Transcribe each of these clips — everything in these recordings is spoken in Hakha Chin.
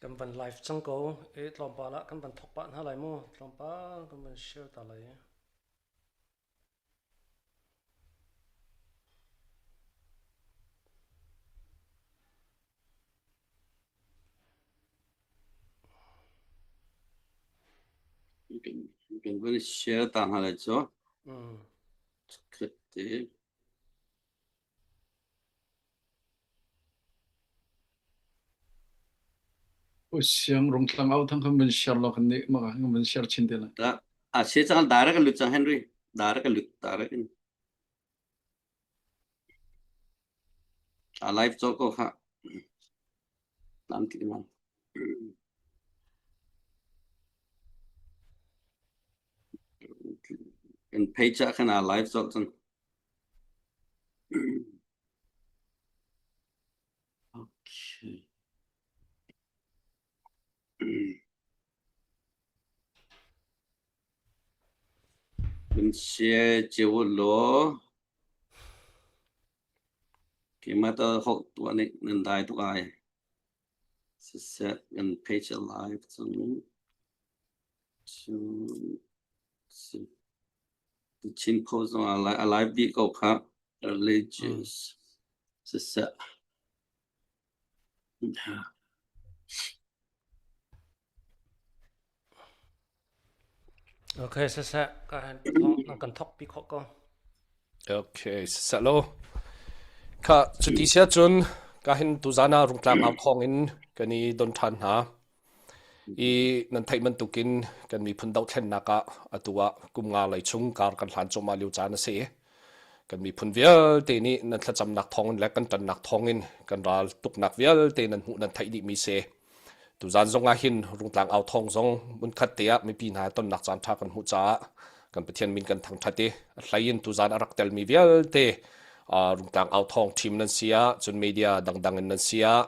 Kan van live cang ko. E tlawmpal ah kan van thok pah hna lai mu. Tlawmpal kan van share ta lai. Kan van share ta hna lai cu. Mm. Khat te. Siang rungtlang au thang kan van share lo kan nih ma kan van share chin te lai. Ta a she chang dara ka lut chang Henry. Dara ka lut dara in. A live cho ko kha. Lam ti ma. Kan page ah khan a live cho cang. Okay. Kan share cio law. Keimah ta holh tuah nih nan dai tuk ai. Siseh kan page live cang. Cun Chin Post zong a live dih ko khah. Religious. Siseh. Okay, siseh ka hen kan thok pi khawh ko. Okay, siseh lo. Kha cuti sia cun ka hin tuzan ah rungtlang au thawng in kan i don ṭhan hna. I nan theih bantukin kan miphun dohthlennak ah atu ah kum nga lei chung kar kan hlan cuahmah lio caan a si. Kan miphun vialte nih nan thlacamnak thawngin le kan ṭannak thawngin kan ral tuknak vialte nan hmuh nan theih dihmi si. Tuzan zong ah hin Rungtlang au thawng zong hmunkhat te ah mipi hna tonnak caan ṭha kan hmuh caah kan Pathian min kan thangṭhat i a hlei in tuzan a rak telmi vialte Rungtlang au thawng team nan si ah cun media dangdang in nan si ah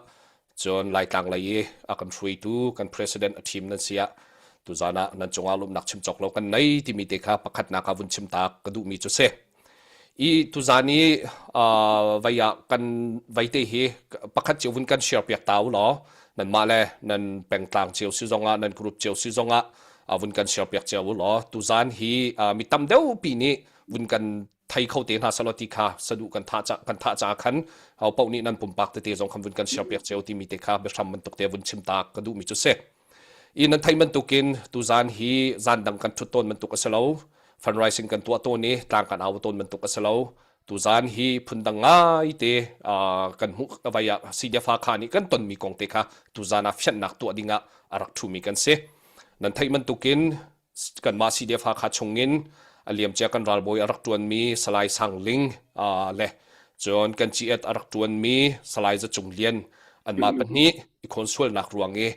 cun Laitlang lei i a kan hruaitu kan president a team nan si ah tuzan ah nan cungah lawmhnak chim cawk lo kan nei timi te kha pakhatnak ah vun chim ta ka duhmi cu si. I tuzan i vei ah kan vei te hi pakhat cio vun kan share piak ta u law nanmah le nan pengtlang cio si zongah nan group cio si zongah vun kan share piak cio u law tuzan hi mi tam deuh pi nih vun kan thei kho te hna selaw ti kha saduh kan thah ca kan thah ca khan ho paoh nih nan pumpak tete zong khan vun kan share piak cio timi te kha biahram bantuk te vun chim ta ka duhmi cu si. I nan theih bantukin tuzan hi zan dang kan ṭhut tawn bantuk a si lo. Fundraising kan tuah tawn i tlang kan au tawn bantuk a si lo. Tuzan hi phundang ngaite kan hmuh vai ah CDF kha nih kan tonmi kong te kha tuzan ah fianhnak tuah dingah a rak ṭhumi kan si. Nan theih bantukin kanmah CDF Hakha chungin a liamcia kan ralbawi a rak ṭuanmi Salai Sang Ling le cun kan GS a rak ṭuanmi Salai Za Cung Lian anmah pahnih i khawnsualnak ruang i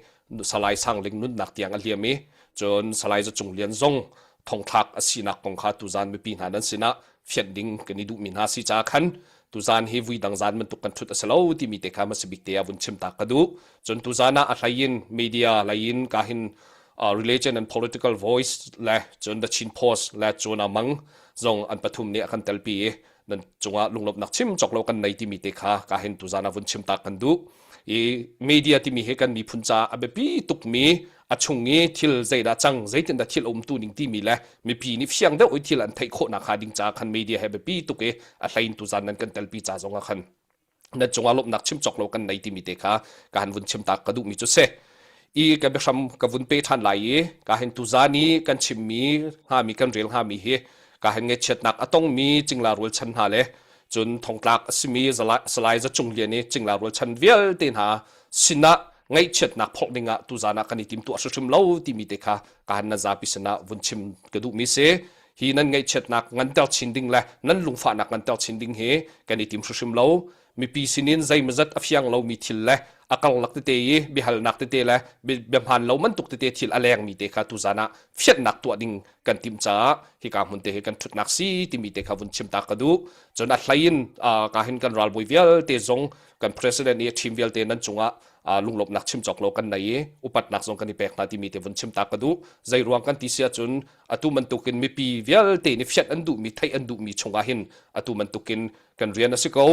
Salai Sang Ling nunnak tiang a liam i cun Salai Za Cung Lian zong thongthlak a sinak kong kha tuzan mipi hna nan sinah fianh ding kan i duhmi hna si caah khan tuzan hi vui dang zan bantuk kan ṭhut a si lo timi te kha hmasa bik te ah vun chim ta ka duh. Cun tuzan ah a hlei in media lei in ka hin uh, religion and political voice le cun the Chin Post le cun amang zong an pathum nih a kan telpi i nan cungah lunglawmhnak chim cawk lo kan nei timi te kha ka hin tuzan ah vun chim ta kan duh. I media timi hi kan miphun caah a biapi tukmi a chung i thil zeidah cang zeitindah thil a um tu ning timi le mipi nih fiang deuh i thil an theih khawhnak hnga ding caah khan media he biapi tuk i a hlein tuzan nan kan telpi ca zong ah khan nan cungah lawmhnak chim cawk lo kan nei timi te kha ka han vun chim ta ka duhmi cu si i ka biahram ka vun pe ṭhan lai i ka hin tuzan i kan chimmi hngami kan rel hngami hi ka hin ngaihchiatnak a tongmi cingla rualchan hna le cun thongtlak a simi Salai Za Cung Lian i cingla rualchan vialte hna sinah ngaihchiatnak phorh dingah tuzan ah kan i timtuah hrimhrim lo timi te kha ka han na zapi sinah vun chim ka duhmi si hi nan ngaihchiatnak nganter chin ding le nan lungfahnak nganter chin ding hi kan i tim hrimhrim lo mipi sinin zeimazat a fiang lomi thil le a karlak tete i biahalnak tete le biahmaan lo bantuk tete thil a lengmi te kha tuzan ah fianhnak tuah ding kan timh caah hika hmun te hi kan ṭhutnak si timi te kha vun chim ta ka duh cun a hlei in ka hin kan ralbawi vialte zong kan president i a team vialte nan cungah. Lunglawmhnak chim cawk lo kan nei i upatnak zong kan i pek hna timi te vun chim ta ka duh. Zei ruang kan ti si ahcun atu bantukin mipi vialte nih fianh an duhmi theih an duhmi chungah hin atu bantukin kan rian a si ko.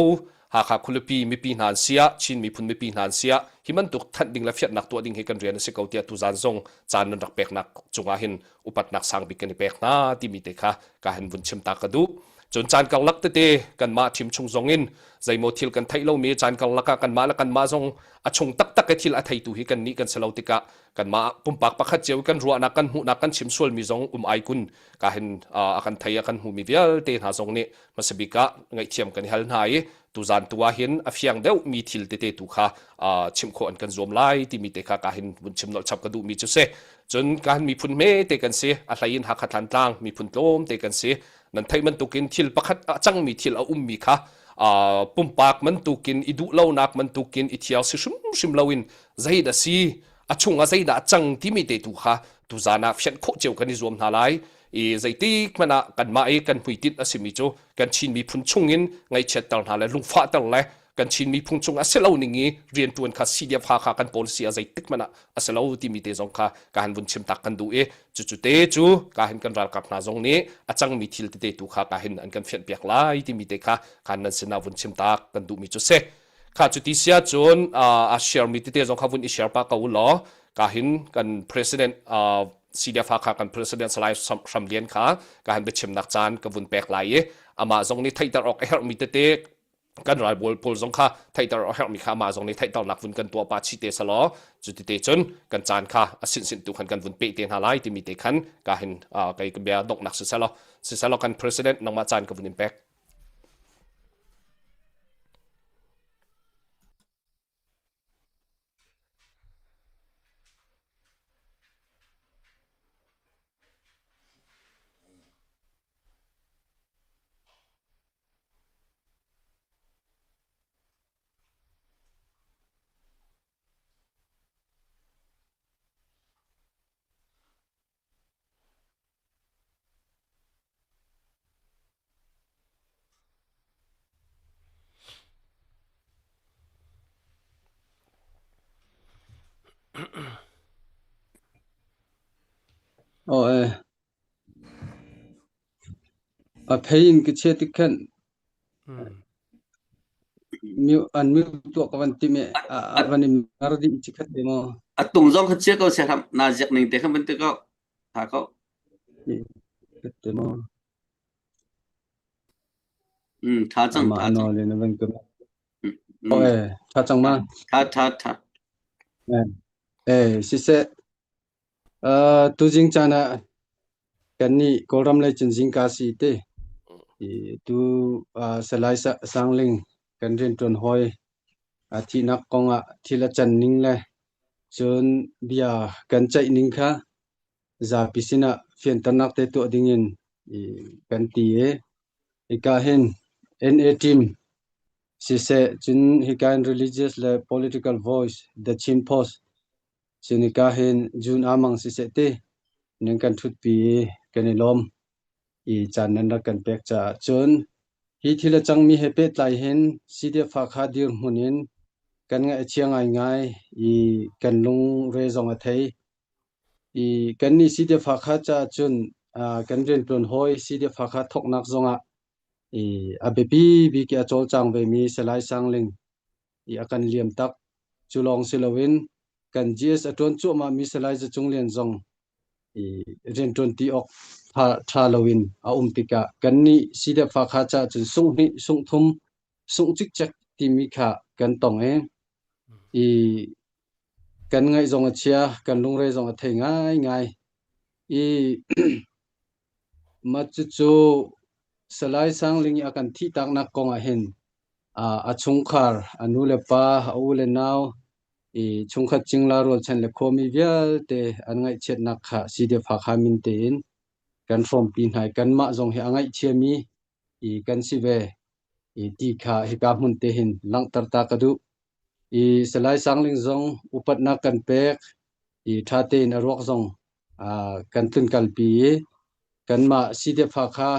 Hakha khualipi mipi hna an siah Chin miphun mipi hna an siah hi bantuk thanh ding le fianhnak tuah ding hi kan rian a si ko tiah tuzan zong caan nan rak peknak cungah hin upatnak sang bik kan i pek hna timi te kha ka han vun chim ta ka duh. Cun caan karlak tete kanmah thim chung zong in zeimaw thil kan theih lomi caan karlak ah kanmah le kanmah zong a chung taktak i thil a theitu hi kannih kan si lo tikah kanmah pumpak pakhat cio kan ruahnak kan hmuhnak kan chim sualmi zong um ai kun ka hin a kan thei a kan hmumi vialte hna zong nih hmasabik ah ngaihthiam kan i hal hna i tuzan tu ah hin a fiang deuh mi thil tete tu kha chimh khawh an kan zuam lai timi te kha ka hin vun chim nolh chap ka duhmi cu si. Cun ka hin miphun hme te kan si, a hlei in Hakha Thlantlang miphun tlawm te kan si. Nan theih bantukin thil pakhat a cangmi thil a ummi kha pumpak bantukin i duh lonak bantukin i thiar si hrimhrim loin zeidah si a chungah zeidah a cang timi te tu kha tuzan ah fianh khawh cio kan i zuam hna lai. I zeitik hmanh ah kanmah i kan hmuitinh a simi cu kan Chin miphun chungin ngaihchiatter hna le lungfahter le kan Chin miphun chung a si lo ning i rianṭuan kha CDF Hakha kan policy ah zeitik hmanh ah a si lo timi te zong kha ka han vun chim tak kan duh i cucu te cu ka hin kan ralkap hna zong nih a cangmi thil tete tu kha ka hin an kan fianh piak lai timi te kha khan nan sinah vun chim tak kan duhmi cu si. Kha cu ti sia cun a share mi tete zong kha vun i share pa ko law ka hin kan president CDF Hakha kan president Salai Hram Lian kha ka han biachimnak caan ka vun pek lai i amah zong nih theihter awk a herhmi tete kan ralbawl pawl zong kha theihter a herhmi kha amah zong nih theihternak vun kan tuah pa chi te selaw cu ti te cun kan caan kha a sin sin tu khan kan vun pe te hna lai timi te khan ka hin kei ka bia donghnak si selaw si selaw kan president nangmah caan ka vun in pek. Aw ee. A phei in ka chia tik khan an mute tuah ka van tim i a van i mer dih chikhat te maw. A tung zong kha chia ko seh hram na ziak ning te khan van ti ko. Tha ko. Te maw. Tha cang Amah tha cang. nawl in a van ka Aw ee, tha cang ma. Tha tha tha. Eh, siseh Tuzing caan ah kannih Kawlram lei cun zingka si te. Tu Salai Sangling kan rianṭuan hawi a thihnak kong ah thil a can ning le cun bia kan ceih ning kha zapi sinah fianternak te tuah dingin kan ti i hika hin NA team siseh cun hika in religious le political voice The Chin Post Cunika hin June amang siseh ti nan kan ṭhutpi i kan i lawm i caan nan rak kan pek caah cun hi thil a cangmi he pehtlai hin CDF Hakha dirhmun in kan ngaih a chia ngaingai i kan lungre zong a thei. I kannih CDF Hakha caah cun kan rianṭuan hawi CDF Hakha thawknak zongah i a biapi bik i a cawlcang vemi Salai Sangling i a kan liam tak. Cu lawng si loin kan GS a ṭuan cuahmahmi Salai Za Cung Lian zong i rianṭuan ti awk ṭha loin a um tikah kannih CDF Hakha caah cun sunghnih, sunghthum, sungh cikcek timi kha kan tong i i kan ngaih zong a chia, kan lungre zong a thei ngaingai. I mah cucu Salai Sangling i a kan thihtaknak kong ah hin a chungkhar, a nu le pa, a u le nau, i chungkhat cingla rualchan le khuami vialte an ngaihchiatnak kha CDF Hakha min tein kan hrawmpi hna i kanmah zong hi a ngaihchiami i kan si ve i ti kha hika hmun te hin langhter ta ka duh. I Salai Sangling zong upatnak kan pek i ṭha tein a ruak zong kan tlunkalpi i kanmah CDF Hakha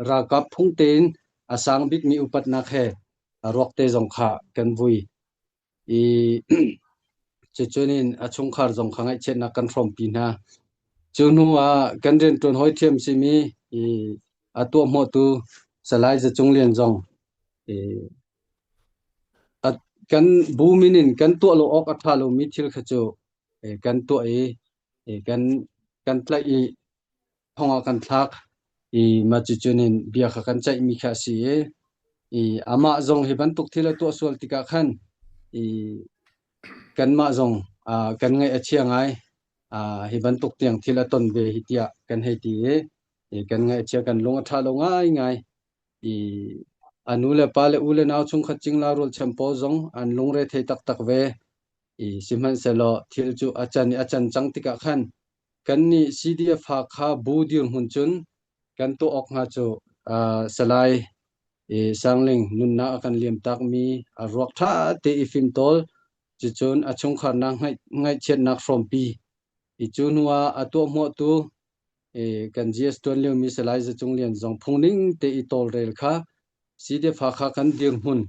ralkap phung tein a sang bikmi upatnak he a ruak te zong kha kan vui. I. Cucun in a chungkhar zong kha ngaihchiatnak kan hrawmpi hna. Cu hnu ah kan rianṭuan hawi ṭhiam simi i a tuahhmuahtu Salai Za Cung Lian zong i a, kan bu min in kan tuah lo awk a ṭha lomi thil kha cu kan tuah i kan kan tlaih i thong ah kan thlak i mah cucun in bia kha kan ceihmi kha a si i, i amah zong hi bantuk thil a tuah sual tikah khan i kanmah zong uh, kan ngaih a chia ngai uh, hi bantuk tiang thil a ton ve hi tiah kan hei ti i, i kan ngaih a chia kan lung a ṭha lo ngai ngai i a nu le pa le u le nau chungkhat cingla rualchan pawl zong an lungre thei taktak ve i sihmanhsehlaw thil cu a can i a can cang tikah khan Kannih CDF Hakha bu dirhmun cun kan tuah awk hnga cu uh, Salai i Sangling nunnak a kan liamtakmi a ruak ṭha te i fimtawl cucun a chungkharnak ngaihchiatnak hrawmpi i cu hnu ah a tuahhmuahtu i kan GS ṭuan liomi Salai Za Cung Lian zong phungning te i tawlrel kha CDF Hakha kan dirhmun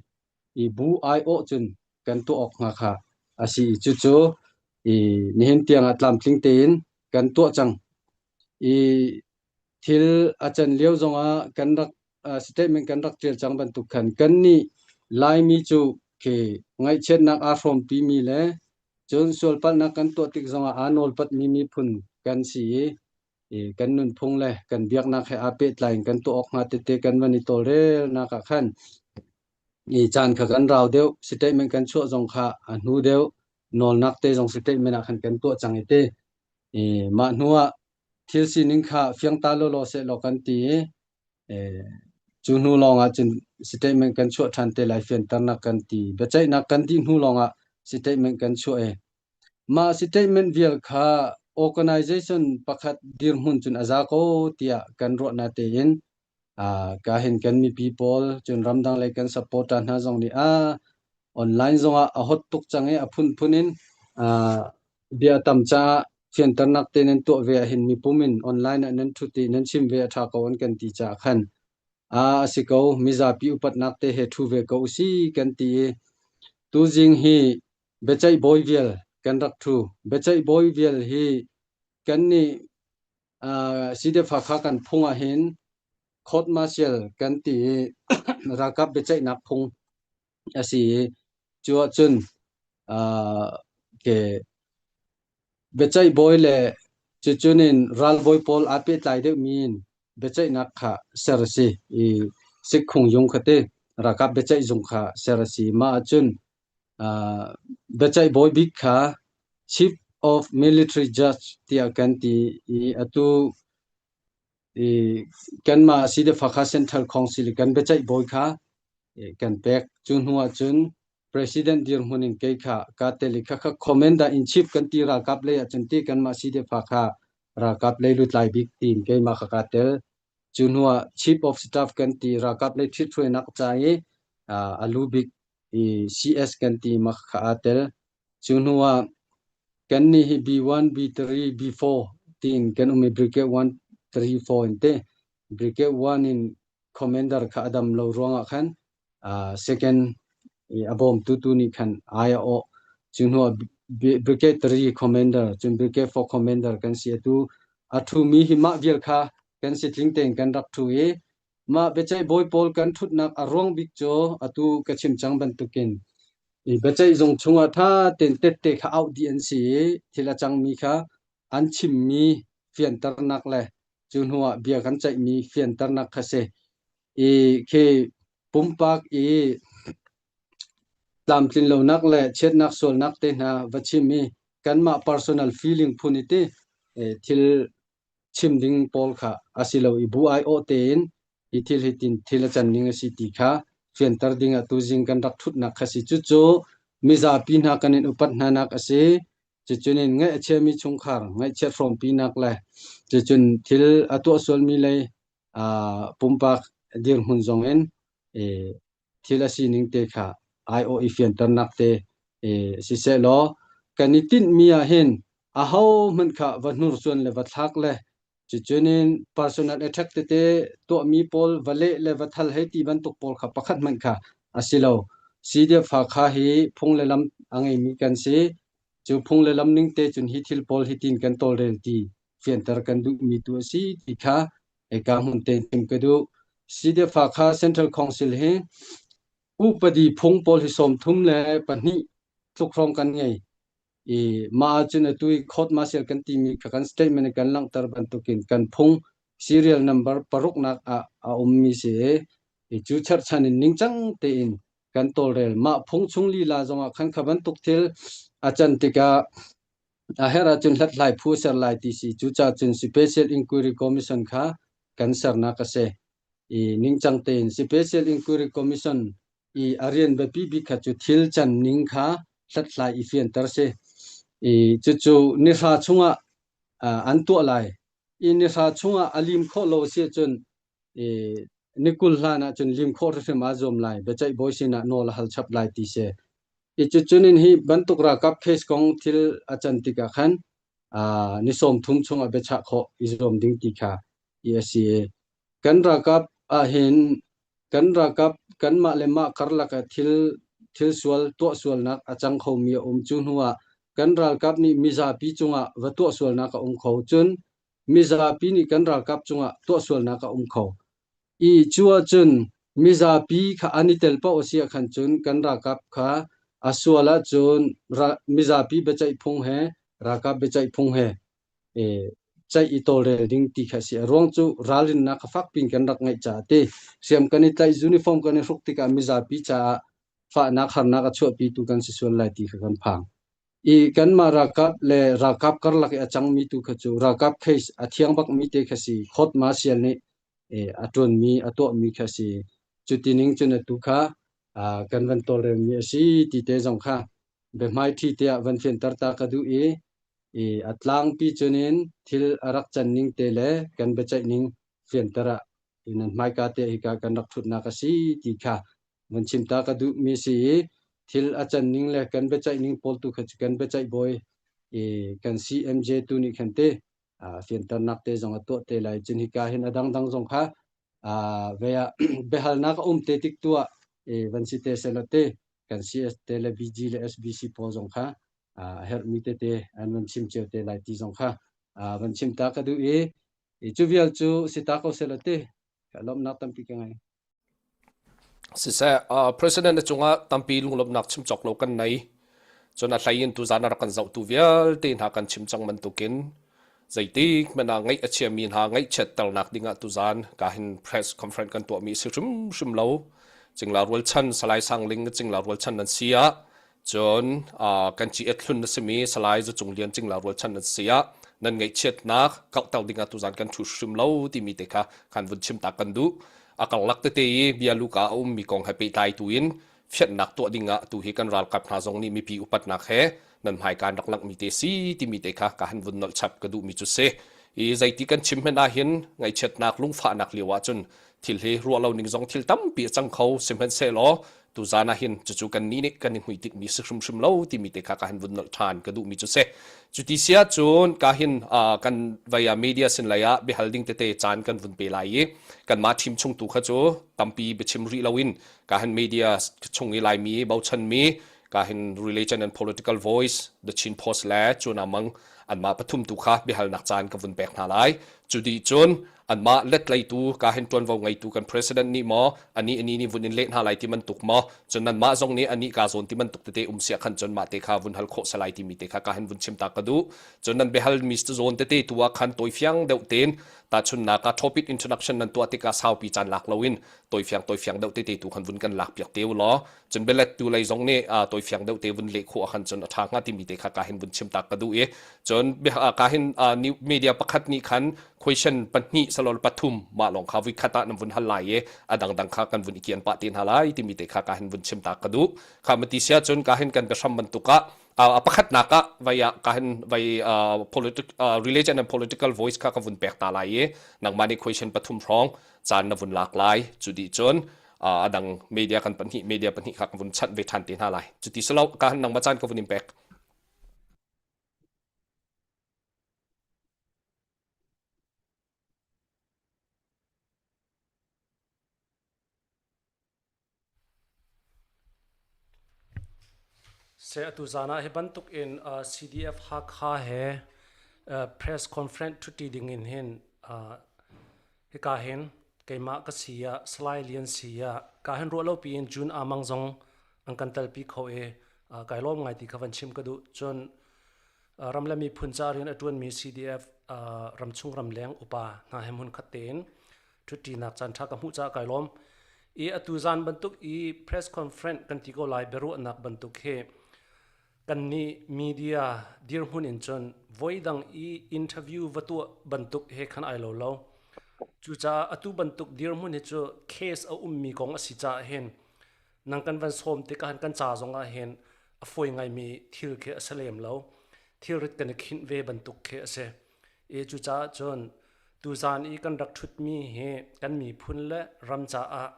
i bu aiawh cun kan tuah awk hnga kha a si i cucu i nihin tiangah tlamtling tein kan tuah cang. I thil a can lio zongah kan rak uh, statement kan rak tial cang bantuk khan kan nih Laimi cu khi ngaihchiatnak aa hrawmpimi le cun sualpalhnak kan tuah tik zongah aa nawlpatmi miphun kan si i i kan nunphung le kan biaknak he aa pehtlai in kan tuah awk hnga tete kan van i tawlrelnak ah khan i caan kha kan rau deuh statement kan chuah zong kha a hnu deuh nawlnak te zong statement ah khan kan tuah cang i te i mah hnu ah thil sining kha fiang ta lawlaw seh law kan ti i cu hnu lawng ah cun statement kan chuah ṭhan te lai fianternak kan ti biaceihnak kan dih hnu lawng ah statement kan chuah i Mah statement vial kha organization pakhat dirhmun cun a za ko tiah kan ruah natein ka hin kan mipi pawl cun ramdang lei kan supporter hna zong nih a online zongah a hot tuk cang i a phunphun in bia tam caah fianternak te nan tuah ve ahhin mipum in online ah nan ṭhut i nan chim ve a ṭha ko an kan ti caah khan a a si ko mizapi upatnak te he ṭhu ve ko usi kan ti i tuzing hi Biaceih bawi vial kan rak ṭhu. Biaceih bawi vial hi kannih uh, CDF Hakha kan phung ahhin court martial kan ti i ralkap biaceihnak phung a si i cu ahcun uh, ke Biaceih bawi le cucun in ralbawi pawl aa pehtlai deuhmi in biaceihnak kha ser a si i sikkhung zung kha ti ralkap biaceih zung kha ser a si. Mah ahcun uh, biaceih bawi bik kha Chief of Military Judge tiah kan ti i atu i kanmah Sidefakha Central Council i kan biaceih bawi kha kan pek. Cu hnu ahcun President dirhmun in kei kha kaa tel i khakha Commander in Chief kan ti ralkap lei ahcun ti kanmah Sidefakha ralkap lei lutlai bik tiin keimah kha kaa tel. Cu hnu ah Chief of Staff kan ti ralkap lei ṭhithruainak ca i a lu bik i CS kan ti mah kha aa tel. Cu hnu ah kannih hi B1, B3, B4 tiin kan um i Brigade 1, 3, 4 in te. Brigade 1 in commander kha a dam lo ruangah khan uh, second i a bawmtu tu nih khan ai a awh. Cu hnu ah Brigade 3 commander, cun Brigade 4 commander kan si. Atu a ṭhumi hi mah vial kha kan si tling tein kan rak ṭhu i Mah biaceih bawi pawl kan ṭhutnak a ruang bik cu atu ka chim cang bantukin i biaceih zung chungah ṭha tein tette kha auh dih an si i thil a cangmi kha an chimmi fianternak le cu hnuah bia kan ceihmi fianternak kha si. I khi pumpak i tlamtlinlonak le chiatnak sualnak te hna va chim i kanmah personal feeling phun i ti thil chim ding pawl kha a si lo i bu aiawh tein hi thil hi tin thil a can ning a si ti kha fianter ding ah tuzing kan rak thutnak kha si. Cucu mizapi hna kan in upat hna nak a si. Cucun in ngaih a chiami chungkhar ngaihchiat hrawmpinak le cucun thil a tuah sualmi lei pumpak dirhmun zong in thil a sining te kha aiawh i fianternak te siseh law kan i tinhmi ah hin aho hmanh kha va hnursuan le va thlak le cucun in personal attack tete tuahmi pawl va leh le va thal hei ti bantuk pawl kha pakhat hmanh kha a si lo. CDF Hakha hi phung le lam a ngeimi kan si. Cu phung le lam ning te cun hi thil pawl hi tin kan tawlrel ti fianter kan duhmi tu a si ti kha hika hmun te chim ka duh. CDF Hakha Central Council hi upadi phung pawl hi 32 tluk hrawng kan ngei. I mah ahcun atu i court martial kan timi kha kan statement in kan langhter bantukin kan phung serial number paruknak ah a ummi si i cu cherhchan in ningcang tein kan tawlrel. Mah phung chung lila zongah khan kha bantuk thil a can tikah a herh ahcun hlathlai phu ser lai ti si. Cucaah cun Special Inquiry Commission kha kan sernak a si. I ningcang tein Special Inquiry Commission i a rian biapi bik kha cu thil can ning kha hlathlai i fianter si. I cucu nihra chungah an tuah lai. I nihra chungah a lim khawh lo si ahcun i ni 20 hlan ah cun lim khawh hrimhrim aa zuam lai. Biaceih bawi sinah nawl a hal chap lai ti si. I cucun in hi bantuk ralkap case kong thil a can tikah khan ni 30 chungah biachah khawh i zuam ding ti kha i a si. Kan ralkap ahhin kan ralkap kanmah le mah karlak ah thil thil sual tuah sualnak a cang khomi a um. Cu hnu ah kan ralkap nih mizapi cungah va tuah sualnak a um kho. Cun mizapi nih kan ralkap cungah tuah sualnak a um kho. I cu ahcun mizapi kha an i tel paoh a si ahkhan cun kan ralkap kha a sual ahcun mizapi biaceih phung he ralkap biaceih phung he ceih i tawlrel ding ti kha a si. A ruang cu ralrinnak kha fakpi in kan rak ngeih caah ti hriam kan i tlaih uniform kan i hruk tikah mizapi caah fahnak harnak a chuahpitu kan si sual lai ti kha kan phang. I kanmah ralkap le ralkap karlak i a cangmi tu kha cu ralkap case a thiang bakmi te kha si. Court martial nih a ṭuanmi a tuahmi kha si. Cuti ning cun atu kha kan van tawlrelmi a si ti te zong kha biahmaiṭhi tiah van fianter ta ka duh i i a tlangpi cunin thil a rak can ning te le kan biaceih ning fianter ah nan hmaika te hika kan rak ṭhutnak a si ti kha van chim ta ka duhmi si i thil a can ning le kan biaceih ning pawl tu kha cu kan biaceih bawi i kan CMJ tu nih khan te fianternak te zong a tuah te lai cun hika hin a dangdang zong kha ve ah biahalnak a um te tik tu ah van si te selaw te kan CS te le BG le SBC pawl zong kha a herhmi tete an van chim cio te lai ti zong kha van chim ta ka duh i cu vial cu si ta ko selaw te ka lawmhnak tampi ka ngei. Siseh, President na cungah tampi lunglawmhnak chim cawk lo kan nei. Cun a hlei in tuzan a rak kan zohtu vialte hna kan chim cang bantukin zeitik hmanh ah ngaih a chiami hna ngaihchiatternak dingah tuzan ka hin press conference kan tuahmi si hrimhrim lo. Cingla rualchan Salai Sang Ling Cingla rualchan nan si ah Cun kan ci hlun na simi Salai Za Cung Lian Cingla rualchan nan si ah nan ngaihchiatnak kauhter dingah tuzan kan ṭhu hrim lo timi te kha khan vun chim ta kan duh. A karlak tete i bia luka a ummi kong he pehtlai tu in fianhnak tuah dingah tu hi kan ralkap hna zong nih mipi upatnak he nan hmaikaan rak langhmi te si timi te kha ka han vun nolh chap ka duhmi cu si. I zeiti kan chim hmanh ahhin ngaihchiatnak lungfahnak lio ahcun thil hi ruah lo ning zong thil tampi a cang kho sihmanhsehlaw tuzan ah hin cucu kan nih nih kan i hmuitinh mi si hrimhrim lo timi te kha ka han vun nolh ṭhan ka duhmi cu si cuti si ahcun ka hin kan vei ah media sin lei ah biahal ding tete caan kan vun pe lai i kanmah team chung tu kha cu tampi biachim rih loin ka hin media chung i laimi bochanmi ka hin religion and political voice the Chin Post le cun amang anmah pathum tu kha biahalnak caan ka vun pek hna lai cu dih cun anmah letleitu ka hin ṭuanvo ngeitu kan president nih maw ani ani nih vun in leh hna lai ti bantuk maw cun nanmah zong nih ani ka zawn ti bantuk tete um sia khan cun mah te kha vun hal khawh salai timi te kha ka hin vun chim ta ka duh cun nan biahal mi zawn tete tu ah khan tawifiang deuh tein tahchunnak ah topic introduction nan tuah tikah saupi caan lak loin tawifiang tawifiang deuh tete tu khan vun kan lak piak te u law cun bialet tu lei zong nih tawifiang deuh te vun leh khawh ahkhan cun a ṭha hnga timi te kha ka hin vun chim tak ka duh i cun ka hin media pakhat nih khan question pahnih salol pathum mah lawng kha vui khat ah nan vun hal lai i a dangdang kha kan vun i kian pah te hna lai timi te kha ka hin vun chim tak ka duh kha mati sia cun ka hin kan biahram bantuk ah a pakhatnak ah vai ah ka hin vai politic religion and political voice kha ka vun pek ta lai i nangmah nih question pathum hrawng caan na vun lak lai cu dih cun a dang media kan pahnih media pahnih kha kan vun chanh ve ṭhan te hna lai cuti silo ka nangmah caan ka vun in pek. Se atu zan ah hi bantuk in uh, CDF Hakha he uh, press conference ṭhuṭi ding in hin uh, hika hin keimah ka si ah Salai Lian si ah ka hin ruah lo piin June Amang zong an kan telpi kho i uh, kai lawm ngai ti kha van chim ka duh. Cun uh, ram le miphun ca rian a ṭuanmi CDF uh, ramchung ramleng upa hna he hmun khat tein ṭhutṭinak caan ṭha ka hmuh caah kai lawm. I atu zan bantuk i press conference kan ti ko lai biaruahnak bantuk hi kannih media dirhmun in cun voidang i interview va tuah bantuk he khan ai lo lo. Cucaah atu bantuk dirhmun hi cu case a ummi kong a si caah hin nang kan van sawm tikah hin kan ca zong ah hin a fawi ngaimi thil khi a si lem lo. Thilrit kan i khinh ve bantuk khi a si. I cucaah cun tuzaan i kan rak ṭhutmi hi kan miphun le ram caah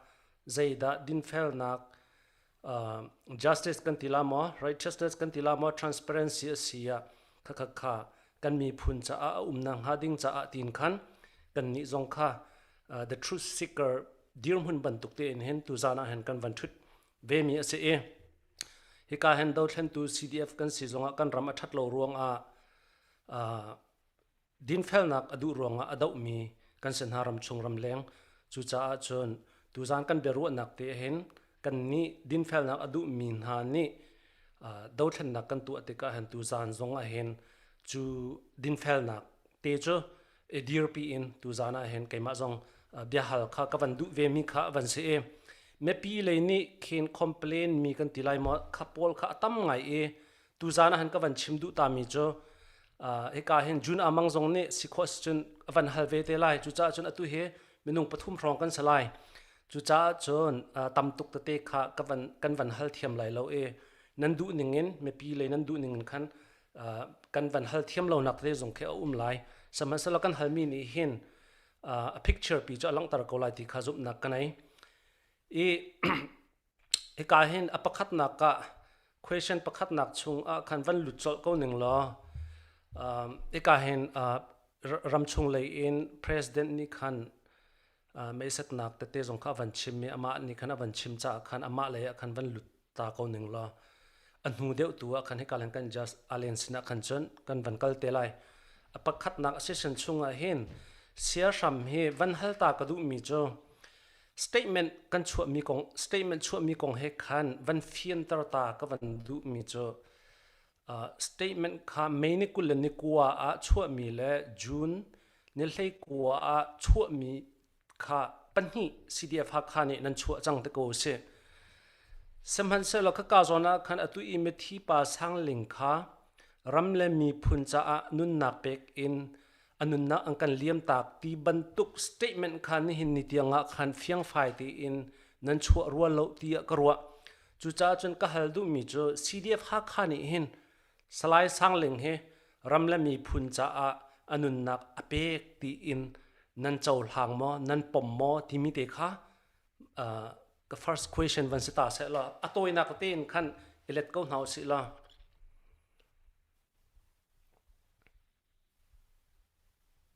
zeidah dinfelnak uh, justice kan ti la maw, righteousness kan ti la maw, transparency a si ah kha kha kan miphun caah a umnak hnga ding caah tiin khan kan nih zong kha uh, the truth seeker dirhmun bantuk tein hin tuzaan ah hin kan van ṭhut ve mi a si i hika hin dothlentu CDF kan si zongah kan ram a ṭhat lo ruangah Dinfelnak a duh ruangah a dohmi kan si hna ramchung ramleng. Cucaah cun tuzaan kan biaruahnak te hin kannih dinfelnak a duhmi hna nih dothlennak kan tuah tikah hin tuzaan zong ah hin cu dinfelnak te cu i dirpi in tuzaan ah hin keimah zong biahal kha ka van duh ve mi kha van si i mipi lei nih khin complain mi kan ti lai maw kha pawl kha a tam ngai i Tuzaan ah han ka van chim duh ta mi cu hika hin June Amang zong nih si khawh si cun a van hal ve te lai. Cucaah cun atu hi minung pathum hrawng kan si lai. Cucaah cun tam tuk tete kha ka van kan van hal thiam lai lo i nan duh ning in mipi lei nan duh ning in khan kan van hal thiam lo nak tete zong khi a um lai. Sihmanhsehlaw kan halmi nih hin a picture pi cu a langhter ko lai ti kha zumhnak ka nei. I Hika hin a pakhatnak ah question pakhatnak chung ah khan van lut colh ko ning law um, hika hin uh, ramchung lei in president nih khan uh, meisatnak tete zong kha a van chim i amah nih khan a van chim caah khan amah lei ah khan van lut ta ko ning law a hnu deuh tu ah khan hika len kan just alen sinah khan cun kan van kal te lai. A pakhatnak session chung ah hin siahram hi van hal ta ka duhmi cu Statement kan chuahmi kong statement chuahmi kong he khan van fianter ta ka van duhmi cu uh, statement kha May ni 20 le ni kua ah chuahmi le June ni 19 ah chuahmi kha pahnih CDF Hakha nih nan chuah cang te ko si. Sihmanhsehlaw khaka zawn ah khan atu i mithi pa Sangling kha ram le miphun caah nunnak pek in a nunnak an kan liamtak ti bantuk statement kha nihin ni tiangah khan fiangfai tein nan chuah rua lo tiah ka ruah. Cucaah cun ka hal duhmi cu CDF Hakha nih hin Salai Sangling hi ram le miphun caah a nunnak a pek tiin nan cohlang maw, nan pom maw timi te kha uh, ka first question van si ta seh law a tawinak tein khan i let ko hna usih law.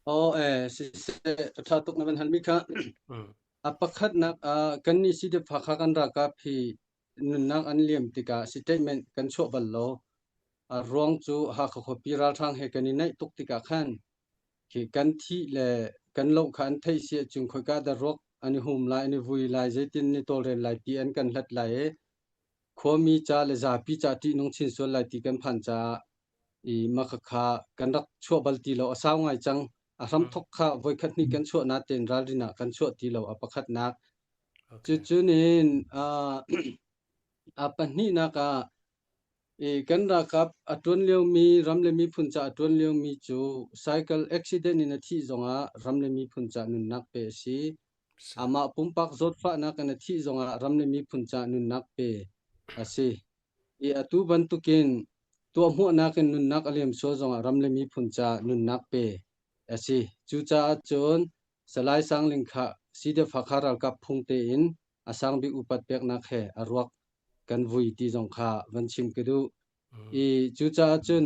Aw eh siseh a ṭha tuk na van halmi kha. A pakhatnak ah kannih CDF Hakha kan ralkap hi nunnak an liam tikah statement kan chuah bal lo. A ruang cu Hakha khuapi ralhrang he kan i naih tuk tikah khan khi kan thih le kan loh kha an theih si ahcun khoika dah ruak an i hum lai, an i vui lai, zeitin ni tawlrel lai ti an kan hlat lai i khuami ca le zapi ca ṭihnung chin sual lai ti kan phan caah i makhakha kan rak chuah bal ti lo a sau ngai cang a hramthok kha voikhat hnih kan chuah natein ralrin ah kan chuah ti lo a pakhatnak cucunin a pahnihnak ah i kan ralkap a ṭuan liomi ram le miphun ca a ṭuan liomi cu cycle accident in a thih zongah ram le miphun ca nunnak pe a si amah pumpak zawtfahnak in a thih zongah ram le miphun ca nunnak pe a si I atu bantukin tuahhmuahnak in nunnak a liam sual zongah ram le miphun ca nunnak pe a si. Cucaah cun Salai Sangling kha CDF Hakha ralkap phung tein a sangbik upat peknak he a ruak kan vui ti zong kha van chim ka duh. I cucaah cun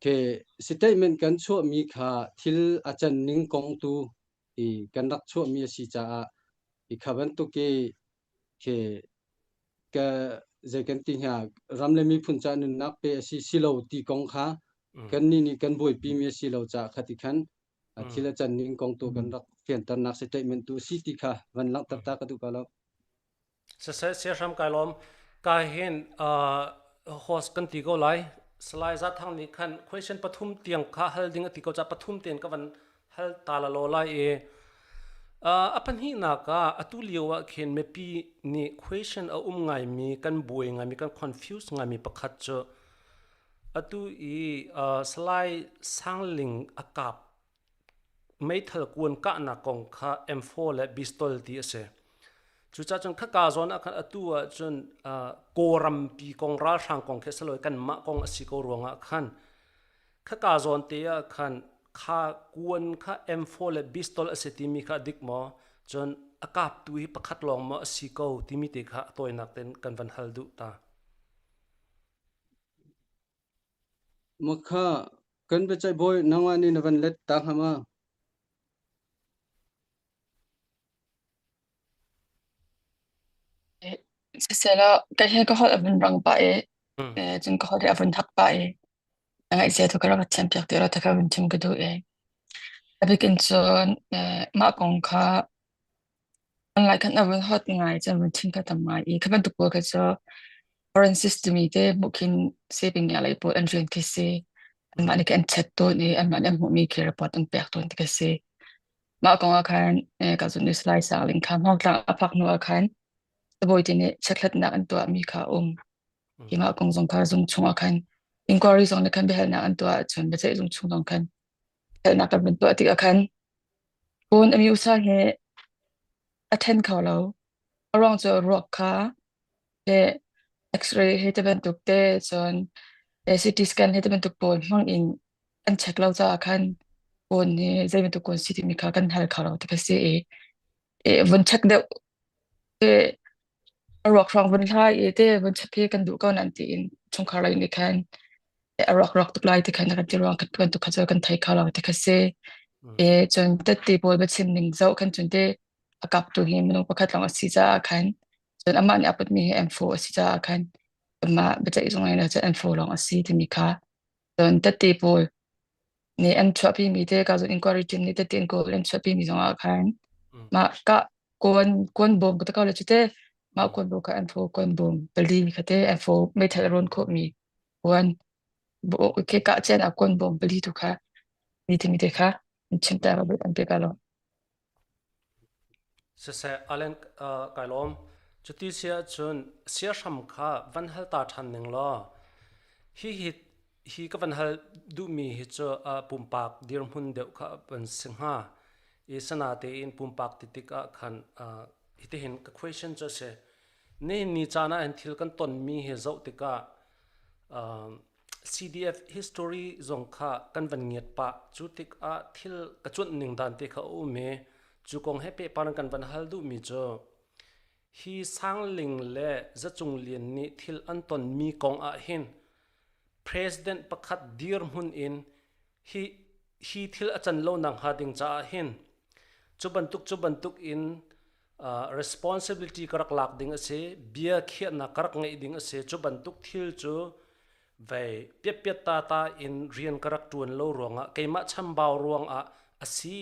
ke statement kan chuahmi kha thil a can ning kong tu i kan rak chuahmi a si caah i kha bantuk i ke ka zei kan ti hnga ram le miphun ca nunnak pe a si si lo ti kong kha kannih nih kan buaipi mi a si lo caah kha ti khan thil a can ning kong tu kan rak fianternak statement tu si ti kha van langhter ta ka duh ko lo. Siseh siahram kai lawm. Ka hin host kan ti ko lai. Salai Za Thang nih khan question pathum tiang kha hal ding a ti ko ca pathum ten ka van hal ta la lo lai i a pahnihnak ah atu lio ah khin mipi nih question a um ngaimi kan buai ngaimi kan confuse ngaimi pakhat cu atu i Salai Sangling a kap meithal kuan kahnak kong kha M4 le pistol ti a si. Cucaah cun khaka zawn ah khan atu ah cun Kawlrampi kong ralhrang kong khi a si lo i kanmah kong a si ko ruangah khan khaka zawn te ah khan kha kuan kha M4 le pistol a si timi kha a dik maw? Cun a kaptu hi pakhat lawng maw a si ko timi te kha a tawinak tein kan van hal duh ta. Makha kan biaceih bawi nangmah nih na van let ta hnga ma? Siselaw kei hi ka holh a vun rang pah i cun ka holh hi a vun hak pah i a ngaihchia tuk ka rak thiampiak ti lo ti kha vun chim ka duh i a bik in cun mah kong kha Online khan a vun hot ngai cun vun chim kha tam ngai i kha bantuk pawl kha cu forensics timi te hmuh khin saving ngia lei pawl an rian khi si. Anmah nih khin an chat tawn i anmah nih an hmuhmi khi report an pek tawn ti khi si. Mah kong ah khan ka zun i Salai Sang Ling kha Hmawngtlang a phak hnu ah khan cabawi te nih chekhlatnak an tuahmi kha a um. Hi mah kong zong kha zung chung ah khan inquiry zong nih khan biahalnak an tuah ahcun biaceih zung chung zong khan biahalnak kan vun tuah tikah khan Phone a usa hi a then kho lo. A ruang cu ruak kha le X-ray he ti bantuk te cun CT scan he ti bantuk pawl hmang in an check lo caah khan phone hi zei bantuk kawn si timi kha kan hal kho lo ti kha si i, i vun check deuh te a ruak hrawng vun hlai i te vun check hi kan duh ko nan tiin chungkhar lei nih khan a rawk rawk tuk lai ti khan kan ti ruang kan tuan tuk kha cu kan thei kho lo ti kha si. E cun tette pawl biachim ning zoh khan cun te a kaptu hi minung pakhat lawng a si caah khan cun amah nih a putmi hi M4 a si caah khan amah biaceih zung in cun M4 lawng a si timi kha cun tette pawl nih an chuahpi mi te ka cun inquiry team nih tette an kawl an chuahpi mi zong ah khan mah ka kuan kuan bawm ka te ko le cu te mah kuan bawm kha M4 kuan bawm pali kha te M4 meithal a rawn khawh mi Kuan khi kah cian ah kuan bawm pali tu kha mi timi te kha chim ta an pe ka lo. Siseh Allen kai lawm. Cuti si ahcun siahram kha van hal ta ṭhan ning law hi hi hi ka van hal duhmi hi cu pumpak dirhmun deuh kha van si hnga. I sana tein pumpak ti tikah khan hitihin ka question cu a si. Nihin ni caan ah hin thil kan tonmi hi zoh tikah CDF history zong kha kan van ngiat pah. Cu tikah thil ka cuanh ning dan te kha a um i cu kong he pehpar in kan van hal duhmi cu hi Sangling le Zacung Lian nih thil an tonmi kong ah hin President pakhat dirhmun in hi hi thil a can lo nak hnga ding caah hin cu bantuk cu bantuk in responsibility ka rak lak ding a si bia khiahnak ka rak ngeih ding a si cu bantuk thil cu vei piatpiat ta ta in rian ka rak ṭuan lo ruangah keimah chambau ruangah a si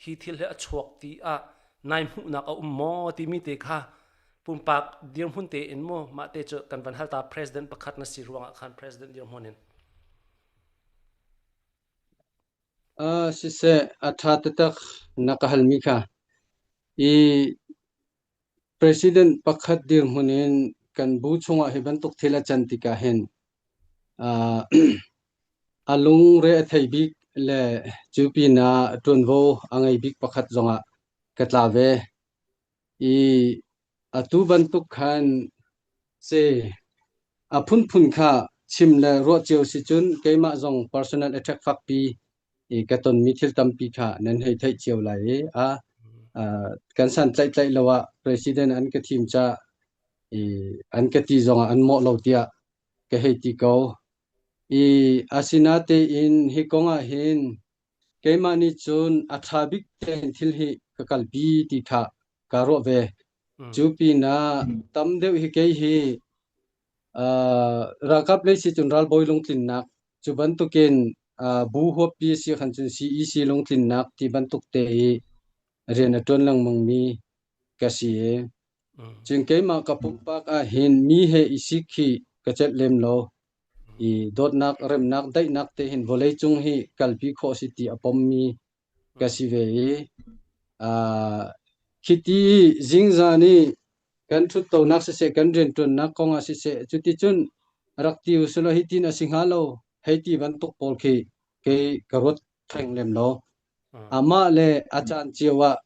hi thil hi a chuak ti ah nai hmuhnak a um maw timi te kha pumpak dirhmun te in mu mah te cu kan van hal ta president pakhat na si ruangah khan president dirhmun in Uh, siseh, a ṭha taktak na ka halmi kha. I president pakhat dirhmun in kan bu chungah hi bantuk thil a can tikah hin uh, a lungre a thei bik le cu pinah ṭuanvo a ngei bik pakhat zongah ka tla ve. I atu bantuk khan si a phunphun kha chim le ruah cio si cun keimah zong personal attack fakpi i ka tonmi thil tampi kha nan hei theih cio lai i a kan san tlaih tlaih lo ah president an ka thim ca i an ka ti zongah an mawh lo tiah ka hei ti ko. I asinatein hi kong ah hin Keimah nih cun a ṭha bik tein thil hi ka kalpi ti kha kaa ruah ve. Cu pinah tam deuh hi kei hi Uh, ralkap lei si cun ralbawi lungtlinnak cu bantukin uh, bu huappi si khan cun CEC lungtlinnak ti bantuk te i rian a ṭuan lengmang mi ka si i cun keimah ka pumpak ah hin mi he i sik hi ka celh lem lo i dawtnak remnak daihnak te hin vawlei cung hi kalpi khawh si ti a pommi ka si ve i uh, khiti zingzan i kan ṭhuttonak siseh kan rianṭuannak kong ah siseh cuticun rak ti usulaw hitin a si hnga lo hei ti bantuk pawl khi kei ka ruat theng lem lo. Amah le a caan cio ah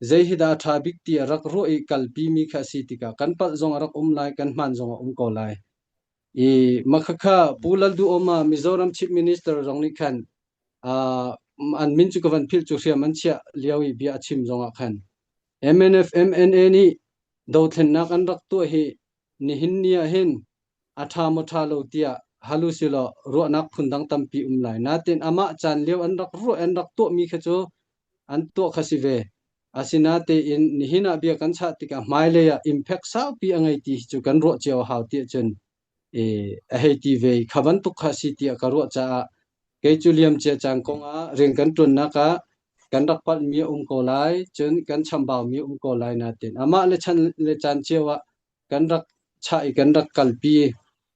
zei hi dah a ṭha bik ti a rak ruah i kalpimi kha a si tikah kan palh zong a rak um lai, kan hmaan zong a um ko lai. I makhakha Pu Lalduhoma Mizoram Chief Minister zong nih khan uh, an min cu ka van philh cu hriam an chiah lio i bia a chim zong ah khan MNF MNA nih dothlennak an rak tuah hi nihin ni ah hin a ṭha maw ṭha lo tiah hal usilaw ruahnak phundang tampi um lai. Natin amah caan lio an rak ruah an rak tuahmi kha cu an tuah kha si ve. Asinatein nihin ah bia kan chah tikah hmailei ah impact saupi a ngei ti hi cu kan ruah cio a hau tiah cun e, a hei ti ve kha bantuk kha si tiah ka ruah caah kei cu liamcia caan kong ah rian kan ṭuannak ah kan rak palhmi a um ko lai cun kan chambaumi a um ko lai natin amah le chan le caan cio ah kan rak chah i kan rak kalpi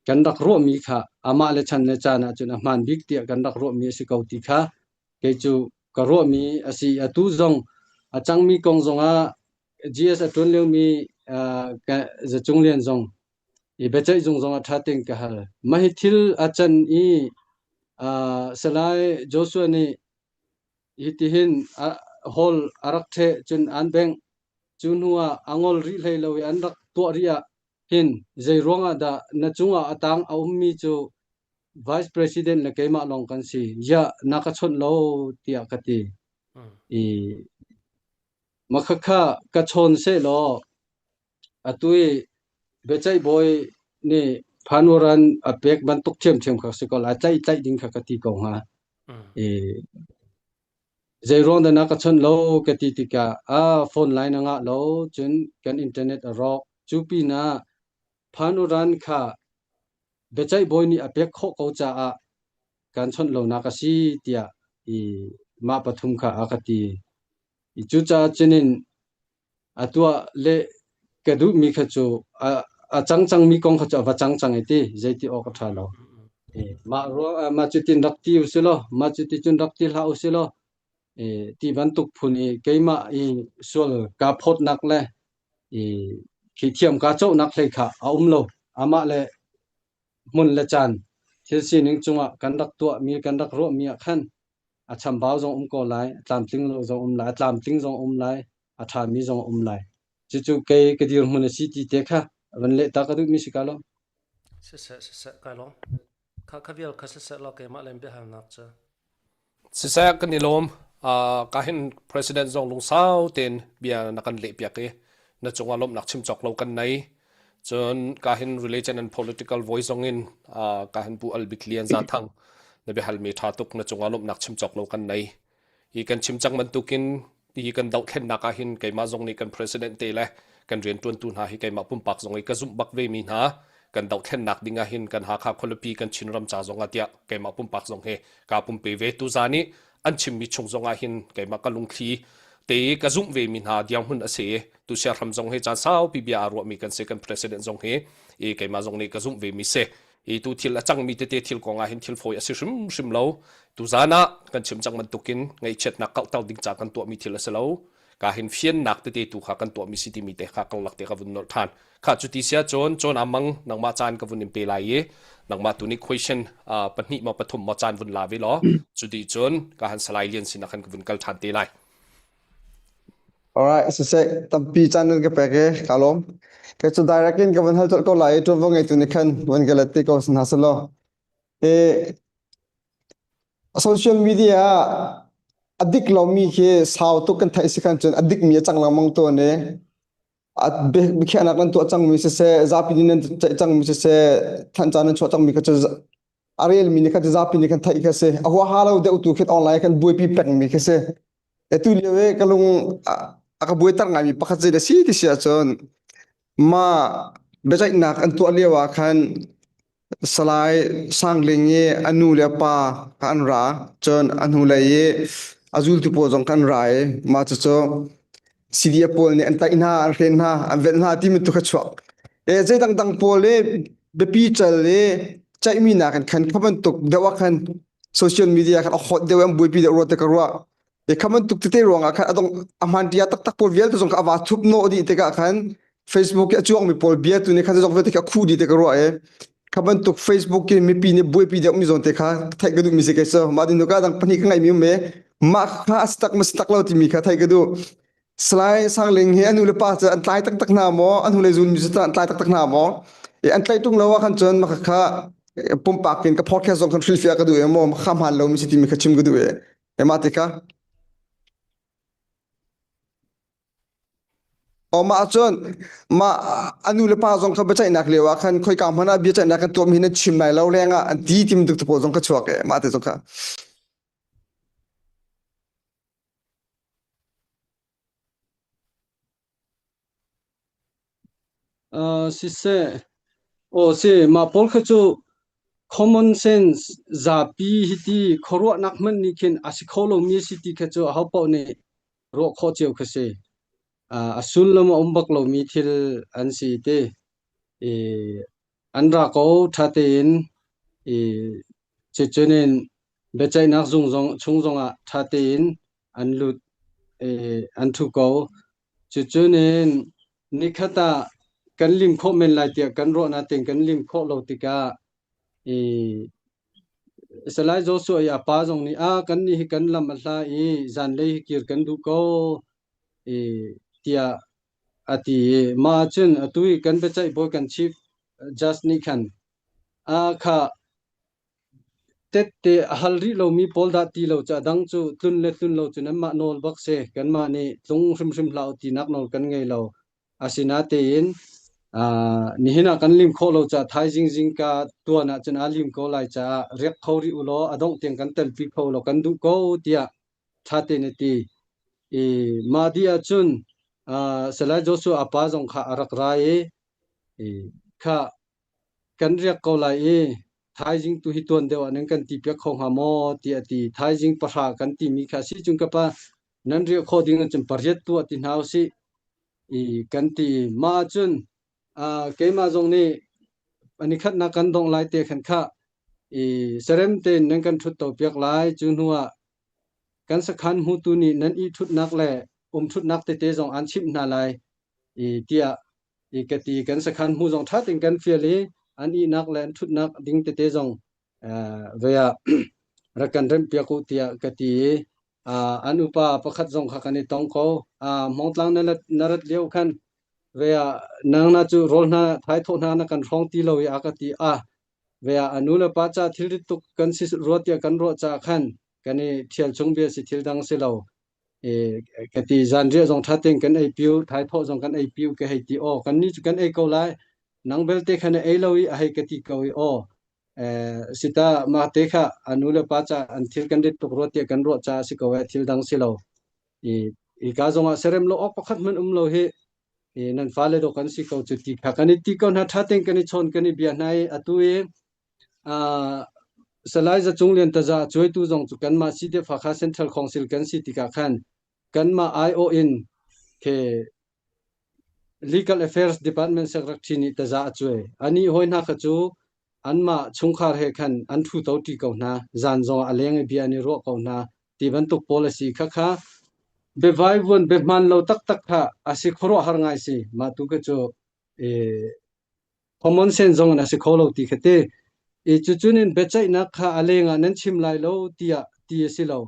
kan rak ruahmi kha amah le chan le caan ahcun a hmaan bik tiah kan rak ruahmi a si ko ti kha kei cu ka ruahmi a si. Atu zong a cangmi kong zongah GS a ṭuan liomi Zacung Lian zong i biaceih zung zong ah ṭha tein ka hal. Mah hi thil a can i Salai Joshua nih hitihin hall a rak ṭheh cun an bengh. Cu hnu ah a ngol rih hlei lo i an rak tuah rih ah hin zei ruangah dah na cungah a tang a ummi cu Vice President le keimah lawng kan si. Ziah na ka chawnh lo tiah ka ti. I makhakha ka chawn sehlaw atu i biaceih bawi nih phanuran a pek bantuk ṭhiamṭhiam kha si ko lai. Tlaih tlaih ding kha ka ti ko hnga. I Zeiruang dah na ka chawnh lo ka ti tikah ah phone line a ngah lo cun kan internet a rawk. Cu pinah phanuran kha biaceih bawi nih a pek khawh ko caah kan chawnh lonak a si tiah i mah pathum kha a ka ti. I cucaah cunin a tuah le ka duhmi kha cu a, a cang cangmi kong kha cu a va cang cang i ti zeiti awk a ṭha lo. Mah ruang mah cutin rak ti u si law mah cuti cun rak ti hlah u si law ti bantuk phun i keimah i sual kaa phawtnak le i khi thiam kaa cohnak hlei kha a um lo. Amah le hmun le caan thil sining cungah kan rak tuahmi kan rak ruahmi ah khan a chambau zong um ko lai, a tlamtling lo zong um lai, a tlamtling zong um lai, a ṭhami zong um lai. Cucu kei ka dirhmun a si ti te kha van leh ta ka duhmi si ka lo. Siseh, siseh, kai lawm. Kha kha vial kha siseh law keimah len biahalnak cu. Siseh kan i lawm. Uh, ka hin president zong lungsau tein bia na kan leh piak i na cungah lawmhnak chim cawk lo kan nei. Cun ka hin religion and political voice zong in uh, ka hin Pu Albik Lian Za Thang na biahalmi ṭha tuk na cungah lawmhnak chim cawk lo kan nei. Hi kan chim cang bantukin hi kan dohthlennak ah hin keimah zong nih kan president te le kan rianṭuantu hna hi keimah pumpak zong i ka zumh bak ve mi hna kan dohthlennak ding ah hin kan Hakha khualipi kan Chinram ca zong ah tiah keimah pumpak zong hi kaa pumpe ve tuzan i an chimmi chung zong ah hin keimah ka lungthli te i ka zumh ve mi hna dirhmun a si i tu siahram zong hi caan saupi bia aa ruahmi kan si kan president zong hi i keimah zong nih ka zumh ve mi si i tu thil a cangmi tete thil kong ah hin thil fawi a si hrimhrim lo tuzan ah kan chim cang bantukin ngaihchiatnak kauhter ding ca kan tuahmi thil a si lo ka hin fiannak tete tu kha kan tuahmi si timi te kha karlak te ka vun nolh than kha cu ti sia cun cawn amang nangmah caan ka vun in pe lai i nangmah tu nih question pahnih maw pathum maw caan vun la ve law cu ti cun ka han salai lian sin ah khan ka vun kal than te lai Alright, siseh, tampi caan nan ka pek i ka lawm. Kei cu direct in ka van hal colh ko lai i ṭuanvo ngeitu nih khan van ka let te ko hna selaw. E, social media ah a dik lomi khi sau tuk kan theih si khan cun a dikmi a cang lengmang tawn i a biakhiahnak nan tuah cangmi siseh, zapi nih nan ceih cangmi siseh, thanhca nan chuah cangmi kha cu a relmi nih khan zapi nih khan theih kha si. A huaha lo deuh tu khi online khan buaipi pengmi khi si. Atu lio i ka lung a ka buaiter ngaimi pakhat zei dah si ti si ahcun ma. biaceihnak an tuah lio ah khan Salai Sangling i a nu le a pa kha an ra. Cun a hnulei i a zultu pawl zong kha an ra i mah cucu CDF pawl nih an tlaih hna, an hren hna, an velh hna timi tu kha chuak. E zei dangdang pawl i biapi cal i ceihmi nakin khan kha bantuk deuh ah khan social media khan a hot deuh i an buaipi deuh rua te ka ruah. E kha bantuk tete ruangah khan adong a hman tia taktak pawl vialte zong kha a va thup nawh dih tikah khan Facebook i a cuangmi pawl bia tu nih khan zong vialte kha khu dih te ka ruah i kha bantuk Facebook in mipi nih buaipi deuh mi zawn te kha theih ka duh mi si kei cu mah din ka dang pahnih ka ngeih mi um e mah kha a si tak ma si tak lo timi kha theih ka duh Salai Sangling hi a nu le pa cu an tlai taktak hna maw an hnulei zun mi cu an tlai taktak hna maw i an tlaih ṭung lo ah khan cun mah kha pumpak in ka podcast zong khan hrilhfiah ka duh i maw kha hmaan lo mi si timi kha chim ka duh i e mah ti kha Aw mah ahcun mah a nu le pa zong kha biaceihnak lio ah khan khoika hmanh ah biaceihnak kan tuahmi hi nan chim lai lo lengah an ti tim tuk pawl zong kha chuak e mah te zong kha. Uh, siseh, aw si, mah pawl kha cu common sense zapi hiti khuaruahnak hmanh nih khin a si kho lomi a si ti kha cu ahopaoh nih ruah khawh cio kha si. Uh, a sullam a um bak lomi thil an si ti. I an ra ko ṭha tein i cucun in biaceihnak zung zong chung zongah ṭha tein an lut i an ṭhu ko. Cucun in nikhat ah kan lim khawh men lai tiah kan ruah nain kan lim khawh lo tikah i Salai Joshua i a pa zong nih a kan nih hi kan lam a hla i zanlei hi kir kan duh ko i tiah a ti i mah ahcun atu i kan biaceih bawi kan chief judge nih khan a kha Tette a hal rih lomi pawl dah ti lo cu a dang cu tlun le tlun lo cu nanmah nawl bak si. Kanmah nih tlung hrimhrim hlah u tinak nawl kan ngei lo. Asinatein uh, nihin ah kan lim khawh lo caah thaizing zingka tuan ahcun aa lim ko lai caah riak kho rih u law a dongh tiang kan telpi kho law kan duh ko tiah ṭha tein a ti. I mah dih ahcun uh, Salai Joshua a pa zong kha a rak ra i, i kha Kan riak ko lai i thaizing tu hi tuan deuh ah nan kan ti piak kho hnga maw tiah a ti. Thaizing pahra kan timi kha a si cun ka pa nan riah khawh ding ahcun pariat tuah ti hna usih i kan ti. Mah ahcun uh, keimah zong nih ani khatnak kan dongh lai te khan kha i sarem tein nan kan ṭhut to piak lai. Cu hnu ah kan sakhan hmutu nih nan i ṭhutnak le um ṭhutnak tete zong an chimh hna lai i tiah i ka ti kan sakhan hmu zong ṭha tein kan fial i an ihnak le an ṭhutnak ding tete zong ve ah rak kan remh piak u tiah ka ti i an upa pakhat zong kha kan i tong ko. Hmongtlang na na rat lio khan ve ah nang na cu rawl hna thaithawh hna na kan hrawng ti lo i a ka ti a ve ah a nu le pa ca thilrit tuk kan si rua tiah kan ruah caah khan kan i ṭhial chung bia si thil dang si lo. Ka ti zanriah zong ṭha tein kan ei piu thaithawh zong kan ei piu ka hei ti aw kan nih cu kan ei ko lai nang belte kha na ei lo i a hei ka ti ko i aw sita mah te kha a nu le pa ca an thil kan rit tuk rua tiah kan ruah caah si ko eh thil dang si lo i i ka zong ah serem lo awk pakhat hmanh um lo hi i nan fale do kan si ko cu ti kha kan i ti ko hna ṭha tein kan i chawn kan i bia hna i atu i Salai Za Cung Lian taza a cuaitu zong cu kanmah CDF Hakha Central Council kan si tikah khan kanmah aiawh in ke Legal Affairs Department Secretary nih taza a cuai. Anih hawi hna kha cu anmah chungkhar he khan an ṭhu to ṭi ko hna. Zan zong ah a leng i bia an i ruah ko hna ti bantuk pawl a si. Khakha biavaivuan biahmaan lo taktak kha a si khuaruahhar ngai si. Mah tu kha cu common sense zong in a si kho lo ti kha ti. I cucun in biaceihnak kha a leng ah nan chim lai lo tiah ti a si lo.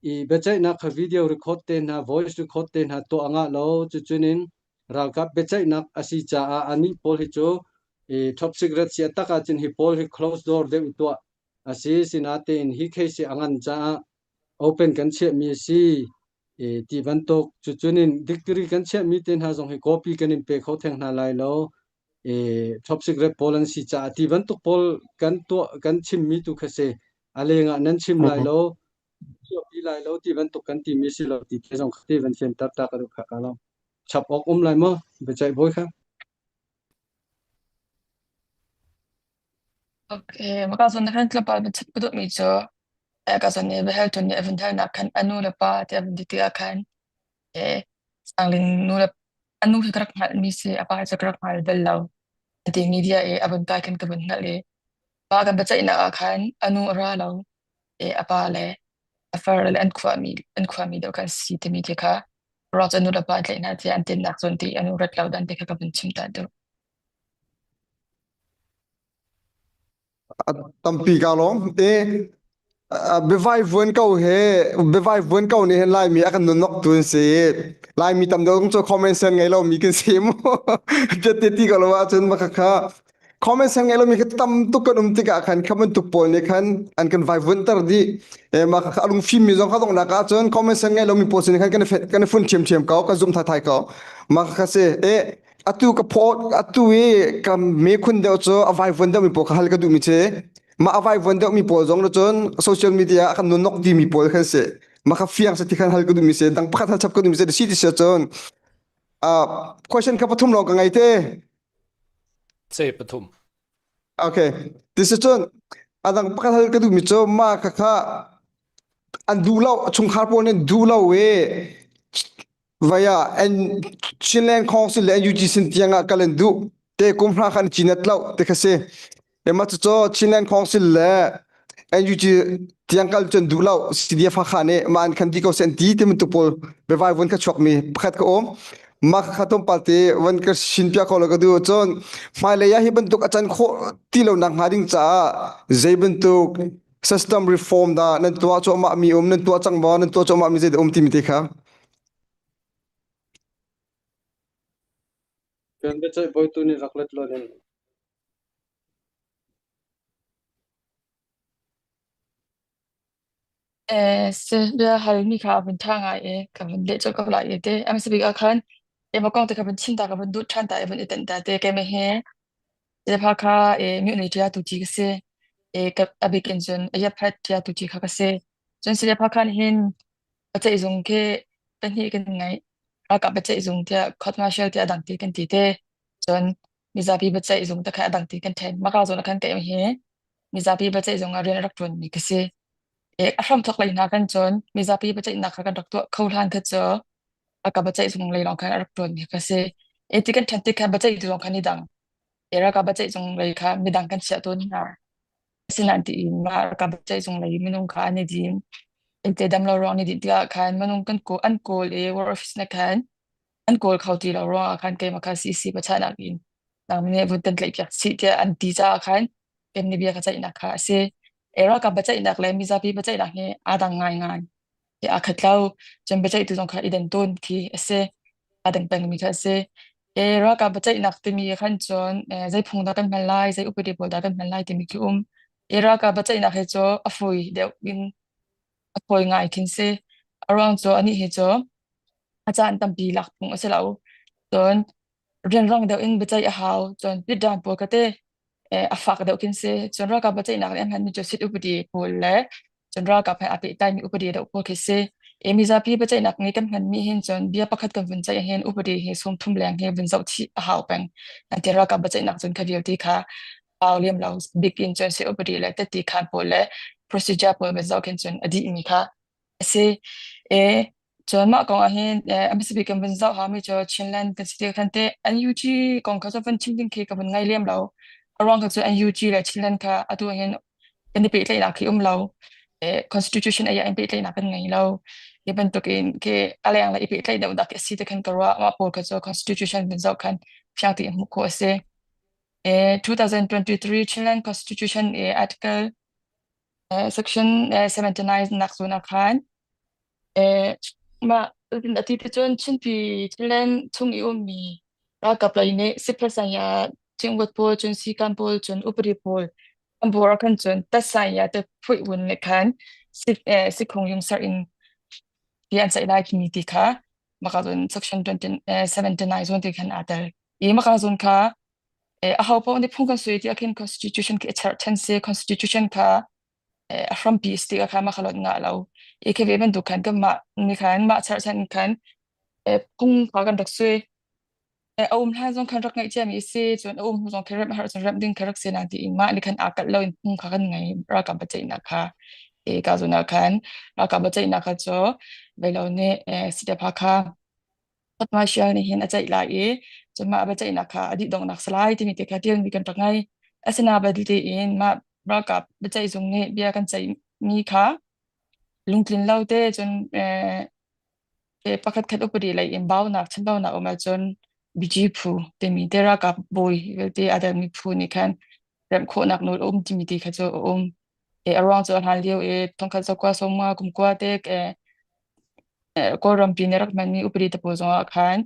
I biaceihnak kha video record te hna, voice record te hna tuah a ngah lo. Cucun in ralkap biaceihnak a si caah anih pawl hi cu i top secret si a tak ahcun hi pawl hi close door deuh i tuah a si. Sinatein hi case hi a ngan caah open kan chiahmi a si. I ti bantuk cucun in dictionary kan chiahmi te hna zong hi copy kan in pe kho theng hna lai lo. I top secret pawl an si caah ti bantuk pawl kan tuah kan chimmi tu kha si. A leng ah nan chim lai lo, chuahpi lai lo ti bantuk kan timi si lo ti te zong kha ti van fianter ta ka duh kha ka lo. Chap awk um lai maw biaceih bawi kha? Okay, maka zawn na khan tlawmpal van chim ka duhmi cu eh, ka zawn nih biahal ṭun nih a vun halnak khan a nu le pa ti a vun ti tikah khan eh, Sangling nu le a nu hi ka rak hngalhmi si, a pa cu ka rak hngal bal lo. Ati media i a vun kai khan ka vun hngalh i pa kan biaceihnak ah khan a nu a ra lo i a pa le a far le an khuami an khuami deuh khan si timi ti kha ruang cu a nu le pa an tlaih hna tiah an tinnak zawn ti a nu rat lo dan ti kha ka vun chim ta duh. A tampi ka lawm. E biavai vuan ko he biavai vuan ko nih hin Laimi a kan nunok tu an si. Laimi tam deuh cu comment sen ngei lo mi kan si mu. Te ti ko lo ahcun maka kha comment sen ngei lo mi kha tam tuk kan um tikah khan kha bantuk pawl nih khan an kan vai vuan ter dih. E mah kha a lungfim mi zong kha donghnak ahcun comment sen ngei lo mi pawl sin khan kan kan fun thiamthiam ko kan zum thai thai ko. Mah kha si e atu ka phaw atu i ka me khun deuh cu a vaivuan deuh mi pawl kha hal ka duh mi si mah a vaivuan deuh mi pawl zong cun social media ah kan nunok di mi pawl khan si mah kha fiang se ti khan hal ka duh mi si dang pakhat hal chap ka duh mi si si ti si cun question kha pathum lawng ka ngei te Se pathum okay ti si cun adang pakhat hal ka duh mi cu mah kha kha an duh lo chungkhar pawl nih duh lo i Vai ah Chinland Council le NUG sin tiang ah kal an duh te kum hra khan cinat lo te kha si. Ema cucu Chinland Council le NUG tiang kal cun duh lo CDF Hakha nih ma an khan di ko sen ti ti bantuk pawl biavai vun kha chuak mi pakhat ka um. Ma kha tom palte van ka shin pia ko lo ka du cun hmailei ah hi bantuk a can khawh ti lo nak hnga ding caah zei bantuk system reform dah nan tuah cuahmah mi um nan tuah cang maw nan tuah cuahmah mi zei dah um timi te kha Kan biaceih bawitu nih rak let law ning. Eh, si bia hal mi kha a vun ṭha ngai i ka vun leh colh ko lai i te. A hmasa bik ah khan keimah kong te kha vun chim ta ka vun duh ṭhan ta i vun i tenh ta te keimah he Zepa kha e mihni ṭia tu ti ka si. E ka a bik in cun a yaphat ṭia tu ti kha ka si. Cun Zepa khan hin biaceihzung khi pahnih kan ngeih. Ralkap biaceihzung tiah court martial tiah a dang ti kan ti te. Cun mizapi biaceihzung te kha a dang ti kan ṭhen. Maka zawn ah khan keimah hi mizapi biaceihzung ah rian a rak ṭuanmi ka si. E a hramthawk lei hna khan cun mizapi biaceihnak kha kan rak tuah kho hlan kha cu ralkap biaceihzung lei lawng khan a rak ṭuanmi ka si. E ti kan ṭhen tik khan biaceihtu zong khan i dang. E ralkap biaceihzung lei kha midang kan chiah tawn hna. Asinain tiin mah ralkap biaceihzung lei minung kha an i din. Inte dam lo ruang an i dinh tikah khan minung kan kawl an kawl i war office na khan an kawl kho ti lo ruangah khan keimah kha CC pachahnak in nang nih vun kan tlaihpiak chih tiah an ti caah khan kan nih bia ka ceihnak kha a si. E ralkap biaceihnak le mizapi biaceihnak hi aa dang ngaingai. I aa khat lo. Cun biaceihtu zong kha i den tawn khi a si. Aa dang pengmi kha a si. E ralkap biaceihnak timi khan cun zei phung dah kan hman lai, zei upadi pawl dah kan hman lai timi khi um. E ralkap biaceihnak hi cu a fawi deuh in a fawi ngai khin si. A ruang cu anih hi cu a caan tampi lak phung a si lo. Cun rianrang deuh in biaceih a hau. Cun pitdan pawl kha te a fak deuh khin si. Cun ralkap biaceihnak nih an hmanmi cu sit upadi pawl le cun ralkap he aa pehtlaimi upadi deuh pawl khi si. E mizapi biaceihnak nih kan hmanmi hin cun bia pakhat kan vun ceih ahhin upadi hi sawmthum leng hi vun zoh chih a hau peng. An ti ralkap biaceihnak cun kha vialte kha pau liam lo bik in cun si upadi le teti khan pawl le procedure pawl vun zoh khin cun a dihmi kha a si. E Cun mah kong ah hin a hmasa bik kan vun zoh haumi cu Chinland kan si ti khan teh NUG kong kha cu vun chim ding khi ka vun ngai lem lo. A ruang kha cu NUG le Chinland kha atu ah hin kan i pehtlaihnak khi um lo. Constitution ai ah in pehtlaihnak kan ngei lo. Hi bantuk in khi a leng le i pehtlaih deuh dak a si ti khan ka ruah. Mah pawl kha cu Constitution vun zoh khan fiang tein hmuh khawh a si. 2023 Chinland Constitution i Article Section 79 nak zawn ah khan Mah a ti cun Chinpi Thailand chung i ummi ralkap lei nih sipasaya cingvat pawl cun sikan pawl cun upadi pawl an bawr ah khan cun tasaya te phuih vun nih khan sikhung yungsar in ti an ceih lai timi ti kha maka cun section 20, 79 zawn ti khan aa tel. I maka zawn kha aho paoh nih phung kan sui ti ah khin constitution khi a cherhchan si constitution kha a hrampi si tikah khan mah kha lot ngah lo. I khi ve bantuk khan kanmah nih khan mah cherhchan khan phung kha kan rak sui. A um hlan zong khan rak ngeih ciami a si. Cun a um hnu zong khan remh a herh cun remh ding kha rak si na tiin mah nih khan aa kalh lo in phung kha kan ngei ralkap biaceihnak kha. E ka zun ah khan ralkap biaceihnak kha cu Velo nih CDF Hakha Fatma Shial nih hin a ceih lai i cun mah biaceihnak kha a dih donghnak si lai timi te kha ṭialmi kan rak ngei. Asinain belte in mah ralkap biaceih zung nih bia kan ceihmi kha lungtlin lo te cun pakhat khat upadi lei in baunak chanbaunak um ahcun BG phu timi te ralkap bawi vialte aa telmi phu nih khan remh khawhnak nawl a um timi ti kha cu a um. E, a ruang cu a hlan lio i thongkhat zakua sawmnga kumkua te Kawlrampi nih rak hmanmi upadi te pawl zongah khan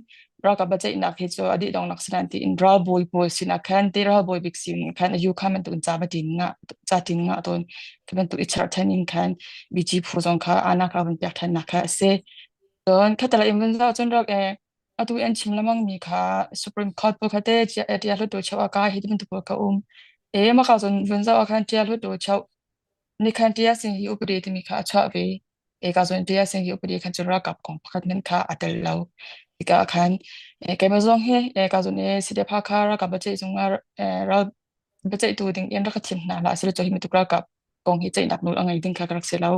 ralkap biaceihnak hi cu a dih dongnak si nain tiin ralbawi pawl sinah khan te ralbawi bik sin khan a yu kha bantuk in ca va tin ngah ca tin ngah tawn khi bantuk i cherhchan in khan BG phu zong kha anak a vun pek thannak kha a si. Cun khatalei in vun zoh cun rak e atu an chim lengmang mi kha Supreme Court pawl kha te tia hluttaw cheu a kai hi ti bantuk pawl kha um. E maka cun vun zoh ah khan tia hluttaw cheu ni khan tia sing hi upadi timi kha a chuah ve. Eka cun tia sing hi upadi khan cun ralkap kong pakhat hmanh kha a tel lo. Tikah khan keimah zong hi eka cun e CDF kha ralkap biaceih zung ah ral biaceihtu ding in rak ka thim hna hlah sila cu hi bantuk ralkap kong hi ceihnak nawl a ngei ding kha ka rak si lo.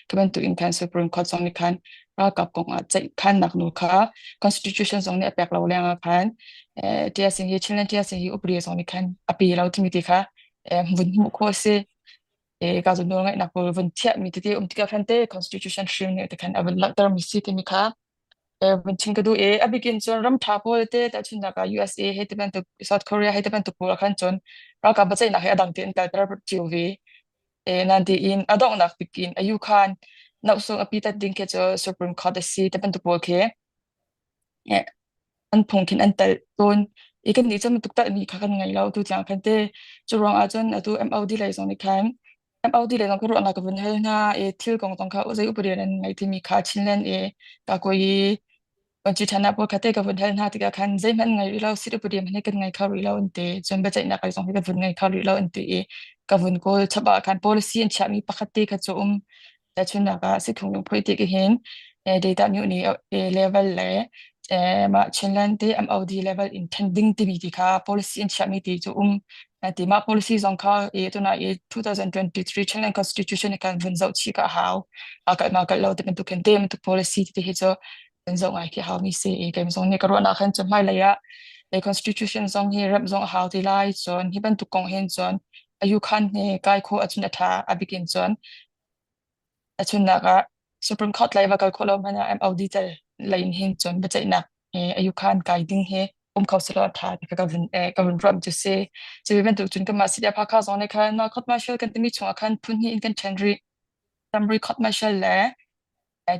Khi bantuk in khan Supreme Court zong nih khan ralkap kong ah ceihkhannak nawl kha Constitution zong nih a pek lo leng ah khan tia sing hi Chinland tia sing hi upadi zong nih khan a pe lo timi ti kha vun hmuh khawh a si. E ka zu nawl ngaihnak pawl vun thiahmi tete um tikah khan te Constitution hrim nih te khan a vun langhtermi si timi kha vun chim ka duh i a bikin cun ram ṭha pawl te tahchunhnak ah USA he ti bantuk South Korea he ti bantuk pawl ah khan cun ralkap biaceihnak hi a dang tein kalter cio ve. E nan tiin a donghnak bik in ayu khan nohsung a pitat ding khi cu Supreme Court a si ti bantuk pawl khi an phung khin an telh tawn. I kan nih cun bantuk telhmi kha kan ngei lo tu tiang khan te. Cu ruang ah cun atu MOD lei zong nih khan MOD lei zong ka ruahnak ka vun hal hna i thil kong zong kha zei upadi nan ngei timi kha Chinland i kakuai Vuanci pawl kha te ka vun hal hna tikah khan zeihmanh ngei rih lo sit upadi hmanh hi kan ngei kho rih lo an ti. Cun biaceihnak lei zong hi kan vun ngei kho rih lo an ti i ka vun kawl chap ah khan policy an chiahmi pakhat te kha cu um. Tahchunhnak ah Sithung lungphui ti hin data nih level le mah Chinland te MOD level in then ding timi ti kha policy an chiahmi ti cu um. Ti mah policy zong kha i tuna i 2023 Chinland Constitution kan vun zoh chih ka hau. A kalh ma kalh lo ti bantuk khin te bantuk policy ti hi cu kan zoh ngai khi hau mi si i keim zong nih ka ruahnak khan cu hmailei ah le constitution zong hi remh zong a hau ti lai cun hi bantuk kong hin cun ayu khan he kai kho acun a tha a bikin cun a chunnak ah Supreme Court lei va kal khawh lo hmanh ah MOD tel lei in hin cun biaceihnak he ayu khan kai ding hi um kho selaw a tha ti ka vun ka vun ruah cu si. Cu bantuk cun kanmah CDF Hakha zong nih khan court martial kan timi chungah khan phun hnih in kan ṭhen rih. Summary court martial le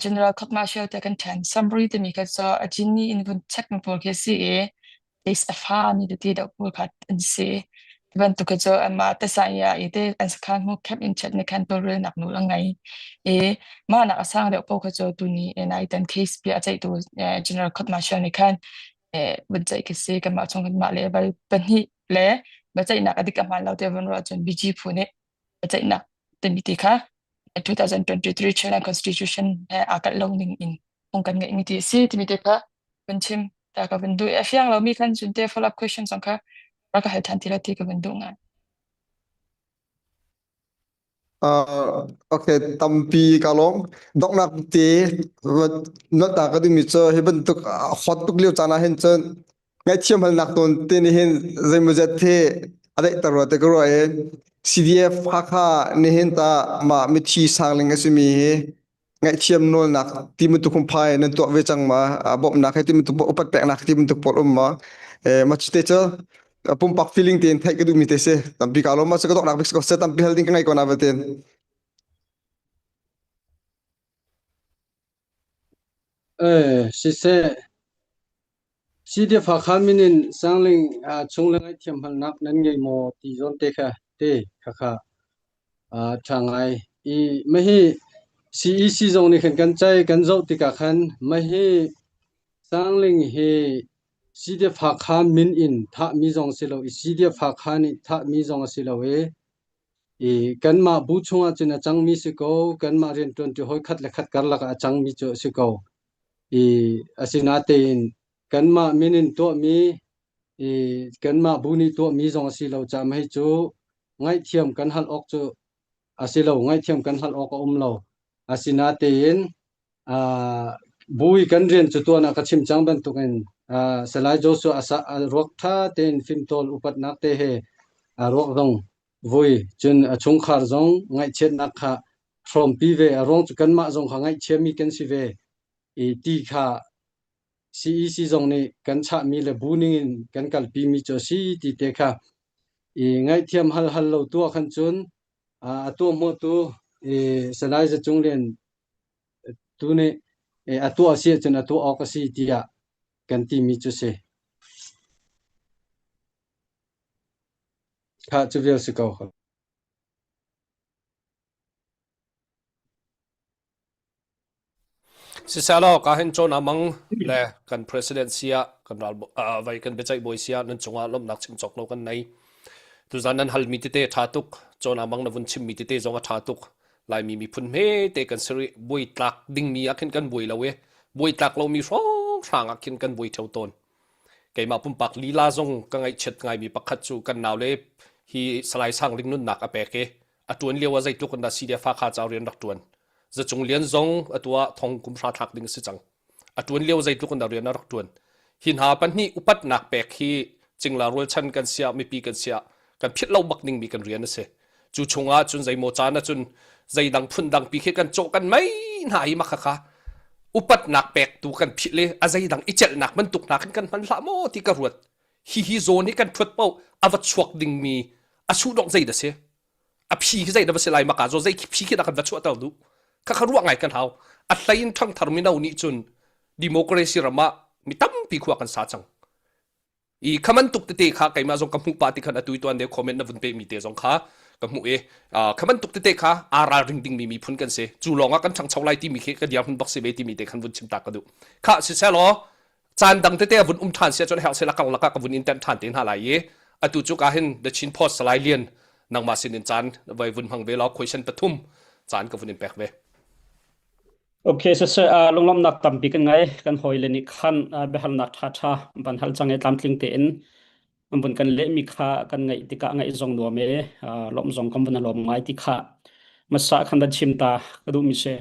General court martial te kan ṭhen. Summary timi kha cu a cin in vun check mi pawl khi a si i case a fa mi tete deuh pawl kha an si. Ti bantuk hi cu anmah tasaya i te an sakhan hmu camp in chat nih khan tawlrelnak nawl a ngei. I mah nak a sang deuh paoh kha cu tuni nai tan case bia a ceihtu General Court Martial nih khan vun ceih khi si. Kanmah chung kanmah level pahnih le biaceihnak a dik a hmaan lo ti vun ruah cun BG phu nih biaceihnak timi ti kha 2023 Chinland Constitution he aa kalh lo ning in phung kan ngeihmi ti a si timi te kha vun chim ta ka vun duh i a fiang lomi khan cun te follow up question zong kha rak ka hal than ti la ti ka vun duh ngai. Uh, okay, tampi ka lawm. Donghnak te nolh ta ka duhmi cu hi bantuk hot tuk lio caan ah hin cun ngaihthiam halnak tawn te nih hin zeimawzet hi a daihter rua te ka ruah i CDF Hakha nihin ta mah mithi sangling a simi hi ngaihthiam nawlnak ti bantuk phungphai nan tuah ve cang ma bawmhnak he ti bantuk upat peknak ti bantuk pawl um ma ma te cu pumpak feeling tein theih ka duhmi te si tampi ka lawm ma cu ka donghnak bik si ko se tampi hal ding ka ngei ko na vetin Eh, siseh, CDF Hakha min in Sangling ah chung le ngaihthiam halnak nan ngei maw ti zawn te kha te khakha ah ṭha ngai. I mahi CEC zong nih khan kan cai kan zoh tikah khan mahi Sangling hi CDF Hakha min in thahmi zong si lo i CDF Hakha nih thahmi zong a si lo i i kanmah bu chungah cun a cangmi si ko kanmah rianṭuanṭi hawi khat le khat karlak ah a cangmi cu a si ko. I asinatein kanmah min in tuahmi I kanmah bu nih tuahmi zong a si lo caah hei cu ngaihthiam kan hal awk cu a si lo ngaihthiam kan hal awk a um lo. Asinatein uh, bu i kan rian cu tuan ah ka chim cang bantukin uh, Salai Joshua a, sa, a ruak ṭha tein fimtawl upatnak te he a ruak zong vui cun a chungkhar zong ngaihchiatnak kha hrawmpi ve a ruang cu kanmah zong kha ngaihchiami kan si ve i ti kha CEC zong nih kan chahmi le bu ningin kan kalpimi cu a si ti te kha i ngaihthiam hal hal lo tuah khan cun a tuahhmuahtu i Salai Za Cung Lian tu nih a tuah a si ahcun a tuah awk a si tiah kan timi cu si. Kha cu vial si ko. Siselaw ka hin cawn amang le kan president sia kan ral vai kan biaceih bawi sia nan cungah lawmhnak chim cawk lo kan nei. Tuzan nan halmi tete tha tuk cawn amang na vun chimmi tete zong a tha tuk. Laimi miphun hme te kan siri buai tlak dingmi ah khin kan buai lo e. Buai tlak lomi hrawng hrang ah khin kan buai theo tawn. Keimah pumpak lila zong ka ngaihchiat ngaimi pakhat cu kan naule hi Salai Sang Ling nunnak a pek i a ṭuan lio ah zeitluk in dah CDF Hakha ca rian rak ṭuan. Zacung Lian zong atu ah thong kum hra thlak ding a si cang. A ṭuan lio zeitluk in dah rian a rak ṭuan. Hi hna pahnih upatnak pek hi cingla rualchan kan siah mipi kan siah kan philh lo bak dingmi kan rian a si. Cu chungah cun zeimaw caan ahcun zeidang phundang pi khi kan cawh kan mei hna hi mah khakha upatnak pek tu kan philh i a zeidang i celhnak bantuk hna khin kan hman hlah maw ti ka ruat. Hihi zawn hi kan ṭhuat paoh a va chuak dingmi a suhdongh zei dah si? A phi khi zei dah va si lai maka zaw zei phi khi dah kan va chuahter duh? Khakha ruah ngai kan hau. A hlei in ṭhangthar mino nih cun democracy ram ah mi tampi khua kan sa cang. I kha bantuk tete kha keimah zong ka hmuh pah ti khan atu i tuan deuh comment na vun pehmi te zong kha ka hmuh i kha bantuk tete kha aa ralring dingmi miphun kan si. Cu lawng ah kan ṭhangcho lai timi khi ka dirhmun bak si ve timi te khan vun chim ta ka duh. Kha siselaw caan dang tete a vun um ṭhan si ahcun herh sela kang lakah ka vun in tenh ṭhan te hna lai i atu cu ka hin The Chin Post Salai Lian nangmah sin in caan vai vun hmang ve law question pathum caan ka vun in pek ve. Okay, siseh, uh, lunglawmhnak tampi kan ngei. Kan hawile nih khan uh, biahalnak ṭhaṭha van hal cang i tlamtling tein an vun kan lehmi kha kan ngaih tikah ngaih zong nuam i uh, lawmh zong kan vun lawm ngai ti kha masa khan van chim ta ka duhmi si.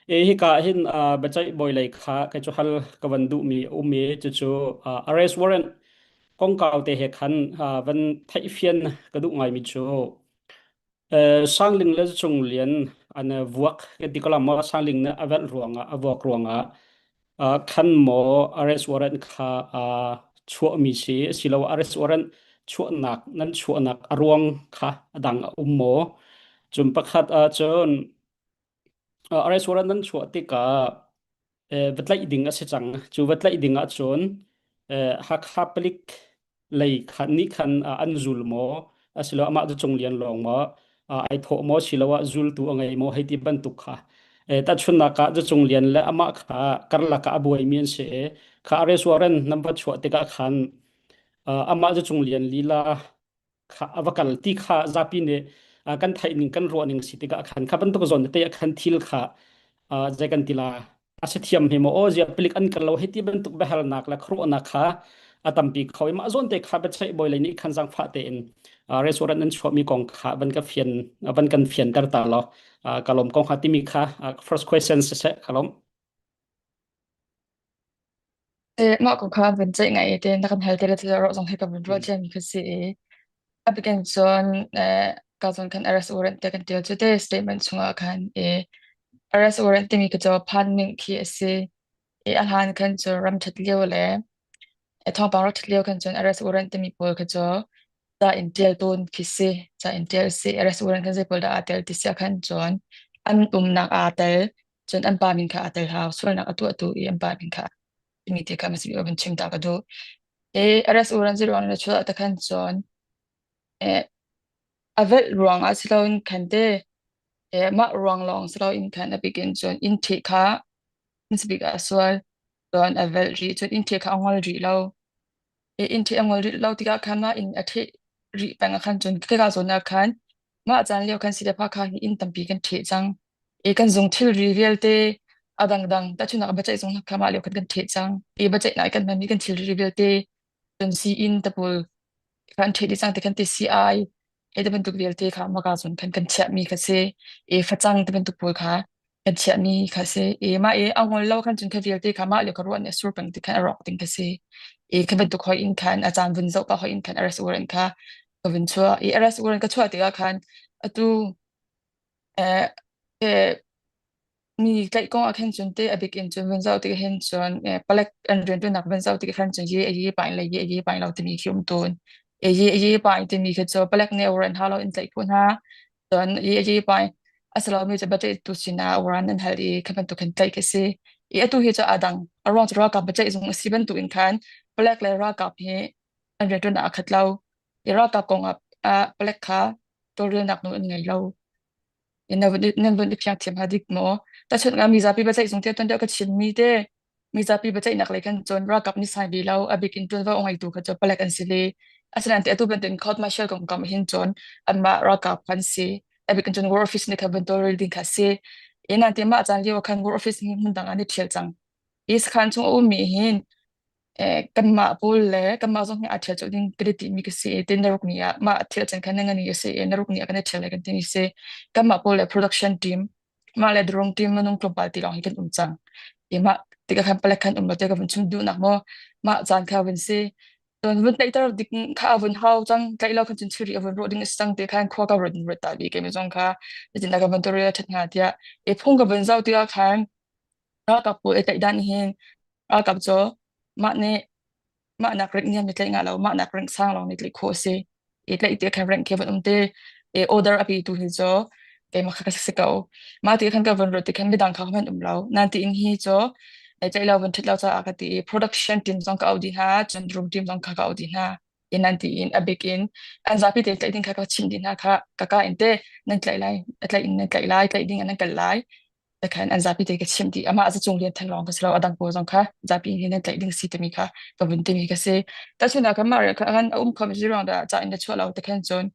E hika hin uh, biaceih bawi lei kha kei cu hal ka van duhmi a um i cucu uh, arrest warrant kongkau te he khan uh, van theihfian ka duh ngaimi cu Sangling le Cunglian an vuak kan ti ko la maw Sangling nih a velh ruangah a vuak ruangah khan maw arrest warrant kha chuahmi si asiloah arrest warrant chuahnak nan chuahnak a ruang kha a dang a um maw cun pakhat ahcun arrest warrant nan chuah tikah va tlaih ding a si cang. Cu va tlaih ding ahcun Hakha palik lei khan nih khan an zul maw asiloah amah cu Cunglian lawng maw ai thawh maw siloah zultu a ngei maw hei ti bantuk kha tahchunhnak ah Cunglian le amah kha karlak ah a buaimi an si i kha arrest warrant nan va chuah tikah khan amah cu Cunglian lila kha a va kal ti kha zapi nih kan theih ning kan ruah ning si tikah khan kha bantuk zawn te ah khan thil kha zei kan ti la a si thiam he maw aw zia palik an kal lo hei ti bantuk biahalnak le khuaruahnak kha a tampi kho i mah zawn te kha biaceih bawi lei nih khan zangfah tein restaurant an chuahmi kong kha van ka fian van kan fianter ta law ka lawm kong kha timi kha first question siseh ka lawm Mah ko kha van ceih ngai te na kan hal te le thil rawh zong he ka van ruah ciami kha si i a bikin cun ka zawn khan arrest warrant te kan tial cu te statement chungah khan i arrest warrant timi khi cu phan ning khi a si i a hlan khan cu ram ṭhat lio le thawngpang rak ṭhat lio khan cun arrest warrant timi pawl kha cu ca in ṭial tawn khi si ca in ṭial si arrest warrant khan zei pawl dah aa tel ti si ah khan cun an umnak aa tel cun an pa min kha aa tel hau sualnak a tuahtu i an pa min kha timi te kha masbi van chim ta ka duh e arrest warrant ziruang na chuah ta khan cun e a velh ruang ah siloin khan te e mah ruang lawng siloin khan a bikin cun in thi kha masbik a sual cun a velh rih cun in thi kha a ngol rih lo e in thi a ngol rih lo tikah khan mah in a theh rih peng ah khan cun khika zawn ah khan Mah caan lio khan Silepa kha hi inn tampi kan ṭheh cang. I kan zung thilri vialte a dangdang tahchunhnak ah biaceih zung kha mah lio khan kan ṭheh cang. I biaceihnak i kan hmanmi kan thilri vialte. Cun sii-inn te pawl kha an ṭheh dih cang ti khan ti sii-ai hei ti bantuk vialte kha maka cun khan kan chiahmi kha si. I facang ti bantuk pawl kha kan chiahmi kha si. I mah i a ngol lo khan cun kha vialte kha mah lio kha ruah nih a sur peng ti khan a rawk ding kha si. I kha bantuk hoi in khan a caan vun zoh pah hoi in khan arrest warrant kha ka vun chuah. I arrest warrant ka chuah tikah khan atu eh, eh, Mi tlaih kong ah khin cun teh a bik in cun vun zoh tik hin cun palek an rianṭuannak vun zoh tik khan cun ye a ye pah in le ye a ye pah in lo timi khi um tawn. E ye a ye pah in timi khi cu palek nih warrant hau lo in tlaih khawh hna. Cun ye a ye pah in a si lomi cu biaceihtu sinah warrant an hal i kha bantuk khin tlaih khi si. I atu hi cu aa dang. A ruang cu ralkap biaceih zung a si bantuk in khan palek le ralkap hi an rianṭuannak aa khat lo. I ralkap kong ah palek kha tawlrelnak nawl an ngei lo. Nan vun i fiang thiam hnga dik maw? Tahchunh ah mizapi biaceih zung tiah tuan deuh ka chimmi te mizapi biaceihnak lei khan cun ralkap nih sai ve lo a bik in ṭuanvo a ngeitu kha cu palek an si ve. Asinain te atu bantukin court martial kongkam hin cun anmah ralkap kha an si. A bik in cun war office nih khan vun tawlrel ding kha a si. Ina te mah caan lio ah khan war office hi hmun dang ah an i ṭhial cang. Hi sakhan chung a ummi hin kanmah pawl le kanmah zong hi aa ṭhial colh ding kan i timi ka si i tin naruk ni ah mah thil can khan na ni a si i naruk ni ah kan i ṭhial lai kan timi si. Kanmah pawl le production team mah le drone team minung tlawmpal ti lawng hi kan um cang. I mah tikah khan palek khan um lo tiah ka vun chim duhnak maw mah caan kha vun si. Cun vun tlaihter dik kha a vun hau cang tlaih lo khan cun thilri a vun rawh ding a si cang ti khan khua ka ruat ruat ta bi keimi zong kha zeitindah ka vun tawlrel a ṭhat hnga tiah i phung ka vun zoh tikah khan ralkap pawl i tlaih dan hin Ralkap cu mah nih mah nak rank niam nih tlaih ngah lo, mah nak rank sang lawng nih tlaih khawh a si. I tlaih ti khan rank khi van um te. I order a petu hi cu keimah kha ka si ko. Mah ti khan ka van ruat ti khan midang kha hmanh um lo. Nan tiin hi cu ei tlaih lo van ṭhit lo caah ka ti i production team zong ka auh dih hna, cun room team zong kha ka auh dih hna. In nan tiin a bik in an zapi te tlaih ding kha ka chimh dih hna kha ka ka in te nan tlaih lai, a tlaih in nan tlaih lai, tlaih ding ah nan kal lai. Khan an zapi te ka chimh dih amah cu cung lian theng lawng ka si lo a dang pawl zong kha zapi nih nan tlaih ding si timi kha ka vun timi ka si tahchunhnak kan mah kha kan a um kho mi ruang dah ca in na chuah lo te khan cun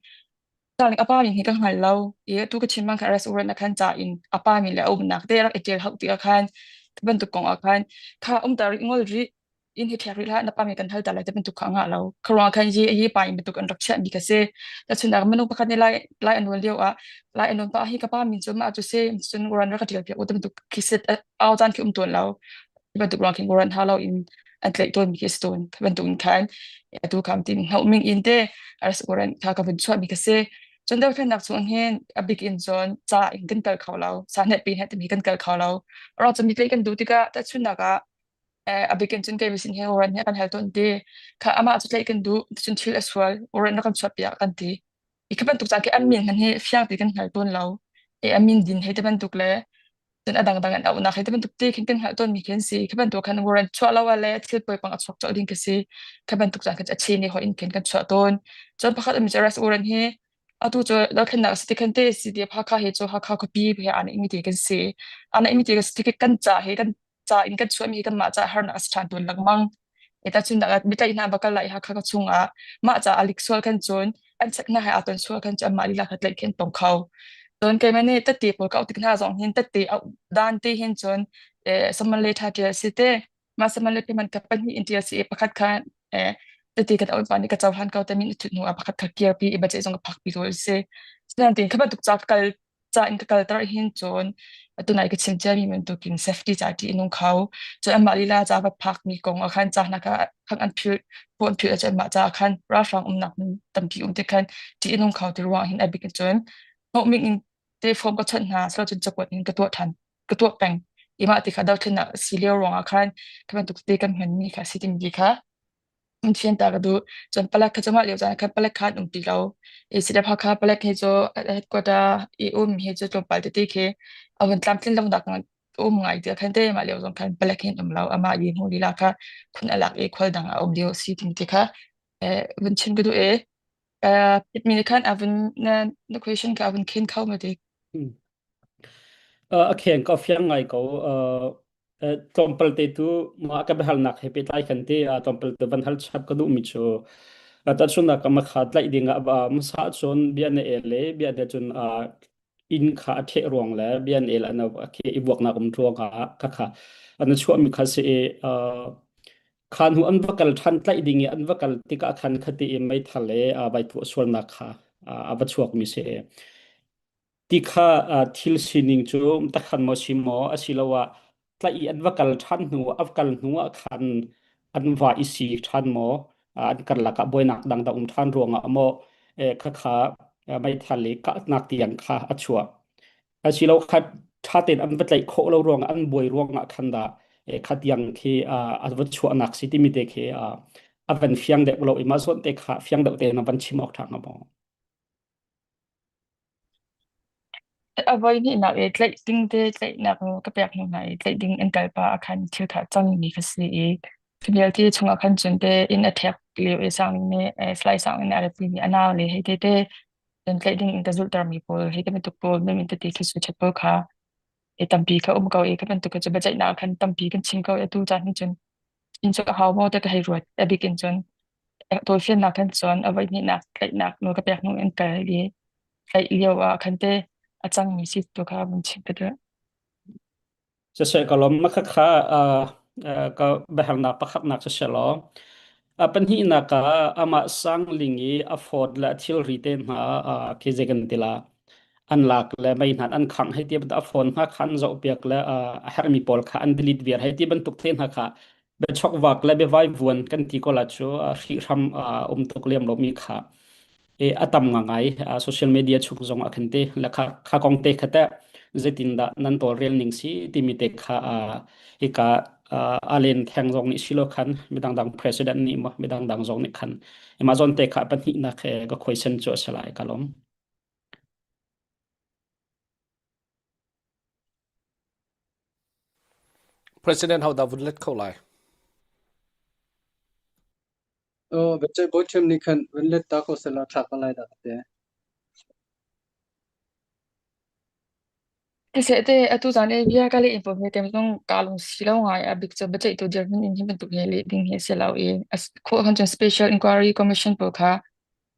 Darling a pa min hi ka hngal lo i tu ka chim bang khan restaurant ah khan ca in a pa min le a umnak te rak i ṭial hauh tikah khan bantuk kong ah khan kha um ta rih ngol rih inn hi ṭhek rih hlah na pa min kan hal ta lai ti bantuk kha a ngah lo kha ruang khan hi hi pa in bantuk an rak chiah mi kha si tahchunhnak minung pakhat nih lai lai an nawl lio ah lai an nawl pa hi ka pa min cu mah cu si cun uran rak ka ṭial piak u ti bantuk khi sit au caan khi um tawn lo ti bantuk ruang khin uran ha lo in an tlaih tawn mi khi si tawn kha bantuk in khan atu kham tin hnoh ming in te aras uran kha ka vun chuah mi kha si cun dothlennak chung hin a bik in cun ca in kan kal kho lo sa hnet pi hnet timi kan kal kho lo ro cu mi tlaih kan duh tikah tahchunhnak ah a bikin cun kei sin he warrant he kan hal tawn ti kha amah cu tlaih kan duh cun thil a sual warrant na kan chuah piak kan ti i khi bantuk ca khi an min hman hi fiang ti kan hngal tawn lo i a min din hei ti bantuk le cun a dangdang an auhnak hei ti bantuk te khin kan hngalh tawn mi khi an si khi bantuk khan warrant chuah lo ah le thil poipang a chuak colh ding khi si khi bantuk caan khan a che ni hoi in khin kan chuah tawn cun pakhat um cu arrest warrant hi atu cu dothlennak si ti khan te si ti Hakha hi cu Hakha khuapi he aa neih mi te kan si aa neih mi te kan si ti kan ca he kan ca in kan chuahmi kanmah ca harnak a si ṭhan tawn lengmang. Eta cun mitlaih hna va kal lai Hakha ka chungah mah ca alik sual khan cun an chek hna he aa ton sual khan cun anmah lila kha tlaih khin tong kho. Cun keimah nih tette pawl ka auh tik hna zong hin tette auh dan te hin cun eh saman le ṭha ṭial si te mah saman le payment ka pahnih in ṭial si i pakhat kha eh tete kan auh pa nih ka cohlan ko te min i thut hnu ah pakhat kha kirpi i budget zong ka phak pi tawl si. Sinain tin kha bantuk ca ka kal ca in ka kalter hin cun tunai ka chim ciami bantukin safety ca ṭih a nung kho. Cun anmah lila ca va phakmi kong ah khan ca hna kha khan an philh phu an philh ahcun anmah ca ah khan ralhrang umnak hmun tampi um ti khan ṭih a nung kho ti ruang hin a bik in cun hnawhming in te form ka chawnh hna silo cun cakuat in ka tuah ṭhan ka tuah peng. I mah ti kha dothlennak a si lio ruangah khan khi bantuk te kan hmanmi kha a si timi kha Fian ta ka duh. Cun palek kha cu mah lio caan ah khan palek kha an um ti lo. I CDF Hakha palek hi cu headquarter i um hi cu tlawmpal tete khi a vun tlamtlin lonak um ngai ti khan te mah lio zong khan palek hi an um lo. Amah yi hmu lila kha phun a lak i khual dang a um lio a si timi te kha vun chim ka duh i mi nih khan a vun na na question kha a vun khen kho ma ti. A kheng ka fiang ngai ko. Tlawmpal te tu mah ka biahalnak he pehtlai khan te tlawmpal te van hal chap ka duhmi cu tahchunhnak ah makha tlaih ding ah hmasa cun bia na el le bia te cun inn kha a ṭheh ruang le bia na el an a ke i vuaknak um ruang ah khakha an chuahmi kha si i. Kha hnu an va kal ṭhan tlaih ding i an va kal tikah khan khati i meithal le vaipuah sualnak kha a va chuakmi si. Ti kha thil sining cu takhan maw si maw asiloah tlaih i an va kal ṭhan hnu a kal hnu ah khan an va i si ṭhan maw an karlak ah buainak dang dah um ṭhan ruangah maw khakha meithal i kahnak tiang kha a chuah. Asilo kha ṭha tein an va tlaih khawh lo ruangah an buai ruangah khan dah kha tiang khi a va chuahnak si timi te khi a van fiang deuh lo i mah zawn te kha fiang deuh tein a van chim awk ṭha hnga maw? A voi hnihnak i tlaih ding te tlaihnak ka pek hnu hna i tlaih ding an kal pah ah khan thil kha a cangmi kha si i khi vialte chungah khan cun te inn a ṭhek lio i Sangling nih Salai Sangling nih a ratpimi a nau le hei tete cun tlaih ding in ka zulhtermi pawl hei ti bantuk pawl mei tete khi suichat pawl kha i tampi kha um ko i kha bantuk cu biaceihnak ah khan tampi kan chim ko i atu caan hin cun inn cu a hau maw ti ka hei ruat a bik in cun tawlfiannak khan cun a voihnihnak tlaihnak nawl ka pek hnu in kal i tlaih lio ah khan te a cangmi si tu kha vun chim ka duh. Siseh ka lawm. Makhakha ka biahalnak pakhatnak siseh law a pahnihnak ah amah sangling i a fawt le a thilri te hna khi zei kan ti la an lak le mei hna an khangh hei ti bantuk a phone hna kha an zohpiak le a herhmi pawl kha an delete viar hei ti bantuk te hna kha biachokvak le biavaivuan kan ti ko la cu hrihhram um tuk lem lomi kha e a tam ngai social media chung zong ah khan te la kha kha kong te kha te zeitindah nan tawlrel ning si timi te kha hika alen theng zong nih silo khan midang dang president nih mo midang dang zong nih khan Amazon te kha pahnih nak ka question chu asalai kalom President ho dah vun let kho lai? Oh, biaceih bawi ṭhiam nih khan vun let ta ko seh law ṭha ko lai dah ka ti. Siseh te atu zan i bia ka leh pawl hi tem zong kaa lung si lo ngai a bik cu biaceihtu dirhmun in hi bantuk hi leh ding hi a si lo i a khawh khan cun Special Inquiry Commission pawl kha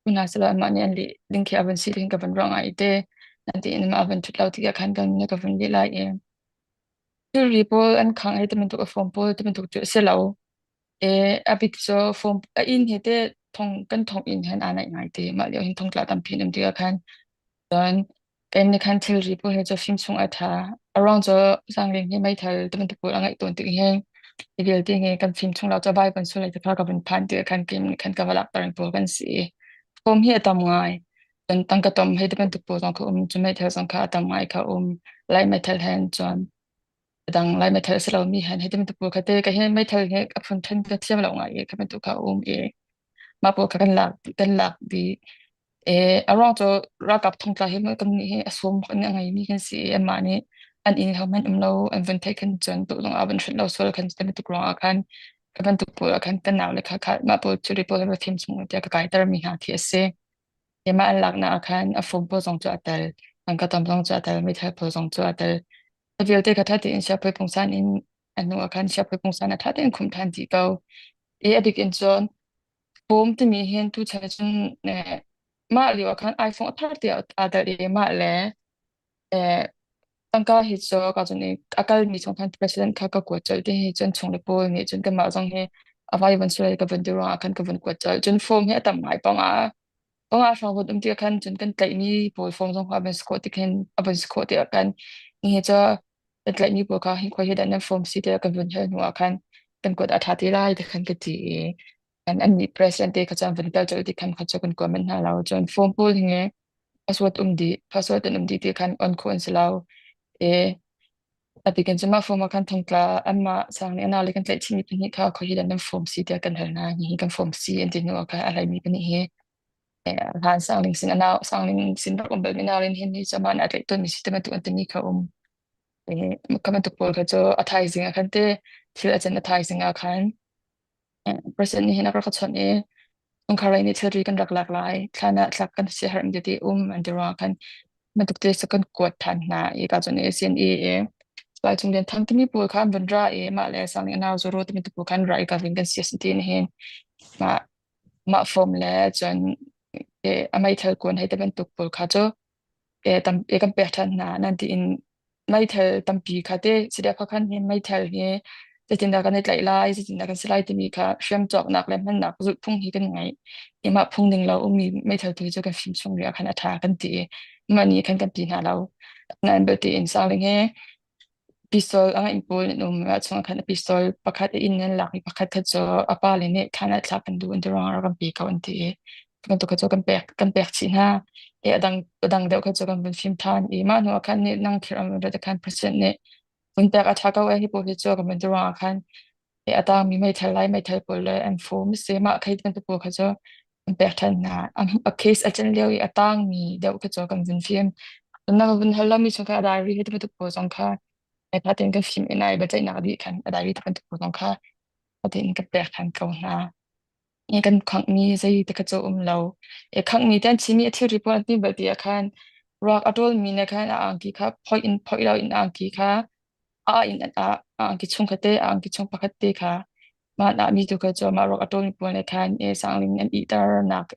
hna selaw anmah nih an leh ding khi a van si ti ka van ruah ngai i te nan tiin mah a van ṭhut lo tikah khan kan ka vun leh lai i thilri pawl an khang i ti bantuk a form pawl ti bantuk cu a si lo e a bik cu form a inn hi te thong kan thong inn hen aa naih ngai te mah lio hin thongtla tampi an um tikah khan cun Kan nih khan thilri pawl hi cu fim chung a ṭha. A ruang cu zaangleng hi meithal ti bantuk pawl a ngeih tawn tik hin hi vialte hi kan fim chung lo cu vai kan sul ti kha ka vun phan ti khan kim nih khan ka va lakter pawl kan si. Form hi a tam ngai. Cun tangka tom hei ti bantuk pawl zong kha um. Cun meithal zong kha a tam ngai kha um. Lai meithal hen cun a dang lai meithal a si lomi hen hei ti bantuk pawl kha te ka hi meithal hi a phun ṭhen ka thiam lo ngai i kha bantuk kha um i mah pawl kha kan lak kan lak dih. E, a ruang cu ralkap thongtla hi kan nih hi a sawm bak in a ngeimi kan si i anmah nih an inn hohmanh um lo an vun theih khan cun tu zong ah van hrunh lo sual khan ti bantuk ruangah khan ka bantuk pawl ah khan kan nau le kha kha mah pawl thilri pawl va thim chung tiah ka kaiter mi hna khi a si. Mah an laknak ah khan a phone pawl zong cu a tel, tangka tam zong cu a tel, meithal pawl zong cu a tel. A vialte kha ṭha tein siaphoi pungsan in a hnu ah khan siaphoi pungsan a ṭha tein khumh ṭhan dih ko. I a bik in cun Bawm timi hin tuchan cun eh, mah lio ah khan iPhone a thar tiah aa tel i mah le eh, tangka hi cu ka cun i a kalmi chung khan president kha ka kuat colh ti hi cun chung le pawl nih cun kanmah zong hi a vai van sulai ka vun ti ruangah khan ka vun kuat colh. Cun form hi a tam ngai panga panga hrawng vun um ti khan cun kan tlaihmi pawl form zong kha a van si khawh ti khin a van si khawh ti ah khan ni hi cu kan tlaihmi pawl kha hi khoi hi dah nan form si tiah kan vun hal hnu ah khan kan kuat a ṭha ti lai ti khan ka ti i an annih president te kha cu an vun tel colh ti khan kha cu kan comment hna lo cun phone pawl hi password um dih password an um dih ti khan on khawh an si lo e atikin cu mah form ah khan thongtla anmah sang nih anale kan tlaih chihmi pahnih kha khoi hi dan nan form si tiah kan hal hna hi hi kan form si an ti hnu ah khan a hlaimi pahnih hi hlan sangling sin anau sangling sin rak um bal mi nalin hin hi chaman a tlaih tawn mi si te bantuk an timi kha um e ka bantuk pawl kha cu a thaizing ah khan te thil a can a thaizing ah khan President nih hin a rak ka chawnh i chungkhar lei nih thilri kan rak lak lai, thlan ah thlak kan si herh ti um an ti ruangah khan bantuk te cu kan kuat ṭhan hna i ka cun CNA i Salai Cung Lian Thang timi pawl kha an vun ra i mah le sang nih a nau Zoro timi pawl kha an ra i ka vin kan si a ti hin mah mah form le cun a meithal kuan hei te bantuk pawl kha cu tam kan pek ṭhan hna nan tiin meithal tampi kha te CDF khan hin meithal hi. Zeitindah kan i tlaih lai, zeitindah kan si lai timi kha hriam cawknak le hmannak zulhphung hi kan ngei. I mah phung ning lo ummi meithal tu cu kan fim chung rih ah khan a ṭha kan ti i mah nih khan kan ti hna lo. Nain belte in Sangling he pistol a ngeih pawl an um. Mah chungah khan a pistol pakhat a inn an lak i pakhat kha cu a pa le nih thlan ah thlak kan duh an ti ruangah rak kan pe ko an ti i bantuk kha cu kan pek kan pek chih hna. I a dang a dang deuh kha cu kan vun fim ṭhan i mah hnu ah khan nih nang thil an vun rat khan president nih vun pek a ṭha ko e hi pawl hi cu kan vun ti ruangah khan i a tangmi meithal lai meithal pawl le an fum si mah khei bantuk pawl kha cu an pek ṭhan hna. A case a can lio i a tangmi deuh kha cu kan vun fim. Na vun hal lomi chung kha a diary he bantuk pawl zong kha tha tein kan fim i nai biaceihnak dih khan a diary bantuk pawl zong kha tha tein kan pek ṭhan ko hna. I kan khanghmi zei te kha cu um lo. I khanghmi te an chimmi a thilri pawl an ti bal ti ah khan ruak a ṭawlmi nih khan a angki kha phoih in phoih lo in a angki kha a in a angki chung kha te a angki chung pakhat te kha mah nah mi tu kha cu mah ruak a ṭawlmi pawl nih khan e sangling an ihternak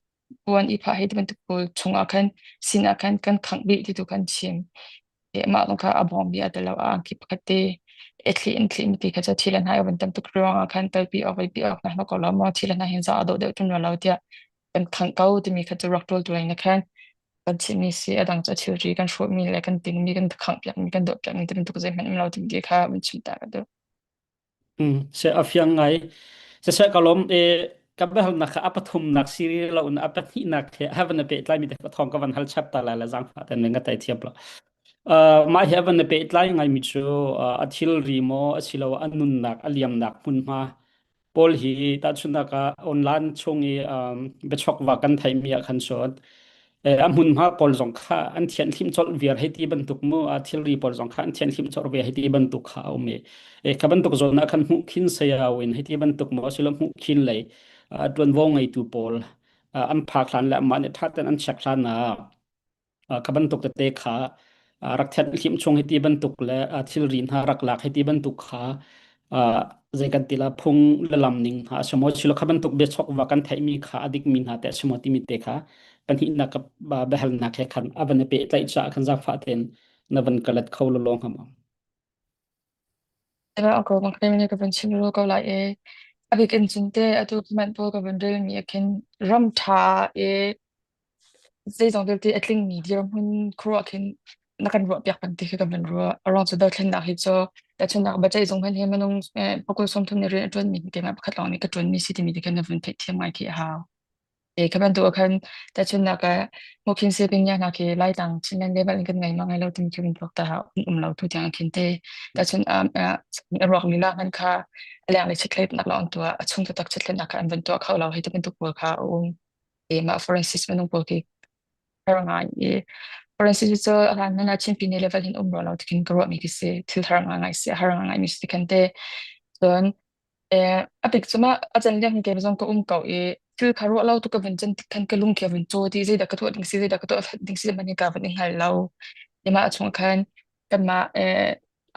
puan i phah hei ti bantuk pawl chungah khan sin ah khan kan khangh dih ti tu khan chim. Mah zong kha a bawmmi a tel lo a angki pakhat te e thli in thli mi ti kha cu thil an hai van tam tuk ruangah khan telpi awk vei pi awk na ko lo maw thil an hai hin za a dawh deuh ṭun lo tiah kan khangh ko timi kha cu rak ṭawl tu in khan kan chimmi si a dang cu thilri kan hrawhmi le kan tingmi kan khangh piakmi kan dawh piakmi ti bantuk zeihmanh um lo timi ti kha van chim ta ka duh. Se a fiang ngai. Siseh ka lawm e ka biahalnak kha a pathumnak si lo in a pahnihnak he havan na pehtlai mi te ka thong ka van hal chap ta lai la zangfah ten nga tai thiam lo. Mah hi havan na pehtlai ngai mi cu a thilri maw asilo a nunnak a liamnak hmunhma pawl hi tahchunhnak ah online chung i biachokva kan theihmi ah khan cun a hmunhma pawl zong kha an thianhhlimh colh viar hei ti bantuk mu a thilri pawl zong kha an thianhhlimh colh ve hei ti bantuk kha a um i kha bantuk zawn ah khan hmuh khin sayau in hei ti bantuk maw asilo hmuh khin lei ṭuanvo ngeitu pawl an phak hlan le amah nih ṭha tein an check hlan ah kha bantuk tete kha rak thianhhlimh chung hiti bantuk le thilri hna rak lak hiti bantuk kha zei kan ti la phung le lam ning hna a si maw silo kha bantuk biachok va kan theihmi kha a dikmi hna te a si maw timi te kha pahnihnak ka biahalnak he khan a van i pehtlaih caah khan zaangfah tein na van ka let kho lawlaw hnga maw? Ako bang ka van chim lo ko lai e. A bik in cun te atu comment pawl ka van rel mi ah khin ram ṭha i zeizong vialte a tlingmi dirhmun khuaruah khin na kan ruahpiak peng ti khi ka van ruah. A ruang cu dothlennak hi cu tahchunhnak biaceih zung hmanh hi minung pakul 30 nih rian a ṭuanmi hi keimah pakhat lawng nih ka ṭuanmi si timi ti khin na vun theihthiam ngai khi a hau. E kha bantuk ah khan tahchunhnak ah Mokhin Sipin hna khi Laitlang Chinland level in kan ngei ma ngai lo timi khi vun tuak ta hau um lo tu tiang khin te tahchun a ruak lila hman kha a leng le chitlet nak lawng tuah a chung taktak chitlet nak kha an van tuah kho lo hi te bantuk pawl kha a um. E mah forensics minung pawl khi har ngai i forensics cu a hlan hmanh ah Chin Pine level hin um ro lo tikin ka ruah mi khi si thil har ngai ngai si har ngai ngai mi si khan te cun A bik cu mah a can lio hin kei zong ka um ko i thil kha ruah lo tuk ka vun can tik khan ka lung khi a vun caw ti zeidah ka tuah ding si zeidah ka tuah ding si hmanh hi ka vun i hngal lo. Mah a chung ah khan kanmah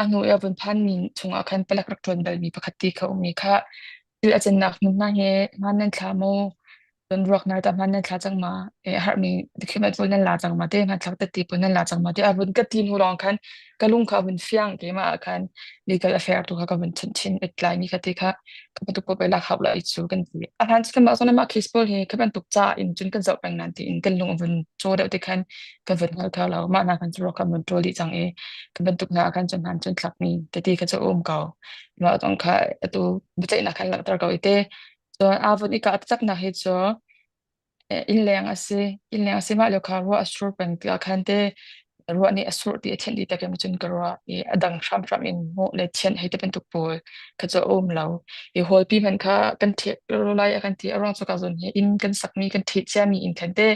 a hnu i a vun phanmi chungah khan palek rak ṭuan balmi pakhat ti kha um i kha thil a cannak hmun hna hi hmaan nan thla maw? Cun ruak hna tah hmaan nan thla cang ma? A harmi document pawl nan la cang ma? Te hmanthlak tete pawl nan la cang ma? Tiah a vun ka ti hnu lawng khan ka lung kha a vun fiang keimah ah khan legal affair tu kha ka vun chanh chin tlai mi kha te kha ka bantuk pawl lak hau la i cu kan ti. A hlan cu kanmah zong mah case pawl hi ka bantuk ca in cun kan zoh peng nan tiin kan lung a vun caw deuh te khan kan vun hngal kho lo. Mah hna khan cu ruak kha vun ṭawl dih cang i ka bantuk hna ah khan cun hman cun thlakmi tete kha cu a um ko. Mah zong kha atu biaceihnak khan langhter ko i te Cun aa vun i kah taktaknak hi cu innleng a si. Innleng a si mah lio kha ruah a sur peng tikah khan te ruah nih a surh ti a thianh dih tak in cun ka ruah i a dang hramhram in hmuh le thianh hei ti bantuk pawl kha cu a um lo. I hawlpi hmanh kha kan ṭheh lai a kan ti. A ruang cu ka zawn hi inn kan sakmi kan ṭheh ciami inn khan te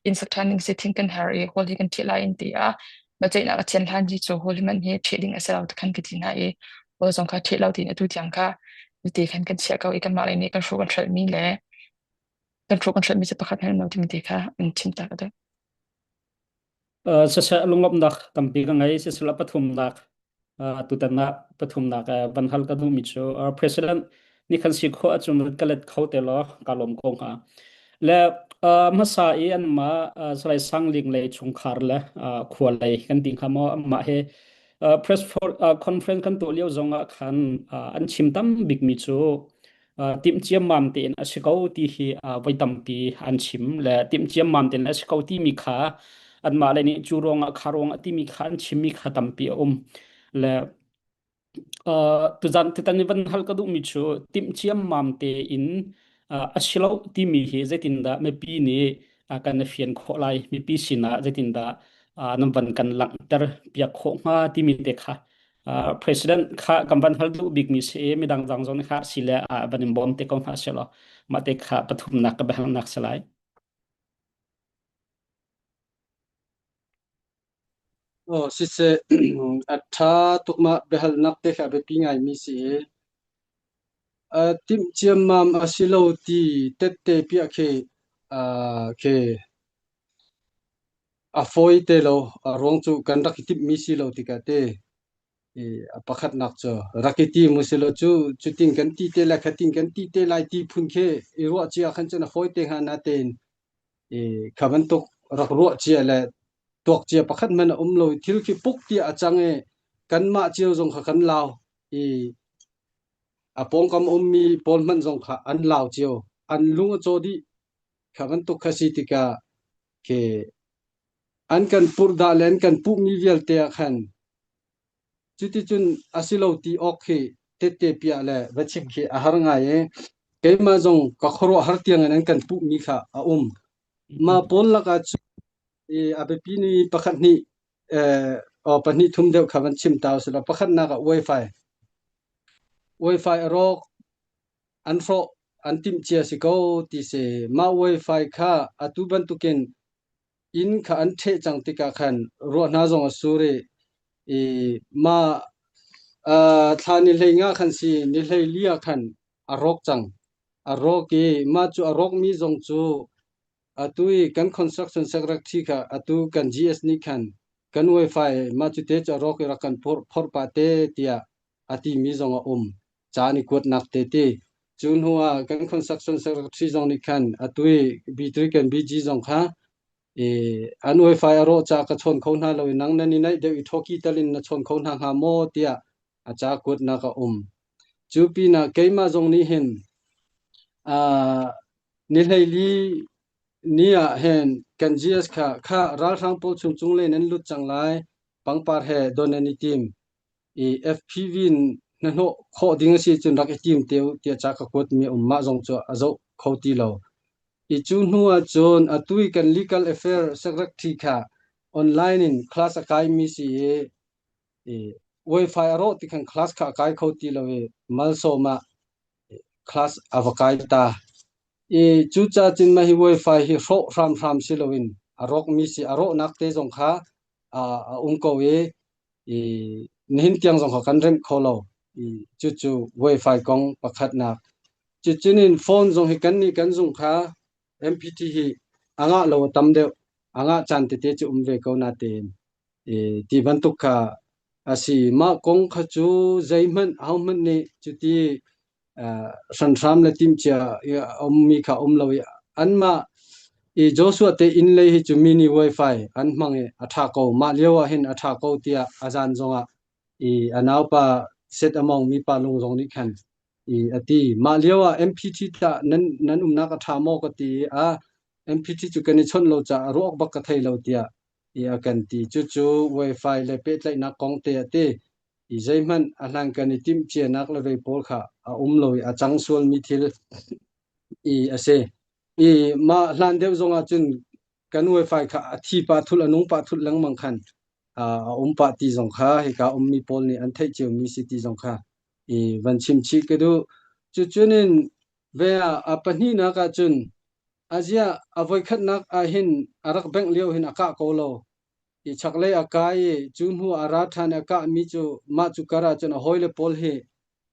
inn sak ṭhan ding si thing kan har i hawl hi kan ṭheh lai in ti a biaceihnak a thian hlan hi cu hawl hi man hi ṭheh ding a si lo ti khan ka ti hna i hawl zong kha ṭheh lo tiin atu tiang kha ti khan kan chiah ko i kanmah lei nih kan hruh kan hrelhmi le kan hruh kan hrelhmi cu pakhat hmanh lo timi ti kha an chim ta ka duh. Siseh lunglawmhnak tampi ka ngei siseh pathumnak tutan ah pathumnak van hal ka duhmi cu president nih khan si khawh ahcun ka let kho te law ka lawm ko hnga. Le hmasa i anmah Salai Sang Ling lei chungkhar le khua lei kan ti hnga maw anmah he. Press for, conference kan tuah lio zong ah khan an chim tam bikmi cu timh ciammam tein a si ko ti hi voi tampi an chim le timh ciammam tein a si ko timi kha anmah le nih cu ruangah kha ruangah timi kha an chimmi kha tampi a um le tuzan tutan i van hal ka duhmi cu timh ciammam tein a si lo timi hi zeitindah mipi nih kan i fian khawh lai mipi sinah zeitindah nan van kan langhter piak khawh hnga timi te kha president kha kan van hal duh bikmi si i midang dang zong nih kha si le van in bawm te ko hna seh law mah te kha pathumnak ka biahalnak si lai. Aw siseh a ṭha tuk mah biahalnak te kha a biapi ngaimi si i timh ciammam a si lo ti tette piah khi khi a fawi te lo. A ruang cu kan rak i timhmi si lo tikah te i a pakhatnak cu rak i tim usih law cu cutin kan ti te lai khatin kan ti te lai ti phun khi i ruah cia khan cun a fawi te hnga natein i kha bantuk rak ruah cia le tuak cia pakhat hmanh a um lo i thil khi puk tiah a cang i kanmah cio zong kha kan lau i a pawngkam ummi pawl hmanh zong kha an lau cio an lung a caw dih kha bantuk kha si tikah khi an kan purhdah le an kan puhmi vialte ah khan Cuticun a si lo ti awk khi tette piah le va chim khi a har ngai i keimah zong ka khuaruahhar tiangin an kan puhmi kha a um. Mah pawl lakah cu i a biapi ni pakhat hnih eh, aw pahnih thum deuh kha van chim ta usih law pakhatnak ah Wi-Fi. Wi-Fi a rawk an hrawh an timh cia si ko ti si. Mah Wi-Fi kha atu bantukin inn kha an ṭheh cang tikah khan ruah hna zong a sur i, i mah uh, thla ni hlei nga khan si ni hlei li ah khan a rawk cang. A rawk i mah cu a rawkmi zong cu atu i kan construction secretary kha atu kan GS nih khan kan wifi mah cu te cu a rawk i rak kan phorh phorh pah te tiah a timi zong a um. Ca an i kuatnak te ti. Cu hnu ah kan construction secretary zong nih khan atu i B3 kan BG zong kha i an wifi a rawh ca ka chawn kho hna lo i nang nan i naih deuh i thoki tal in na chawn kho hna hnga maw tiah a ca kuatnak a um. Cu pinah keimah zong nih hin uh, ni hleili ni ah hin kan GS kha kha ralhrang pawl chung cung le nan lut cang lai pangpar he don an i tim i FPV in hnahnawh khawh ding a si cun rak i tim te u tiah ca ka kuatmi a um. Mah zong cu a zoh kho ti lo. I cu hnu ah cun atu i kan legal affair secretary kha online in class a kaimi si i, i wifi a rawh ti khan class kha a kai kho ti lo i malsawm ah class a va kai ta. I cucaah cun mah hi wifi hi hrawh hramhram si loin a rawkmi si a rawhnak te zong kha a um ko i i nihin tiang zong kha kan remh kho lo. I cucu wifi kong pakhatnak. Cucun in phone zong hi kan nih kan zung kha MPT hi a ngah lo a tam deuh. A ngah caan tete cu um ve ko natein i ti bantuk kha a si. Mah kong kha cu zeihmanh ahohmanh nih cuti hranhram le timhcia a ummi kha um lo i anmah i Joshua te inn lei hi cu mini wifi an hmang i a ṭha ko mah lio ah hin a ṭha ko tiah a zan zongah i a naupa set a mong mi pa lung zong nih khan i a ti mah lio ah MPT tah nan nan umnak a ṭha maw ka ti i a MPT cu kan i chawnh lo caah ruak bak ka thei lo tiah i a kan ti cucu wifi le pehtlaihnak kong te a ti i zeihmanh a hlankan i timhcianak le vei pawl kha a um lo i a cang sualmi thil i a si. I mah hlan deuh zong ah cun kan wifi kha a thi pah thul a nung pah thul lengmang khan a um pah ti zong kha hika ummi pawl nih an theih ciomi si ti zong kha i van chim chih ka duh. Cucun in ve ah a pahnihnak ah cun aziah a voikhatnak ah hin a rak bengh lio hin a kah ko lo. I chaklei a kai i cu hnu a ra ṭhan i a kahmi cu mah cu kar ah cun a hawile pawl hi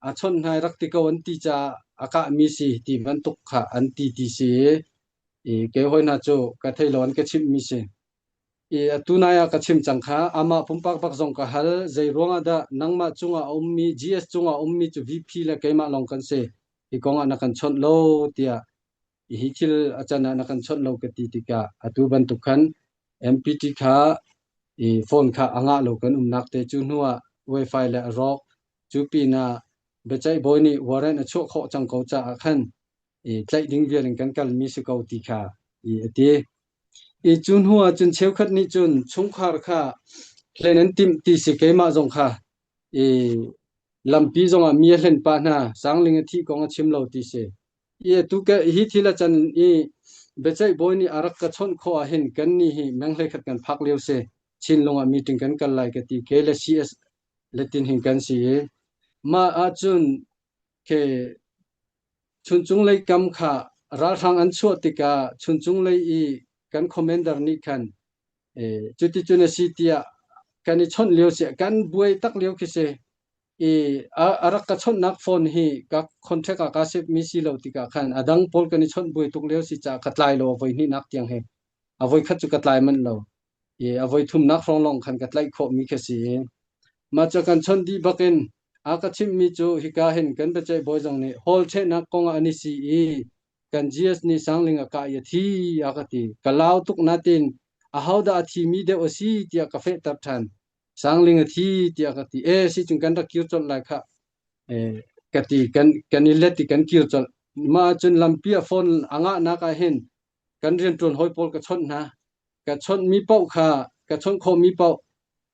a chawnh hna i rak ti ko an ti caah a kahmi si ti bantuk kha an ti ti si i kei hawi hna cu ka thei lo an ka chimhmi si. I atu nai ah ka chim cang kha amah pumpak bak zong ka hal zei ruangah dah nangmah cungah a ummi GS cungah a ummi cu VP le keimah lawng kan si hi kong ah na kan chawnh lo tiah hi thil a can ah na kan chawnh lo ka ti tikah atu bantuk khan MPT kha. I phone kha a ngah lo kan umnak te cu hnu ah wifi le a rawk. Cu pinah biaceih bawi nih warrant a chuah khawh cang ko caah khan i tlaih ding vial in kan kalmi si ko ti kha i a ti. I cu hnu ah cun cheukhat nih cun chungkhar kha hlen an timh ti si keimah zong kha i lampi zongah mi a hlen pah hna Sangling a thih kong a chim lo ti si. I atu ke hi thil a can i biaceih bawi nih a rak ka chawnh khawh ah hin kan nih hi meng 11 kan phak lio si. Chinlung ah meeting kan kal lai ka ti ke le CS le tin hin kan si i mah ahcun ke Chuncung lei kam kha ralhrang an chuah tikah Chuncung lei i kan commander nih khan cuticun a si tiah kan i chawnh lio si kan buai tak lio khi si i a rak ka chawnhnak phone hi ka contract ah ka save mi si lo tikah khan a dang pawl kan i chawnh buai tuk lio si caah ka tlai lo a voi hnihnak tiang he a voi khat cu ka tlai manh lo i a voi thumnak hrawng lawng khan ka tlaih khawhmi khi si i mah cu kan chawnh dih bakin a ka chimhmi cu hika hin kan biaceih bawi zong nih hall ṭhehnak kong ah an i si i kan GS nih Sangling a kah i a thi a ka ti. Ka lau tuk natin ahodah a thimi deuh a si tiah ka fehter ṭhan. Sangling a thi tiah ka ti. E si cun kan rak kir colh lai khah. E, ka ti kan kan i let i kan kir colh. Mah cun lampi a phone a ngahnak ah hin kan rianṭuan hawi pawl ka chawnh hna. Ka chawnhmi paoh kha ka chawnh khawhmi paoh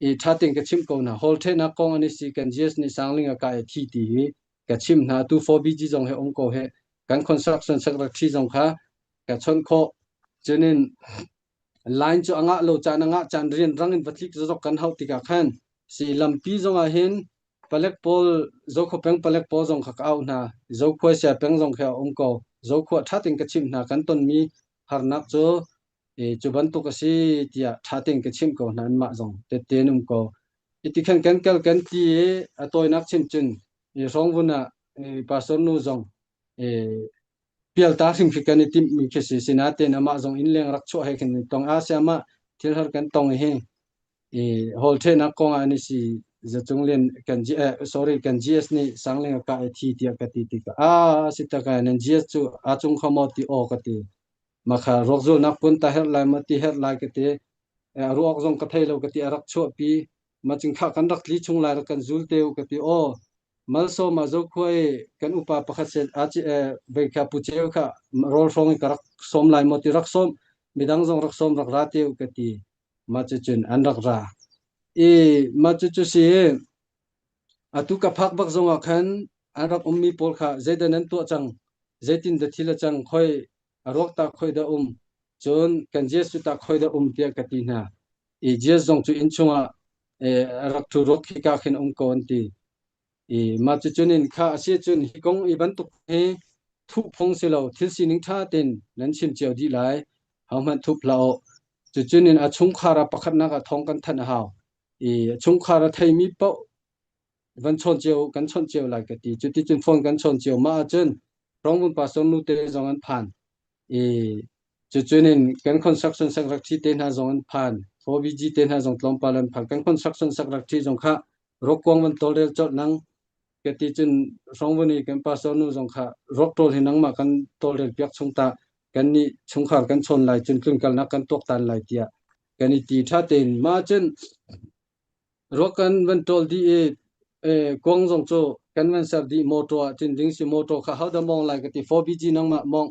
i ṭha tein ka chimh ko hna. Hall ṭhehnak kong an i si kan GS nih Sangling a kah i a thi ti hi ka chimh hna. Atu 4BG zong he um ko he kan construction secretary zong kha ka chawnh khawh. Cunin line cu a ngah lo caan a ngah caan rian rang in va tlik zok kan hauh tikah khan si lampi zong ah hin palek pawl Zokhua peng palek pawl zong kha ka auh hna. Zokhua sia peng zong khi a um ko. Zokhua ṭha tein ka chimh hna. Kan tonmi harnak cu cu bantuk a si tiah ṭha tein ka chimh ko hna anmah zong tette an um ko. Iti khan kan kal kan ti i a tawinak chin cun i hrawngvun ah pastor nu zong pialta hrim khi kan i timhmi khi si sinain amah zong inn leng rak chuah he khin tong a si amah thil har kan tong hi i hall ṭhenak kong ah an i si zacung lian kan G eh, sorry kan GS nih sangling a kah i thi tiah ka ti tikah a si taka nan GS cu a cung kho maw ti aw ka ti Makha ruakzulnak pun ta herh lai maw ti herh lai ka ti. A ruak zong ka thei lo ka ti a rak chuahpi. Ma cing kha kan rak tli chung lai rak kan zul te u ka ti. Aw malsawm ah zokhua i kan upa pakhat set a ci vei kha pu ceu kha rawl hrawng i ka rak sawm lai maw ti rak sawm midang zong rak sawm rak ra te u ka ti. Ma cu cun an rak ra. I ma cu cu si Atu ka phak bak zongah khan an rak ummi pawl kha zeidah nan tuah cang, zeitin dah thil a cang, khoi a ruak tah khoi dah um, cun kan Jesuh tah khoi dah um tiah ka ti hna. I Jesuh zong cu inn chungah a rak ṭhu ruak khika khin um ko an ti. I mah cucun in kha a si cun hi kong i bantuk hi thuh phung si lo, thil sining ṭha tein nan chim cio dih lai, hohmanh thup hlah u. Cucun in a chungkhar ah pakhatnak ah thawng kan thanh a hau. I chungkhar a theimi paoh van chawn cio kan chawnh cio lai ka ti. Cuticun phone kan chawn cio. Mah ahcun Rongvun pastor nu te zong an phan. I cucun in kan construction secretary te hna zong an phan. 4BG te hna zong tlawmpal an phan. Kan construction secretary zong kha rokuang van tawlrel colh nang ka ti cun Rongvun i kan pastor nu zong kha rok tawl hi nangmah kan tawlrel piak chung ta kan nih chungkhar kan chawn lai cun tlunkalnak kan tuaktan lai tiah kan i ti ṭha tein mah cun ruak kan van ṭawl dih i kuang zong cu kan van ser dih motor ah cun ding si motor kha hodah mawng lai ka ti 4BG nangmah mawng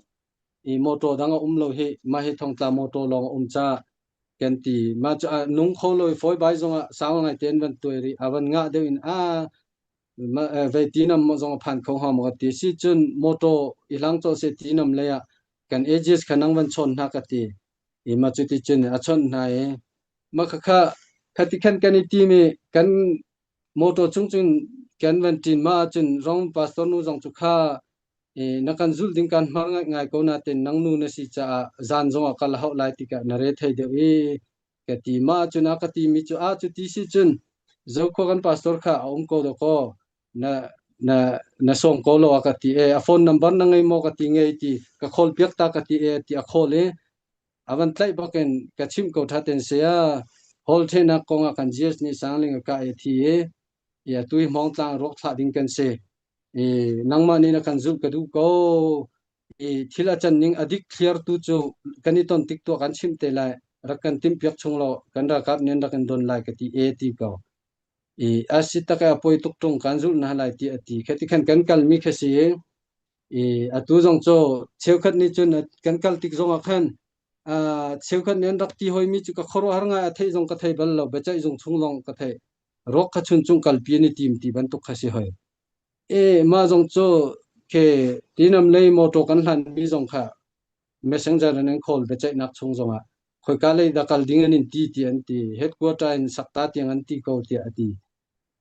i motor dang a um lo hi mah hi thongtla motor lawng a um ca kan ti mah cu nung kho lo i fawi bai zong ah sau ngai tein van tuai rih a van ngah deuh in a vei tinam zong a phan kho hnga maw ka ti si cun motor i hlang cawh se tinam lei ah kan ages kha nang van chawn hna ka ti i mah cuti cun a chawnh hna i mah khakha khati khan kan i tim i kan motor chung cun kan van ṭin mah ahcun rong pastor nu zong cu kha i na kan zulh ding kan hmar ngai ngai ko nain nang nu na si caah zan zong ah kal a hauh lai tikah na re thei deuh i ka ti mah ahcun a ka timi cu a cu ti si cun zokhua kan pastor kha a um ko dawkaw na na na sawm ko lo a ka ti e a phone number na ngei maw ka ti ngei ti ka call piak ta ka ti e ti a call i a van tlaih bakin ka chimh ko tha ten sia hall thenak kong ah kan GS nih sangling ka e thi i ya tui hmong tlang ruak thlah ding kan si i nangmah nih na kan zulh ka duh ko i thil a can ning a dik thliar tu cu kan i ton tik tu kan chimh te lai. rak kan timhpiak chung law kan ralkap nih an rak in don lai ka ti e ti ko. I a si tak a poi tuk ṭung kan zulh hna lai ti a ti. Khi ti khan kan kalmi kha si i i atu zong cu cheukhat nih cun kan kal tik zongah khan cheukhat nih an rak ti hoimi cu ka khuaruahhar ngai a theih zong ka thei bal lo biaceih zung chung zong ka thei ruak kha chuncung kalpi an i tim ti bantuk kha si hoi. E mah zong cu ke tinam lei motor kan hlanmi zong kha messenger in an call biaceihnak chung zongah khoika lei dah kal ding an in ti ti an ti headquarter in sakta tiang an ti ko tiah a ti.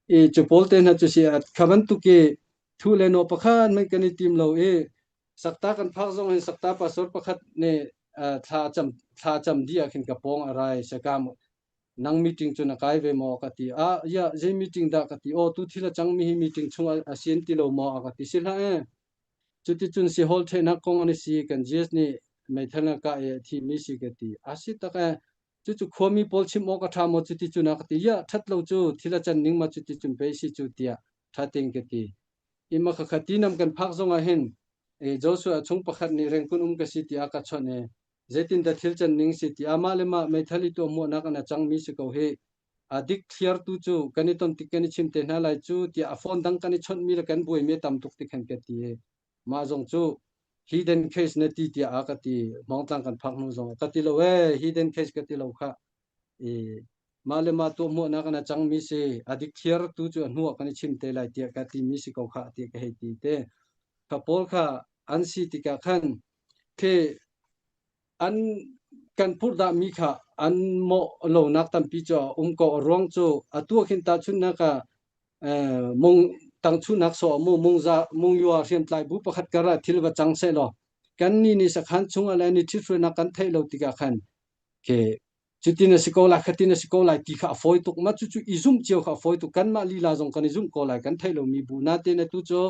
I cu pawl te hna cu si kha bantuk i thu le no pakhat man kan i tim lo i sakta kan phak zong hin sakta pastor pakhat nih thla cam thla cam di ah khin ka pawng a rai sakam nang meeting cu na kai ve maw ka ti ah ya zei meeting dah ka ti aw tu thil a cang mi hi meeting chung a sian ti lo maw a ka ti si hlah e cuticun si hol thenak kong an si kan GS nih meithal ka e thi mi si ka ti a si tak e cucu khuami pawl chim awk a ṭha maw cuti cun a ka ti ya ṭhat lo cu thil a can ning ma cuti cun pei si cu tiah ṭha tein ka ti ima khakha tinam kan phak zong ah hin e Joshua chung pakhat nih rengkun um ka si tiah ka chawnh e zeitindah thil can ning si ti amah le mah meithal i tuahmuahnak an a cangmi si ko hi a dik thliar tu cu kan i ton tik kan i chim te hna lai cu tiah a phone dang kan i chawnhmi le kan buaimi a tam tuk ti khan ka ti mah zong cu hidden case na ti tiah a ka ti hmawngtlang kan phak hnu zong ka ti lo e hidden case ka ti lo kha i mah le mah tuahmuahnak an a cangmi si a dik thliar tu cu a hnu ah kan i chim te lai tiah ka timi si ko kha tiah ka hei ti te kha pawl kha an si tikah khan khi an kan purhdahmi kha an mawh lonak tampi cu a um ko. A ruang cu atu ah khin tahchunhnak ah mung tangchunak sawh mu mungza mungyua hriamtlai bu pakhat kar ah thil va cang seh law kan ni nih sakhan chung ah le ni ṭhithruainak kan theih lo tikah khan ke cutin a si ko lai khatin a si ko lai ti kha a fawi tuk ma cucu i zumh cio kha a fawi tuk kanmah lila zong kan i zumh ko lai kan theih lomi bu natein atu cu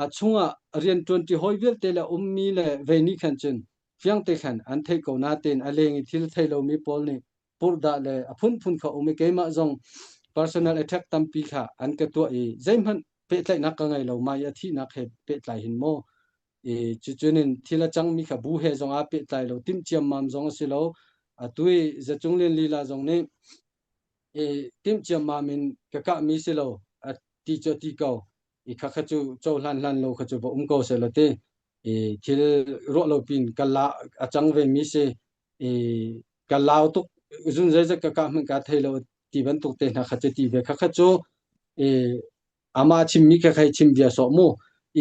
a chungah rianṭuanṭi hawi vialte le ummi le vei nih khan cun fiangte khan an theih ko natein a leng i thil thei lomi pawl nih purhdah le a phunphun kha um i keimah zong personal attack tampi kha an ka tuah i zeihmanh pehtlaihnak ka ngei lo mai a thihnak he pehtlai hin maw i cucunin thil a cangmi kha bu he zong aa pehtlai lo timh ciammam zong a si lo atu i Zacung Lian lila zong nih i timh ciammam in ka kahmi si lo a ti cu a ti ko i khakha cu cohlan hlan lo kha cu va um ko seh law ti i thil ruah lo pin ka la a cang ve mi si i ka lau tuk zun zeizat ka kah hmanh ka thei lo ti bantuk te hna kha cu ti ve khakha cu i ama chimmi kha khai chim bia sawh mu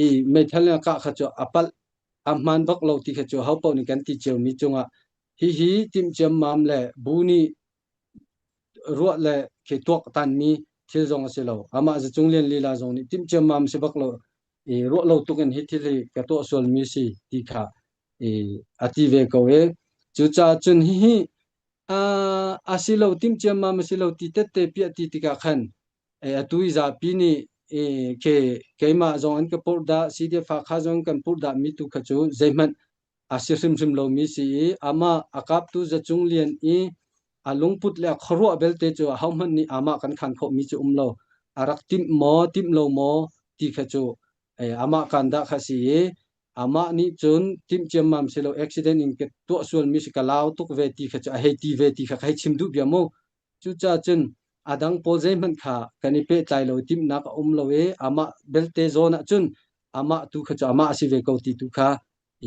i meithal na kah kha cu a palh a hman bak lo ti kha cu ho paoh nih kan ti cio mi cungah hihi timh ciammam le bu nih ruah le khi tuak tanmi thil zong a si lo. Amah Zacung Lian lila zong nih timh ciammam si bak lo i ruah lo tuk in hi thil hi ka tuah sualmi si ti kha i a ti ve ko i cucaah cun hihi a a si lo timh ciammam a si lo ti tette piah ti tikah khan e atu i zapi nih e ke keimah zong an ka purh dah CDF Hakha zong kan purh dah mi tu kha cu zeihmanh a si hrimhrim lomi si i amah a kaptu Zacung Lian i a lungput le a khuaruah belte cu ahohmanh nih amah kan khan khawhmi cu um lo. A rak timh maw, timh lo maw ti kha cu amah kan dah kha si i amah nih cun timh ciammam si lo accident in ka tuah sualmi si ka lau tuk ve ti kha cu a hei ti ve ti kha ka hei chim duh bia mu. Cucaah cun a dang pawl zeihmanh kha kan i pehtlai lo timhnak a um lo i amah belte zawn ah cun amah tu kha cu amah a si ve ko ti tu kha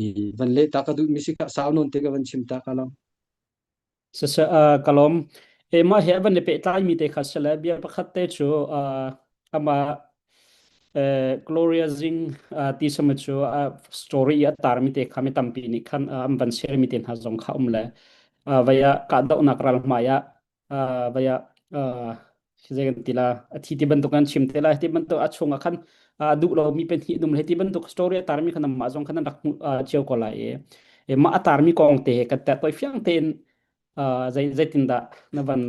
i van leh ta ka duh mi si kha sau nawn te ka van chim ta ka lam. Siseh ka lawm. E mah he van i pehtlai mi te kha sile bia pakhat te cu amah Gloria Zing ti sama cu story i a tar mi te kha mi tampi nih khan an van share mi te hna zong kha um le vaya kahdohnak ral hmai ah vaya zei kan ti la a thi ti bantuk an chim te lai ti bantuk a chung ah khan duh lo mi pahnih dum le ti bantuk story a tar mi khan mah zong khan an rak hmuh cio ko lai i mah a tar mi kong te kan te toi fiang tein zei zeitin dah na van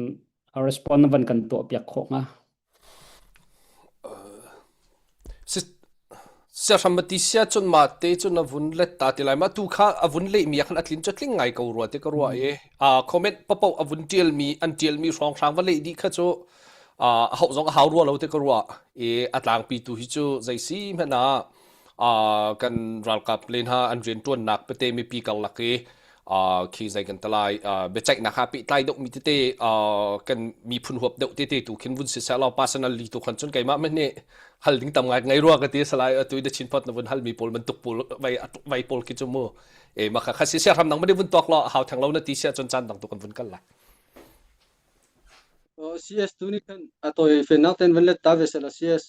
respond na van kan tuah piak khawh hnga Siahram ti sia cun mah te cun a vun let ta ti lai ma tu kha a vun lehmi ah khan a tlin cu tling ngai ko rua ti ka ruah i comment papoh a vun ṭialmi an ṭialmi hrawnghrang va leh dih kha cu a hauh zong a hau rua lo ti ka ruah i a tlangpi tu hi cu zei si hmanh ah kan ralkap le hna an rianṭuannak pete mipi karlak i. Khi zei kan talai biaceihnak ha pehtlai deuh mi tete kan miphun huap deuh tete tu khin vun si seh law personally tu khan cun keimah men nih hal ding tam ngai ngai rua ka ti salai atu the chin pot na vun hal mi pawl bantuk pawl vai vai pawl khi chu mu e ma kha kha si sia ram nang mani vun tuak lo hau thang lo na ti sia cun chan dang tu kan vun kal lai. CS tu nih khan a tawi fenak ten van let ta ve sela CS.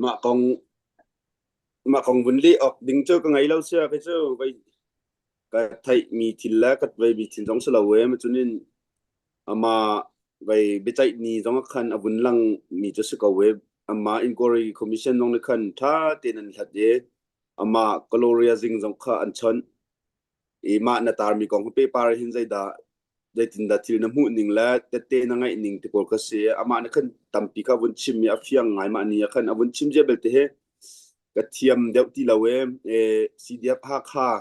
Mah kong mah kong vun leh awk ding cu ka ngei lo sia kei cu vei ka theihmi thil le ka veimi thil zong si lo e cunin amah vei biaceih ni zong ah khan a vun lang mi cu si ko e amah inquiry commission zong nih khan ṭha tein an hlat i amah Gloria Zing zong kha an chawnh i mah na tarmi kong hi pehpar hin zeidah zeitindah thil na hmuh ning le tette na ngaih ning ti pawl kha si. Amah nih khan tampi kha vun chim i a fiang ngai mah ni ah khan a vun chim zia belte hi ka thiam deuh ti lo e. E CDF Hakha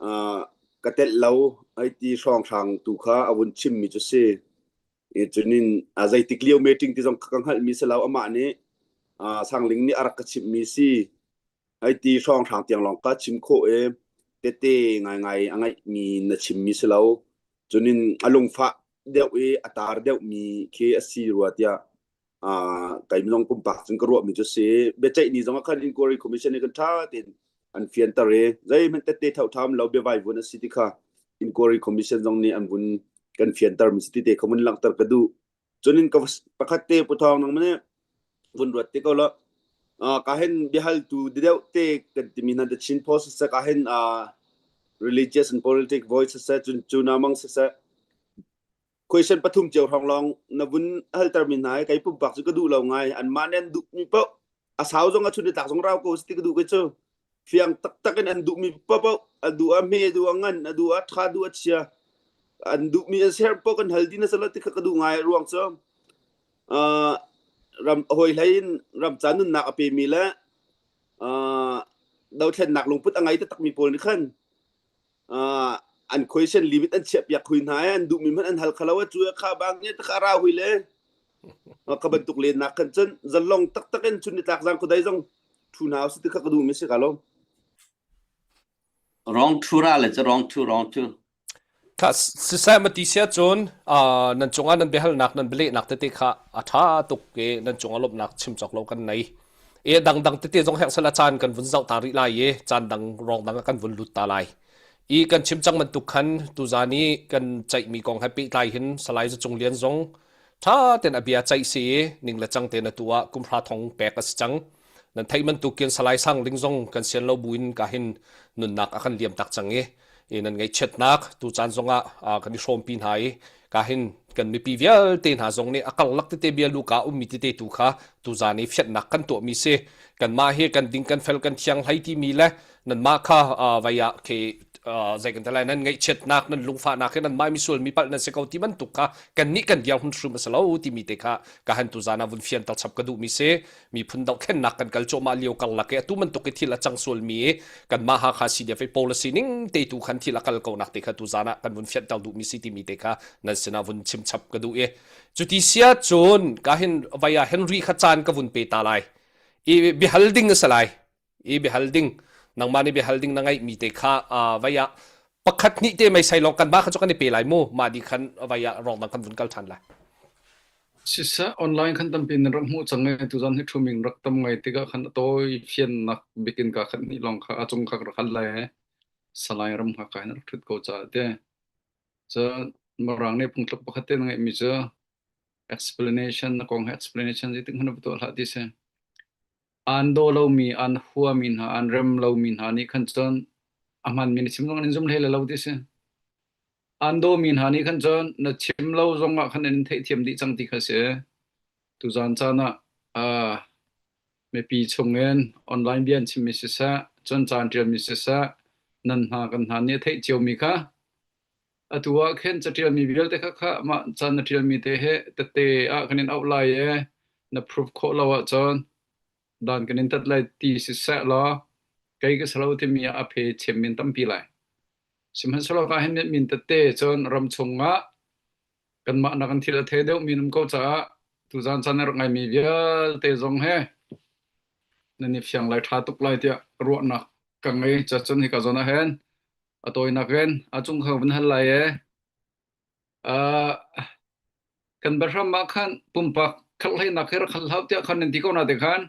uh, ka telh lo ai ti hrawnghrang tu kha a vun chim mi cu si. E cunin a zeitik lio meeting ti zong ka hngalh mi si lo amah nih uh, Sangling nih a rak ka chimh mi si. Ai ti hrawnghrang tiang lawng ka chim khawh i tete ngaingai a ngaihmi na chimmi si lo. Cunin a lungfah deuh i a tar deuhmi khi a si rua tiah uh, kei minung pumpak cun ka ruahmi cu si. Biaceih ni zong ah khan inquiry commission nih kan ṭha tein an fianter i zeihmanh tette thotham lo biavai vun a si ti kha inquiry commission zong nih an vun kan fianter mi si ti te kha vun langhter ka duh. Cunin ka pakhat te Pu Thawng nang mane vun ruat te ko lo. Uh, ka hen biahaltu deuh te kan timi hna The Chin Post siseh ka hen uh, religious and politic voice siseh cun cu na mang siseh question pathum cio hrawng lawng na vun halter mi hna hi kei pumpak cu ka duh lo ngai an mah nih an duh mi paoh a sau zong a chun tlak zong rau ko si ka duh ke cu fiang taktak in an duh mi paoh a duh a hme duh a ngan a duh a tha duh a chia an duh mi an ser paoh kan hal din a sala ti kha ka duh ngai ruang cu uh, ram hoi hlei in ram ca nunnak a pe mi le uh, dothlennak lungput a ngai taktak mi pawl nih khan uh, an question limit an chiah piak hui hna an duh mi hmanh an hal khalo a cu kha bang nge ta ra hui le ka bantuk len nak khan cun zalong taktak in chun ni tlak zang kudai zong thu hna si ti kha ka duh mi si ka lo. Wrong thu ra le cu wrong thu wrong thu. Kha siseh ma ti sia cun nan cungah nan biahalnak nan bialehnak tete kha a ṭha tuk i nan cungah lawmhnak chim cawk lo kan nei. I dangdang tete zong herh sala caan kan vun zoh ta rih lai i caan dang rong dang ah kan vun lut ta lai. I kan chim cang bantuk khan tuzaan i kan ceihmi kong he pehtlai hin Salai Za Cung Lian zong ṭha tein a bia ceih si i ning le cang tein atu ah kumhra thong pek a si cang. Nan theih bantukin Salai Sang Ling zong kan sian lo buin ka hin nunnak a kan liam tak cang i i nan ngaihchiatnak tu caan zongah kan i hrawmpi hna i ka hin kan mipi vialte hna zong nih a karlak tete bia luka ummi tete tu kha tuzaan i fianhnak kan tuahmi si kanmah hi kan ding kan fel kan thiang hlei timi le nanmah kha vai ah khi zei kan ti lai nan ngaihchiatnak nan lungfahnak hi nanmah misual mi palh nan si ko ti bantuk kha kannih kan dir hun hrim a si lo timi te kha ka han tuzaan ah vun fianter chap ka duhmi si miphun dohthlennak kan kal cuahmah lio karlak i atu bantuk i thil a cang sualmi i kanmah Hakha CDF i policy ning te tu khan thil a kal ko nak te kha tu zan ah kan vun fianter duhmi si timi te kha nan sinah vun chim chap ka duh i cuti sia cun ka hin vaya Henry kha caan ka vun pe ta lai i biahal ding a si lai i biahal ding nangmah nih biahal ding na ngeihmi te kha vaya pakhat hnih te meisei lawng kan mah kha cu kan i pe lai mu mah di khan vaya rong dang kan vun kal ṭhan lai. Siseh, online khan tampi nan rak hmuh cang i tuzan hi ṭhuming rak tam ngai tikah khan a tawi fiannak bikin ka khat hnih lawng kha a cung kha ka rak hal lai i Salai ram hngak in rak ṭhut ko caah ti. Cun Mirang nih phungtluk pakhat te na ngeihmi cu explanation na kong he explanation zeitik hmanh na va tuah hlah ti si. Aan daw lomi, aan huami hna, aan rem lomi hna nih khan cun a hmanmi na chim zong an in zum hlei lai lo ti si. Aan dawmi hna nih khan cun na chim lo zongah khan an in theihthiam dih cang ti kha si. Tuzaan caan ah uh, mipi chungin online bia an chimmi siseh, cun ca an ṭialmi siseh, nan hna kan hna nih a theih ciomi kha atu ah khin caṭialmi vialte kha kha mah ca na ṭialmi te he tette ah kan in auh lai i na proof khawh lo ahcun dan kan in tat lai ti siseh law kei ka si lo timi ah a phe chem min tampi lai. Sihmanhsehlaw ka hin min tete cun ram chungah kanmah nakin thil a thei deuhmi an um ko caah. Tuzaan caan na rak ngaimi vialte zong he nan i fiang lai ṭha tuk lai tiah ruahnak ka ngei. Cacun hika zawn ah hin a tawinak in a cung kha vun hal lai e. Uh, kan bahram ah khan pumpak khalhleinak hi rak hal hau tiah khan nan ti ko na te khan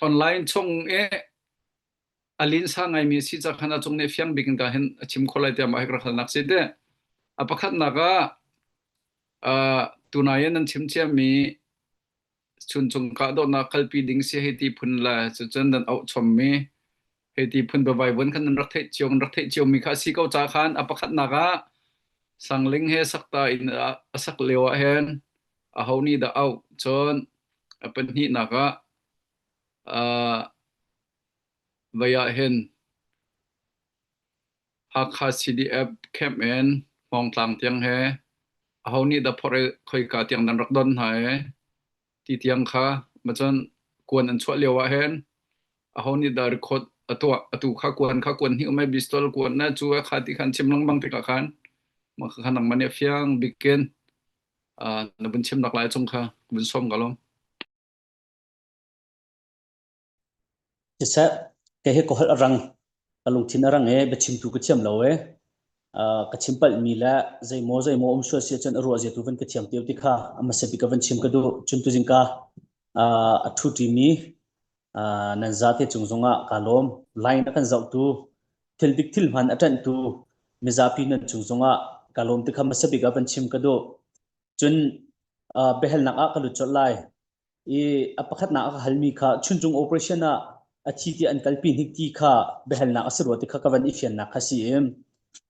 online chung i a linsa ngaimi si ca khan a cung nih fiang bik in ka hin a chim kho lai tiah mah hi rak halnak si te. A pakhatnak ah uh, tunai in nan chim ciami chuncung kahdohnak kalpi ding si hei ti phun le cucun nan auh chommi hei ti phun biavai vun khan nan rak theih cio nan rak theih ciomi kha a si ko ca khan a pakhatnak ah Sangling he sakta in a sak lio ah hin aho nih dah auh cun a pahnihnak ah uh, vei ah hin Hakha CDF camp in Hmawngtlang tiang he aho nih dah phorh i khoika tiang nan rak don hna i ti tiang kha macun kuan an chuah lio ah hin aho nih dah record a tuah atu kha kuan kha kuan hnih um ai pistol kuan na cu kha ti khan chim lengmang tikah khan mah kha nangmah nih a fiang bikin na vun chim nak lai chung kha vun som ka lom. Siseh, kei hi ka holh a rang. Ka lungthin a rang i biachimtu ka thiam lo i ka chim palhmi le zeimaw zeimaw um sual si ahcun a ruah zia tu van ka thiam tio ti kha a hmasa bik ka van chim ka duh. Cun tuzing ka a ṭhu ṭimi nan zate cung zongah kaa lawm. Line a kan zohtu, thil dik thil hman a ṭanhtu mizapi nan cung zongah kaa lawm ti kha hmasa bik ah van chim ka duh. Cun biahalnak ah ka lut colh lai. I a pakhatnak a ka halmi kha chuncung operation ah a thi ti an kalpi hnik ti kha biahalnak a si rua ti kha ka van i fiannak kha si i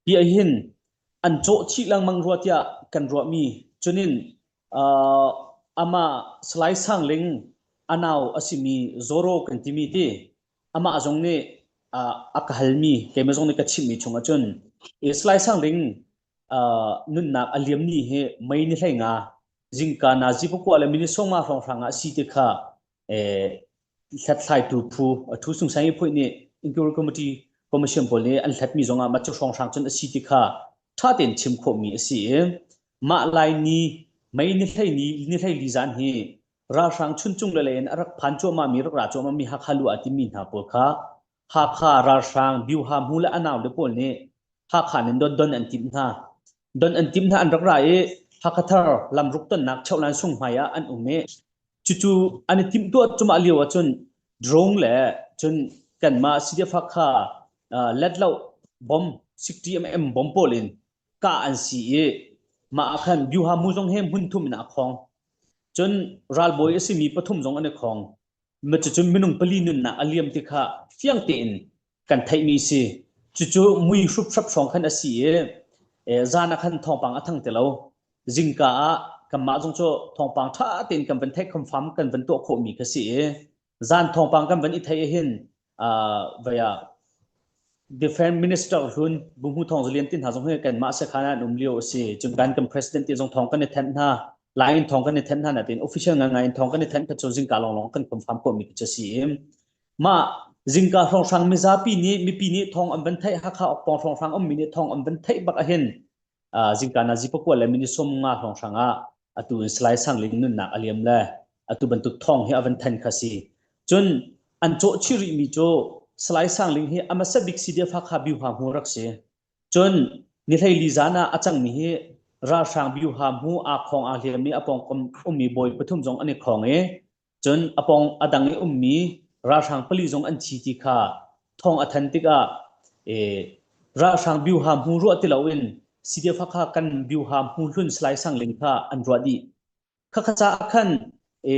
hi ahhin an cawh chih lengmang rua tiah kan ruahmi cunin uh, amah Salai Sang Ling anau a simi Zoro kan timi ti amah zong nih uh, a ka halmi keimah zong nih ka chimmi chung ahcun i Salai Sang Ling uh, nunnak a liam ni hi mei ni hlei nga zingka nazi pakua le minute sawma hrawnghrang ah si te kha eh, hlathlaitu phu a thu sung sang i phui nih inquiry committee commission pawl nih an hlatmi zongah mah cu hrawnghrang cun a si ti kha ṭha tein chim khawhmi a si i mah lai ni mei ni hlei ni ni hlei li zan hi ralhrang chuncung le in a rak phan cuahmah mi rak ra cuahmah mi Hakha lu ah timi hna pawl kha Hakha ralhrang Biuha mu le anau le pawl nih Hakha nin don don an timh hna. Don an timh hna an rak ra i Hakha thar lamruk tonnak Cheuhlan sung hmai ah an um i cucu an i timhtuah cumah lio ahcun drone le cun kanmah CDF Hakha uh, letlo bomb 60 mm bomb pawl in kah an si i mah ah khan Byuha mu zong he hmun thum in a khong. Cun ralbawi a simi pathum zong an i khong. Cucun minung pali nunnak a liam ti kha fiang tein kan theihmi si. Cucu mui hruphrap hrawng khan a si i zan ah khan thawngpang a thang ti lo. Zingka ah kanmah zong cu thawngpang ṭha tein kan van theih confirm kan van tuah khawhmi kha si i zan thawngpang kan van i theih hin vei ah Defense Minister hlun Buhmu Thawng Zalian ti hna zong hi kanmah sekhan ah an um lio a si. Cun kan kan president ti zong thawng kan i thenh hna. Lai in thawng kan i thenh hna natin official ngangai in thawng kan i thenh kha cu zingka lawnglawng kan confirm khawhmi khi cu a si i mah zingka hrawnghrang mizapi nih mipi nih thawng an van theih Hakha okpawng hrawnghrang ummi nih thawng an van theih bak ahhin zingka nazi pakua le minute 50 hrawnghrang ah atu in Salai Sang Ling nunnak a liam le atu bantuk thawng hi a van than kha si. Cun an cawh chih rihmi cu Salai Sang Ling hi a hmasa bik CDF Hakha Biuha hmu rak si. Cun ni hleili zan ah a cangmi hi ralhrang Biuha hmu aa khawng aa hliam i a pawngkam ummi bawi pathum zong an i khawng i cun a pawng a dang i ummi ralhrang pali zong an thi ti kha thawng a than tikah e, ralhrang biuha hmu ruah ti loin CDF Hakha kan biuha hmu hlun Salai Sang Ling kha an ruah dih. Khakha caah khan e,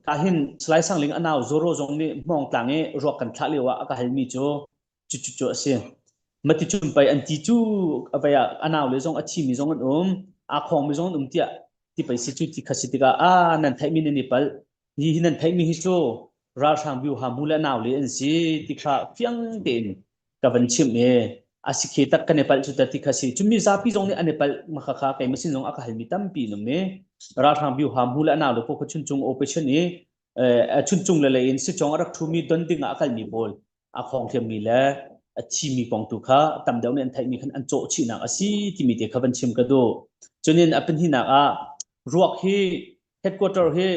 ka hin Salai Sang Ling a nau Zoro zong nih Hmawngtlang i ruak kan thlah lio ah a ka halmi cu cucu cu a si. Mati cun pei an ti cu a vei ah a nau le zong a thimi zong an um, aa khawngmi zong an um tiah ti pei si cu ti kha si tikah a nan theihmi nan i palh. Hi hi nan theihmi hi cu ralhrang biuha mu le nau le an si ti kha fiang tein ka van chimh i a si khe tak kan i palh cu ta ti kha si. Cun mi zapi zong nih an i palh ma kha kha keimah sin zong a ka halmi tampi an um i ralhrang biuha mu le nau le pawl kha chuncung operation i chuncung le lei in sicong a rak ṭhumi don ding ah a kalmi pawl a khawng thiammi le a thimi kong tu kha tam deuh nih an theihmi khan an cawh chihnak a si timi te kha van chim ka duh. Cunin a pahnihnak ah ruak hi headquarter hi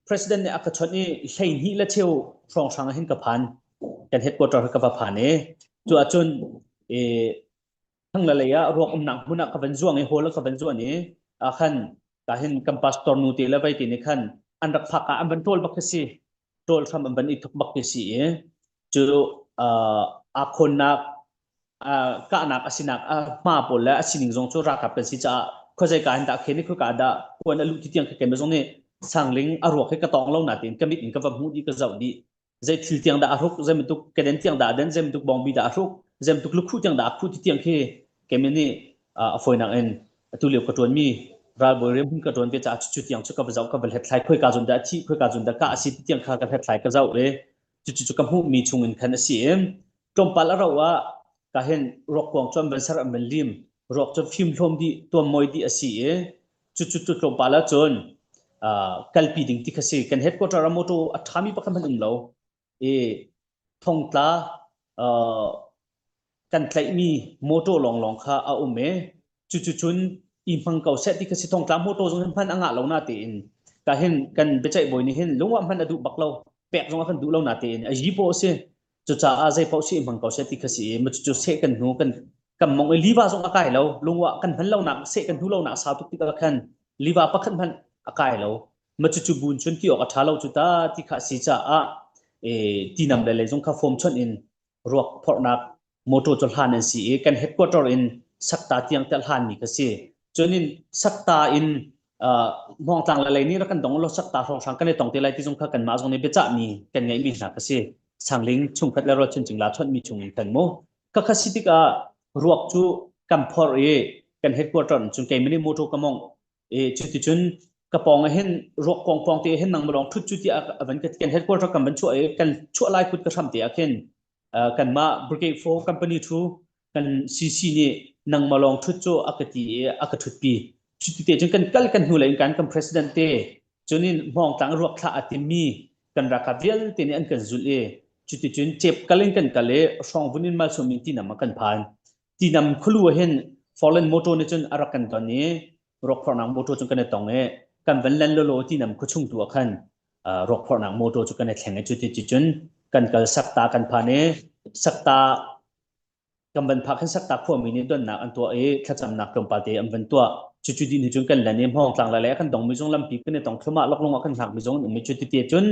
President nih a ka chawnh i 12 le cheu hrawnghrang ah hin ka phan. Kan headquarter ka va phan i cu ahcun i thangla lei ah ruak umnak hmun ah ka van zuang i hall ah ka van zuan i ah khan ka hin kan pastor nu te le vai te nih khan an rak phak ah an van ṭawl bak khi si ṭawl hram an van i thuk bak khi si i cu aa khawnnak kahnak a sinak a hma pawl le a sining zong cu ralkap kan si caah khuazei ka hin dah khen i khuika dah kuan a luh ti tiang khe zong nih sangling a ruak hi ka tawng lo na tiin ka mit in ka va hmuh dih ka zoh dih zei thil tiang dah a hruk zei bantuk keden tiang dah den zei bantuk bawngbi dah a hruk zei bantuk lukhuh tiang dah a khuh ti tiang khi keimah nih a fawinak in atu lio ka ṭuanmi ralbawi rian ka ṭuan ve caah cu tiang cu ka va zoh ka va hlethlai khoika zawn dah a thih khoika zawn dah kah a si ti tiang kha ka hlethlai ka zoh i cucu cu ka hmuhmi chung in khan a si i tlawmpal a rauh ah ka hin ruakkuang cu an van ser an van lim ruak cu fim hlawm dih tuammawi dih a si i cucu cu tlawmpal ah cun kalpi ding ti kha si kan headquarter ah motor a ṭhami pakhat hmanh um lo i thongtla kan tlaihmi motor lawnglawng kha a um i cucu cun i hmang ko seh ti kha si thongtla motor zong hin hman a ngah lo na tiin ka hin kan biaceih bawi nih hin lungwah hman a duh bak lo pek zong a kan duh lo na tiin a yi paw si cucaah zei paoh si i hmang ko seh ti kha si i cucu seh kan hnu kan kan mong i liva zong a kai lo lungwah kan hman lo nak seh kan hnu lo nak sau tuk tikah khan liva pakhat hmanh a kai lo ma cucu bun chun ti awk a ṭha lo cu ta ti kha si caah e tinam le lei zong kha form chon in ruak phorhnak motor cu hlan an si i kan headquarter in sakta tiang te hlan mi kha si cunin sakta in hmawngtlang le lei nih rak kan dong lo sakta hrawnghrang kan i tong te lai ti zong kha kanmah zong nih biachah mi kan ngeih mi hna kha si sangling chungkhat le rualchan cingla chawnh mi chung in kan mu ka kha si tikah ruak cu kan phor i kan headquarter cun keimah nih motor ka mong i cuticun ka pawng ah hin ruak kong pawng te hin nang malong thut cu tiah a van kan headquarter kan van chuah i kan chuah lai kut ka hram te ah khin kanmah brigade 4 company thu kan CC nih nangmah lawng ṭhut cu a ka ti i a ka ṭhutpi. Cuti te cun kan kal kan hnu lei in kan kan president te cunin hmawngtlang ruak thlah a timmi kan ralkap vialte nih an kan zulh i cuticun cep kal in kan kal i hrawngvun in malsawm in tinam ah kan phan. Tinam khulu ah hin foreign motor nih cun a rak kan don i ruakphorhnak motor cun kan i tong i kan van len lolo tinam khuachung tu ah khan ruakphorhnak motor cu kan i thleng i cuti cun kan kal sakta kan phan i sakta kan van phak hin sakta khuami nih donnak an tuah i thlacamnak tlawmpal te an van tuah cucu dih hnu cun kan lan i hmawngtlang lai le kan dongmi zong lampi kan i tong thlumah loklung ah kan hngakmi zong an um i cuti te cun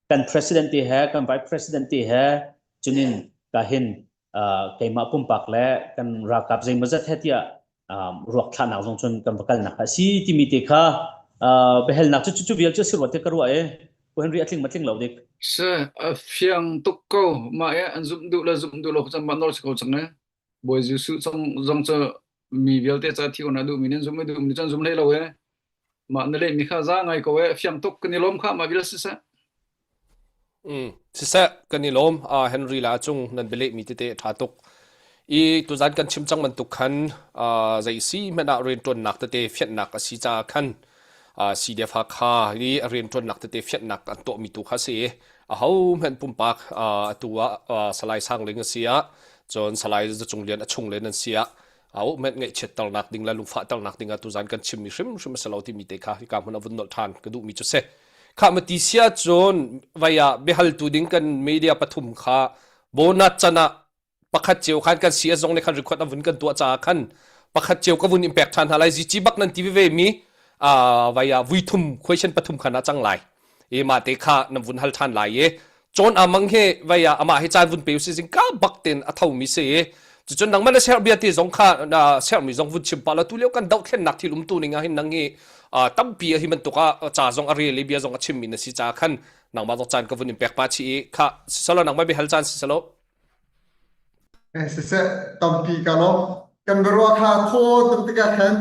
kan president te he kan vice president te he cunin ka hin keimah pumpak le kan ralkap zeimawzat he tiah ruak thlahnak zong cun kan va kalnak a si timi te kha biahalnak cu cu vial cu si ruat te ka ruah i Pu Henry a tling ma tling lo dik Se a fiang tuk ko mah e an zumh duh le zumh duh lo cang mah nawl si ko cang e Bawi Jesuh zong zong cu mi vialte ca thi na duh mi nan zum duh mi cun zum hlei lo e mah na leh mi kha za ngai ko e fiang tuk kan i lawm kha mah vial siseh Mm. Siseh, kan i lawm. Uh, Henry la cung nan bialehmi tete a ṭha tuk. I tuzan kan chim cang bantuk khan uh, zei si hmanh ah rianṭuannak tete fianhnak a si caah khan uh, CDF Hakha i a rianṭuannak tete fianhnak an tuahmi tu kha si i aho hmanh pumpak uh, atu ah uh, Salai Sang Ling a si ah cun Salai Zacung Lian a chung len an si ah au hmanh ngaihchiatternak ding le lungfahternak ding ah tuzan kan chimmi hrimhrim a si lo timi te kha hika hmun a vun nolh ṭhan ka duhmi cu si. Khah ma ti sia cun vai ah biahaltu ding kan media pathum kha bonus can ah pakhat cio khan kan CS zong nih khan record an vun kan tuah caah khan pakhat cio ka vun in pek ṭhan hna lai zici bak nan ti veve mi vai ah vui thum question pathum khan ah cang lai i mah te kha nan vun hal ṭhan lai i cawn amang hi vai ah amah hi caan vun pe usih zing ka bak ten a tho mi si i cucun nangmah na serh bia ti zong kha na serhmi zong vun chim pah la tu lio kan dohthlennak thil umtu ning ah hin nang hi tampi a hi bantuk ah ca zong a rel i bia zong a chimmi na si ca khan nangmah zong caan ka vun in pek pa chi i kha sisalo nangmah bia hal caan sisalo Eh, siseh tampi ka lawm kan biaruah kha thaw tuk tikah khan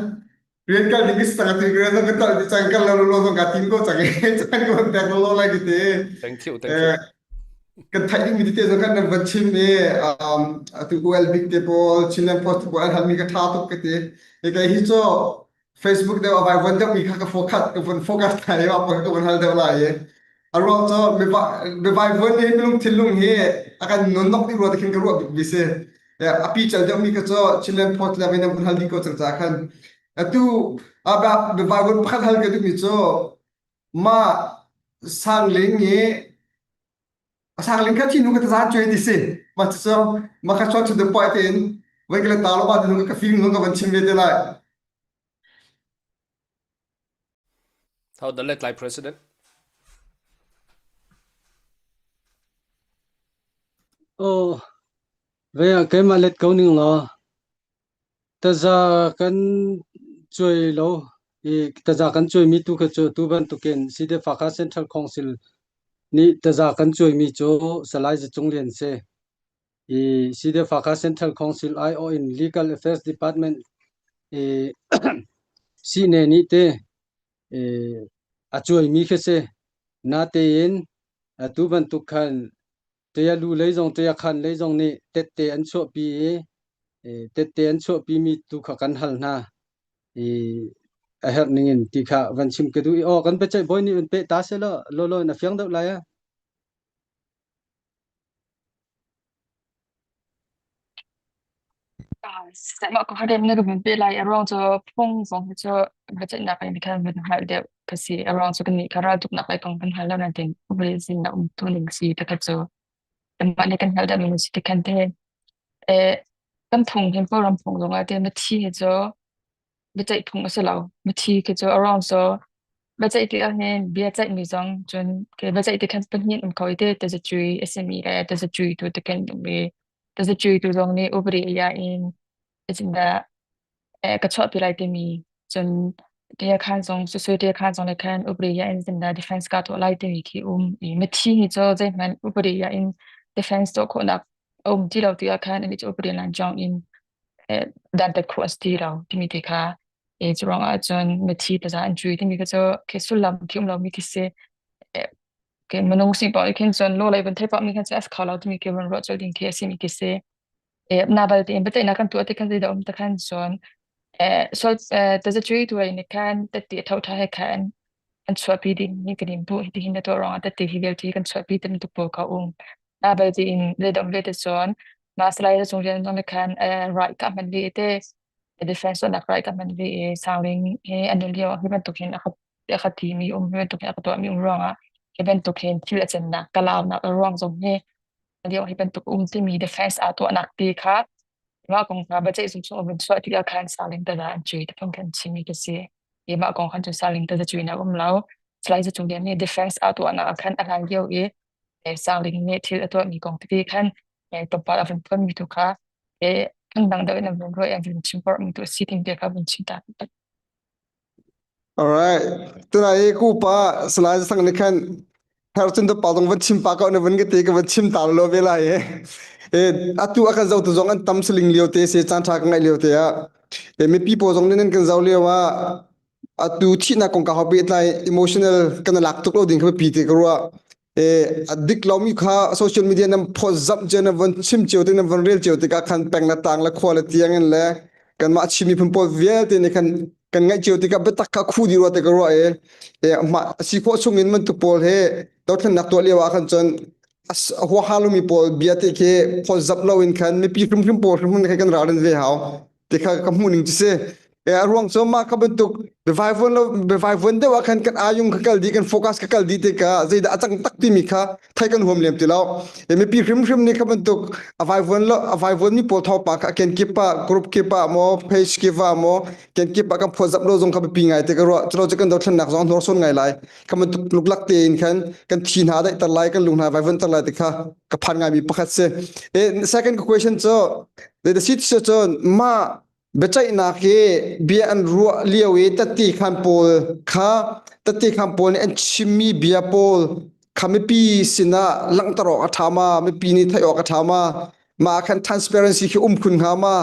rian kal ding is tang ti rian zong ka tal ti cang kal lo lo zong ka tim ko cang i cang ko pek lo lo lai ki ti thank you thank you kan theih ding mi tete zong kan nan van chim i um atu UL big te pawl Chinland Post pawl an hal mi ka tha tuk ka ti e kai hi cho Facebook deuh a vai von deuh mi kha ka focus ka von focus thai i ka von hal deuh lai i a ruang cu mi vai von hi minung thinlung hi a kan nonnok dih rua te khin ka ruah bik mi si a pi cal deuh mi kha cu Chinland Post le nan vun hal dih ko cang ca khan atu biavai vun pakhat hal ka duh mi cu mah Sangling i Sangling kha thinu ka tazan cuai ti si. Ma cu ma kha short to the point in vai ka le ta lo ba nu ka film nu ka van chim ve te lai. How the let lai president? Oh, ve ah keimah let ko ning law taza kan cuai lo i taza kan cuaimi tu kha cu tu bantukin Sidefaka Central Council nih taza kan cuaimi cu Salai Zacung Lian si. I Sidefaka Central Council aiawh in Legal Affairs Department i sine nih te i a cuaimi khi si. Natein atu bantuk khan Ṭia lu lei zong ṭia khan lei zong nih tette an chuahpi i tette an chuahpimi tu kha kan hal hna i a herh ningin ti kha van chim ka duh i aw kan biaceih bawi nih van peh ta seh law lawlaw in a fiang deuh lai a. Mah ko harem na ka vun pe lai a ruang cu phung zong hi cu biaceihnak in khan vun hngalh deuh ka si. A ruang cu kannih kha raltuknak lei kong kan hngal lo nain upadi na um tu ning si ti kha cu kanmah nih kan hngalh deuh mi si ti khan te eh kan phung hin Kawlram phung zong ah te mithi hi cu biaceih phung a si lo. Mithi khi cu a ruang cu biaceih ti ahhin bia ceihmi zong cun ke biaceih ti khan pahnih um kho i te tazacui a simi le tazacui tu ti khan um i tazacui tu zong nih upadi a in zeitindah eh, ka chuahpi lai timi cun tia khan zong susui tia khan zong le khan upadi ya in zeitindah defense ka tuah lai timi khi um i mithi hi cu zeihmanh upadi ya in defense tuah khawhnak a um ti lo ti ah khan ani cu upadi lan jong in dantat khawh a si ti lo timi te kha e cu ruangah cun mithi taza an cui timi kha cu khi sullam khi um lomi khi si ke minung si pawh khin cun law lei van thei pah mi khan cun as kho lo timi khi van ruah colh ding khi a si mi khi si e na bal tein biaceihnak kan tuah ti khan zeidah um ta khan cun e sol taza cui tu lei nih khan tette tho tha he khan an chuahpi ding mi kan in bu hi hin na tuah ruangah tette hi vialte kan chuahpi ti bantuk pawl kha um Na bal tiin leidawm ve te cun mah salai cung rian zong nih khan right ka hman ve te defense nak right ka hman ve i sangling he an lio hi bantuk hin a ka ti mi um hi bantuk hin a ka tuah mi um ruangah hi bantuk hin thil a cannak ka launak a ruang zong hi lio hi bantuk um timi defense aa tuahnak ti kha mah kong kha biaceih zung chung vun chuah tikah khan saling tada an cui ti phung khan chimi ka si i mah kong khan cun saling tada cui nak um lo salai cung lian nih defense aa tuahnak ah khan a hlan lio i Sangling nih thil a tuahmi kong tete khan tlawmpal a vun phuanmi tu kha phundang deuh in a vun ruah i a vun chim porhmi tu a si ting te kha vun chim ta. Alright. Tunai i ku pa Salai Sang nih khan her cun pa zong van chim pa ko na van ka te ka van chim ta lo ve lai e. E atu a kan zo tu zong an tam siling lio te se caan tha ka ngai lio te ah e mipi pawl zong nih nan kan zo lio ah atu thihnak kong ka hau pehtlai emotional kan lak tuk lo ding kha biapi ti ka ruah e a dik lomi kha social media nan phawtzamh cio nan von chim cio te nan von rel cio tikah khan peng le tang le khua le tiang in le kanmah Chin miphun pawl vialte nih khan kan ngaih cio tikah biatak kha khu dih rua te ka ruah e e mah si khawh chung in bantuk pawl he dothlennak tuah lio ah khan cun huaha lomi pawl bia te khi phawtzamh lo in khan mipi hrimhrim pawl hrimhrim khan kan ralrin ve hau ti kha ka hmuh ning cu si e a ruang cu mah kha bantuk biavaivuan lo biavaivuan deuh ah khan kan ayung kha kal dih kan focus ka kal dih tikah zeidah a cang tak timi kha thei kan huam lem ti lo e mipi hrimhrim nih kha bantuk a vaivuan lo a vaivuan mi pawl thawngpang kha ken kip ah group kip ah maw page kip ah maw ken kip ah kan phawtzap lo zong kha biapi ngai te ka ruah culo cu kan dothlennak zong hnorsuan ngai lai kha bantuk luklak tein khan kan thi hna daih ter lai kan lung hna vaivuan ter lai ti kha ka phan ngai mi pakhat si e second question cu The si cun mah biaceihnak hi bia an ruah lio i tatti khan pawl kha tatti khan pawl nih an chimmi bia pawl kha mipi sinah langhter awk a ṭha ma mipi nih theih awk a ṭha ma mah khan transparency khi um khun hnga ma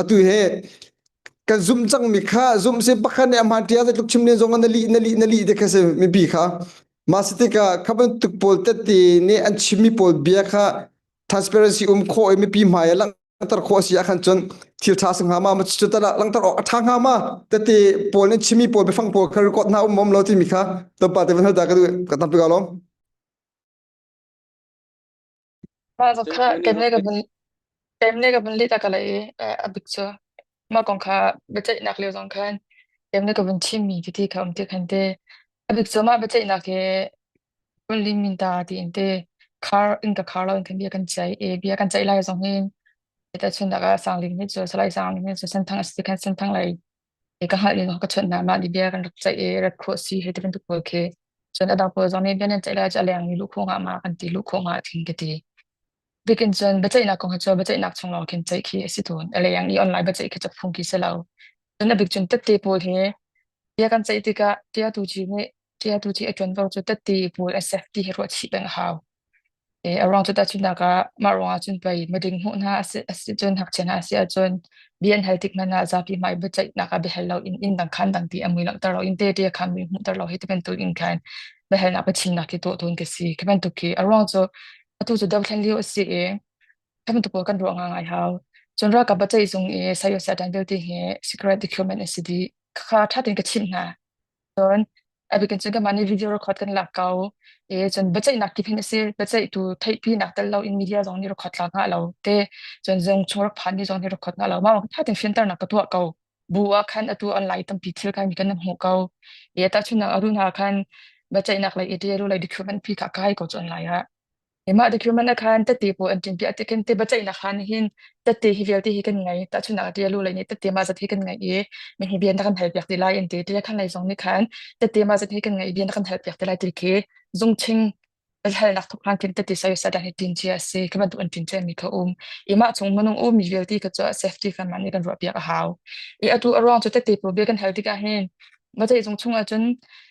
atu he kan zumh cangmi kha zumh si pakhat nih a hmaan ṭia zeitluk chim len zong na lih na lih na lih te kha si mipi kha mah si tikah kha bantuk pawl tette nih an chimmi pawl bia kha transparency um khawh i mipi hmai ah langhter khawh a si ahkhan cun thil ṭha si hnga ma cu tal ah langhter awk a ṭha hnga ma tete pawl nih chimi pawl biafang pawl kha record hna um um lo timi kha tlawmpal te van hal ta ka duh ka tampi ka lawm. Mah kha kem le ka vun kem le ka vun leh ta ka lei i a bik cu mah kong kha biaceihnak lio zong khan kem le ka vun chimmi tete kha um ti khan te a bik cu mah biaceihnak hi. Kuli minta tiin te khar in ka khar lo in kan bia kan ceih i bia kan ceih lai zong hin tahchunhnak ah Sangling nih cu Salai Sangling nih cu Senthang a si khan Senthang lei i ka hngalh in ka chawnh hna mah nih bia kan rak ceih i rat khawh si hei ti bantuk pawl khi cun a dang pawl zong nih bia nan ceih lai cu a leng mi luh khawh ngah ma kan ti luh khawh ngah thin ka ti. Bikin cun biaceihnak kong hi cu biaceihnak chung lawng khin ceih khi a si tawn. A leng i online biaceih khi cu phung khi si lo. Cun a bik cun tette pawl hi bia kan ceih tikah ṭiatu ci nih ṭiatu ci a ṭuanvo cu tette pawl a safety hi ruah chih peng a hau. E, a ruang cu tahchunhnak ah mah ruangah cun pei miding hmuh hna a si, a si cun ngakchia hna a si ahcun bia an hal tik hmanh ah zapi hmai biaceihnak ah biahal lo in inn dang khan dang ti a mui langhter lo in te te kha mui hmuhter lo hi ti bantuk in khan biahalnak biachimnak hi tuah tawn ka si. Khi bantuk khi a ruang cu atu cu dothlen lio a si i khi bantuk pawl kan ruah ngai hau. Cun ralkap biaceih zung i sayo satan vialte hi secret document an si dih. Kha ṭha tein ka chimh hna. Cun a bikin cun kanmah nih video record kan lak ko. I cun biaceihnak kip hin a si. Biaceihtu theihpinak tel lo in media zong nih record la ngah lo te. Cun zung chung rak phan mi zong nih record ngah lo. Mah ṭha tein fianternak ka tuah ko. Bu ah khan atu online tampi thil khan kan hmuh ko. I tahchunhnak a run ah khan biaceihnak lei i ṭial lei document pi kha kai ko cu online ah. Mah document ah khan tette pawl an ṭinpiah tik hin te biaceihnak khan hin tette hi vialte hi kan ngei. Tahchunhnak ah ṭialu lei nih tette mah zat hi kan ngei i mi hi bia na kan halpiak ti lai an ti. Ṭia khan lei zong nih khan tette mah zat hi kan ngei i bia na kan halpiak ti lai ti khi zungching halnak thuk hlan khin tette sai sai dan hi ṭin cia a si. Khi bantuk an ṭin ciami kha um. I mah chung minung um mi vialte kha cu safety kan mah nih kan ruahpiak a hau. I atu a ruang cu tette pawl bia kan hal tikah hin biaceih zung chung ahcun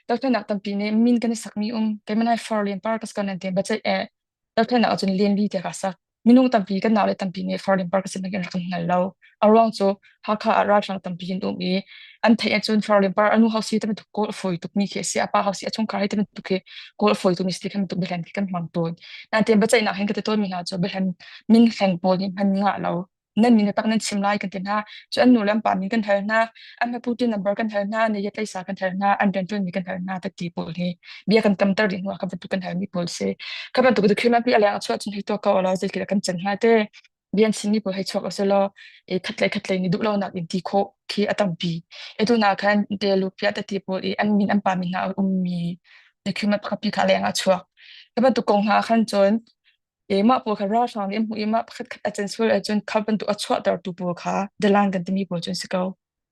dothlennak tampi nih min kan i sakmi um keimah nai far lian par ka si ko nan ti biaceih eh dothlennak ahcun lian li tiah ka sak minung tampi kan nau le tampi nih far lian par ka si in rak kan hngal lo a ruang cu Hakha ah ralhrang tampi in um i an theih ahcun far lian par anu hausi te bantuk kawl a fawi tukmi khi a si a pa hausi a chungkhar hi te bantuk khi kawl a fawi tukmi si khan bantuk biahlen khi kan hmang tawn nain biaceihnak hin ka ti tawnmi hna cu biahlen min hleng pawl hi hman ngah lo nan min tak nan chim lai kan ti hna cu an nu le an pa min kan hal hna an hmapu number kan hal hna ne tleisa kan hal hna an riantuan mi kan hal hna tati pawl hi bia kan tamter ding hnu ka bantuk kan hal mi pawl si ka bantuk document pi aleng chuah cun hei to ko la zei kan chan hna te bian sin mi pawl hei chuak asilo e khatlei khatlei ni duh lo nak in ti khawh khi a tampi e tu na khan te lu pia tati pawl i an min an pa min hna um mi document pakhat pi kha leng a chuak ka bantuk kong hna khan cun Mah pawl kha ralhrang nih an hmuh i mah pakhatkhat a can sual ahcun kha bantuk a chuahtertu pawl kha dalan kan timi pawl cu an si ko.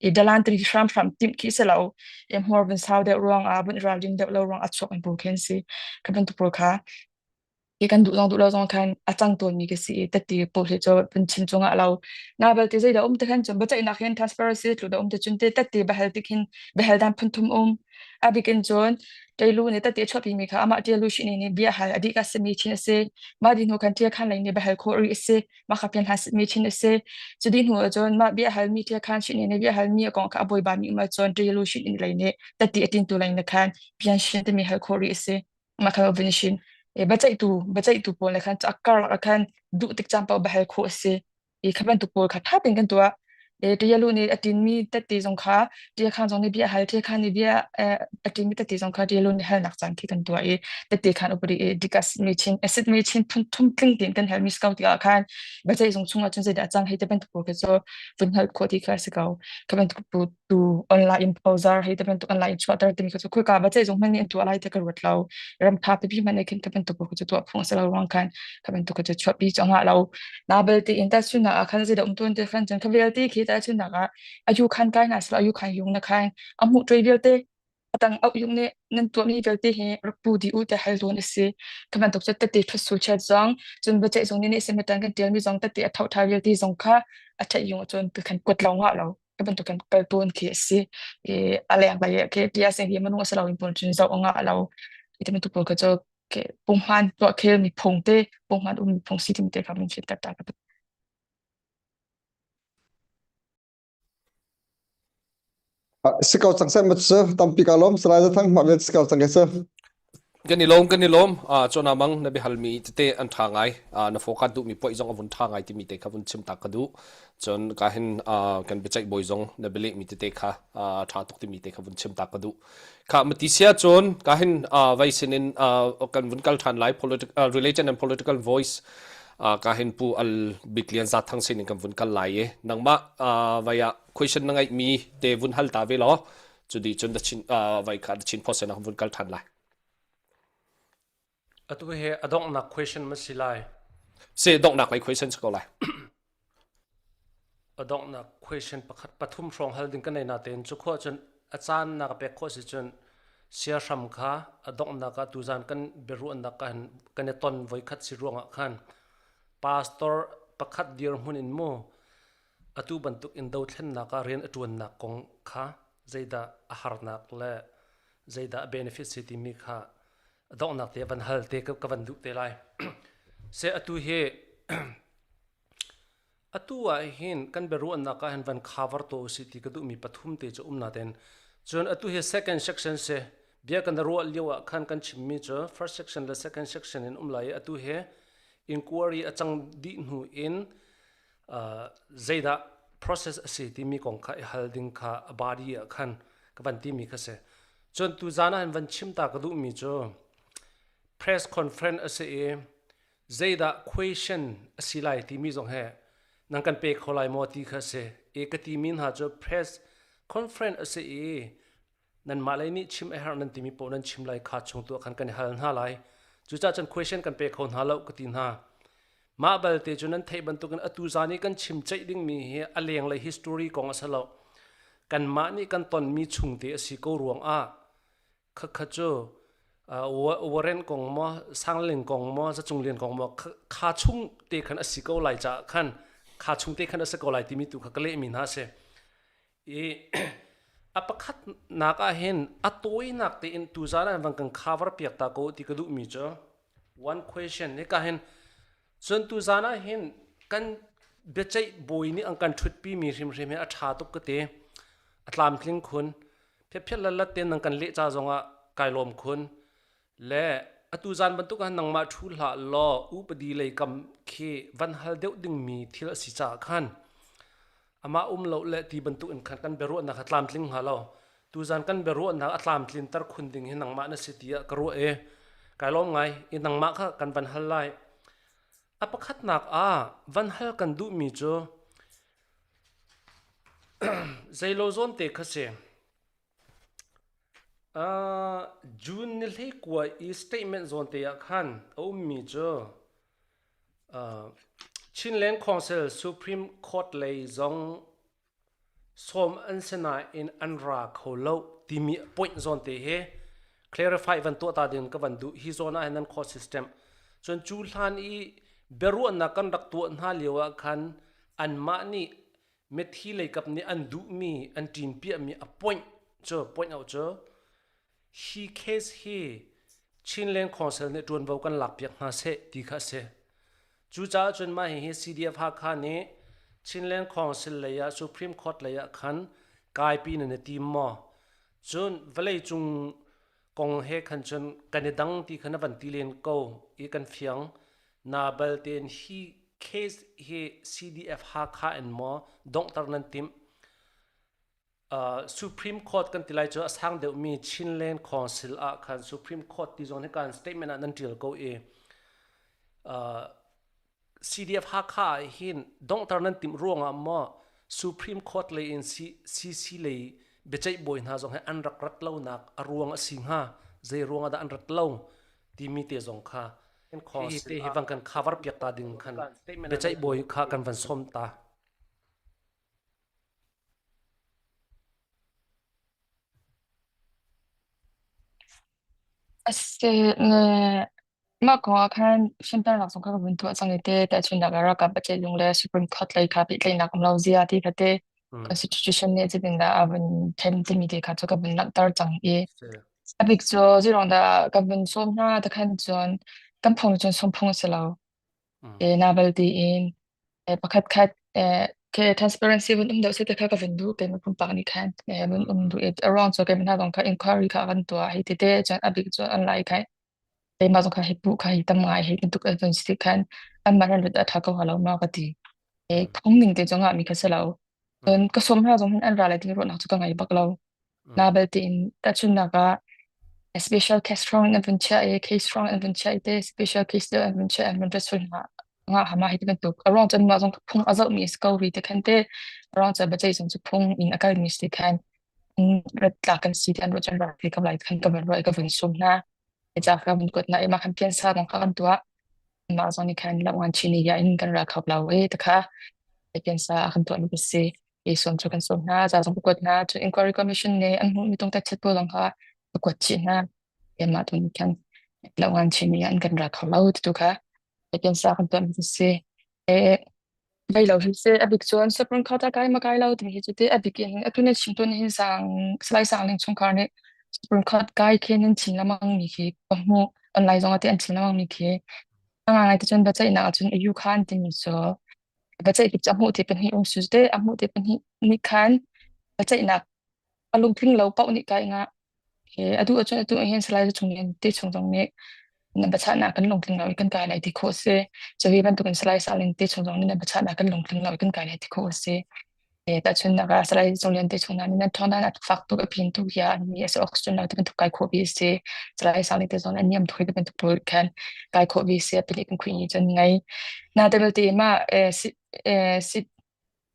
I dalan timi hramhram timh khi si lo. I hmur vun sau deuh ruangah, vun i ralrin deuh lo ruangah a chuakmi pawl khi an si. Kha bantuk pawl kha hi kan duh zong duh lo zong khan a cang tawnmi ka si i tette pawl hi cu vun chim cungah lo. Na belte zeidah um te khan cun biaceihnak hin transparency tlu dah um te cun te tette biahal tik hin biahal dan phunthum um. A bik in cun Ṭeilu nih tete a chuahpimi kha amah Ṭialu Shini nih bia hal a dih ka simi chin a si. Mah dih hnu khan Ṭia Khan lei nih biahal khawh rih a si. Mah kha pian hlan sitmi chin a si. Cu dih hnu ahcun mah bia halmi Ṭia Khan Shini nih bia halmi a kong kha a bawiba mi um ahcun Ṭialu Shini lei nih tete a tintu lei nih khan pian shin timi hal khawh rih a si. Mah kha vun shin. E, biaceihtu biaceihtu pawl nih khan a karlak ah khan duh tik caan paoh biahal khawh a si. I kha bantuk pawl kha ṭha tein kan tuah. E, Ṭialu nih a ṭinmi tette zong kha Ṭiakhan zong nih bia a hal, Ṭiakhan nih bia a ṭinmi tette zong kha Ṭialu nih halnak caan khi kan tuah i tette khan upadi i dik a chin acid mi chin phun thum tling tein kan halmi si ko tikah khan biaceih zung chungah cun zeidah a cang hei ti bantuk pawl khi cu vun hngalh khawh ti kha a si ko. Kha bantuk tu online in phozar hei ti bantuk online in chuahter timi kha cu khoika biaceih zung hmanh nih an tuah lai ti ka ruat lo. Ram ṭha pipi hmanh nih khin kha bantuk pawl khi cu tuah phung a si lo ruang khan kha bantuk kha cu chuahpi cu a ngah lo. Na belte in tahchunhnak ah khan zeidah um tawn ti khan cun kha vialte khi tahchunhnak ah ayu khan kai hna sila ayu khan yung na khan a hmuh ṭuai vialte a tang auh yung nih nan tuahmi vialte hi rak pu dih u tiah hal tawn a si. Kha bantuk cu tette ṭhut chat zong cun biaceih zung nih nih simitan kan ṭialmi zong tette a thoṭha vialte zong kha a ṭheih yung ahcun khan kuat lo ngah lo ka bantuk kan kal tawn khi a si. I a leng lei ah khi tia sing hi minung a si lo in pawl cun zoh a ngah lo. Hi bantuk pawl kha cu punghman tuah khel mi phung te punghman um mi phung si timi te kha min fianter ta ka duh. Si ko cang seh mat tampi ka lawm salai za thang ma vel si ko cang ke se Kan i lawm kan i lawm chona mang na biahalmi tete an ṭha ngai na fokat duhmi puai zong a vun ṭha ngai timi te kha vun chim ta ka duh cun ka hin kan biaceih bawi zong na bialehmi tete kha ṭha tuk timi te kha vun chim ta ka duh Kha mati sia cun ka hin vai sinin kan vun kal ṭhan lai political religion and political voice ka hin pu al bik lian za thang sinin kan vun kal lai i nangmah vai ah question na ngeih mi te vun hal ta ve law cu di cun the chin vai kha the chin post na vun kal ṭhan lai. Atu hi a donghnak question ma si lai? Si donghnak lei question si ko lai. A donghnak question pakhat pathum hrawng hal ding kan nei natein cu khua cun a caan na ka pek khawh si cun siahram kha a donghnak ah tuzan kan biaruahnak kan kan i ton voikhat si ruangah khan pastor pakhat dirhmun in mu atu bantuk in dothlennak ah rian a ṭuannak kong kha zeidah a harnak le zeidah a benefit si timi kha a donghnak te van hal te ka van duh te lai. Se atu hi atu ah hin kan biaruahnak ah hin van cover to si ti ka duhmi pathum te cu um naten cun atu hi second section si bia kan ruah lio ah khan kan chimmi cu first section le second section in um lai i atu hi inquiry a cang dih hnu in zeidah process a si timi kong kha i hal ding kha a body ah khan ka van timi kha si cun tu zan ah hin van chim ta ka duhmi cu press conference a si i zeidah question a si lai timi zong he nan kan pe kho lai maw ti kha si i ka timi hna cu press conference a si i nanmah lei nih chim a herh nan timi paoh nan chim lai kha chung tu ah khan kan i hal hna lai cucaah cun question kan pe kho hna lo ka ti hna mah balte cu nan theih bantukin atu zan i kan chim ceih dingmi hi a lenglei history kong a si lo kanmah nih kan tonmi chungte a si ko ruang ah khakha cu warren kong maw sangling kong maw zacung lian kong maw kha chung te khan a si ko lai caah khan kha chung te khan a si ko lai timi tu kha ka lehmi hna a si I a pakhatnak ah hin a tawinak tein tuzaan ah van kan cover piak ta ko ti ka duhmi cu one question hika hin cun tuzaan ah hin kan biaceih bawi nih an kan ṭhutpi mi hrimhrim hi a ṭha tuk ka ti a tlamtling khun phiatphiat lallat tein nan kan leh ca zongah kai lawm khun Le atu zan bantuk ah nangmah ṭhu hlah law upadi lei kam khi van hal deuh dingmi thil a si caah khan amah um lo le ti bantuk in khan kan biaruahnak a tlamtling hnga lo. Tuzan kan biaruahnak a tlamtlinter khun ding hi nangmah na si tiah ka ruah i kai lawm ngai i nangmah kha kan van hal lai. A pakhatnak ah van hal kan duhmi cu zeilo zawn te kha si. June ni 19 i statement zawnte ah khan a ummi cu Chinland Council Supreme Court lei zong sawm an si nain an ra kho lo timi point zawnte hi clarify van tuah ta ding ka van duh. Hi zawn ah hin nan court system. Cun cu hlan i biaruahnak kan rak tuah hna lio ah khan anmah nih mithi leikap nih an duhmi an ṭinpiahmi a point cu point out cu hi case hi Chinland Council nih ṭuanvo kan lakpiak hna seh ti kha a si. Cucaah cun mah hihi CDF Hakha nih Chinland Council lei ah Supreme Court lei ah khan kaipi nan i tim maw? Cun vawleicung kong he khan cun kan i dang ti kha na van ti len ko i kan fiang. Na baltein hi case hi CDF Hakha in maw donghter nan timh? Uh, Supreme Court kan ti lai cu a sang deuhmi Chinland Council ah khan Supreme Court ti zong hi kan statement ah nan tial ko i uh, CDF Hakha ah hin donghter nan timh ruangah maw Supreme Court lei in CC lei biaceih bawi hna zong hi an rak rat lonak a ruang a si hnga zei ruangah dah an rat lo timi te zong kha hi te hi van kan cover piak ta ding khan biaceih bawi kha kan van sawm ta. Asi ne mah kong ah khan fimternak zong kha ka vun tuah cang i te tahchunhnak ah ralkap biaceih le Supreme Court lei kha pehtlaihnak um lo zia ti kha te Constitution nih zeitindah a vun then timi te kha cu ka vun langhter cang i a bik cu zeiruang dah ka vun sawm hna ti khan cun kan phung cun sawm phung a si lo. E na bal tiin pakhat khat ke transparency vun um deuh seh ti kha ka vun duh keimah pumpak nih khan vun um duh i a ruang cu keimah hna zong kha inquiry kha kan tuah hei ti te cun a bik cu online kha keimah zong kha hi puh kha hi tam ngai hi bantuk an vun si khan anmah ran lut a ṭha ko hnga lo ma ka ti. E phung ning te cu ngah mi kha si lo. Cun ka sawm hna zong hin an ra lai timi ruahnak cu ka ngei bak lo. Na belte in tahchunhnak ah special case strong in an vun chiah i case strong an vun chiah i te special case deuh an vun chiah an vun rat hna nga hama hi ti bantuk a ruang cun mah zong phung a zoh mi si ko ri te khan te a ruang cu biaceih zong cu phung in a kal mi si khan rat tlak kan si ti an ruah cun rak ti ka lai khan ka van ruah i ka vun sum hna. Ca kha kan kuat na i mah khan piansa bang kha kan tuah. Mah zong nih khan lamngan chin ya in kan ra kho lo i takha piansa a kan tuah mi si. I sawm cu kan sawm hna, ca zong ka kuat hna. Cun inquiry commission nih an hmuh mi tung tet chet pawl zong kha ka kuat chih hna. Mah tu nih khan lamngan chin ya in kan ra kho lo ti tu kha piansa kan tuah mi si. E Vai lo hi seh a bik cun Supreme Court ah kai ma kai lo timi hi cu teh a bik in atu na chim tawn hin sang Salai Sang Ling chungkhar nih Supreme Court kai khi nan chim lengmang mi khi ka hmuh online zong ah teh an chim lengmang mi khi a ngai te cun biaceihnak ah cun EU khan timi cu biaceih tik cu a hmuh ti pahnih um su te a hmuh ti pahnih nih khan biaceihnak a lungtling lo paoh nih kai nga Hi a duh ahcun atu ahhin Salai Chung in ti chung zong nih na biachahnak kan lungtling lo i kan kai lai ti khawh a si. Cuhi bantukin Salai Sang Ling ti chung zong nih na biachahnak kan lungtling lo i kan kai lai ti khawh a si. E, tahchunhnak ah Salai Cung Lian te chung hna nih nan ṭhawng a fak tuk a pin tuk ya an mi a si oxygen lo ti bantuk kai khawh bi a si. Salai Sang Ling te zong an niam tuk ti bantuk pawl khan kai khawh bi a si. A pin kan khui ni cun ngai. Na te belte ma eh, si eh, si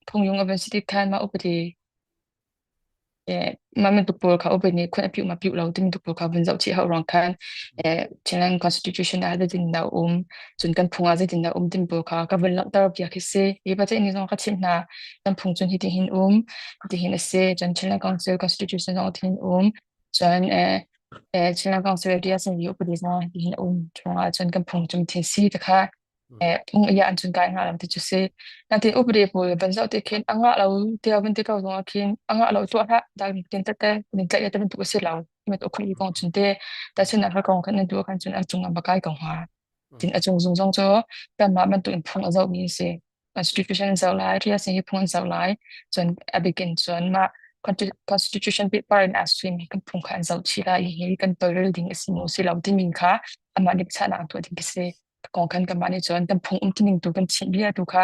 phungyung a van si tik khan ma upadi mah bantuk pawl kha upadi nih khun a piuh ma piuh lo timi pawl kha vun zoh chih hau ruang khan Chinland Constitution ah zeitin dah um cun kan phung ah zeitin dah um timi pawl kha ka vun langhter bia khi si. Hi pa ni zong ka chimh hna kan phung cun hiti hin um hiti hin a si cun Chinland Council Constitution zong hiti hin um cun Chinland Council DSNU upadi zong hiti hin um chungah cun kan phung cun thin si te kha phung iya an chun kai nga lam ti chu si na tin upade pawl ban zau te khin anga lo tia ban te ko zong khin anga lo tu ha dal tin te te nin tlai te ban tu si lo met ukhri kong chun te ta chun na kong khan na du khan chun a chung ba kai ko ha tin a chung zung zong cho kan ma man tu in phung a zau mi si constitution zau lai ria se hi phung zau lai chun a begin chun ma constitution paper in as swim kan phung khan zau chi lai hi kan tolrel ding asi mo si lo ti min kha ama dik cha na tu ding si kong khan kanmah nih cun kan phung umtuning tu kan chimh bia tu kha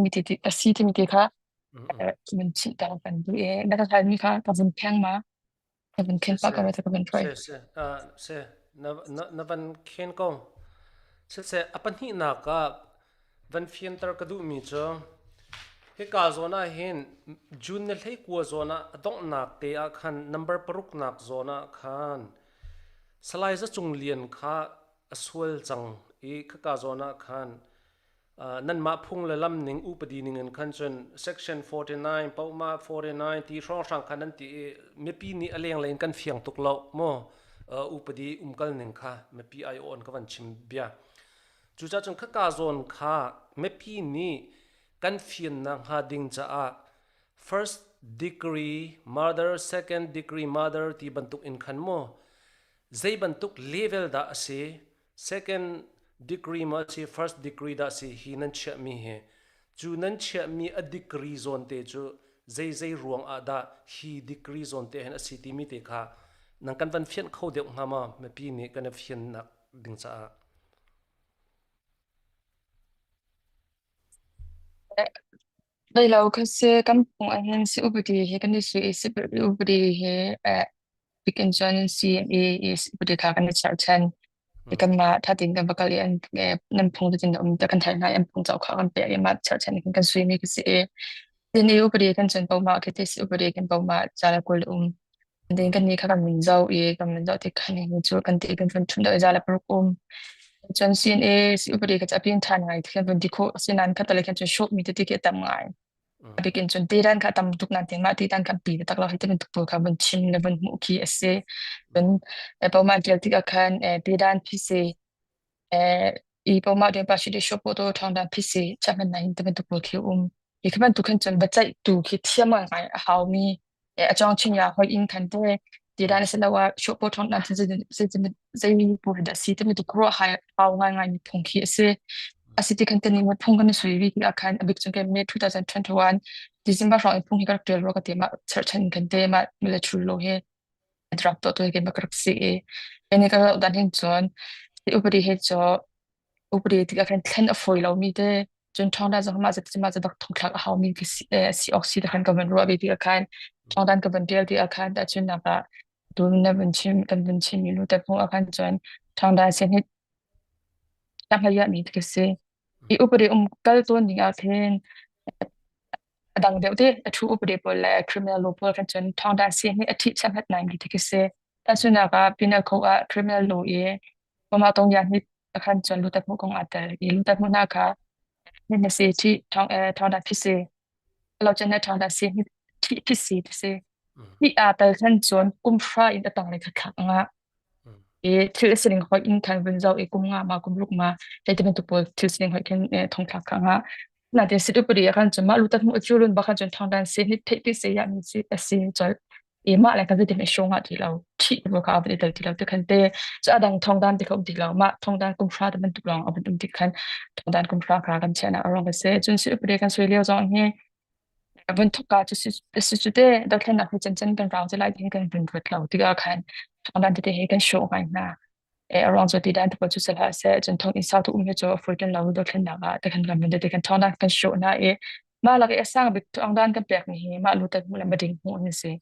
mi ti a si timi ti kha kan chimh ta kan duh i na ka halmi kha ka vun pheng ma ka vun khen pa ka ka vun try se se na na van khen ko se se a pahnihnak ah van fianter ka duhmi cu hika zawn ah hin June ni hlei kua zawn ah a donghnak te ah khan number paruk nak zawn ah khan Salai Za Cung Lian kha a sual cang i khaka zawn ah khan nanmah phung le lam ning upadi ning in khan cun section 49 pauma 49 ti hrawnghrang khan nan ti i mipi nih a lenglei in kan fiang tuk lo mu upadi umkal ning kha mipi ai on ka van chim bia cucaah cun khaka zawn kha mipi nih kan fiannak hnga ding caah first degree murder second degree murder ti bantuk in khan mu Zei bantuk level dah a si? Second degree maw a si, first degree dah a si hi nan chiahmi hi. Cu nan chiahmi a degree zawn te cu zeizei ruang ah dah hi degree zawn te hin a si timi te kha nang kan van fianh kho deuh hnga maw mipi nih kan i fiannak ding caah. Nei lo kha si kan phung ahhin si upadi hi kan i sui i si upadi hi eh, bikin cun CNA i upadi kha kan i cherhchan. I kanmah ṭha tein kan va kal i an eh, nan phung cutin a um tiah kan theih hna i an phung cauk kha kan pek i mah cherhchan in kan suimi khi si i CNA upadi kan cun pohmah khi ti si upadi kan pohmah ca le 20 um. Then kan nih kha kan min zoh i kan min zoh tik khan hi cu kan ti kan vun ṭhum deuh i za le paruk um. Cun CNA si upadi kha cu a pin ṭhan ngai kan vun ti khawh asinain kha tale khan cun hrawh mi tete khi a tam ngai. A bik in cun tidan kha a tam tuk nain mah tidan kha pi taktak lo hi ti bantuk pawl kha vun chim le vun hmuh khi a si. Cun eh, tial tik ah khan eh, tidan phisi eh, i poma de pa shi de sho po to thong dan phisi chaman na hin ti bantuk pawl khi um. Hi khi bantuk khan cun biaceih tu khi thiam ngai a haumi a cawng chin ya hoi in khan te ti dan se lawa sho po thong dan se se zei pu da si te mi tu kro hai hau ngai ngai mi phung khi ase asiti khan te ni mo phung kan sui wi ki akhan abik chung ke May 2021 December rong phung hi karak tel ro ka te ma cherchan khan te ma military law he draft to to ke ma karak si e ene ka dan hin chon upadi he cho upadi tik khan thlen a foi lo mi te cun ṭhawngdan zong mah zat mah zat bak thongthlak a haumi khi si, eh, si awk si te khan ka van ruah ve ti khan ṭhawngdan ka van ṭial ti khan tahchunnak ah tu na vun chim kan vun chim mi lu te hmuh ah khan cun ṭhawngdan sin hi tamhaya mi khi si i upadi um kal tawn ding ah khin a dang deuh te a thu upadi pawl le criminal law pawl khan cun ṭhawngdan sin hi a thih cham hat nai mi te khi si. Tahchunhnak ah Penal Code ah criminal law i mah tong ya hnik khan cun lutat hmuh kong aa tel i lutat hmuh hna kha na si thi thong thong dah phi si lo cun na thong dah si thi phi si ti si hi aa tel khan cun kum hra in a tang le kha thlak anga i thil sining hoi in khan vun zo i kum nga ma kum ruk ma hei ti bantuk pawl thil sining hoi khin thong thlak kha nga na te sit upadi khan cun mah lutat hmuh chu lun ba khan cun thong dan si ni theih pi se ya mi si asi chol i mah le kan zeitin i hrawng ah ti lo ṭhih bu kha a van i tel ti lo ti khan te cu a dang thongdan ti kha um ti lo mah thongdan kum hra te bantuk lawng a van um ti khan thongdan kum hra kha kan chiah a ruang a si cun si upade kan sui lio zong hi vun thuk ka cu si cu te dothlennak hi chan chan kan rau te lai ti kan vun ruat lo tikah khan thongdan tete hi kan hrawh ngai hna e a ruang cu ti dan te cu sal ha se cun thong in sau tu um hi cu a fur tin lo dothlennak ah te khan kan vun te kan thongdan kan hrawh na i mah lak i a sang bik thongdan kan pek mi hi mah lu tat mu le mading hmuh an si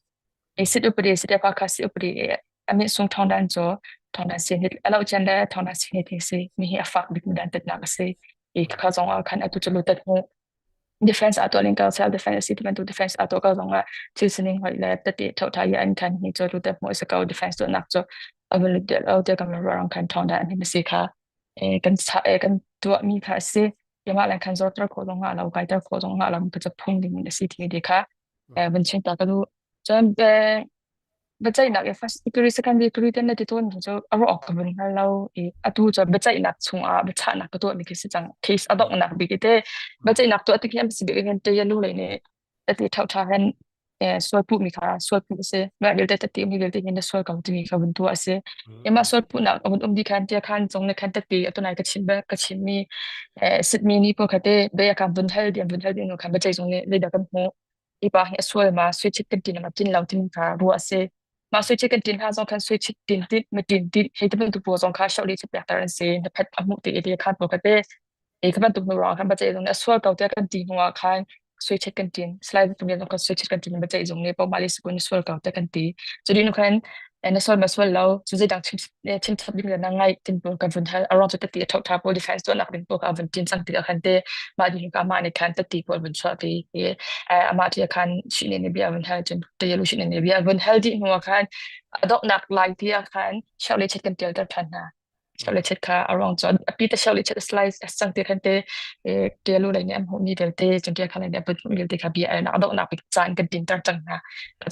e sit upadi sit pa kha si upadi e amit sung thongdan cu thongdan si ni alo chen le thongdan si ni thi si mi hi a fak bik mi dan tat nak a si i kha zong ah khan atu chu lu tat hmuh defense a tuah ning ka self defense a si ti bantuk defense a tuah ko zong ah thil sining hoi le tete thotha ya an khan hi chu lu tat hmuh se ko defense tuah nak chu avul de lo te kam ruang khan thongdan an hi si kha e kan sa e kan tuah mi kha si yama lan khan zor tar kho zong nga lo kai tar kho zong nga lo ka cha phung ding in si ti de kha van chin ta ka du cun biaceihnak i first degree second degree te na ti tawn mi cu a ruah awk ka vun hngal lo i atu cu biaceihnak chungah biachahnak ka tuah mi khi si cang case a donghnak bik i te biaceihnak tuah tik hi an si bik hin te lu lei nih tati ṭhauṭha hin sual puh mi kha sual puh a si mah vialte tati mi vialte hin na sual ko timi kha vun tuah a si mah sual puhnak a vun um dih khan tia khan cung ne khan tati atunai ka chim ka chim mi sitmi ni pawl kha te be ka vun hal diam vun hal ding khan biaceih zung nih leidah kan hmuh i pa hi a sual ma sui chit kan tin ma tin lo tin kha ruah a si mah sui chit kan tin hna zong khan sui chit tin tin ma tin tin hei te bantuk pawl zong kha shoh li chit pek tar an si na phat a hmuh ti i khan pawl kha te e kha bantuk hnu ruang khan biaceih zung nih a sual ko tiah kan ti hnu ah khan sui chet kan tin slide tu zong kan sui chet kan tin biaceih zung nih poma le sukun sual ko tiah kan ti cu dih nu khan na sual ma sual lo cu zeidang chim chim chap ding le na ngai tin pawl kan vun hal aruang cu tati a thotha pawl defense tuahnak ding pawl ka vun tin cang ti khan te mah ding ka mah nih khan tati pawl vun chuah pi i amah ti khan shi ne bia vun hal cun te lu shi ne bia vun hal dih hnu ah khan adoknak lai ti ah khan shau le chet kan tial ter than hna Cheulechet kha a ruang cu a pi te cheulechet a slice a sang te khan te te lu lei nih an hmuhmi vialte cun te kha lei nih an hmuhmi vialte kha bia a donghnak bik caan kan tinter cang hna.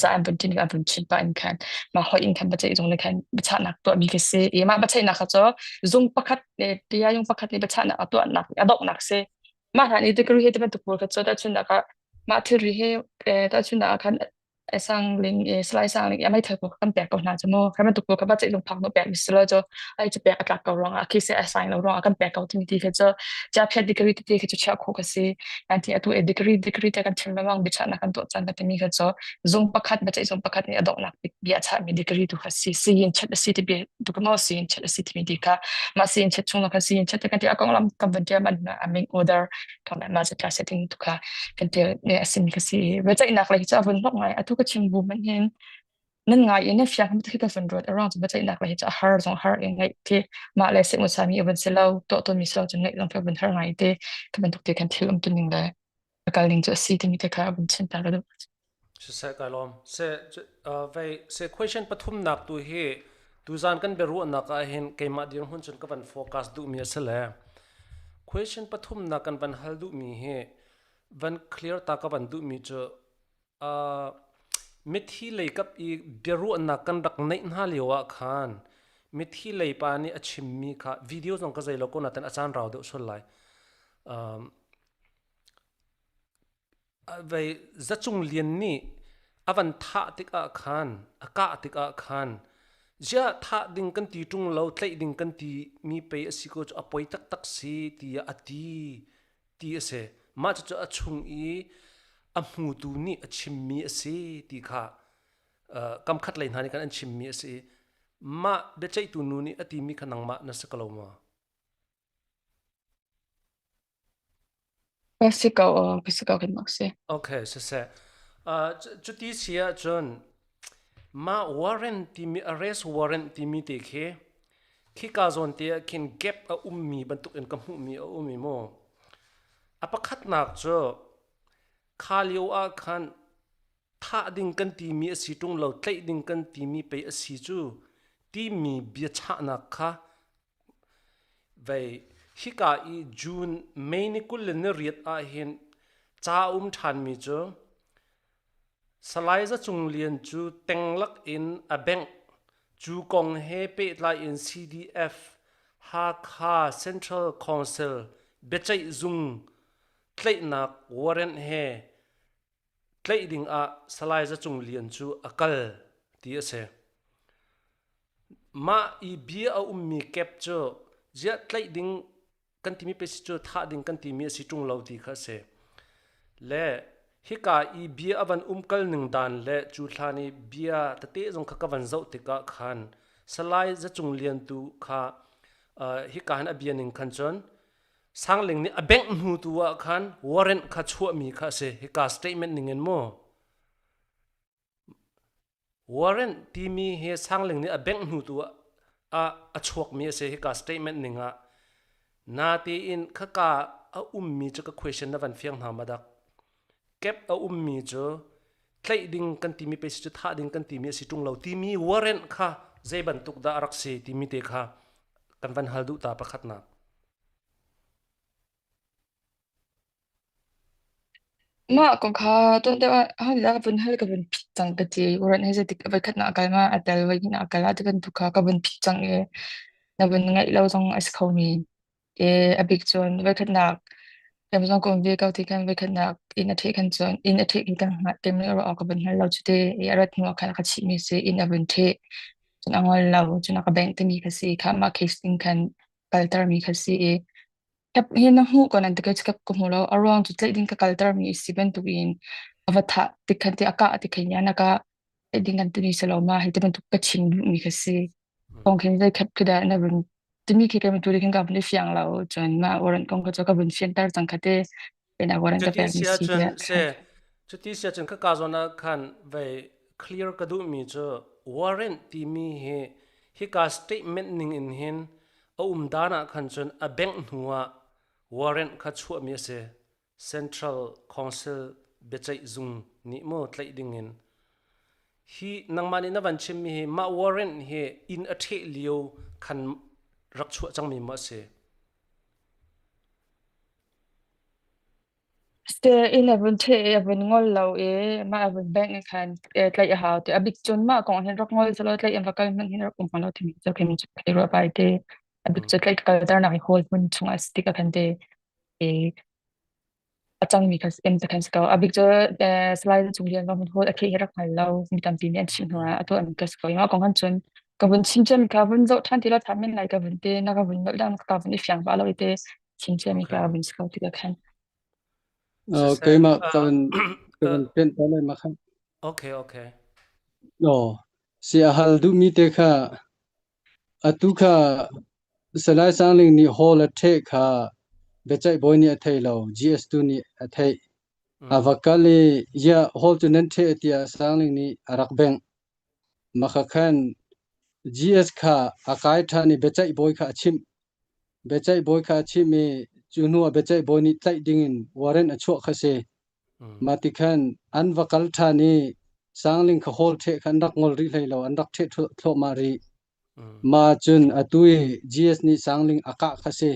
Ca an vun tin an vun chin pah in khan mah hoi in khan biaceih zung le khan biachahnak tuahmi khi si. I mah biaceihnak kha cu zung pakhat le tia yung pakhat nih biachahnak a tuahnak a donghnak si. Mah hlan i degree he ti bantuk pawl kha cu tahchunhnak ah mah thilri he tahchunhnak ah khan sang ling e salai sang ling e meithal ko kan pek ko hna chu mu kan bantuk ko ka ba lung phak no pek mi silo chu ai chu pek atlak ko ruang ah khi se assign lo ruang ah kan pek ko timi ti kha chu cha phet degree ti kha chu chia kho ka si an ti atu e degree degree te kan chim lawang bicha na kan to chan ka timi kha chu zung pakhat ba chai zung pakhat ni adok nak bia cha mi degree tu kha si si in chat si ti bi tu ka mo si in chat si ti mi ti kha ma si in chat chung kha si in chat kan ti akong lam kan van tia man na aming order thong ma cha setting tu kha kan tel ne asim ka si biaceihnak lei cu a vun hlok ngai atu ka chim bu man hin nan ngai in na fiang khi ka vun ruat around cu biaceihnak lei cu a har zong har in ngaih khi mah le se sa mi vun si lo to to mi si lo cu ngaih zong ka vun har ngai te ka bantuk te kan thil um tu ning le kal ning cu a si timi te kha a vun chin ta ka duh Siseh kai lawm. Se vei se question pathumnak tu hi tuzan kan biaruahnak ah hin keimah dirhmun cun ka van focus duhmi a si le question pathumnak kan van hal duhmi hi van clear ta ka van duhmi cu uh, mithi lei kap i biaruahnak kan rak neih hna lio ah khan mithi lei pa nih a chimmi kha video zong ka zei lo ko natin a caan rau deuh sual lai um, Vei Zacung Lian nih a van thah tikah khan, a kah tikah khan, ziah thah ding kan ti ṭung lo, tlaih ding kan ti mi pei a si ko cu a poi taktak si tiah a ti ti a si. Mah cucu a chung i a hmutu nih a chimmi a si ti kha kam khat lei hna nih khan an chimmi a si i mah biaceihtu nu nih a timi kha nangmah na si ko lo maw? Ka si ko, ka si ko kan mak si. Okay, siseh. Uh, cuti si ahcun mah warrant timi arrest warrant timi te khi khika zawn te ah khin gap a ummi bantuk in ka hmuhmi a um i mu. A pakhatnak cu kha lio ah khan Thah ding kan timi a si ṭung lo, tlaih ding kan timi pei a si cu timi biachahnak kha vei hika i June May ni 28 ahhin ca a um ṭhanmi cu Salai Za Cung Lian cu tenglak in a bengh. Cu kong he pehtlai in CDF Hakha Central Council biaceih zung tlaihnak warrant he tlaih ding ah Salai Za Cung Lian cu a kal ti a si. Mah i bia a ummi kep cu ziah tlaih ding kan timi pe si cu thah ding kan timi a si ṭung lo ti kha a si. Le hika i bia a van umkal ning dan le cu hlan i bia tete zong kha ka van zoh tikah khan Salai Za Cung Lian tu kha uh, hika hin a bia ning khan cun Sangling nih a bengh hnu tu ah khan warrant kha chuahmi kha a si. Hika statement ning in mu. Warrant timi hi Sangling nih a bengh hnu tu ah a chuakmi a si. Hika statement ning ah natein khaka a ummi cu ka question na van fiang hna ma dak. Kep a ummi cu tlaih ding kan timi pe si cu thah ding kan timi a si ṭung lo timi warrant kha zei bantuk dah a rak si timi te kha kan van hal duh ta pakhatnak. Mah kong kha tuan deuh ah ho nih dah ka vun hal ka vun phit cang ka ti. Warrant hi zeitik voikhat nak a kal ma a tel voihnih nak a kal ah ti bantuk kha ka vun phit cang i na vun ngaih lo zong a si kho men. I a bik cun voikhatnak kan zong ka um ve ko ti khan voikhatnak inn a ṭheh khan cun inn a ṭheh khi kan hngalh keimah nih ruah awk ka vun hngal lo cu ti i a rat hnu ah khan a ka chihmi si inn a vun ṭheh cun a ngol lo cun a ka bengh timi kha si kha mah case ning khan kaltermi kha si i hi na hmuh ko nan ti ka ka hmu lo a ruang cu tlaih ding ka kaltermi a si bantuk in a va thah tik khan ti a kah ti khan yan a kah tlaih ding kan timi si lo ma hi ti bantuk ka chim duhmi kha si kong khin zei khat khi dah na vun timi khi kan tu khin ka vun i fiang lo cun mah warrant kong kha cu ka vun fianter cang kha te pena warrant ka Cuti pekmi si si ahcun tiah se cuti si ahcun khaka zawn ah khan vei clear ka duhmi cu warrant timi hi hika statement ning in hin a um dan ah khan cun a bengh hnu ah warrant kha chuahmi a si. Central Council biaceih zung nih maw tlaih ding in hi nangmah nih na van chimmi hi mah warrant hi inn a ṭheh lio khan rak chuah cangmi maw a si? In a vun ṭheh i a vun ngol lo i mah a vun bengh i khan tlaih a hau ti. A bik cun mah kong hin rak ngol selaw tlaih in va kal hmanh hin rak um hnga lo timi cu khin cu ka ruah pai te. A bik cu tlaih ka kalternak i hawl hmun chungah a si tik ah khan te i a cangmi kha em te khan si ko. A bik cu Salai Cung Lian va hmun hawl a ṭheh hi rak hngal lo. Mi tampi nih an chimh hnu ah a tuah mi ka si ko. Mah kong han cun ka vun chim ciami kha vun zoh ṭhan ti law ṭha men lai ka vun te na ka vun nolh dang ka vun i fiang pah lo i te chim ciami Okay. ka vun si ko tikah khan. Siseh, Keimah ka van ka van pen ta lai ma kha. Okay, okay. No, si a hal duhmi te kha atu kha Salai Sangling nih hall a ṭheh kha biaceih bawi nih a thei lo, GS2 nih a theih. A va kal i yeah, hall cu nan ṭheh tiah Sangling nih a rak bengh. Maka khan GS kha a kai ṭhan i biaceih bawi kha a chimh. Biaceih bawi kha a chimh i cu hnu ah biaceih bawi nih tlaih dingin warrant a chuah kha si. Mah ti khan an va kal ṭhan i Sangling kha hawl ṭheh kha an rak ngol rih hlei lo, an rak ṭheh thluahmah rih. Mah cun atu i GS nih Sangling a kah kha si.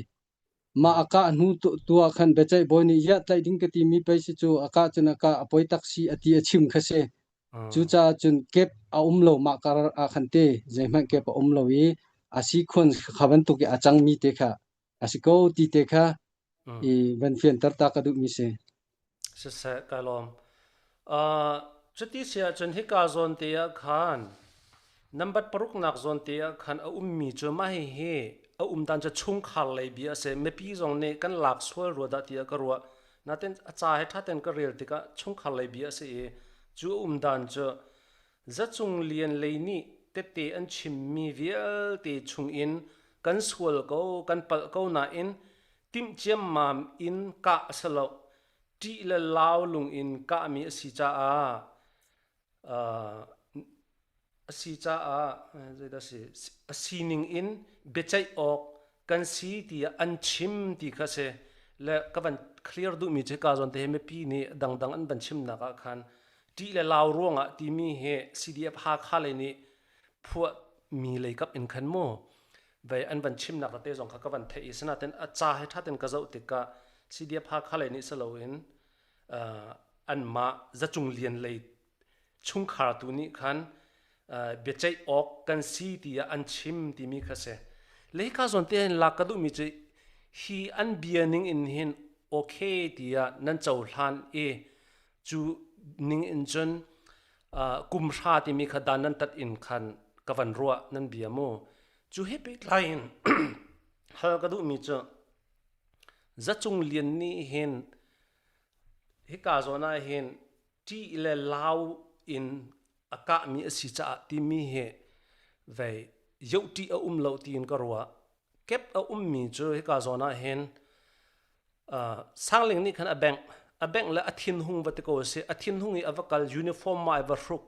Mah a kah hnu tu ah khan biaceih bawi nih iah tlaih ding ka timi pei si cu a kah cun a kah a poi tak si a ti a chim kha si. Cucaah cun kep a um lo mah kar ah khan te zeihmanh kep a um lo i a si khun kha bantuk i a cangmi te kha a si ko ti te kha i van fianter ta ka duhmi si. Siseh ka lawm. Uh, cuti si ahcun hika zawn te ah khan number paruknak zawn te ah khan a ummi cu mah hihi a um dan cu chungkhar lei bia a si. Mipi zong nih kan lak sual rua dah tiah ka ruah. Natin a ca he ṭha tein ka rel tikah chungkhar lei bia a si i cu a um dan cu Zacung Lian lei nih tette an chimmi vialte chungin kan sual ko, kan palh ko nain timh ciammam in kah a si lo. Ṭih le lau lung in kahmi a si caah uh, a si caah zeidah si a sining in biaceih awk kan si tiah an chim ti kha si le ka van clear duhmi cu ka zawn te hi mipi nih dangdang an van chimnak ah khan. Ṭih le lau ruangah timi hi CDF Hakha lei nih phuahmi leikap in khan mu vei an van chimnak tete zong kha ka van theih i sinain a ca he ṭha tein ka zoh tikah CDF Hakha lei nih si loin uh, anmah zacung lian lei chungkhar tu nih khan uh, biaceih awk kan si tiah an chim timi kha si. Lehka zawn te hin lak ka duhmi cu hi an bia ning in hin okay tiah nan cohlan i Cu ning in cun kum hra timi kha dan nan tat in khan ka van ruah nan bia mu. Cu he pehtlai in hal ka duhmi cu Zacung Lian nih hin hika zawn ah hin ṭih le lau in a kahmi a si caah timi hi vei yoh ṭih a um lo tiin ka ruah. Kep a ummi cu hika zawn ah hin Sangling nih khan a bengh. A bengh le a thinhung va ti ko a si. A thinhung i a va kal uniform ma ai va hruk.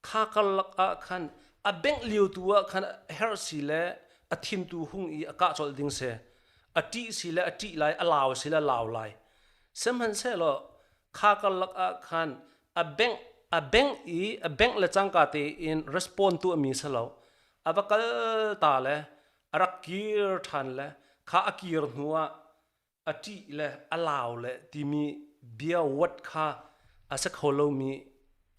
Kha karlak ah khan a bengh lio tu ah khan herh si le a thin tu hung i a kah colh ding si. A ṭih si le a ṭih lai, a lau si le a lau lai. Sihmanhsehlaw kha karlak ah khan a bengh a bengh i a bengh le cangka tein respond tu mi si lo. A va kal ta le a rak kir ṭhan le kha a kir hnu ah a ṭih le a lau le timi bia wat kha a si kho lomi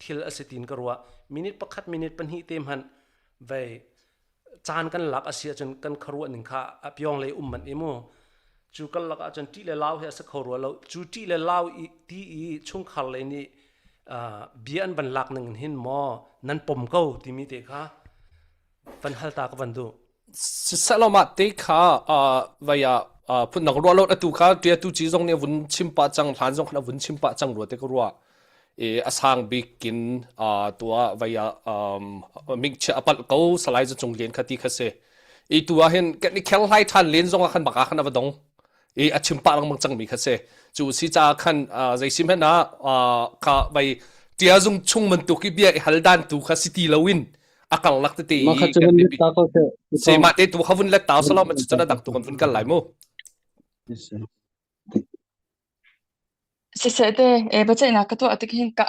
thil a si tiin ka ruah. Minute pakhat minute pahnih te hmanh vei caan kan lak a si ahcun kan khuaruah ning kha a piong lei um manh i mu. Cu kan lak ahcun ṭih le lau hi a si kho rua lo. Cu ṭih le lau i ti i chungkhar lei nih bia an van lak ning hin maw nan pom ko timi te kha van hal ta ka van duh. Siseh mah te kha vai ah phundang ruah lo atu kha tia tu ci zong nih a vun chim pah cang hlan zong khan a vun chim pah cang rua te ka ruah i a sang bik in tua vai ah mingchia a palh ko salai zu cung lian kha ti kha si i tu ah hin kan i khel hlai than len zong ah khan baka khan a va dong i a chim pah lengmang cangmi kha si cu si caah khan zei sim hen ah kha vai tia zung chung bantuk i bia i hal dan tu kha si ti loin a karlak tete Mah kha i cu kan vun let biapi ta ko seh. se mah te tu kha vun let ta salo ma cu dang tu kan vun kal lai mu Siseh te, e biaceihnak ka tuah tik hin ka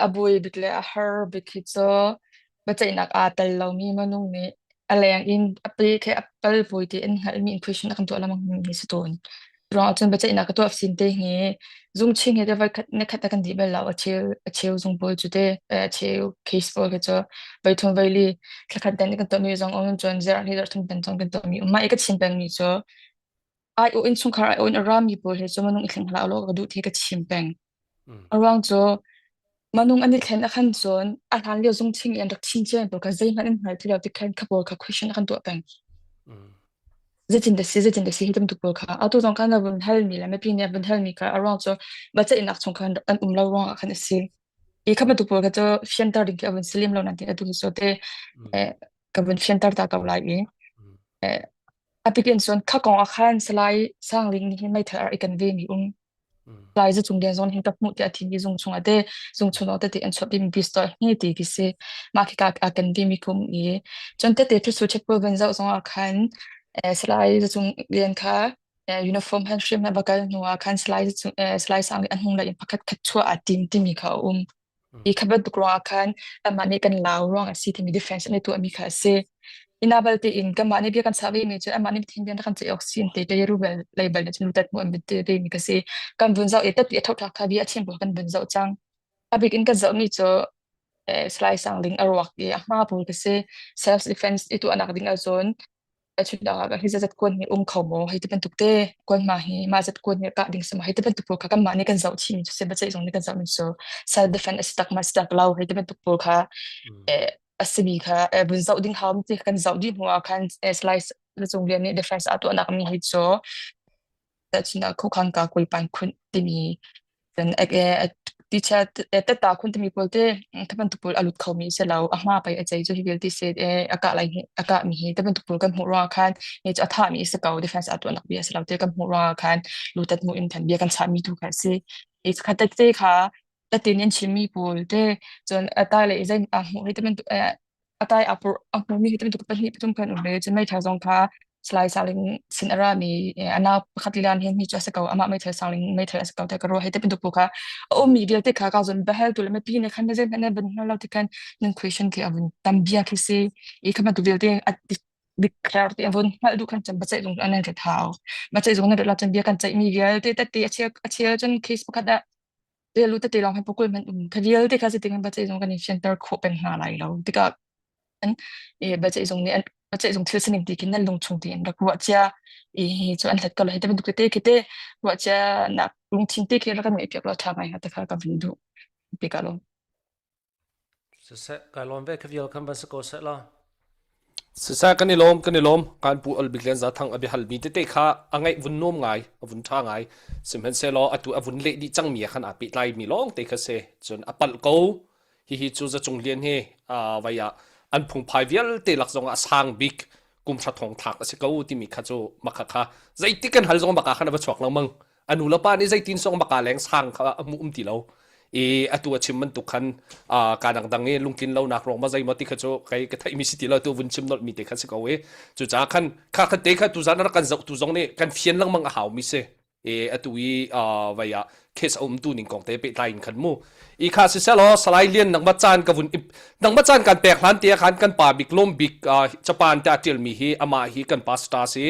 a buai bik le a har bik hi cu biaceihnak aa tel lomi minung nih a leng in a pe khi a pal pui ti in hngalhmi in question a kan tuah lengmang mi si tawn. Ruang ahcun biaceihnak ka tuah sin te hi zung ching hi te voi khat ne khat a kan dih bal lo a cheu a cheu zung pawl cu te a cheu case pawl khi cu voi thum voi li thla khat den kan tuahmi zong um cun zarh li zarh thum den zong kan tuahmi um mah i ka chim pengmi cu ai u innchungkhar ai u in a rami pawl he cu minung i thleng hlah law ka duh ti ka chim peng. A ruang cu minung an i thlen a khan cun a hlan lio zung thing i an rak thin cia pawl kha zeihmanh an hngal ti lo ti khan kha pawl kha question a kan tuah peng. Zeitin dah si zeitin dah si hi bantuk pawl kha atu zong khan a vun halmi le mipi nih a vun halmi kha a ruang cu biaceihnak chung khan an um lo ruangah khan a si. I kha bantuk pawl kha cu fianter ding khi a vun si lem lo nan ti atu hi cu te eh, ka vun fianter ta ko lai i eh, a pikin cun kha kong ah khan Salai Sangling nih hin meithal ar i kan ve mi um Lai zu chung lian zong hin ka hmuh tiah thi mi zung chung ate zung chung te te an chuah mi pistol hi ti ki si mah khi ka a kan ve mi kum i cun tete thu su check van zoh zong ah khan Salai zu chung lian kha uniform han hrim na bakal hnu ah khan Salai zu Salai Sang an hung la in pakhat khat chuah a tim timi kha a um I kha bantuk ruangah khan anmah nih kan lau ruang a si timi defense an i tuahmi kha a si. Ina balte in kanmah nih bia kan chah vemi cu anmah nih thin bian kan ceih awk si te te ru bel lei bal cun tat mu an te ve mi ka si. Kan vun zoh i tat a thotha kha bia a chim kan vun zoh cang. A bik in kan zoh mi cu eh, Salai Sang Ling a ruak i a hma pawl ka si. Self defense i tuahnak ding ahcun Chundang ah hi zat kuan hi um kho maw hei ti bantuk te kuan ma hi mah zat kuan hi kah ding sama hei ti bantuk pawl kha kanmah nih kan zoh chih mi cu si biaceih zong nih kan zoh mi cu self defense a si tak ma si tak lo hei ti bantuk pawl kha eh, a simi kha eh, vun zoh ding hau ti kan zoh dih hnu ah khan eh, slice cung lian nih defense a tuahnak mi hi cu Tahchunhnak khuakhan ka kulpan khunh timi cun teacher tetta khun timi pawl te te bantuk pawl a lut khomi si lo a hma pei a cei cu hi vialte se a kah lai a kah mi hi te bantuk pawl kan hmuh ruangah khan ni cu a thah mi si ko defense a tuahnak bia si lo te kan hmuh ruangah khan lutat mu in than bia kan chah mi tu kha si i kha te kha tatin in chimmi pawl te cun a tai le zei a hmuh hi te bantuk a tai a pur a hmumi hi bantuk pahnih pathum kan um ve cun meithal zong kha Salai Saling sin a rami a nau pakhat lian hin hi cu a si ko amah meithal Saling meithal a si ko te ka ruah hei te bantuk bu kha a ummi vialte kha ka zon bahel tu le mipi ne khan na zei hmanh na van hngal lo ti khan nan question khi a vun tam bia khi si i kha bantuk vialte a declare ti a vun hngalh duh khan cun biaceih zung an rat hau biaceih zung nan rat lo cun bia kan ceihmi vialte tette a chel a chel cun case pakhat ah telu tete lawng he pukul man um kha vialte kha si ting biaceih zung kan i fianter khawh peng hna lai lo tikah an e biaceih zung nih an biaceih zung thil sining ti khin nan lung chung tein rak ruah cia i hi cu an hlat ko lo hi te bantuk tete khi te ruah cia nak lungthin te khi rak kan ngeih piak lo tha ngai ha te kha ka vun duh ti ka lo Siseh, kai lawm ve kha vial khan van si ko seh la. Siseh kan i lawm kan i lawm kan pu Albik Lian Za Thang a biahal mi tete kha a ngaih vun nuam ngai a vun tha ngai sihmanhsehlaw atu a vun leh dih cang mi khan aa pehtlai mi lawng te kha si cun a palh ko hihi cu Za Cung Lian hi vai ah an phungphai vialte lak zong ah sang bik kum hra thong thlak a si ko timi kha cu makha kha zeitik kan hal zong maka khan a va chuak lengmang a nu le pa nih zeitin song maka leng sang kha a hmu um ti lo i atu a chim bantuk khan ka dangdang i lungtlin lonak ruang ma zeimaw ti kha cu kei ka theih mi si ti lo tu vun chim nolh mi te kha si ko i cucaah khan kha kha te kha tu zan rak kan zoh tu zong nih kan fian lengmang a hau mi si i atu i vai ah case a um tu ning kong te pehtlai in khan mu i kha si selaw Salai Lian nangmah caan ka vun nangmah caan kan pek hlan te khan kan pa bik lom bik Japan te a tial mi hi amah hi kan pastor si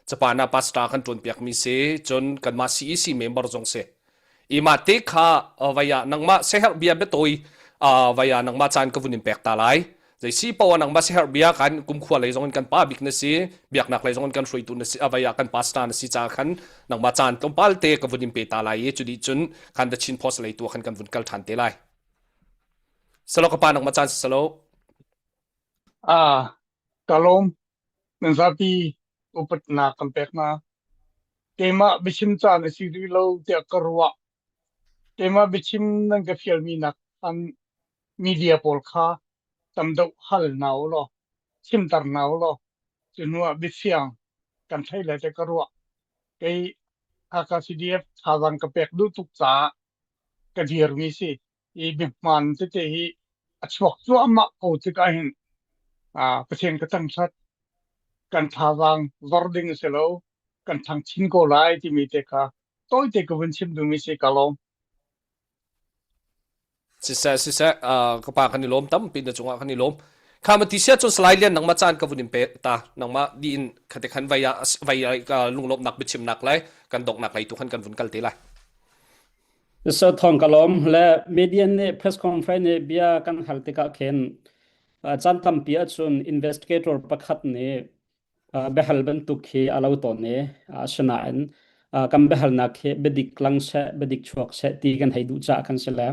Japan ah pastor kan tuan piak mi si cun kanmah CEC member zong si i mah te kha vai ah nangmah seherh bia biatawi vai ah nangmah caan ka vun in pek ta lai zei si poah nangmah siherh bia kan kumkhua lei zong in kan pa bik na si biaknak lei zong in kan hruaitu na si avai ah kan pastor na si ca khan nangmah caan tlawmpal te ka vun in pe ta lai i cu dih cun khan the Chin Post lei tu khan kan vun kal than te lai salo ka pa nangmah caan si salo Ah, ka lawm. Nan zapi upatnak kan pek hna. Keimah biachim caan a si rih lo tiah ka ruah. Keimah biachim nan ka fialmi nak khan media pawl kha tam deuh hal hna u law chimter hna u law cu hnu ah biafiang kan theih lai tiah ka ruah. Kei Hakha CDF thazaang ka pek duh tuk caah ka dirmi si. Hi biahmaan tete hi a chuak cuahmah ko tikah hin Pathian ka thangṭhat. Kan thazaang zor ding a si lo. Kan ṭhang chin ko lai timi te kha tawite ka vun chim duhmi si ka lawm. Siseh siseh ka pa kan i lawm tampi na cungah kan i lawm. Kha ma ti sia cun Salai Lian nangmah caan ka vun in pe ta nangmah di in khate khan vai ah vai lunglawmhnak biachimnak lai kan donghnak lei tu khan kan vun kal te lai. So thong ka lawm le media nih press conference nih bia kan hal tikah khin caan tampi ahcun investigator pakhat nih biahal bantuk khi a lo tawn i asinain kan biahalnak hi biadik lang seh biadik chuak seh ti kan hei duh caah khan si le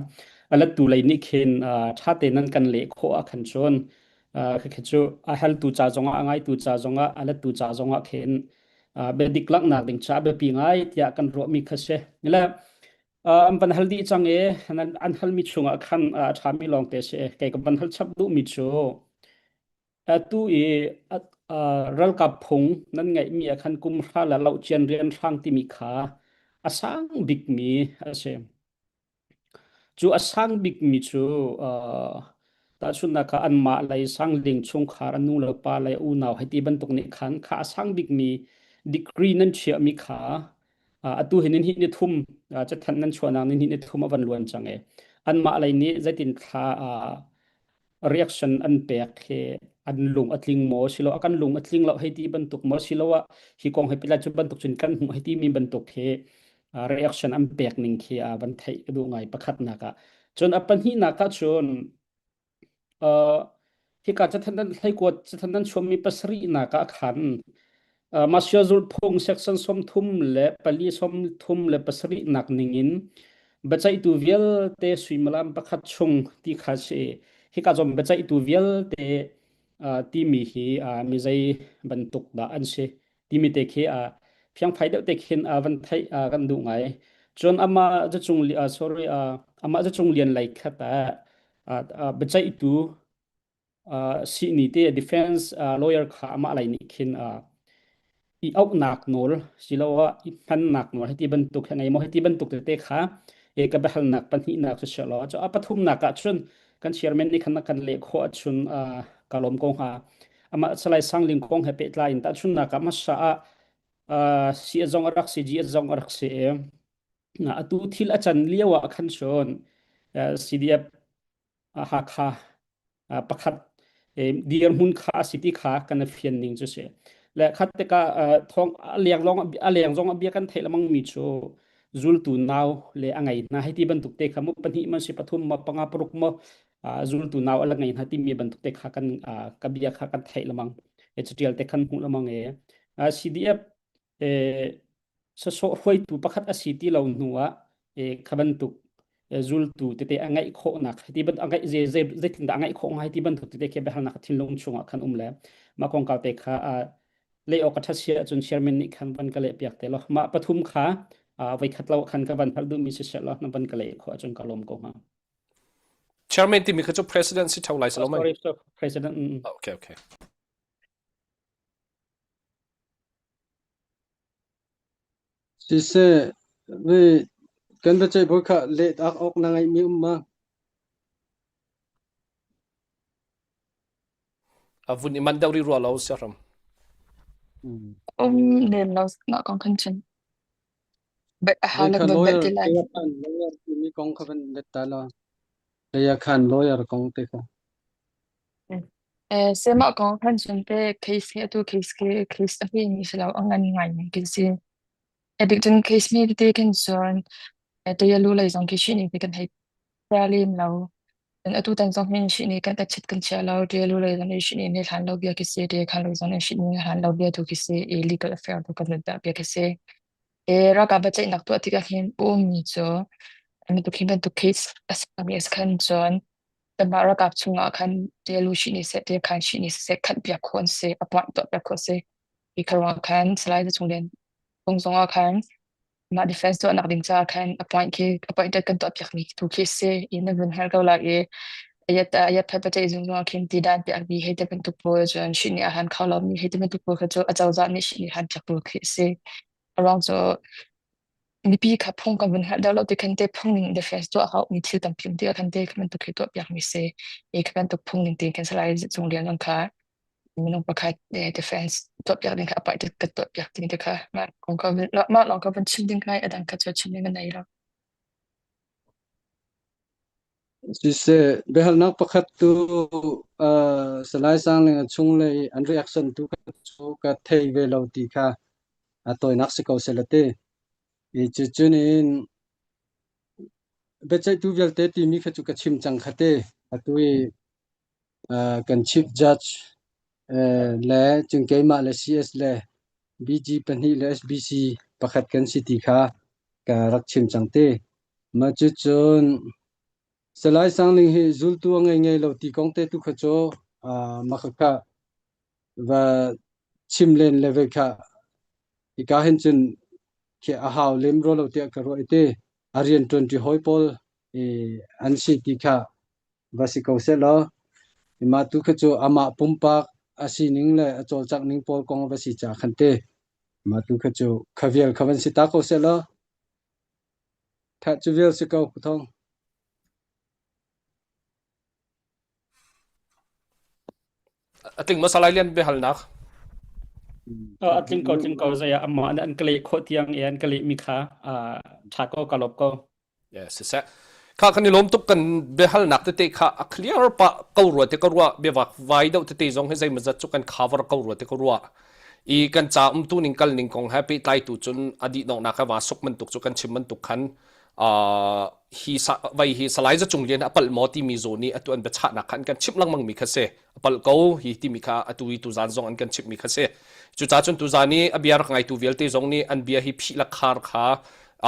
a lettu lei nih khin ṭha tein nan kan leh khawh ah khan cun khikhi cu a haltu ca zongah a ngaitu ca zongah a lettu ca zongah khin biadik langhnak ding caah biapi ngai tiah kan ruahmi kha si le an van hal dih cang i an halmi chungah khan a ṭhami lawngte si kei ka van hal chap duhmi cu Atu i ralkap phung nan ngeihmi ah khan kum hra le lohcian rianhrang timi kha a sang bikmi a si. Cu a sang bikmi cu tahchunhnak ah anmah lei sangling chungkhar an nu le pa lei unau hei ti bantuk nih khan kha a sang bikmi degree nan chiahmi kha atu hi nin hi ni thum cathanh nan chuahnak nin hi ni thum a van luan cang i anmah lei nih zeitin thla reaction an pek hi an lung a tling maw silo a kan lung a tling lo hei ti bantuk maw silo ah hi kong he pila cu bantuk cun kan hmuh hei ti mi bantuk hi reaction an pek ning khi a van theih ka duh ngai pakhat nak ah cun a pahnihnak ah cun hika cathan dan hleikuat cathan dan chuammi pasarih nak ah khan Masya zulhphung section 34 37 nak ningin biaceihtu vialte suimilam pakhat chung ti kha si hika zong biaceihtu vialte timi hi mi zei bantuk dah an si timi te khi fiangfai deuh te khin van theih kan duh ngai cun amah zacung sorry amah zacung lian lei khat ah biaceihtu sihni te defense lawyer kha amah lei nih khin i auhnak nawl siloah i hmannak nawl hiti bantuk he ngei maw hiti bantuk tete kha e ka biahalnak pahnihnak cu si law cu a pathumnak ah cun kan chairman nih khan kan leh khawh ahcun ka lawm ko hnga. Amah Salai Sangling kong he pehtlai in tahchunhnak ah hmasa ah si zong a rak si, G zong a rak si i atu thil a can lio ah khan cun CDF Hakha pakhat dirhmun kha a si ti kha kan i fian ning cu si. Le khat tikah thawng a leng lawng a leng zong a bia kan theih lengmang mi cu zultu nau le a ngei hna hei ti bantuk te kha mu pahnih man si pathum ma panga paruk mo zultu nau a la ngei hna timi bantuk te kha kan ka bia kha kan theih lengmang e catial te khan hmuh lengmang e CDF sasawh hruaitu pakhat a si ti lo hnu ah kha bantuk zultu tete a ngeih khawhnak ti ban a ngeih zei zeitindah a ngeih khawh ngai ti bantuk tete khi biahalnak thinlung chungah khan um le mah kongkau te kha leh awk a ṭhat si ahcun chairman nih khan van ka leh piak te law mah pathum kha voikhat lo khan ka van hal duhmi si seh law na van ka leh khawh ahcun ka lawm ko hnga. Chairman timi kha cu president si ṭheo lai si lo mei? Sorry, sorry, president. Mm. Okay, okay. Siseh, vi kan biaceih bawi kha let ak awk na ngeihmi um ma? A vun i man deuh rih rua lo siaram. Um lem lo na kong khan cun. But a hau Voi lak kha van bel lawyer ti lai. lawyer khan lawyer timi kong kha van let ta law. Lawyer khan lawyer kong te kha. Eh, sema kong khan cun te case hi atu case ke case a hi mi si lo a ngan ngai mi khi si. E bik cun case mi tete khin cun e te lu lei zong khi shi ni kan hei pra lem lo. Cun atu tan zong hin shi ni kan ta chit kan chia lo te lu lei zong ni shi ni ne hlan lo bia khi si te khan lei zong ni shi ni hlan lo bia tu khi si e legal affair tu kan ta bia khi si. E ralkap biaceihnak tuah tikah hin ummi cu bantuk hi bantuk case a sami a si khan cun kanmah ralkap chungah khan ṭialu shih ni seh, ṭialkhan shih ni seh khanh piak khawh an si, appoint tuah piak khawh a si. Hi kha ruangah khan Salai Za Cung Lian kong zongah khan mah defense tuahnak ding caah khan appoint khi appointed kan tuah piakmi tu khi si i na vun hngal ko lai i ayat ayat phat paceih zung zongah khin ti dan piak mi hei te bantuk pawl cun shih nih a han kho lomi hei te bantuk pawl kha cu acozah nih shih nih han piak pawl khi a si. A ruang cu mipi kha phung kan vun hngalh deuh lo ti khan te phung ning defense tuah hau mi thil tampi um ti khan te kha bantuk khi tuah piak mi si i kha bantuk phung ning ti khan salai cung lian zong kha minung pakhat defense tuah piak ding kha apai ka tuah piak ding te kha mah kong ka mah lawng ka vun chim ding ngai adang kha cu chim ding ka nei lo. Siseh, biahalnak pakhat tu uh, Salai Sangling a chunglei an reaction tu kha cu ka thei ve lo ti kha a tawinak si ko seh la ti. I cucun in biaceihtu vialte timi kha cu ka chim cang kha te. Atu i uh, kan chief judge uh, le cun keimah le CS le BG pahnih le SBC pakhat kan si ti kha ka rak chim cang te. Mah cucun Salai Sangling hi zultu a ngei ngei lo ti kong te tu kha cu uh, mah kha va chim len le ve kha hika hin cun khi a hau lem rua lo tiah ka ruah i ti a rian ṭuanṭi hawi pawl i an si ti kha va si ko seh law mah tu kha cu amah pumpak a sining le a cawlcangh ning pawl kong va si ca khan te mah tu kha cu kha vial kha van si ta ko seh law tha cu vial si ko Pu Thawng. A tling maw Salai Lian biahalnak? A tling ko tling ko zei ah amah an ka leh khawh tiang i an ka leh mi kha ṭha ko ka lawp ko. Yes, siseh. Kha kan i lawm tuk kan biahalnak tete kha a clear pa ko rua te ka ruah biavak vai deuh tete zong hi zeimawzat cu kan cover ko rua te ka ruah. I kan ca umtu ning kal ning kong he pehtlai tu cun a dih donghnak he va suk bantuk cu kan chim bantuk khan uh, hi sa, vai hi Salai Za Cung Lian a palh maw timi zawn i atu an biachahnak kha an kan chimh lengmang mi kha si a palh ko hi timi kha atu i tuzan zong an kan chimh mi kha si cucaah cun tuzan i a bia rak ngaitu vialte zong nih an bia hi phih le khar kha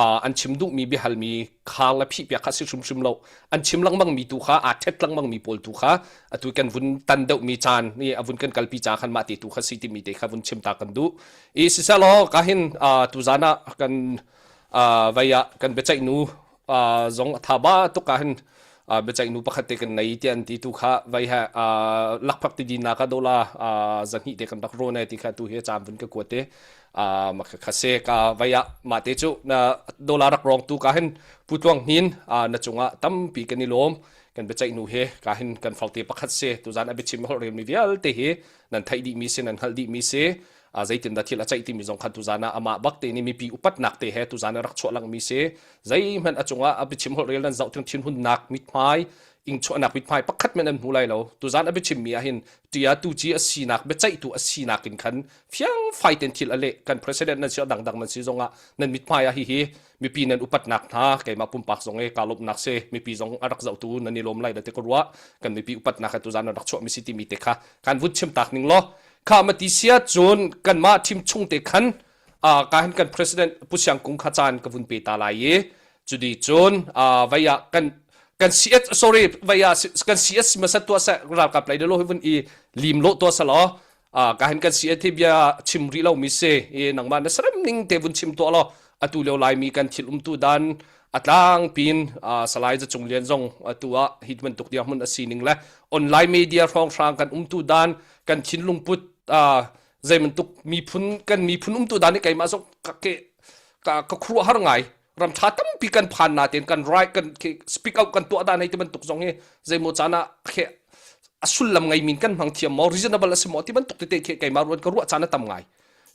uh, an chim duhmi biahalmi khar le phih piak kha si hrimhrim lo an chim lengmang mi tu kha aa ṭhet lengmang mi pawl tu kha atu kan vun tan deuh mi caan ni a vun kan kalpi ca khan mah te tu kha si timi te kha vun chim ta kan duh i siselaw ka hin uh, tuzan ah kan uh, vai ah kan biaceih nu uh, zong a tha ba tuk ah hin uh, biaceih nu pakhat te kan nei ti an ti tu kha vai ha uh, lakphak ti din na ka dola uh, zahnih te kan rak ro ne ti kha tu hi cam vun ka kuat te uh, ma kha se ka vai ah ma te chu na dola rak rong tu ka hin pu tluang hnin uh, na chungah tampi kan i lawm. Kan biaceih nu hi ka hin kan falte pakhat si. Tuzan a biachim holh relmi vialte hi nan theih dihmi si, nan hngalh dihmi si. Zeitindah thil a ceih timi zong khan tuzan ah amah bak te nih mipi upatnak te he tuzan a rak chuah langmi si. Zeihmanh a cungah a biachim holh rel nan zoh thin thinhunnak mithmai ingchuahnak mithmai pakhat men an hmu lai lo. Tuzan a biachimmi ah hin tia tuci a sinak biaceihtu a sinak in khan fiangfai ten thil a leh kan president nan si a dangdang nan si zongah nan mithmai ah hihi mipi nan upatnak hna keimah pumpak zong e ka lawmhnak si mipi zong a rak zohtu nan i lawm lai da te ka ruah kan mipi upatnak he tuzan nan rak chuah mi si timi te kha kan vun chim tak ning law kha mati sia cun kanmah thim chung te khan ka hin kan president Pu Siang Kung kha caan ka vun pe ta lai i cudi cun vei ah kan kan CS sorry vei ah kan CS masat tua se ralkap lei lo hi vun i lim lo tua sa law ka hin kan CS thi bia chim rih lo mi si i nangmah na sarem ning te vun chim tua law atu lio laimi kan thil umtu dan atlang pin salai za cung lian zong atu ah hi bantuk dia hmun asi ning le online media hrawng hrang kan umtu dan kan thinlung put zei bantuk miphun kan miphun umtu dan hi keimah zong ka ke ka ka khuruah har ngai ram tha tampi kan phan na ten kan right kan speak out kan tuah dan hei ti bantuk zong hi zeimaw caan ah khe a sullam ngei min kan hmang thiam maw reasonable a si maw ti bantuk tete khe keimah ruan ka ruah caan a tam ngai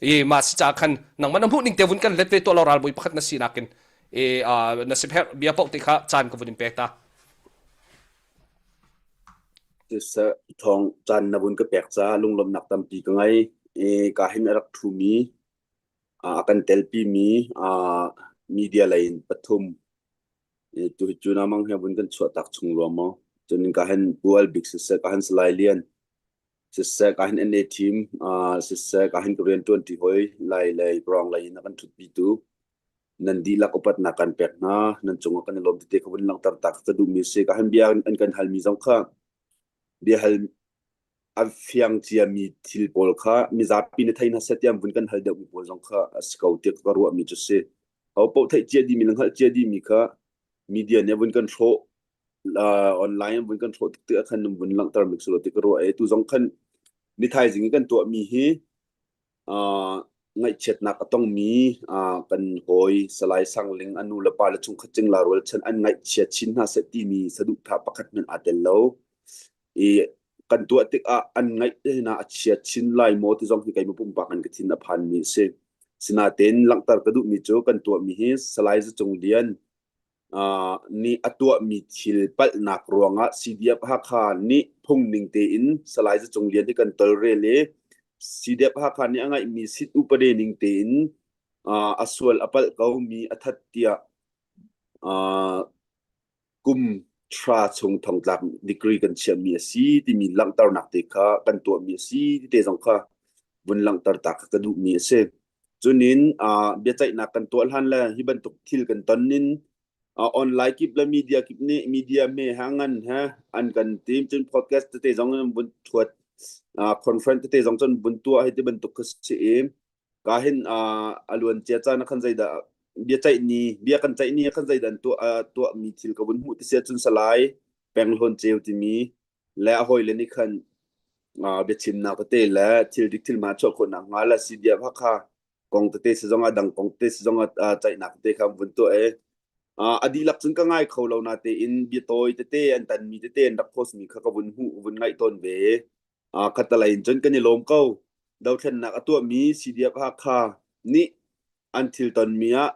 e ma si cha khan nangmah na hmuh ning te vun kan let ve to lo ral boi pakhat na si nakin e na si pher bia pau te kha caan ka vun in pek ta Siseh, thawng caan na vun ka pek caah lunglawmhnak tampi ka ngei. I ka hin a rak ṭhumi, a kan telpimi media lei in pathum. I tuhi cu namang he vun kan chuahtak chung rua maw. Cun ka hin Pu Al Bik siseh, ka hin Salai Lian siseh, ka hin NA team siseh, ka hin ka rianṭuanṭi hawi Lai lei Krawng lei in a kan ṭhutpitu nan dihlak upatnak kan pek hna nan cungah kan i lawm tete kha vun langhter ta ka duhmi a si ka han bia an kan halmi zong kha bia hal a fiang ciami thil pawl kha mizapi na thei hna seh tiah vun kan hal deuhmi pawl zong kha a si ko tiah ka ruahmi cu si ho paoh theih cia dihmi le hngalh cia dihmi kha media nih vun kan hrawh online vun kan hrawh tik tikah khan vun langhter mi si lo ti ka ruah e tu zong khan ni thaizing i kan tuahmi hi Ngaihchiatnak a tongmi kan hawi Salai Sang Ling a nu le pa le chungkhat cingla rualchan an ngaihchia chin hna seh timi saduhthah pakhat hmanh aa tel lo. I kan tuah tikah an ngaih hna a chia chin lai maw ti zong hi keimah pumpak in ka thin a phanmi a si. Sinain langhter ka duhmi cu kan tuahmi hi Salai Za Cung Lian nih a tuahmi thil palhnak ruangah CDF Hakha nih phungning tein Salai Za Cung Lian hi kan tolrel i CDF Hakha nih a ngeihmi sit upade ning tein a sual a palh ko mi a that tiah kum thra chung thongtlak degree kan chiahmi a si timi langhternak te kha kan tuahmi a si ti te zong kha vun langhter ta kha ka duhmi a si. Cunin biaceihnak kan tuah hlan le hi bantuk thil kan ton nin online kip le media kip nih media me ha ngan he an kan tim cun podcast tete zong in vun thuat conference tete zong cun vun tuah hi ti bantuk kha si i ka hin a luan cia caan khan zeidah bia ceih ni bia kan ceih ni khan zeidah tuah tuah mi thil ka vun hmuh ti sia cun salai peng hlawn ceu timi le a hawile nih khan biachimnak tete le thil dik thil hmaan chuah khawhnak hnga le CDF Hakha kong tete si zong ah dang kong tete si zong ah ceihnak tete kha vun tuah i a dihlak cun ka ngai kho lo natein bia tawi tete an tanmi tete an rak post mi kha ka vun hmuh vun ngaih tawn ve khatalei in cun kan i lawm ko dothlennak a tuahmi CDF Hakha nih an thil tonmi ah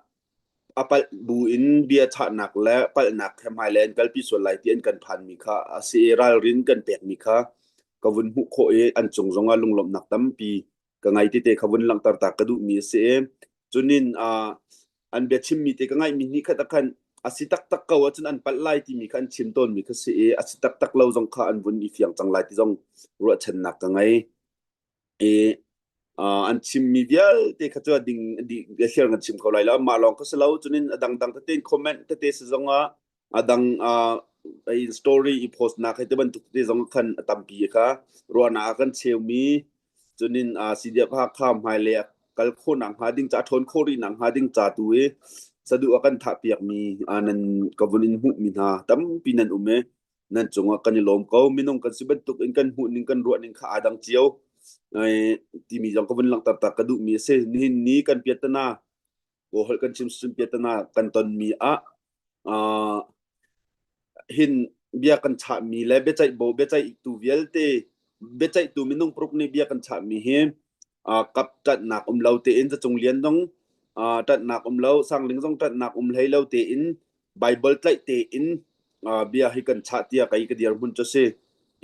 a palh bu in bia chahnak le palhnak he hmailei an kalpi sual lai ti an kan phanmi kha a si i ralrin kan pekmi kha ka vun hmuh khawh i an cung zongah lunglawmhnak tampi ka ngei tete kha vun langhter ta ka duhmi a si i cunin an biachimmi te ka ngaihmi hnih khat ah khan a si taktak ko ahcun an palh lai timi kha an chim tawnmi kha si i a si taktak lo zong kha an vun i fiang cang lai ti zong ruahchannak ka ngei. I an chimmi vialte kha cu a ding dih hliar kan chim kho lai lo mah lawng kha si lo cunin a dangdang tete comment tete si zong ah a dang story i post nak hei te bantuk te zong khan a tampi kha ruahnak a kan cheumi cunin CDF Hakha hmailei a kal khawh nak hnga ding ca ṭhawn khawh rih nak hnga ding ca tu i saduh a kan thah piakmi nan ka vun in hmuhmi hna tampi nan um i nan cungah kan i lawm ko minung kan si bantuk in kan hmuh ning kan ruah ning kha aa dang cio timi zong ka vun langhter ta ka duhmi a si nihin ni kan piatana kaw holh kan chim sim piatana kan tonmi ah hin. bia kan chahmi le biaceih bo biaceihtu vialte biaceihtu minung paruk nih bia kan chahmi hi kap ṭanhnak um lo tein Zacung Lian zong ṭanhnak um lo Sangling zong ṭanhnak um hlei lo tein Bible tlaih tein bia hi kan chah tiah kei ka dirhmun cu si.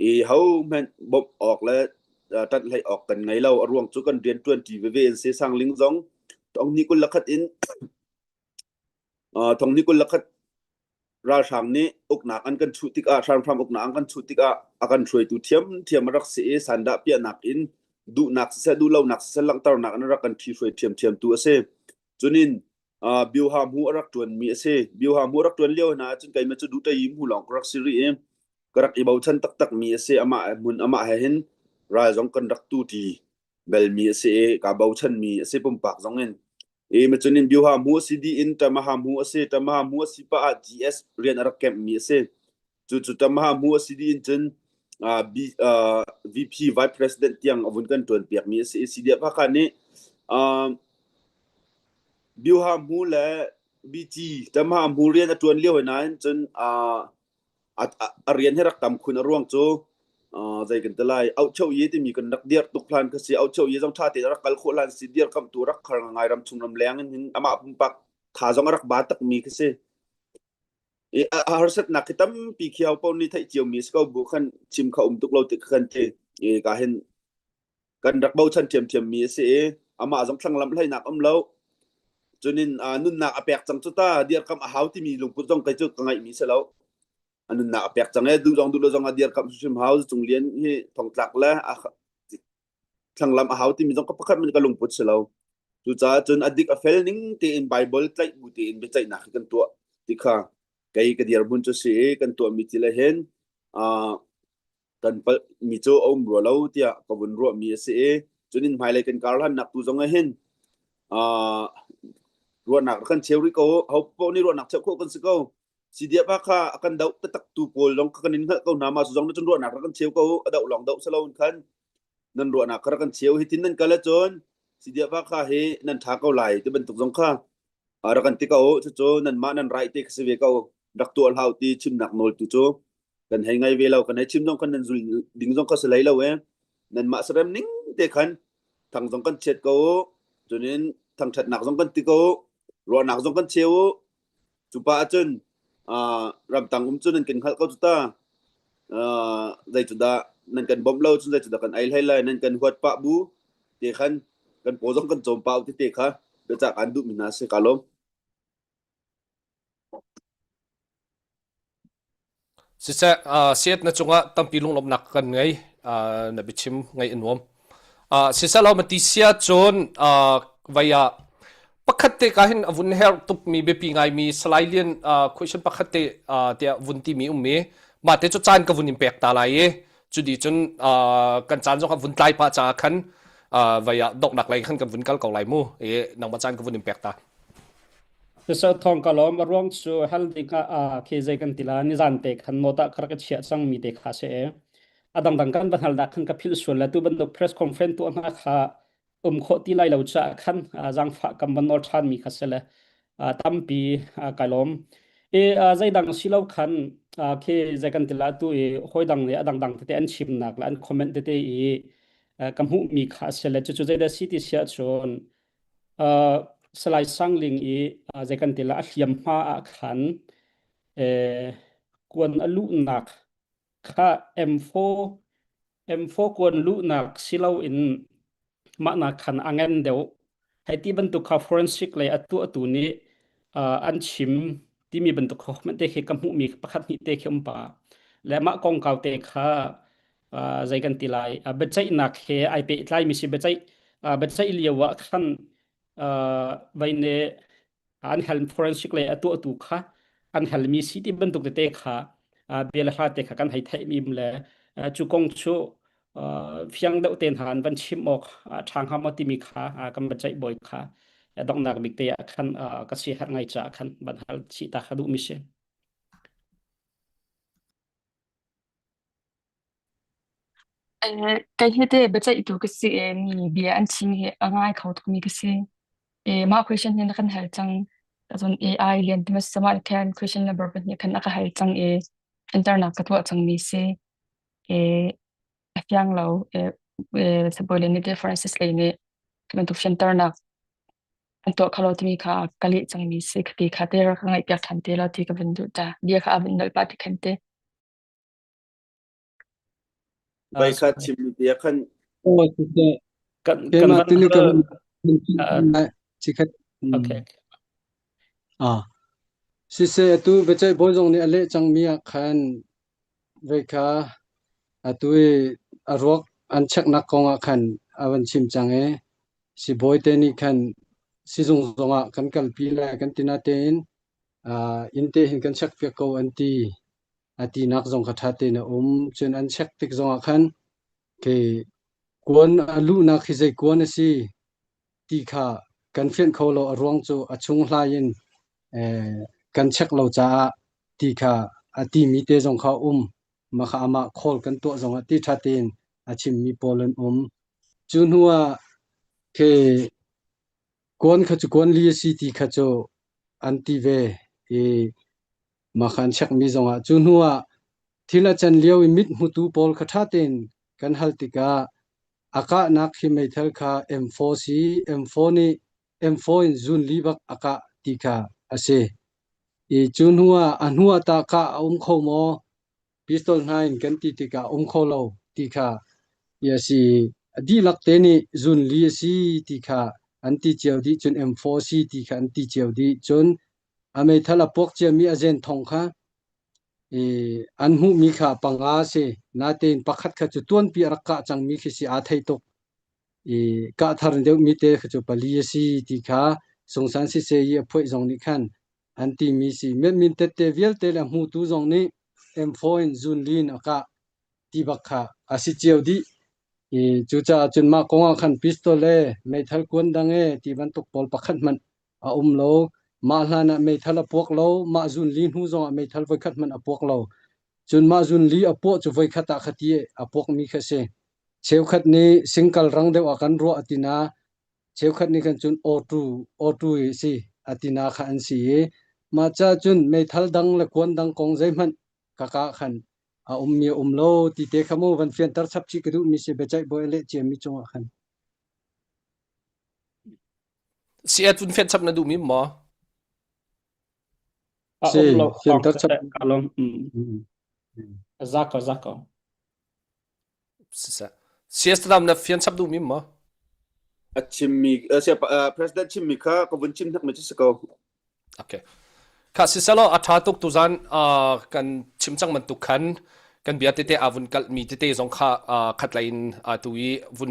I ho hmanh bawmh awk le ṭanh hlei awk kan ngei lo. A ruang cu kan rian ṭuan ṭi veve in si. Sangling zong thong hnih 21 in thong hnih 21 ralhrang nih uknak an kan chuh tikah hramhram uknak an kan chuh tikah a kan hruaitu ṭhiamṭhiam a rak si i sandah piahnak in duhnak siseh duhlonak siseh langhternak in a rak kan ṭhihruai ṭhiamṭhiamtu a si. Cunin uh, Bioha hmu a rak ṭuanmi a si. Bioha hmu a rak ṭuan lio hna ahcun keimah cu duhṭayi hmu lawng ka rak si rih i ka rak i bochan taktakmi a si. Amah hmun amah he hin ral zong kan rak tu ṭi belmi a si i kaa bochanmi a si pumpak zong in. I macun in Bioha hmu a si dih in Tamaha hmu a si. Tamaha hmu a si pah ah GS rian a rak kemhmi a si. Cu cu Tamaha hmu a si dih in cun uh, B, uh, VP Vice President tiang a vun kan ṭuan piakmi a si. CDF Hakha nih uh, Bioha hmu le BG Tamaha hmu rian a ṭuan lio hoi nain cun uh, a, a, a rian hi rak tam khun a ruang cu uh, zei kan ti lai auhcheu ye timi kan rak dirh tuk hlan kha si auhcheu ye zong ṭha tein a rak kal khawh hlan si dirkamhtu rak khar ngai ram chung ram leng in hin amah pumpak tha zong a rak ba takmi kha si i a a harsatnak khi tampi khi ho paoh nih theih ciomi a si ko bu khan chim kha um tuk lo ti kha kan ti i ka hin kan rak bochan ṭhiamṭhiammi a si i amah zong thlanglamh hleinak um lo cunin uh, nunnak a pek cang cu ta dirkamh a hau timi lungput zong kei cu ka ngaihmi si lo a nunnak a pek cang e duh zong duh lo zong a dirkamh hrim hau cung lian hi thongtlak le a thlanglam a hau timi zong ka pakhat man ka lungput si lo cucaah cun a dik a fel ning tein Bible tlaih bu tein biaceihnak hi kan tuah ti kha kei ka dirhmun cu si i kan tuahmi thil ah hin uh, kan palhmi cu a um rua lo tiah ka vun ruahmi a si i cunin hmailei kan karhlannak tu zong ah hin uh, ruahnak kan cheu rih ko ho paoh nih ruahnak cheu khawh kan si ko CDF kha a kan doh taktak tu pawl zong kha kan in hngalh ko hna ma su zong na cun ruahnak rak kan cheu ko a doh lawng doh salo in khan nan ruahnak kha rak kan cheu hi tin nan kal ahcun CDF kha hi nan tha ko lai ti bantuk zong kha rak kan ti ko cucu nanmah nan right te kha si ve ko rak tuah hlau ti chimnak nawl tu cu kan hei ngai ve lo kan hei chim zong khan nan zul ding zong kha si lei lo e nanmah sarem ning te khan thang zong kan chiat ko cunin thangthatnak zong kan ti ko ruahnak zong kan cheu cupa ahcun ramtang um cu nan kan hngalh ko cu ta zei cu dah nan kan bawmh lo cun zei cu dah kan ei hlei lai nan kan huat pah bu te khan kan paw zong kan cawm pah ti te kha biacak an duh mi hna si ka lawm. Siseh, uh, siat na cungah tampi lunglawmhnak kan ngei. Uh, na biachim ngaih a nuam. Uh, siseh lo mati sia cun uh, vai ah pakhat te ka hin a vun her tuk mi biapi ngai mi Salai Lian uh, question pakhat te uh, tiah vun ti mi um mi ma te cu caan ka vun in pek ta lai i cu di cun uh, kan caan zong a vun tlai pa ca khan uh, vai ah doknak lei khan kan vun kal ko lai mu i nangmah caan ka vun in pek ta. Cucu thawng ka lawm. A ruang cu hal ding ah khi zei kan ti la nizan te khan note ah ka rak i chiah cangmi te kha si i a dangdang kan van hal dah khan ka philh sual le tu bantuk press conference tuah hna kha um khawh ti lai lo caah khan zaangfah kam van nawl ṭhanmi kha si le tampi kai lawm. I zeidang si lo khan khi zei kan ti la tu i hawi dang nih a dangdang tete an chimnak le an comment tete i ka hmuhmi kha a si le cucu zeidah si ti siah cun Uh, Salai Sangling i uh, zei kan ti la a hliamhma ah khan eh, kuan a luhnak kha M4 M4 kuan luhnak silo in mahnak khan a ngan deuh hei ti bantuk kha forensic lei a tuahtu nih uh, an chim timi bantuk kha te khi ka hmuhmi pakhat hnih te khi um pa le mah kongkau te kha uh, zei kan ti lai uh, biaceihnak he ai pehtlai mi si biaceih uh, biaceih lio ah khan uh, vai ne an hel forensic lei a tuahtu kha an helmi si ti bantuk tete kha uh, bia le hla te kha kan hei theih mi le uh, cu kong cu uh, fiang deuh te hna an van chim awk uh, ṭha hnga maw timi kha uh, kan biaceih bawi kha donghnak bik te ah khan uh, ka si herh ngai caah khan van hal chih ta kha duh mi si. Kei hi teh biaceihtu ka si i mi bia an chim hi a ngai kho tukmi ka si. I mah question hi na kan hal cang. Cun AI lian ti ma si mah khan question number pahnih khan a ka hal cang i. Fianternak ka tuah cangmi si. A fiang lo. Sibawi le nih Francis lei nih cu bantuk fianternak an tuah kho lo timi kha ka leh cangmi si. Khati kha te rak ka ngaihpiak ṭhan te law ti ka vun duh ta. Bia kha a vun nolh pah ti khan te. Vai kha chimmi te ah khan Aw siseh Kan kan keimah van tuni ka hal vun chikhat okay. Ah siseh atu biaceih bawi zong nih a leh cangmi ah khan vei kha atu i a ruak an checknak kong ah khan a van chim cang i sibawi te nih khan sizung zong ah kan kalpi lai kan ti natein uh, inn te hin kan check piak ko an ti. A tinak zong kha ṭha tein a um. Cun an check tik zongah khan khi kuan a luhnak hi zei kuan a si ti kha kan fianh kho lo. A ruang cu a chung hlai in eh, kan check lo caah ti kha a timi te zong kha a um. Mah kha amah call kan tuah zongah ti ṭha tein a chimmi pawl an um. Cu hnu ah khi kuan kha cu kuan li a si ti kha cu an ti ve i Mah kha an checkmi zongah cu hnu ah thil a can lio i mit hmutu pawl kha ṭha tein kan hal tikah a kahnak hi meithal kha M4 si M4 nih M4 in zun li bak a kah ti kha a si. I cu hnu ah a hnu ah tah kah a um kho maw? Pistol hna in kan ti tikah um kho lo ti kha i a si. A dihlak te nih zun li a si ti kha an ti cio dih cun M4 si ti kha an ti cio dih cun A meithal a puak ciami a zen thong kha i an hmuhmi kha panga a si. Natein pakhat kha cu tuanpi a rak kah cangmi khi si aa thei tuk. I kah thar deuhmi te kha cu pali a si ti kha Sungsan siseh i a phuaih zong nih khan an timi si. Miatmin tette vialte le a hmutu zong nih M4 in zunli in a kah ti bak kha a si cio dih. I cucaah cun mah kong ah khan pistol le meithal kuan dang e ti bantuk pawl pakhat hmanh a um lo. Mah hlan ah meithal a puak lo. Mah zunli hnu zong ah meithal voikhat hmanh a puak lo. Cun mah zunli a puah cu voikhat ah khati a puakmi kha si. Cheukhat nih singkal rang deuh ah kan ruah a ti na. Cheukhat nih khan cun auto auto i si a ti na kha an si i mah ca cun meithal dang le kuan dang kong zeihmanh ka ka khan a ummi a um lo ti te kha mu van fianter chap chih ka duhmi si biaceih bawi a leh ciami cungah khan. Si at vun fian chap na duhmi maw? A Si um lo fianter chap. Ka lom. Za ko za ko. Siseh. CS lam na fian chap duhmi maw? A chimmi president chimmi kha ka vun chim hnak mi cu si ko. Okay. Kha siselaw a ṭha tuk tuzan uh, kan chim cang bantuk khan kan bia tete a vun kalhmi tete zong kha uh, khatlei in uh, tu i vun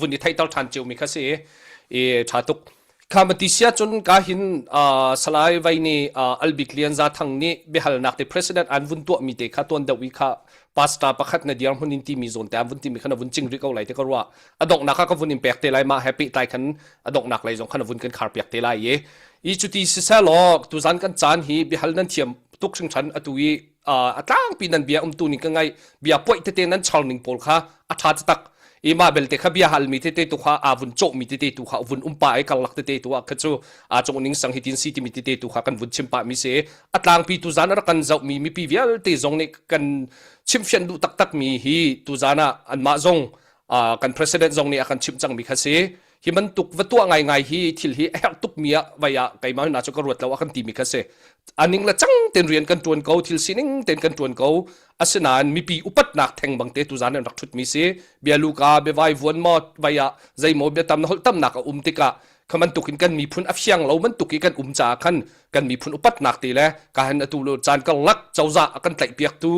vun i theihter ṭhan ciomi kha si i ṭha tuk. Kha mati sia cun ka hin uh, Salai Vai nih uh, Albik Lian Za Thang nih biahalnak te president an vun tuahmi te kha tuan deuh i kha pastor pakhat na dir hmun in timi zawn te an vun timi kha na vun ching rih ko lai te ka ruah. A donghnak ah ka vun in pek te lai mah he pehtlai khan a donghnak lei zong khan a vun kan khar piak te lai i i cuti siselaw tuzan kan caan hi biahal nan thiam tuk hringhran atu i a tlangpi nan bia umtu ning ka ngai bia poih tete nan char ning pawl kha a tha tak i mah belte kha bia halmi tete tu kha aa vun cawhmi tete tu kha vun um pa i karlak tete tu ah kha cu a cung ning sang hi tin si timi tete tu kha kan vun chim pah mi si a tlangpi tu zan a rak kan zohmi mipi vialte zong nih kan chimfian duh taktak mi hi tu zan ah anmah zong kan president zong nih a kan chimh cangmi kha si hi bantuk va tuah ngaingai hi thil hi a herh tukmi ah vai ah keimah na cu ka ruat lo a kan timi kha si aning le cang ten rian kan tuan ko thil sining ten kan tuan ko asinain mipi upatnak theng bang te tuzan an rak thut mi si bialu ka biavai vuan maw vai ah zeimaw biatam na holh tamnak a um tikah kha bantuk in kan miphun a fiang lo bantuk i kan um caah khan kan miphun upatnak te le ka han atu lo caan karlak cozah a kan tlaih piaktu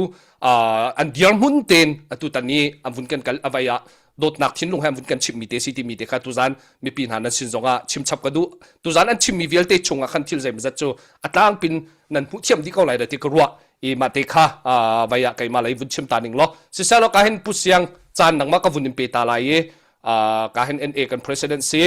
an dirhmun ten atu tan i an vun kan kal avai ah dawtnak thinlung he an vun kan chimmi te si timi te kha tuzan mipi hna nan sin zongah chimchap ka duh tuzan an chimmi vialte chungah khan thil zeimazat cu a tlangpin nan hmuh thiam dih ko lai da ti ka ruah i mah te kha vai ah keimah lei vun chim ta ning law siselaw ka hin pu siang caan nangmah ka vun in pe ta lai i ka hin NA kan president si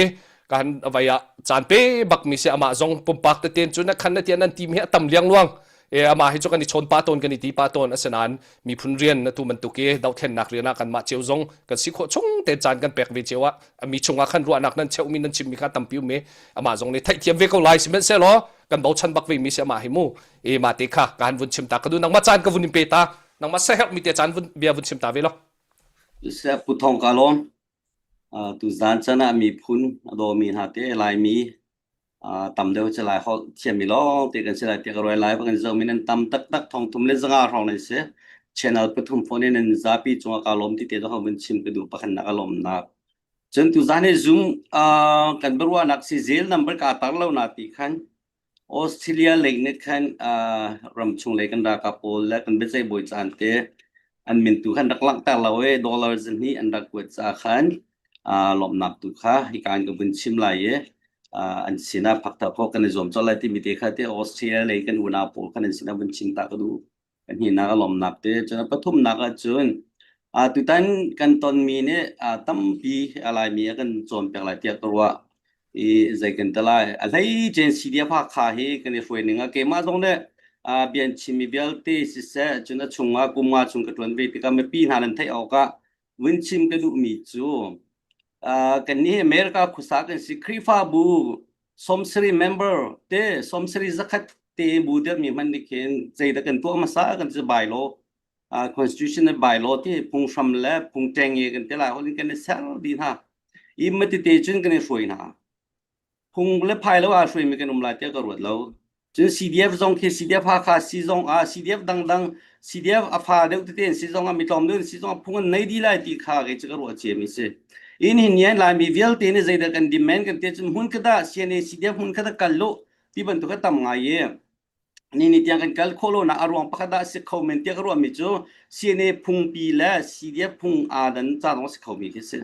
ka hin vai ah caan pe bak mi si amah zong pumpak teten cu na khan na tian nan team hi a tam liang luang. E amah hi cu kan i chawn pa tawn kan i ti pa tawn asinain miphun rian na tu bantuk i dothlennak rian ah kanmah cio zong kan si khawh chung te caan kan pek ve cio ah mi chungah khan ruahnak nan cheuhmi nan chimmi kha tampi um i amah zong nih theihthiam ve ko lai sihmanhsehlaw kan bochan bak ve mi si amah hi mu e ma te kha ka han vun chim ta ka du nangmah caan ka vun in pe ta nangmah seherh mi te caan vun bia vun chim ta ve lo Seh Pu Thong ka lawm. Tu zan chan ah miphun a dawmi hna te Laimi tam deuh cu Lai holh thiammi lawng te kan si lai tiah ka ruai lai kan zohmi nan tam taktak thong thum le zanga hrawng nan si. Channel pathum phone in nan zapi cungah ka lawm ti te zong vun chim ka duh pakhat nak a lawmnak. Cun tu zan hi Zoom kan biaruahnak si zel number ka tar lo na ti khan Australia lei nih khan ramchung lei kan ralkap pawl le kan biaceih bawi caan te an min tu khan rak langhter lo i dollar zahnih an rak kuat caah khan lawmhnak tu kha hika in ka vun chim lai i an sinah phakter khawh kan i zuam colh lai timi te kha te Australia lei kan unau pawl khan an sinah vun chim ta ka duh. Pahnihnak a lawmnak te cun a pathumnak ahcun tutan kan tonmi nih tampi a Laimi a kan cawnpiak lai tiah ka ruah. I zei kan ti lai. A hleicen CDF Hakha hi kan i hruai ning ah keimah zong nih bia an chimmi vialte siseh cun a chungah kum nga chung ka ṭuan ve tikah mipi hna nan theih awkah vun chim ka duhmi cu kannih America khuasa kan si Khrihfabu 70 member te 70 zakhat te bu dirmi hmanh nih khin zeidah kan tuah hmasa kan ti bylaw uh, constitution le bylaw ti phunghram le phung ṭengnge kan ti lai holh kan i ser dih hna i matite cun kan i hruai hna phung le phai lo aa hruaimi kan um lai tiah ka ruat lo Cun CDF zong khi CDF Hakha si zong ah CDF dangdang CDF a fa deuh tete an si zong ah mi tlawm deuh an si zong ah phung an nei dih lai ti kha kei cu ka ruah ciami si. In hin nian Laimi vialte nih zeidah kan demand kan ti cun hmun khat ah CNA CDF hmun khat ah kal lu ti bantuk a tam ngai i ni ni tiang kan kal khawh lo nak a ruang pakhat ah si kho men tiah ka ruahmi cu CNA phungpi le CDF phung aa dan ca zong si kho mi khi si.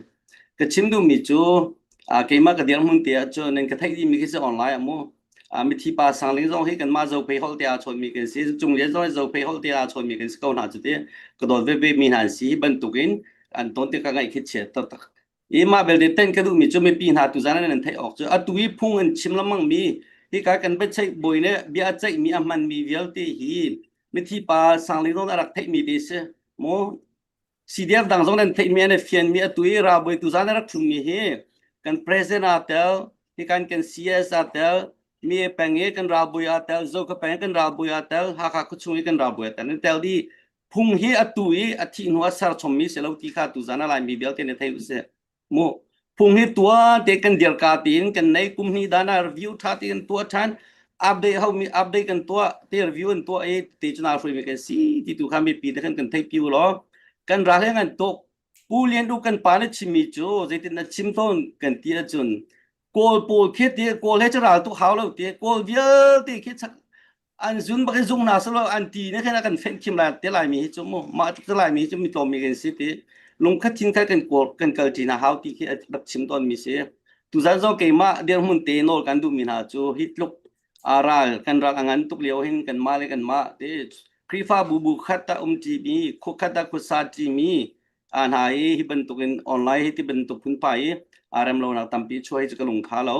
Ka chim duhmi cu keimah ka dirhmun te ah cun nan ka theih dihmi khi si online ah mu mithi pa Sangling zong hi kanmah Zophei holh te aa chawnmi kan si Cung Lian zong hi Zophei holh te aa chawnmi kan si ko hna cuti ka dawt veve mi hna an si hi bantukin an ton tik ka ngaih khi chiat taktak i mah belte ten ka duhmi cu mipi hna tuzan an theih awk cu atu i phung an chim lengmang mi hika kan biaceih bawi le bia a ceihmi a hmanmi vialte hi mithi pa Sangling zong a rak theihmi te si mu CDF dang zong nan theihmi an i fianmi atu i ralbawi tuzan a rak ṭhummi hi kan president aa tel, hi kan kan CS aa tel, mi peng i kan ralbawi aa tel, Zoka peng i kan ralbawi aa tel, Hakha khuachung i kan ralbawi aa tel. Nan tel dih. Phung hi atu i a thih hnu a ser chommi si lo ti kha tuzan a Laimi vialte nih thei usih. Mu phung hi tuan te kan dirka tiin kan nei kum hnih dan ah review tha te kan tuah than update ho mi update kan tuah te review an tuah i te chuna hrui mi kan si ti tu kha mipi te khan kan thei piu lo kan ral he ngan tuk Pu Lian Du kan pa na chimmi cu zeitin na chim tawn kan ti ahcun Kawl pawl khi ti Kawl he cu ral tuk hau lo ti Kawl vialte khi an zun bak in zung hna selaw an ti ne khan a kan fenh khim lai te lai mi hi cu mu mah tluk lai mi hi cu mi tlawm mi kan si ti lungkhat thin khat kan kawl kan kal ṭi hna hau ti khi a rak chim tawn mi si tuzan zong keimah dirhmun te nawl kan duh mi hna cu hi tluk a ral kan ral a ngan tuk lio hin kan mah le kan mah te Khrihfabu bu khat ah um ṭi mi khua khat ah khuasa ṭi mi hna i hi bantukin online hi ti bantuk phunphai i aa rem lonak tampi chuah hi cu ka lung kha lo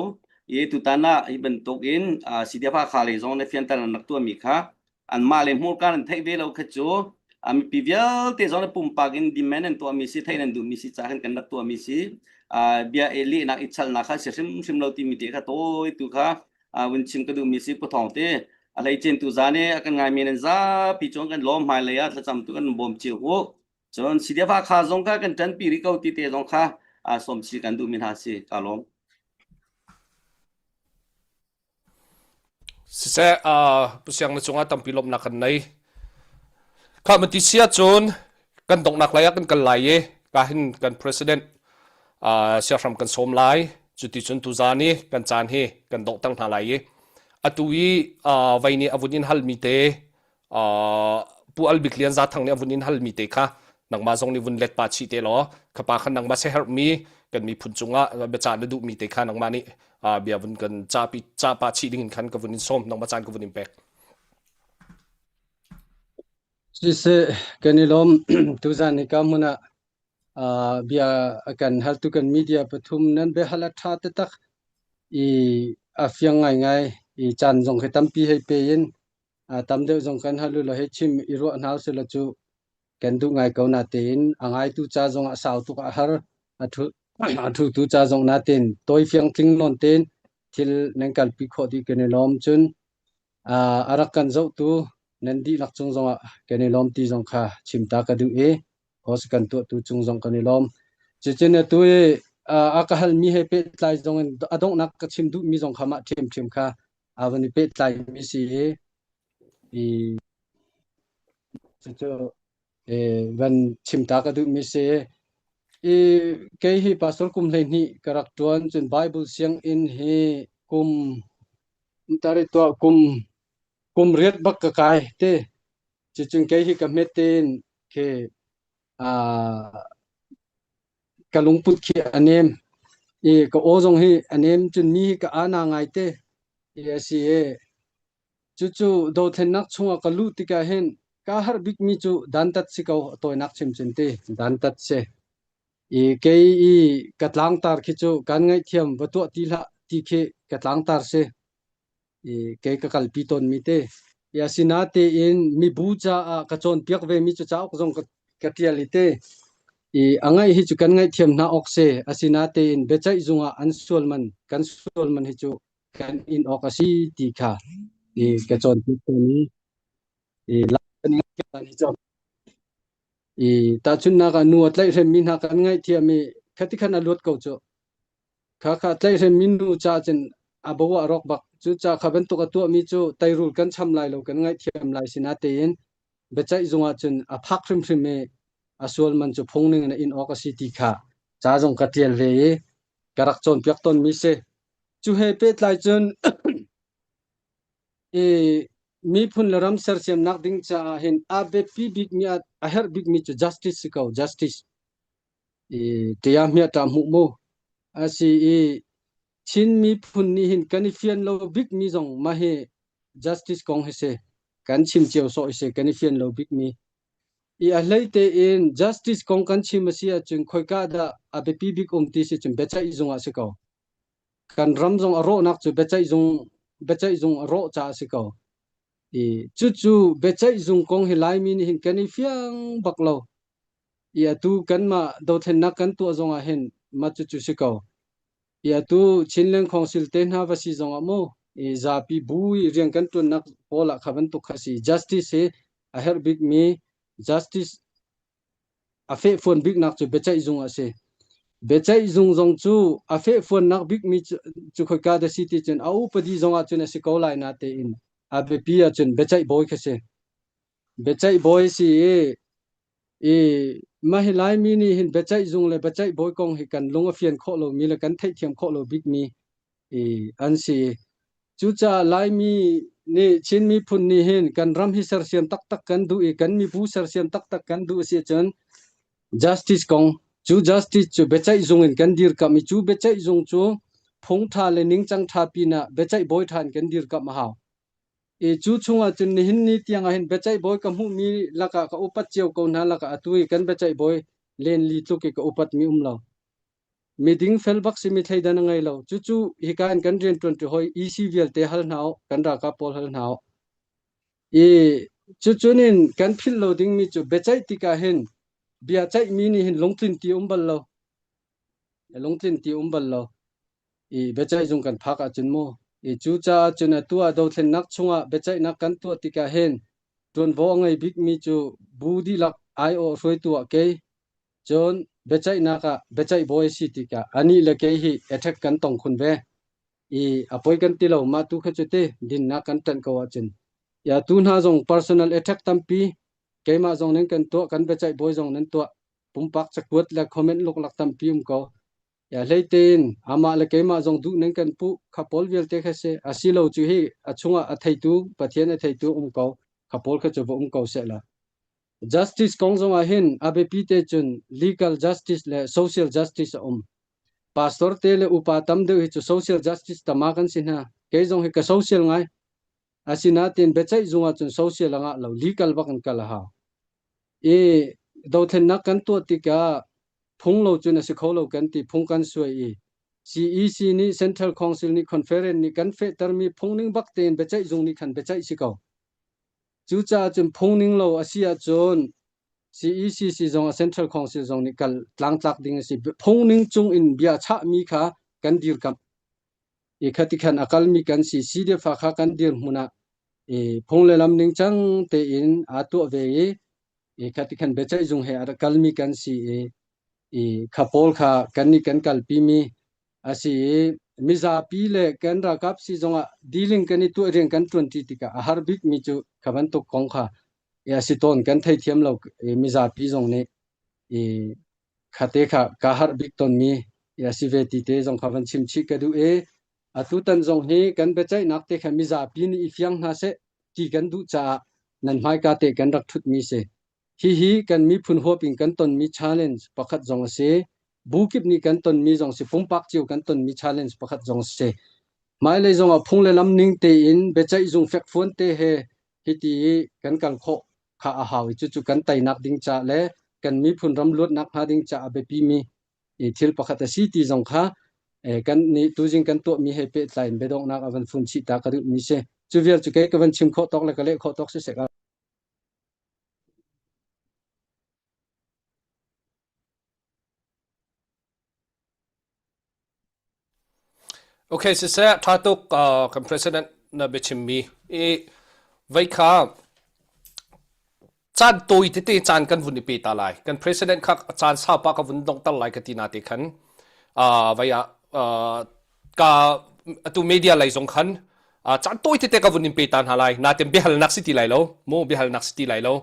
i tutan ah hi bantukin CDF Hakha lei zong nih fianter an rak tuahmi kha anmah le hmurka an theih ve lo kha cu mipi vialte zong nih pumpak in demand an tuahmi si theih nan duhmi si ca khan kan rak tuahmi si bia e lehnak i chalnak kha si hrimhrim lo timi te kha tawi tu kha vun chim ka duhmi si Pu Thawng te a hleicen tu zan i a kan ngaimi nan zapi cung kan lawm hmailei ah thlacam tu kan bawm cio u Cun CDF Hakha zong kha kan ṭanpi rih ko ti te zong kha aa sawm chih kan duhmi hna si. Ka lawm. Siseh, uh, Pu Siang na cungah tampi lawmhnak kan nei. Kha mati sia cun kan donghnak lei ah kan kal lai i ka hin kan president uh, siahram kan sawm lai. Cuti cun tuzan i kan caan hi kan donghter hna lai i atu i uh, vei nih a vun in halmi te Pu Al Bik Lian Za Thang nih a vun in halmi te kha nangmah zong nih vun let pa chih te law khapa khan nangmah siaherhmi kan miphun cungah biacah na duhmi te kha nangmah nih bia vun kan capi ca pa chih ding in khan ka vun in sawm nangmah caan ka vun in pek. Siseh kan i lawm tuzan hi ka hmun ah bia kan haltu kan media pathum nan biahal a ṭha taktak i a fiang ngaingai i caan zong khi tampi hei pe in. Tam deuh zong kan hal u law hei chim i ruah hna usih law cu kan duh ngai ko natein a ngaitu ca zong a sau tuk a har. A thu a thutu ca zong natein tawi fiang tling nawn tein thil nan kalpi khawh dih kan i lawm. Cun a rak kan zohtu nan dihlak cung zongah kan i lawm ti zong kha chim ta ka duh i host kan tuahtu cung zong kan i lawm. Cucun atu i a ka halmi he pehtlai zong in a donghnak ka chim duhmi zong kha mah ṭhiamṭhiam kha aa van i pehtlaimi si i i cucu van chim ta ka duhmi si. I kei hi pastor kum 12 ka rak ṭuan cun Bible sianginn hi kum tari tuah kum kum riat bak ka kai te. Cucun kei hi ka hmet tein khi ka lungput khi a nem i ka aw zong hi a nem cun mi hi ka ana ngai te i a si i cucu dothlennak chungah ka luh tikah hin ka harh bikmi cu dantat si ko a tawinak chim cun ti dantat si i kei i ka tlangtar khi cu kan ngaihthiam va tuah ti hlah ti khi ka tlangtar si i kei ka kalpi tawnmi te. I asinatein mibu caah ka cawnpiak vemi cu cauk zong ka, ka ṭial i te. I a ngaih hi cu kan ngaihthiam hna awk si. Asinatein biaceih zung ah an sual man, kan sual man hi cu kan in awk a si ti kha i ka cawnpiak tawn i i i tahchunhnak ah nu a tlaihhremmi hna kan ngaihthiam i khati khan a luat ko cu. Khakha tlaihhremmi nu ca cun a bo ah rawk bak. Cucaah kha bantuk a tuahmi cu teirul kan cham lai lo, kan ngaihthiam lai sinatein biaceih zung ah cun a phak hrimhrim i a sual man cu phung ning in a in awk a si ti kha ca zong ka ṭial ve i ka rak cawnpiak tawnmi si. Cu he pehtlai cun i miphun le ram sersiamnak ding caah hin a biapi bikmi a herh bikmi cu justice si ko, justice. I ṭia hmiah hmuh mu. A si i Chin miphun nih hin kan i fian lo bikmi zong mah hi justice kong hi si. Kan chim cio sawh hi si kan i fian lo bikmi. I a hlei tein justice kong kan chim a si ahcun khoika dah a biapi bik um ti si cun biaceih zung ah si ko. Kan ram zong a rawhnak cu biaceih zung biaceih zung a rawh caah a si ko. I cucu biaceih zung kong hi Laimi nih hin kan i fiang bak lo. I atu kanmah dothlennak kan tuah zongah hin mah cucu si ko. I atu Chinland Council te hna va si zongah mu i zapi bu i rian kan ṭuannak pawl ah kha bantuk kha si. Justice hi a herh bikmi justice a fehfuan biknak cu biaceih zung a si. Biaceih zung zong cu a fehfuannak bikmi cu, cu khoika dah si ti cun a upadi zong ah cun a si ko lai natein a biapi ahcun biaceih bawi kha si. Biaceih bawi si i I mah hi Laimi nih hin biaceih zung le biaceih bawi kong hi kan lung a fian khawh lomi le kan theihthiam khawh lo bikmi i an si. Cucaah Laimi nih Chin miphun nih hin kan ram hi sersiam taktak kan duh i kan mibu sersiam taktak kan duh a si ahcun justice kong cu justice cu biaceih zung in kan dirkamh i cu biaceih zung cu phung ṭha le ningcang ṭha pinah biaceih bawi ṭha in kan dirkamh a hau. I cu chungah cun nihin ni tiangah hin biaceih bawi ka hmuhmi lakah ka upat cio ko hna lakah atu i kan biaceih bawi len li tluk i ka upatmi um lo. Miding fel bak simi thleidan a ngei lo. Cucu hika in kan rianṭuanṭi hawi EC vialte hal hna u, kan ralkap pawl hal hna u. I cucun in kan philh lo dingmi cu biaceih tikah hin bia ceihmi nih hin lungtlin ti um bal lo. Lungtlin ti um bal lo. I biaceih zung kan phak ahcun mu i cucaah cun atu ah dothlennak chungah biaceihnak kan tuah tikah hin ṭuanvo a ngei bikmi cu bu dihlak aiawh hruaitu ah kei cun biaceihnak ah biaceih bawi a si tikah anih le kei hi attack kan tong khun ve i a poi kan ti lo mah tu kha cu ti dinnak kan ṭanh ko ahcun ya tu hna zong personal attack tampi keimah zong nan kan tuah kan biaceih bawi zong nan tuah pumpak cakuat le comment luklak tampi um ko Ya hleitein amah le keimah zong duh nan kan puh kha pawl vialte kha si a si lo cu hi a chungah a theitu Pathian a theitu um ko kha pawl kha cu va um ko seh la justice kong zong ah hin a biapi te cun legal justice le social justice a um pastor te le upa tam deuh hi cu social justice tama kan si hna kei zong hi ka social ngai asinain biaceih zung ah cun social a ngah lo legal bak in kal a hau i dothlennak kan tuah tikah phung lo cun a si kho lo kan ti phung kan suai i CEC nih Central Council nih conference nih kan fehtermi phung ning bak tein biaceih zung nih khan biaceih si ko. Cucaah cun phungning lo a si ahcun CECC zong a Central Council zong nih kal tlangtlak ding a si. Phungning cung in bia chahmi kha kan dirkamh. I khati khan a kalmi kan si. CDF kha kan dirhmun ah i phung le lam ningcang tein aa tuah ve i i khati khan biaceih zung he a rak kalmi kan si i i kha pawl kha kan nih kan kalpimi a si i mizapi le kan ralkap si zongah dealing kan i tuah rian kan ṭuanṭi tikah a har bikmi cu kha bantuk kong kha a si tawn kan theithiam lo i mizapi zong nih i khate kha ka harh bik tawnmi a si ve ti te zong kha van chim chih ka duh i atutan zong hi kan biaceihnak te kha mizapi nih i fiang hna seh ti kan duh caah nan hmaika te kan rak ṭhutmi si. Hihi kan miphun huap in kan tonmi challenge pakhat zong a si. Bu kip nih kan tonmi zong si, pumpak cio kan tonmi challenge pakhat zong a si. Hmailei zong ah phung le lam ning tein biaceih zung fekfuan te he hiti i kan kal khawh kha a hau i cucu kan teinak ding ca le kan miphun ram luatnak hnga ding ca a biapimi i thil pakhat a si ti zong kha kan nih tuzing kan tuahmi he pehtlai in biadonghnak a van fun chih ta ka duhmi si. Cu vial cu kei ka van chim khawh tawk le ka leh khawh tawk siseh ka. Okay, siseh ṭha tuk uh, kan president na biachimmi i vei kha caan tawi tete caan kan vun i pe ta lai. Kan president kha caan saupa ka vun donghter lai ka ti na te khan uh, vei ah uh, ka atu media lei zong khan caan tawi tete ka vun in pe ta hna lai natin biahalnak si ti lai lo mu biahalnak si ti lai lo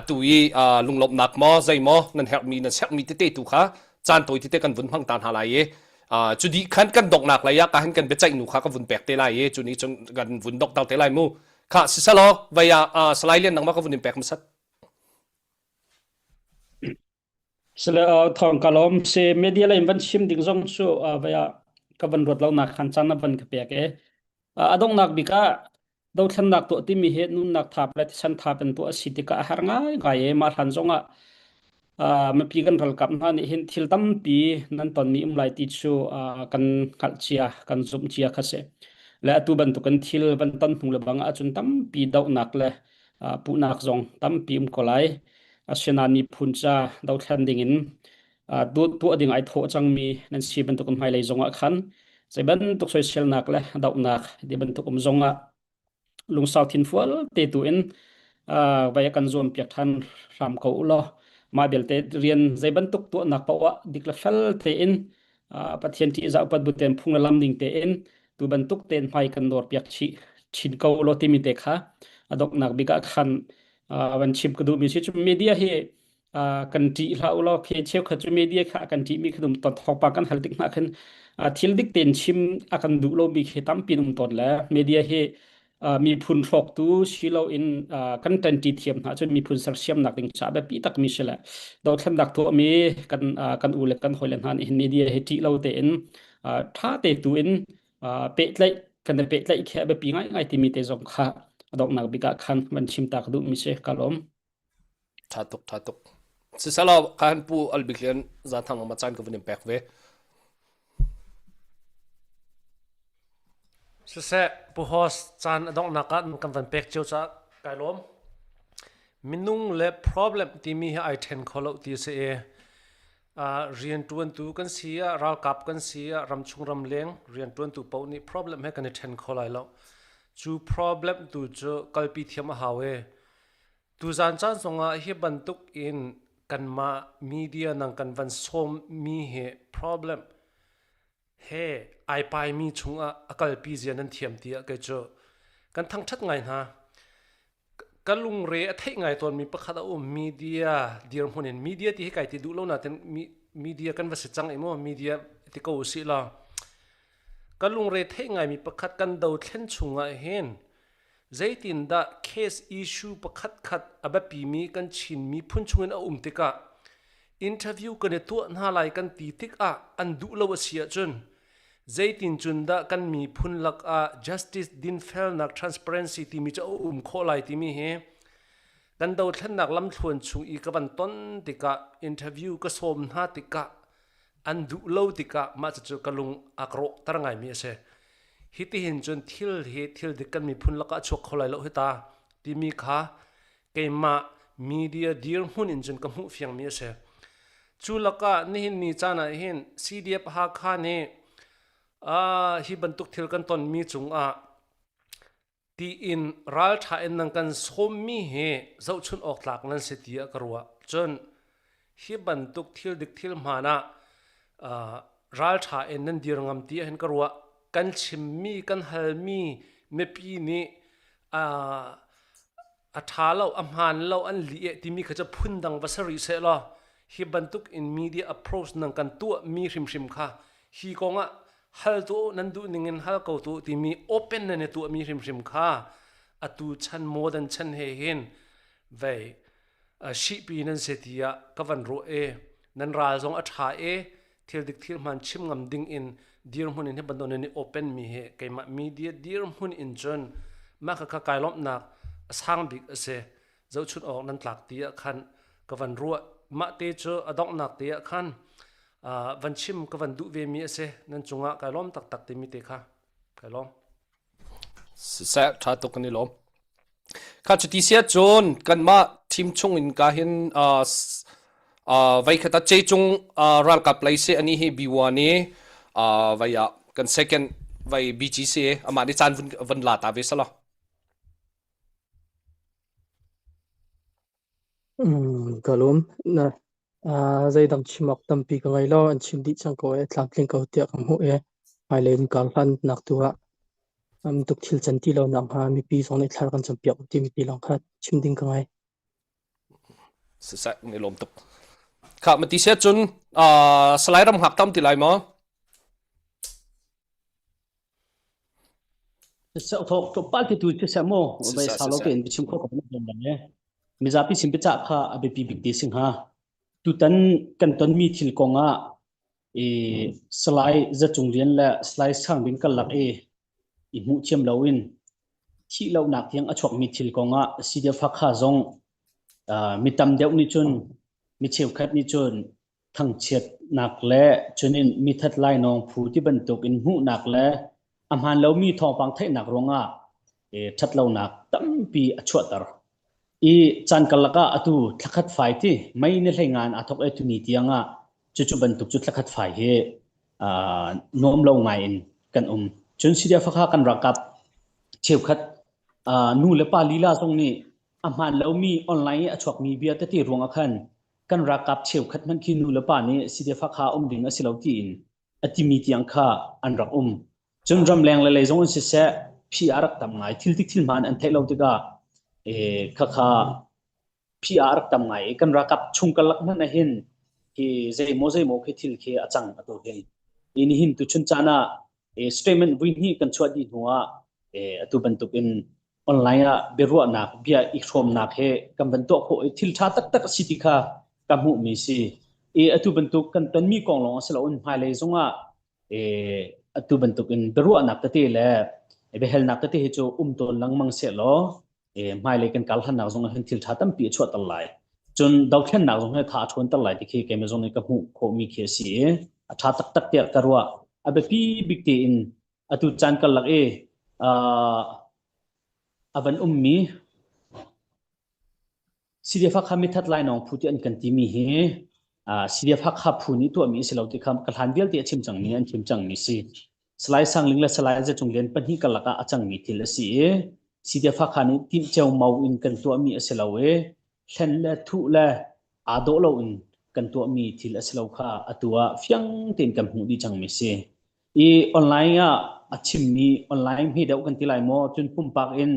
tu i lunglawmhnak maw zei maw nan herhmi nan serhmi tete tu kha caan tawi tete kan vun hmang ta hna lai i cu dih khan kan donghnak lei ah ka han kan biaceih nu kha ka vun pek te lai i cu nih cun kan vun dongter te lai mu kha siselaw vei ah Salai Lian nangmah ka vun in pek hmasat Sile thawng ka lawm si media lei in van chim ding zong cu vai ah ka van ruat lo nak khan caan na van ka pek e. A donghnak bik ah dothlennak tuah timi hi nunnak thap le thisen thap in tuah a si tikah a har ngai ngai e mah hlan zong ah mipi kan ralkap hna nih hin thil tampi nan tonmi um lai ti cu kan hngalh cia kan zumh cia kha si. Le atu bantukin thil van ton hnu le bang ahcun tampi dohnak le puhnak zong tampi um ko lai. Asinain miphun ca dothlen dingin tuah ding ai thawh cangmi nan si bantuk hmailei zongah khan zei bantuk soiselnak le dohnak ti bantuk um zongah lungsau thinfual te tu in vai kan zuam piak than hram ko u law mah belte rian zei bantuk tuahnak paoh ah dik le fel tein Pathian ṭihzah upat bu tein phung le lam ning tein tu bantuk tein hmai kan nawr piak chih chin ko law timi te kha a donghnak bik ah khan van chim ka duhmi si cu media hi kan ṭih hlah u law khi cheukhat cu media kha kan ṭihmi kha um ton thawngpang kan hal tik hna khin thil dik tein chim a kan duh lomi khi tampi um tawn le media hi miphun hrawktu si loin kan ṭanṭi thiam hna cun miphun sersiamnak ding caah biapi takmi si le dothlennak tuahmi kan kan u le kan hawile hna nih hin media hi ṭih lo tein ṭha te tu in pehtlaih kan i pehtlaih khi a biapi ngaingai timi te zong kha a donghnak bik ah khan van chim ta ka duhmi si ka lawm. Ṭha tuk, ṭha tuk. Sisalaw khan pu Albik Lian Zathang ma caan ka vun in pek ve. Siseh, Pu Host, caan a donghnak ah kan van pek cio caah kai lawm. Minung le problem timi hi ai ṭhen kho lo ti a si i rianṭuantu kan si ah, ralkap kan si ah, ramchung ramleng rianṭuantu paoh nih problem he kan i ṭhen kho lai lo. Cu problem tu cu kalpi thiam a hau i Tuzaan caan zongah hi bantuk in kanmah media nang kan van sawmmi hi problem he ai paimi chungah a kalpi zia nan thiam tiah kei cu kan thangṭhat ngai hna. Ka lungre a theih ngai tawnmi pakhat a um media dirhmun in media ti hi kai ti duh lo nain media kan va si cang i maw media ti ko usih law ka lungre theih ngaimi pakhat kan dothlen chungah hin Zeitindah case issue pakhatkhat a biapimi kan Chin miphun chungin a um tikah interview kan i tuah hna lai kan ti tikah an duh lo a si ahcun zeitin cun dah kan miphun lakah justice dinfelnak transparency timi cu a um khawh lai timi hi kan dothlennak lamthluan chung i ka van ton tikah interview ka sawm hna tikah an duh lo tikah mah cucu ka lung a ka rawhter ngaimi a si. Hitihin cun thil hi thil dik kan miphun lakah a chuak kho lai lo hi ta. timi kha keimah media dirhmun in cun ka hmuh fiangmi a si. Cu lakah nihin ni caan ah hin CDF Hakha nih uh, hi bantuk thil kan tonmi cungah tiin ralṭha in nan kan sawmmi hi zohchunh awk tlak nan si tiah ka ruah. Cun hi bantuk thil dik thil hmaan ah uh, ralṭha in nan dir ngam ti ahhin ka ruah. Kan chimmi, kan halmi mipi nih uh, a ṭha lo, a hmaan lo, an lih eh timi kha cu phundang va si rih seh law hi bantuk in media approach nan kan tuahmi hrimhrim kha hi kong ah hal tuah nan duh ning in hal ko tuah timi open nan i tuahmi hrimhrim kha atu chan modern chan he hin vei shihpi nan si tiah ka van ruah e nan ral zong a ṭha e thil dik thil hmaan chim ngam ding in dirhmun in hi bantuk nan i open mi hi keimah media dirhmun in cun mah kha kai lawmhnak a sang bik a si zohchun awk nan tlak ti ah khan ka van ruah mah te cu a donghnak te ah khan van chim ka van duh ve mi a si nan cungah kai lawm taktak timi te kha kai lawm Siseh ṭha tuk kan i lawm. Kha cuti sia cun kanmah team chung in ka hin uh, uh, vai khat ah cecung uh, ralkap lei si ani hi B1 i uh, vai ah kan second vai BGC amah nih caan vun, vun la ta ve sala. Mm, ka lawm. Na uh, zeidang chim awk tampi ka ngei lo. An chim dih cang ko e, tlamtling ko tiah ka hmuh e. Hmailei in kar hlan nak tu ah um, tuk thil can ti lo nak hnga mipi zong nih thlar kan campiak timi ti lawng kha chim ding ka ngai. Siseh, ni lawm tuk. Kha mati sia cun uh, Salai ram hngak tam ti lai maw? Siseh thok to pal ti tu siseh mu bai Siseh sa lo siseh. tein biachim kho ko na bang e. Mizapi sin biacah kha a biapi bik te sing ha. Tutan kan tonmi thil kong ah i Salai Zacung Lian le Salai Sang Bing karlak i i hmuh thiam loin thih lonak tiang a chuakmi thil kong ah CDF Hakha zong mi tam deuh nih cun mi cheukhat nih cun thangchiatnak le cunin mithat lainawng phu ti bantuk in hmuhnak le a hmaan lomi thawngpang theihnak ruangah ṭhatlonak tampi a chuahter. I caan karlak ah atu thlakhat fai ti mei ni hlei ngan aa thawk e tuni tiang ah cucu bantuk cu thlakhat fai hi nuam lo ngai in kan um. Cun Syria Fakha kan ralkap cheukhat nu le pa lila zong nih a hmaan lomi online i a chuakmi bia tete ruangah khan kan ralkap cheukhat hmanh khi nu le pa nih Syria Fakha um ding a si lo tiin a timi tiang kha an rak um. Cun ramleng le lei zong in siseh phi a rak tam ngai. Thil tik thil hmaan an theih lo tikah khakha phi a rak tam ngai i kan ralkap chung karlak hmanh ah hin hi zeimaw zeimaw khi thil khi a cang atu hin. I nihin tuchun caan ah statement vui hnih kan chuah dih hnu ah atu bantuk in online ah biaruahnak bia i hrawmnak he kan van tuah khawh i thil ṭha taktak a si ti kha ka hmuhmi si. I atu bantuk kan tonmi kong lawng a si loin hmailei zongah atu bantuk in biaruahnak tete le biahalnak tete hi cu um tawn lengmang seh law hmailei kan kal hlannak zong ah hin thil ṭha tampi a chuahter lai. Cun dothlennak zong hi tha a ṭhawnter lai ti khi keimah zong nih ka hmuh khawhmi khi a si i a ṭha taktak tiah ka ruah. A biapi bik tein atu caan karlak i a van ummi CDF Hakha mithat lainawng phu ti an kan timi hi CDF Hakha phu nih tuahmi a si lo ti kha ka hlan vialte a chim cangmi an chim cangmi si. Salai Sangling le Salai Zacung Lian pahnih karlak ah a cangmi thil a si i CDF Hakha nih timh ceumau in kan tuahmi a si lo i hlen le thuh le aa dawh loin kan tuahmi thil a si lo kha atu ah fiang tein kan hmuh dih cangmi si. I online ah a chimmi online hme deuh kan ti lai maw cun pumpak in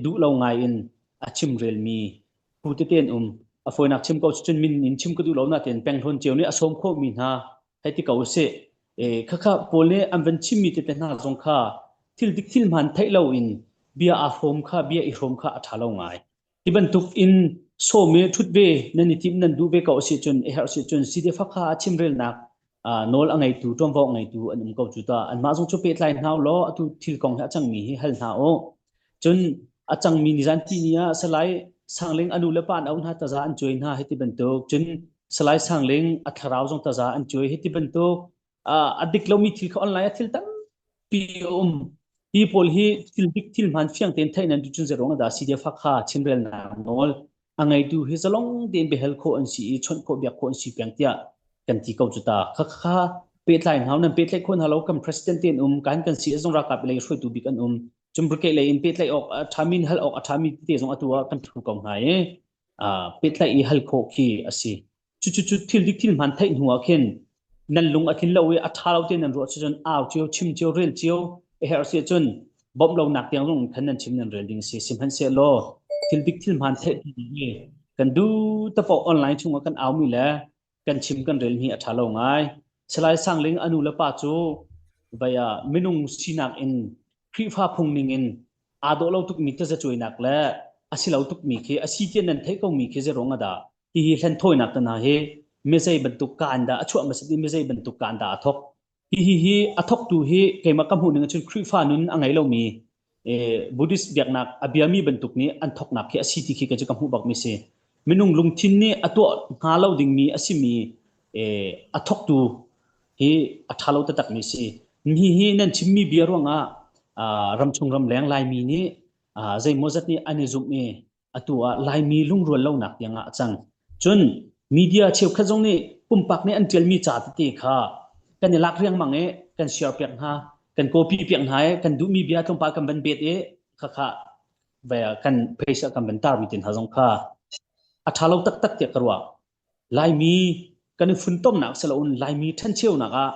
duh lo ngai in a chimrelmi phu tete an um. A fawinak chim ko cun min in chim ka duh lo natein penghlawn cio nih a sawm khawhmi hna hei ti ko usih. Khakha pawl nih an van chimmi tete hna zong kha thil dik thil hmaan theih loin bia aa hrawm kha bia i hrawm kha a ṭha lo ngai. Hi bantuk in sawm i ṭhut ve nan i timh nan duh ve ko a si cun a herh si cun CDF Hakha ah chimrelnak nawl a ngeitu ṭuanvo a ngeitu an um ko cu ta. Anmah zong cu pehtlai hna law atu thil kong hi a cangmi hi hal hna u. Cun a cangmi nizan tihni ah Salai Sangling a nu le pa an auh hna taza an cuai hna hei ti bantuk. Cun Salai Sangling a thlarau zong taza an cuai hei ti bantuk. A dik lomi thil kha online ah thil tampi a um. Hi pawl hi thil dik thil hmaan fiang tein theih nan duh cun zeiruang ah dah CDF Hakha chimrelnak nawl a ngeitu hi zalong tein biahal khawh an si i chawnh khawh biak khawh an si peng tiah kan ti ko cu ta. Khakha pehtlai hna nan pehtlaih khawh hna lo kan president te an um kan kan si zong ralkap lei hruaitu bik an um cun brigade lei in pehtlaih awk a ṭhami hal awk a ṭhami tete zong atu ah kan ṭhu ko hna i pehtlaih i hal khawh khi a si. Cucu thil dik thil hmaan theih hnu ah khin nan lung a tlin lo i a ṭha lo ti nan ruah cun au cio, chim cio, rel cio a herh si ahcun bawmh lonak tiang zong khan nan chim nan rel ding a si. Sihmanhsehlaw thil dik thil hmaan theih hnu i kan duh tapaoh online chungah kan aumi le kan chim kan rel hi a ṭha lo ngai. Salai Sangling a nu le pa cu vai ah minung sinak in Khrihfa phung ning in aa dawh lo tukmi tazacuainak le a si lo tukmi khi a si tiah nan theih komi khi zeiruang ah dah Hihi hlenthawinak te hna hi mizei bantuk kaan dah a chuah hmasat i mizei bantuk kaan dah a thawk. Hihi hi a thawktu hi keimah ka hmuh ning ahcun Khrihfa nun a ngei lomi eh, Buddhist biaknak a biami bantuk nih an thawknak khi a si ti khi ka cu ka hmuh bakmi si. Minung lungthin nih a tuah hnga lo dingmi a simi eh, a thawktu hi a ṭha lo taktakmi si. Hi hi nan chimmi bia ruangah ah, ramchung ramleng Laimi nih ah, zeimawzat nih an i zumh i atu ah Laimi lungrual lonak tiang ah a cang. Cun media cheukhat zong nih pumpak nih an ṭialmi ca tete kha kan i lak riangmang i kan share piak hna, kan copy piak hna i kan duhmi bia tlawmpal kan van bet i khakha kan page ah kan van tarmi te hna zong kha a ṭha lo taktak tiah ka ruah. Laimi kan i funtomnak si loin Laimi ṭhencheunak ah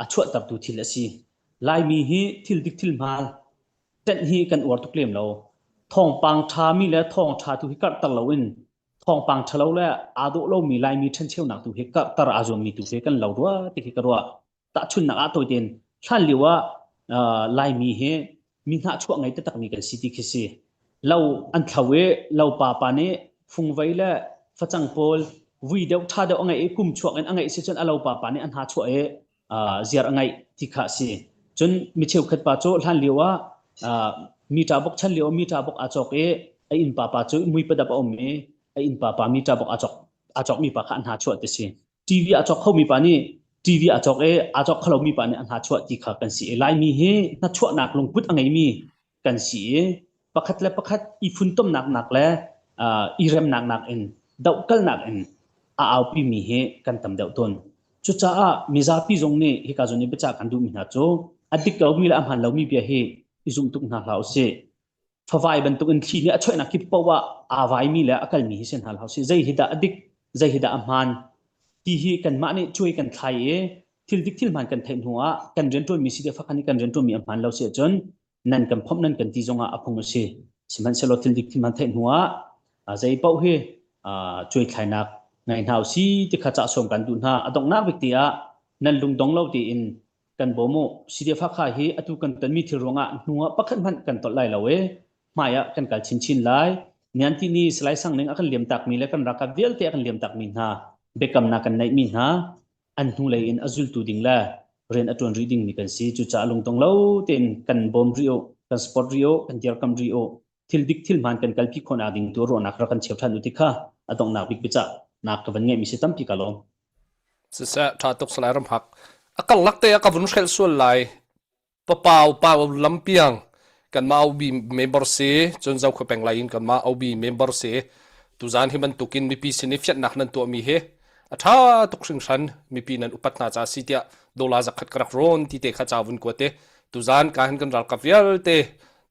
a chuahtertu thil a si. Laimi hi thil dik thil hmaan ṭenh hi kan uar tuk lem lo. Thawngpang ṭhami le thawngṭha tu hi karhter loin thawngpang ṭhalo le aa dawh lomi Laimi ṭhencheunak tu hi karhter aa zuammi tu hi kan lo rua ti khi ka ruah. Tahchunhnak ah tawi tein hlan lio ah uh, Laimi hi mi hnahchuah ngei taktakmi kan si ti khi si. Lo an thlo i lo pa pa nih fungvei le facang pawl vui deuh ṭha deuh a ngeih i kum chuak in a ngeih si cun a lo pa pa nih a hna chuah i uh, ziar a ngeih ti kha a si. Cun mi cheukhat pa cu hlan lio ah uh, mita bok chan lio mita bok aa cawk i a inn pa pa cu mui padap a um i a inn pa pa mita bok aa cawk aa cawk mi pa kha an hna chuah ti si. TV a cawk khomi pa nih TV a cawk i aa cawk kholomi pa nih a hna chuah ti kha kan si i Laimi hi hnachuahnak lungput a ngeimi kan si i pakhat le pakhat i funtomnak nak le uh, i remnak nak in dohkalnak in a aupimi hi kan tam deuh tawn. Cucaah mizapi zong nih hika zawn i biacah kan duhmi hna cu a dik lomi le a hmaan lomi bia hi i zum tuk hna hlah usih. Favai bantukin thli nih a choihnak kip paoh ah aa vaimi le a kalmi hi si hna hlah usih. Zei hi dah a dik, zei hi dah a hmaan ti hi kanmah nih cuai kan thlai i thil dik thil hmaan kan theih hnu ah kan rianṭuanmi si deuh fakhan i kan rianṭuanmi a hmaan lo si ahcun nan kan phomh nan kan ti zongah a phung a si. Sihmanhsehlaw thil dik thil hmaan theih hnu ah zei paoh hi cuai thlainak ngei hna usih ti kha cah sawm kan duh hna. A donghnak bik ti ah nan lungdong lo tiin kan bawm u. CDF Hakha hi atu kan tonmi thil ruangah hnu ah pakhat hmanh kan tolh lai lo i hmai ah kan kal chinchin lai. Nian ti ni Salai Sang Ning a kan liam takmi le kan ralkap vialte a kan liam takmi hna biakamnak kan neihmi hna an hnulei in a zultu ding le rian a ṭuan rih dingmi kan si. Cucaah lungtong lo tein kan bawm rih u, kan support rih u, kan dirkam rih u. Thil dik thil hmaan kan kalpi khawhnak ding tu ruahnak rak kan cheu ṭhan u ti kha a donghnak bik biacah nak ka van ngeihmi si tampi ka lawm. Siseh, ṭha tuk Salai Ramhak. A karlak te ah ka vun hrelh sual lai. Papau pau lampiang kanmah OB member si, cun Zokhua peng lai in kanmah OB member si. Tuzaan hi bantukin mipi sin i fianhnak nan tuahmi hi a ṭha tuk hringhran mipi nan upat hna ca si tiah dola zakhat ka rak rawn ti te kha ca vun kuat i tuzaan ka hin kan ralkap vialte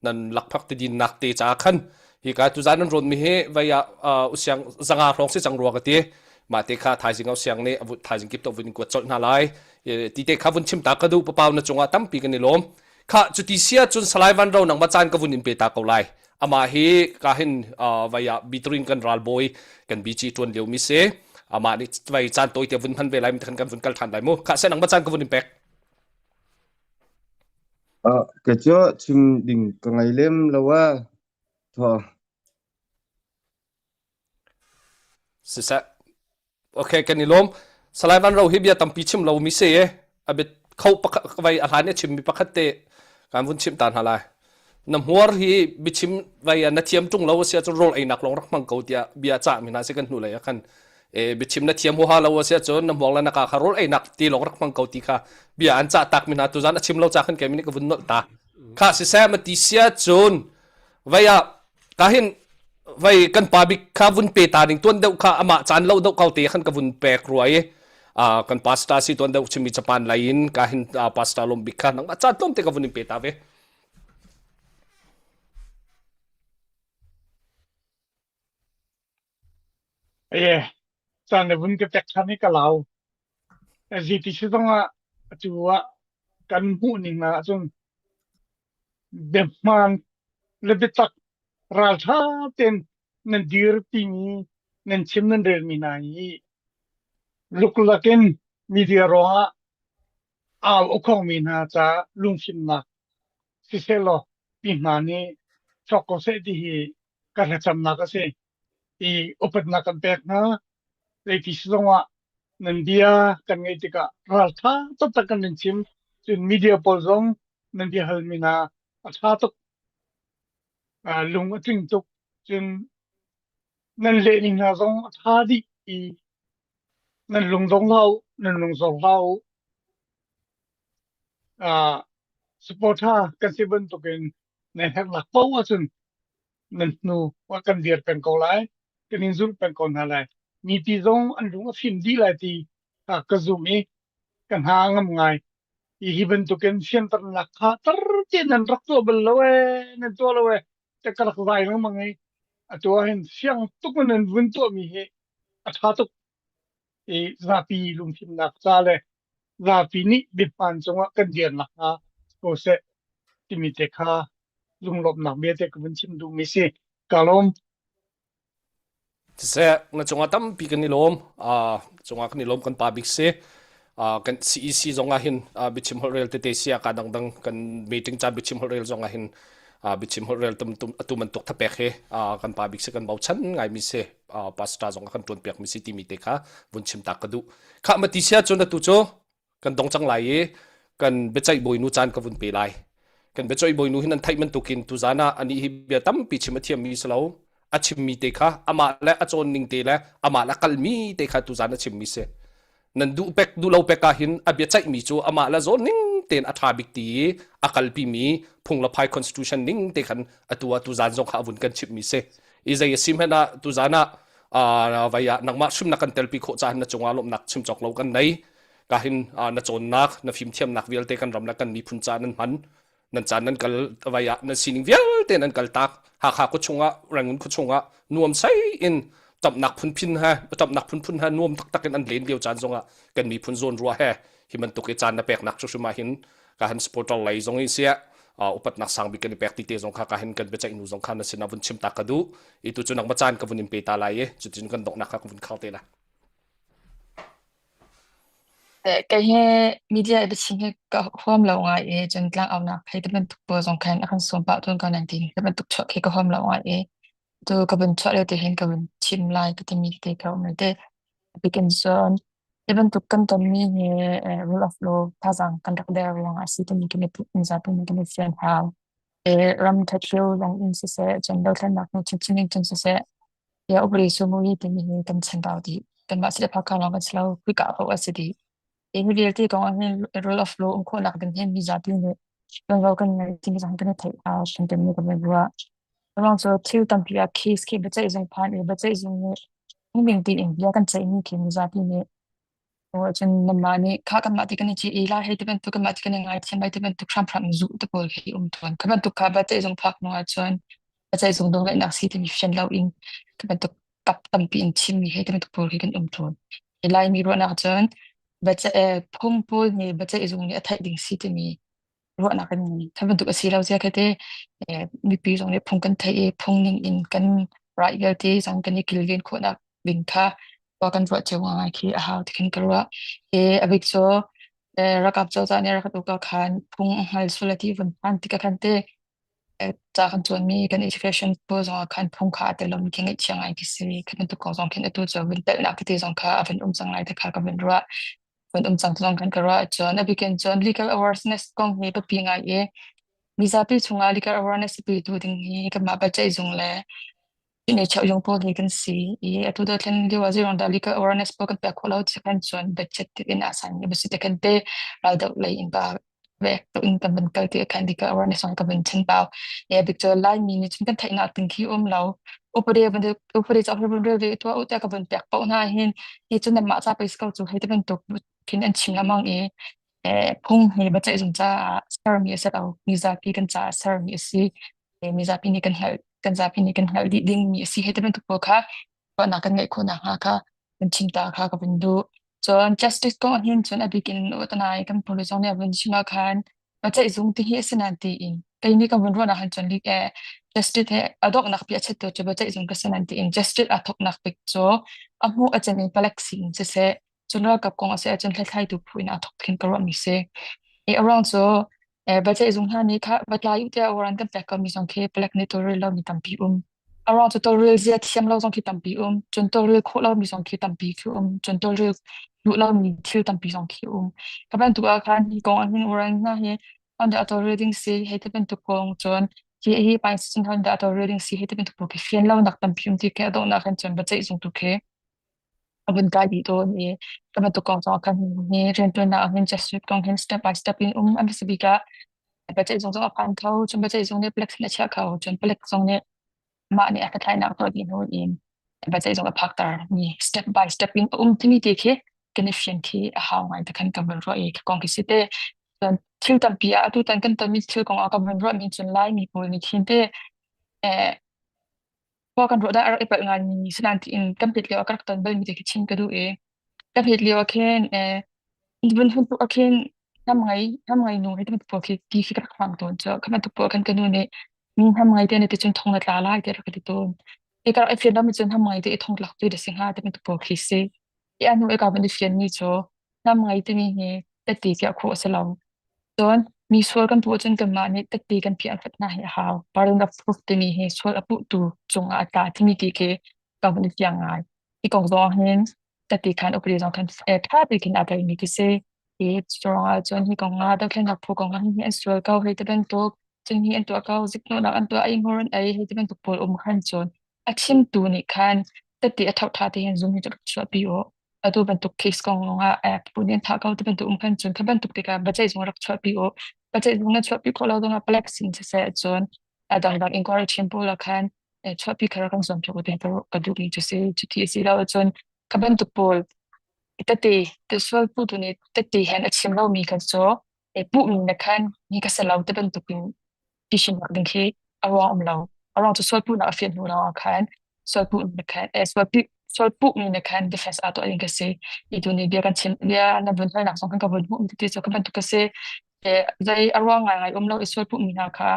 nan lakphak ti dinnak te ca khan hi ka tuzan nan rawn mi hi vai ah usiang zanga hrawng si cang rua ka ti mah te kha thaizing au siang nih thaizing kip to vun kuat colh hna lai ti te kha vun chim ta ka du papau na cungah tampi kan i lawm kha cuti sia cun salai van ro nang ma caan ka vun in pe ta ko lai ama hi ka hin vai ah bitrin kan ralbawi kan bici tuan lio mi se ama nih vai caan toi te vun hman ve lai mi kan kan vun kal than lai mu kha se nang ma caan ka vun in pek Ah, kei cu chim ding ka ngei lem lo a. Thaw. Siseh. Okay, kan i lawm. Salai Van Ro hi bia tampi chim lo mi si e. A bit kho pakhat vai a hlan i chim mi pakhat te kan vun chim ta hna lai. Na hmuar hi biachim vai na thiam tung lo sia cun rawl einak lawng rak hmang ko tiah bia cah mi hna si kan hnu lei ah khan e biachim na thiam huaha lo sia cun na hmuang le na ka kha rawl einak ti lawng rak hmang ko ti kha bia an cah tak mi hna tuzan a chim lo ca khan kei mi nih ka vun nolh ta. Kha siseh ma ti sia cun vei ah ka hin vei kan pa bik kha vun pe ta ding tuan deuh kha amah caan lo deuh kau te khan ka vun pek rua i kan pastor si tuan deuh chimi Japan lai in ka hin pastor lom bik kha nangmah caan tlawm te ka vun in pe ta ve. Aye, caan na vun ka pek ṭhan i ka lau. ZTC zong ah atu ah kan hmuh ning ah cun biahmaan le biatak ralṭha tein nan dir timi nan chim nan relmi hna hi luklak in media ruangah au a khongmi hna caah lungfimnak sisehlaw pi hna nih chuak ko seh ti hi ka thlacamnak a si. I upatnak kan pek hna. Zeiti si zongah nan bia kan ngaih tikah ralṭha taktak kan nan chim. Cun media pawl zong nan bia halmi hna a ṭha tuk. Lung a tling tuk. Cun nan lehning hna zong a ṭha dih i nan lung dong hlah u, nan lung zor hlah u. Supporter kan si bantukin nan herhnak paoh ahcun nan hnu kan dir peng ko lai, kan in zulh peng ko hna lai. Mipi zong an lung a fim dih lai ti ka zum i ka hna a ngam ngai. Hi hi bantukin fianternak kha tar tein nan rak tuah bal lo ee, nan tuah lo ee, te ka rak zai lengmang i atu ah hin fiang tuk in nan vun tuahmi hi a ṭha tuk i zapi lungfimnak ca le zapi nih biahmaan cungah kan dir nakhnga ko seh timi te kha lunglawmhnak bia te ka vun chim duhmi si. Ka lawm. Siseh, na cungah tampi kan i lawm. Uh, cungah kan i lawm kan pa bik si. Uh, kan CEC zong ah hin uh, biachim holh rel tete sia ka dangdang kan meeting caan biachim holh rel zong ah hin uh, biachim holh rel tum tum atu bantuk thapek hi uh, kan pa bik si kan bochan ngaimi si uh, pastor zong ah kan tuan piak mi si timi te kha vun chim ta ka duh. Kha ma ti sia cun atu cu kan dong cang lai i kan biaceih bawinu caan ka vun pe lai. Kan biaceih bawinu hi nan theih bantukin tuzan ah anih hi bia tampi chim a thiammi si lo. A chimmi te kha amah le a cawn ning te le amah le a kalmi te kha tuzan a chimmi si. Nan duh pek duh lo pek ah hin a biaceihmi cu amah le zawn ning tein a ṭha bik ti i a kalpimi phung le phai constitution ning te khan atu ah tuzan zong kha a vun kan chimhmi si. I zei a si hmanh ah tuzan ah vai ah nangmah hrim na kan telpi khawh caah na cungah lawmhnak chim cawk lo kan nei. Ka hin na cawnnak na fimthiamnak vialte kan ram le kan miphun ca nan hman nan caan nan kal vai ah nan sining vialte nan kal tak Hakha khua chungah Rangoon khua chungah nuam sei in tamnak phunphin he tamnak phunphun he nuam taktak in an len lio caan zongah kan miphun zawn rua he hi bantuk i caan na peknak cu hrim ah hin ka han supporter lei zong in sia upatnak sang bik kan i pek ti te zong kha ka hin kan biaceih nu zong kha na sinah vun chim ta ka duh i tu cu nak ma caan ka vun in pe ta lai i cutin kan donghnak kha ka vun khar te la Kei hi media i biachim hi ka huam lo ngai i cun tlangaunak hei ti bantuk pawl zong khan a kan sawm pah tawn ko nain ti hi bantuk chuah khi ka huam lo ngai i tu ka vun chuah lio te hin ka vun chim lai ka timi te ka um te. Bikin cun hi bantuk kan tonmi hi rule of law thazaang kan rak der ruangah a si timi kan i mizapi nih kan i fian hau. I ram ṭhat lio lawng in siseh, cun dothlennak hnu chinchin in cun siseh, Ya upadi sumu timi hi kan chambau dih. Kanmah si le phakka lawng kan si lo. Khika paoh a si dih. Hi mi vialte kong ah hin rule of law um khawhnak ding hin mizapi nih tuanvo kan ngei timi zong kan i theih a hrim timi kan i ruah. Ruang cu thil tampi ah case khi biaceih zung phan i biaceih zung nih phungning tiin bia kan ceihmi khi mizapi nih Cun nanmah nih kha kanmah ti kan i ci lai hei ti bantuk kanmah ti kan i ngaithiam lai ti bantuk hramhram in zuh te pawl khi um tawn. Kha bantuk kha biaceihzung phak hnu ahcun biaceihzung nawlngeihnak si timi fian loin khi bantuk kap tampi in chimmi hei ti bantuk pawl khi kan um tawn. Hi Laimi ruahnak cun biaceih phung pawl nih biaceihzung nih a theih ding si timi ruahnak kan ngei. Kha bantuk a si lo zia khi te mipi zong nih phung kan theih i phung ning in kan right vialte zong kan i kilven khawhnak ding kha khua kan ruah cio ngai khi a hau ti khin ka ruah. I a bik cu rakap cozah nih rak uk ah khan phung a hngal sual a ti vun phan tik ah khan te ca kan cawnmi kan education pawl zong ah khan phung kha a tel lomi khi ngaihchia ngai khi si. Khi bantuk kong zong khin atu cu vun telhnak tete zong kha a vun um cang lai ti kha ka vun ruah. Vun um cang zong khan ka ruah. Cun a bikin cun legal awareness kong hi biapi ngai i mizapi chungah legal awareness a petu ding hi kanmah biaceihzung le Cheuh pawl hi kan si i atu dothlen lio ah zeiruang dah legal awareness pawl kan pek khawh lo ti khan cun budget in a san mi si te kan te raldoh lei in pa. Vek to in kan van kal ti khan dika awareness on kan van chin pau. E bik cho lai mi ni chin kan theih nak ting khi um lo. Upade ban upade cha ban rel ve to u ta ka van pek pau na hin hi chun ma cha pais ko chu hei te ban tuk khin an chim lamang e phung hi ba chai zung cha ser mi se lo mi zapi kan cha ser mi si mi zapi ni kan hngal kan zapi ni kan hngal dih ding mi si hei te ban tuk po kha na kan ngeih khawh nakhnga kha kan chim ta kha ka vun duh. Cun justice kong ah hin cun a bik in utanai kan police zong nih a vun chim ah khan biaceihzung ti hi a si nain tiin kei nih ka vun ruahnak han cun like eh justice he a donghnak bik a chettu cu biaceihzung ka si nain tiin justice aa thawknak bik cu a hmuh a cem in palek sin siseh cun ralkap kong a si ahcun hlathlaitu phu in aa thawk khin ka ruahmi si. I a ruang cu eh biaceihzung hna nih kha va tlai u tiah warrant kan pek komi zong khi palek nih tawlrel lomi tampi um. A ruang cu tawlrel zia thiam lo zong khi tampi um. Cun tawlrel khawh lomi zong khi tampi khi um. Cun tawlrel duh lomi thil tampi zong khi um. Ka bantuk ah khan hi kong ah hin warrant hna hi hon dah tawlrel ding si hei ti bantuk kong cun hi hi pai sin hon dah tawlrel ding si hei ti bantuk pawl khi fian lonak tampi um ti khi a donghnak hin cun biaceihzung tu khi a vun kai dih tawn i ka bantuk kong zong khan hi rianṭuannak ah hin Jesuit kong hin step by step in um a hmasa bik ah biaceihzung zong a phan kho cun biaceihzung nih palek sin a chiah kho cun palek zong nih mah nih a hlathlainak tuah dih hnu in biaceihzung a phakter mi step by step in a um timi ti khi kan i fian khi a hau ngai te khan ka vun ruah i ka kong khi si te cun thil tampi ah atu tan kan tonmi thil kong ah ka vun ruah mi cun Laimi pawl nih khin te eh Khua kan ruah dah a rak i palh ngaimi sinain tiin kan pet lio ah ka rak ton balmi te khi chim ka duh i ka pet lio ah khin eh vun hun tuk ah khin hnam ngei hnam ngei nu hei ti bantuk pawl khi ti khi ka rak hmang tawn cu kha bantuk pawl khan ka nu nih mi hnam ngei te nih ti cun thong na tla lai tiah a rak ka ti tawn. I ka rak i fian lomi cun hnam ngei te i thong tlak tu da si hnga ti bantuk pawl khi si. I a hnu i ka van i fian mi cu hnam ngei timi hi tette piah khawh a si lo. Cun mi sual kan puh ahcun kanmah nih tette kan piah hrat hna hi a hau. Burden of proof timi hi sual a puhtu cungah a tla timi ti khi ka van i fiang ngai. Hi kong zong ah hin tette khan upadi zong khan eh, ṭha tein aa telmi khi si. Hi ruang ah cun hi kong ah dothlennak phu kong ah hin hi an sual ko hei ti bantuk, cun hi an tuah ko, ziknawhnak an tuah, ei-hmur an ei hei ti bantuk pawl um khan cun a chimtu nih khan tette a ṭhoṭha tein zum hi cu rak chuahpi u. Atu bantuk case kong lawngah eh, pu nih an thah ko ti bantuk um khan cun kha bantuk tikah biaceih zung rak chuahpi u. Biaceih zung na chuahpi khawh lo zongah palek sin siseh cun a dangdang inquiry team pawl ah khan eh, chuahpi kha rak kan zuam piak u ti ka duhmi cu si. Cuti a si lo ahcun kha bantuk pawl tete te sual putu nih tete hen a chim lomi kha cu eh, puhmi na khan ni ka si lo ti bantuk in ti nak ding khi a ruang um lo. A ruang cu sualpuhnak a fian hnu lawngah khan sualpuh na khan eh, sualpi sualpuhmi na khan defense aa tuah ding ka si. I tu ni bia kan chim bia na vun halnak zong kan ka vun hmuh ti cu ka bantuk ka si. Eh, zei a ruang ngai ngai um lo i sualpuhmi hna kha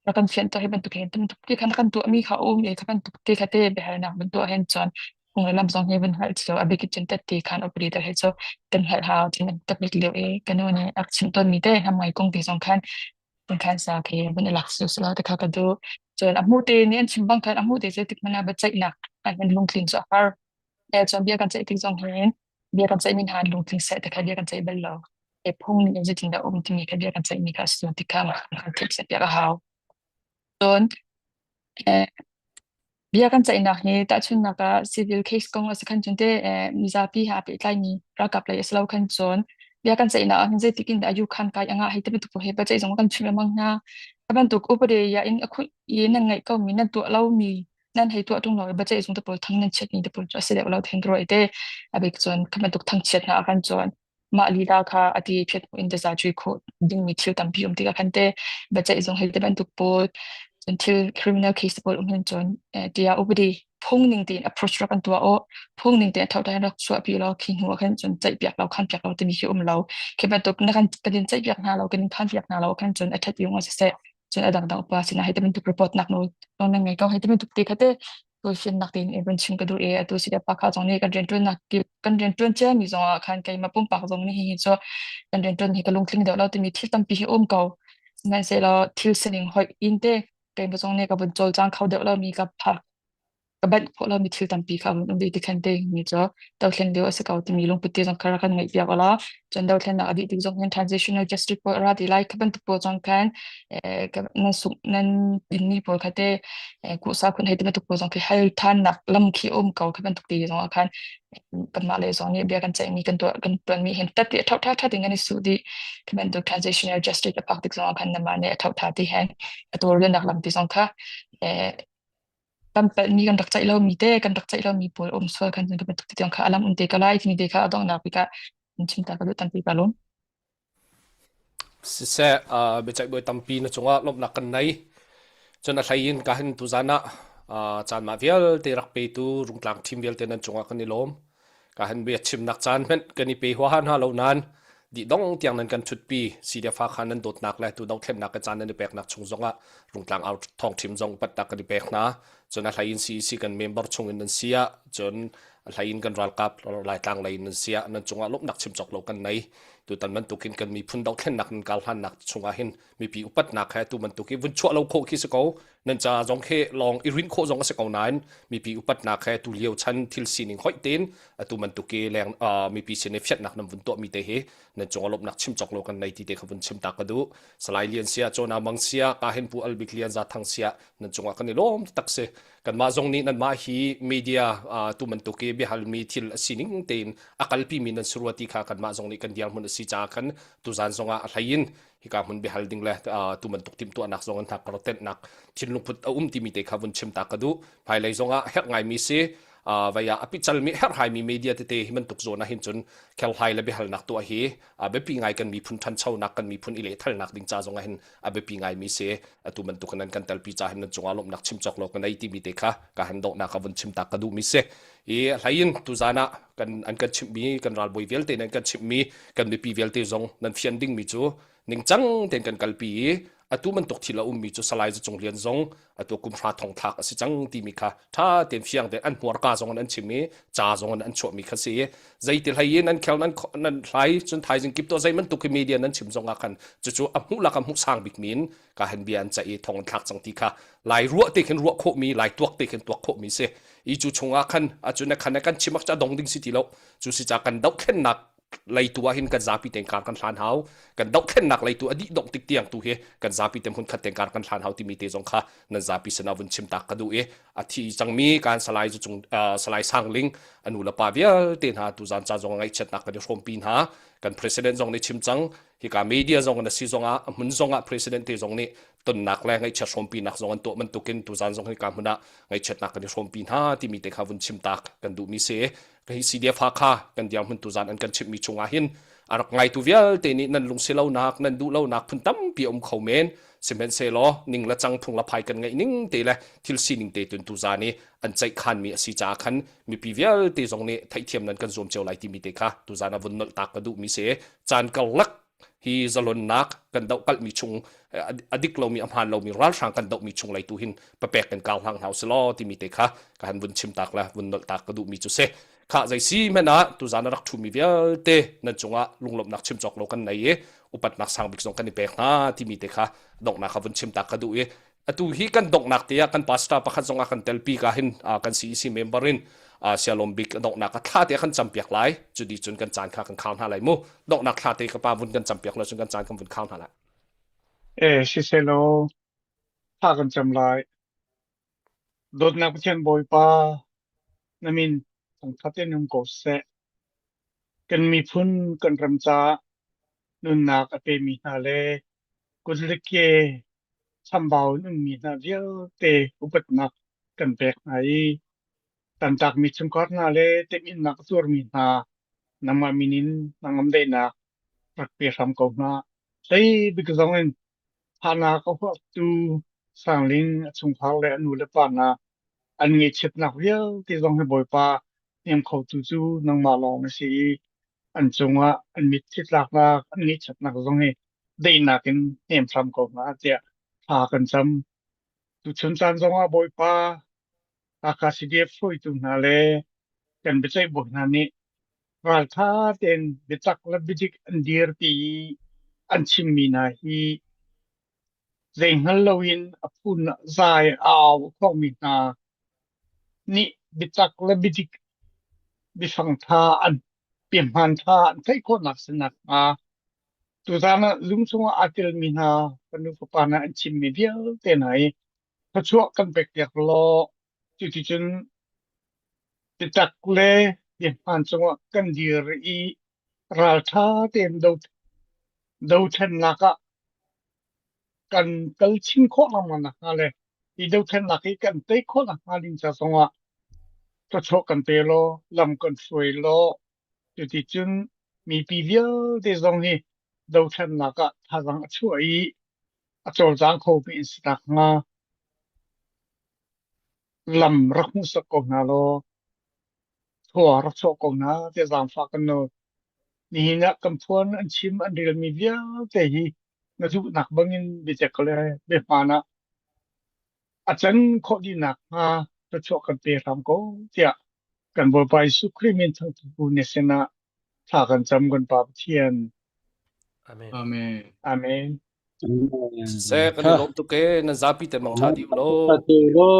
na kan fian to hi bantuk hin bantuk ti khan kan tuah mi kha um i kha bantuk ti kha te biahalnak vun tuah hin cun phung le lam zong hi vun hngalh cio a bik cun tet ti khan operator he cu kan hngalh hau tin tak bik lio i ka nu nih a chim tawn mi te ham ngai kong ti zong khan khan sa khi vun i lak su selaw ti kha ka duh. Cun a hmuh te nih an chim bang khan a hmuh te zeitik hmanh ah biaceihnak an hin lungtlin cu a har. E cun bia kan ceih tik zong hin bia kan ceihmi hna lungtling seh ti kha bia kan ceih bal lo. E phung ning in zeitin dah um timi kha bia kan ceihmi kha a si ti kha kan theih seh piak a hau. Cun eh, Bia kan ceihnak hi tahchunhnak ah civil case kong a si khan cun teh mizapi he aa pehtlaimi ralkap lei a si lo khan cun bia kan ceihnak ah hin zeitik in dah yukhan kai a ngah hei ti bantuk pawl hi biaceih zong kan chim lengmang hna. A bantuk upade ya in a khuih i nan ngeih komi nan tuah lomi nan hei tuah ṭung lo i biaceih zung te pawl thang nan chiatmi te pawl cu a si deuh lo then ka ruah i te a bik cun kha bantuk thangchiat hna ah khan cun mah lila kha a ti phiat hmuh in taza cui khawh dingmi thil tampi um tikah khan te biaceih zung hei te bantuk pawl cun thil criminal case pawl um hin cun tiah upadi phung ning tein approach rak an tuah aw phung ning tein thotha rak chuahpi law khi hnu ah khan cun ceih piak lo khan piak lo timi khi um lo khi bantuk na kan kan in ceih piak hna lo kan in khan piak hna lo khan cun a that yung siseh cun a dangdang upa sinah hei te bantuk report nak nawl na ngei ko hei te bantuk te kha te tuifinnak tein i vun chim ka duh i atu si le pakha zong nih kan rianṭuannak kan rianṭuan ciami zong ah khan keimah pumpak zong nih hihi cu kan rianṭuan hi ka lungtling deuh lo timi thil tampi hi um ko. Sihmanhsehlaw thil sining hoih in te keimah zong nih ka vun cawlcang kho deuh lomi ka phak. ka banh khawh lomi thil tampi kha a vun um dih ti khan te mi cu dothlen lio a si ko timi lungput te zong kha rak kan ngeih piak ula cun dothlennak a dih tik zong hin transitional justice pawl a ra ti lai kha bantuk pawl zong khan nan sung nan dinmi pawl kha te kuhsa khun hei ti bantuk pawl zong khi hal thannak lam khi um ko kha bantuk ti zong ah khan kanmah le zong nih bia kan ceihmi kan tuah kan tuanmi hin tat ti a tho tha tha ding an i su dih khi bantuk transitional justice a phak tik zong ah khan namah nih a tho tha ti hen a tawlrelnak lam ti zong kha kan palhmi kan rak ceih lomi te kan rak ceih lomi pawl um sual khan cun ka bantuk ti tiang kha alam um te ka lai timi te kha a donghnak bik ah in chim ta ka duh tampi ka lawm. Siseh, uh, biaceih bawi tampi na cungah lawmhnak kan nei. Cun a hlei in ka hin tuzan ah uh, caan mah vialte rak petu rungtlang team vialte nan cungah kan i lawm. Ka han bia chimnak caan hmanh kan i pe huaha hna lo nain dih dong tiang nan kan thutpi CDF kha nan dawtnak le tu dothlennak ka caan nan i peknak chung zongah rungtlang au thawng ṭhim zong upatnak kan i pek hna. Cun a hlei in CEC kan member chung in nan si ah cun a hlei in kan ralkap Laitlang lei in nan si ah nan cungah lawmhnak chim cawk lo kan nei. Tutan bantukin kan miphun dothlennak nan kal hlannak chungah hin mipi upatnak he tu bantuk hi vun chuah lo khawh khi si ko nan ca zong khi lawng i rinh khawh zong a si ko nain mipi upatnak he tu lio chan thil sining hoih tein atu bantuk i leng mipi sin i fianhnak nan vun tuah mi te hi nan cung lawmhnak chim cawk lo kan nei ti te kha vun chim ta ka duh Salai Lian sia Chona Mang sia ka hin pu Albik Lian Za Thang sia nan cungah kan i lawm tak si kanmah zong nih nanmah hi media tu bantuk i biahalmi thil a sining tein a kalpi mi nan si rua ti kha kanmah zong nih kan dirhmun a si caah khan tuzan zongah a hlei in hika hmun biahal ding le tu bantuk timhtuahnak zong an hna tenhnak thinlungput a um timi te kha vun chim ta ka duh hmailei zongah herh ngaimi si vai ah a picalmi herhhaimi media tete hi bantuk zawn ah hin cun khelhlai le biahalnak tuah hi a biapi ngai kan miphun ṭhanchonak kan miphun i lehthalnak ding ca zong ah hin a biapi ngaimi si atu bantuk nan kan telpi ca hin nan cungah lawmhnak chim cawk lo ka nei timi te kha ka han donghnak ah vun chim ta ka duhmi si i hlei tuzan ah kan an kan chimhmi kan ralbawi vialte nan kan chimhmi kan mipi vialte zong nan fian dingmi cu ningcang tein kan kalpi i atu bantuk thil a ummi cu Salai Zacung Lian zong atu kum hra thong thlak a si cang timi kha ṭha tein fiang tein an hmuarka zong in an chim i ca zong in an chuahmi kha si i zeiti hlei in an khel nan nan hlai cun thaizing kip to zei bantuk hi media nan chim zong ah khan cucu a hmuh lak a hmuh sang bik mi in ka han bia an ceih i thong an thlak cang ti kha lai ruah te khin ruah khawhmi lai tuak te khin tuak khawhmi si i cu chungah khan a cu na khan kan chim ak cha dong ding si ti lo cu si ca kan dohthlennak leitu ah hin kan zapi ten kar kan hlan hau kan dohthlennak leitu a dih dongh tik tiang tu hi kan zapi te hmun khat ten kar kan hlan hau timi te zong kha nan zapi sana vun chim tak ka duh i a thi cangmi kan salai zu cung salai sangling anu le pa vialte hna tu zan ca zong ngaihchiatnak kan i hrawmpi hna kan president zong nih chim cang hika media zong na si zong ah hmun zong ah president te zong nih tonnak le ngaihchiat hrawmpinak zong an tuah bantukin tuzan zong hika hmun ah ngaihchiatnak kan i hrawmpi hna timi te kha vun chim tak kan duhmi si hi CDF Hakha kan dirhmun tuzan an kan chimhmi chungah hin a rak ngaitu vialte nih nan lungsi lonak nan duh lonak phun tampi a um kho men sihmanhsehlaw ning le cang phung le phai kan ngeih ning te le thil sining te tun tuzan i an ceihkhan mi a si caah khan mipi vialte zong nih theihthiam nan kan zuam cio lai timi te kha tuzan a vun nolh tak ka duhmi si caan karlak hi zalonnak kan dohkalhmi chung a dik lomi a hmaan lomi ralhrang kan dohmi chung lei tu hin papek kan kau hlang hna usih timi te kha ka han vun chim tak le vun nolh tak ka duhmi cu si kha zei si hmanh ah tuzan a rak ṭhumi vialte nan cungah lunglawmhnak chim cawk lo kan nei i upatnak sang bik zong kan i pek hna timi te kha donghnak kha vun chim tak ka duh i atu hi kan donghnak te ah kan pastor pakhat zong ah kan telpi ka hin kan CEC member in sialom bik donghnak a thla te kan campiak lai cu di cun kan caan kha kan khar hna lai mu donghnak thla te ka pa vun kan campiak lo cun kan caan kan vun khar hna lai Eh siselaw thla kan cam lai dawtnak Pathian Bawipa na min thangthat in um ko seh kan miphun kan ram caah nunnak a pemi hna le kut le ke chambau in ummi hna vialte upatnak kan pek hna i tantakmi chungkhar hna le temhinnak a tuarmi hna nangmah min in hnangam daihnak rak pe hram ko hna. Hlei bik zong in thahnak a huaptu Sangling a chungkhar le a nu le pa hna an ngaihchiatnak vialte zong hi Bawipa hnem khotu cu nangmah lawng na si i an cungah an mitthli tlaknak an ngaihchiatnak zong hi daihnak in hnem hram ko hna tiah thla kan cam. Tuchun caan zongah Bawipa Hakha CDF hruaitu hna le kan biaceih bawi hna nih ralṭha tein biatak le biadik an dirpi i an chimmi hna hi zei hngal loin a phun zai a au a khuangmi hna. nih biatak le biadik biafang ṭha an biahmaan ṭha an theih khawhnak si nakhnga tuzaan ah Zoom chungah aa telmi hna fanu fapa hna an chimmi vialte hna hi thluachuah kan pekpiak law cuticun biatak le biahmaan cungah kan dir i ralṭha tein dothlennak ah kan kal chin khawh lengmang nakhnga le hi dothlennak hi kan tei khawh nakhnga ding ca zongah thluachuah kan pe law lam kan hruai law cuticun mipi vialte zong hi dothlennak ah thazaang a chuah i a cawlcang khomi an si nakhnga lam rak hmuhsak ko hna law Thua rak chuah ko hna tiah zaangfah kan nawl. Nihin ah kan phuan an chim an relmi vialte hi na duhnak bangin biatak le biahmaan ah a can khawh dih nakhnga thluachuah kan pe hram ko tiah kan Bawipa Jesuh Khrih min thangṭhat bu na sinah thla kan cam kan Pa Pathian. Amen. Amen. Amen. Siseh kan i lawm tuk e nan zapi te mang ṭha dih u law. Lo.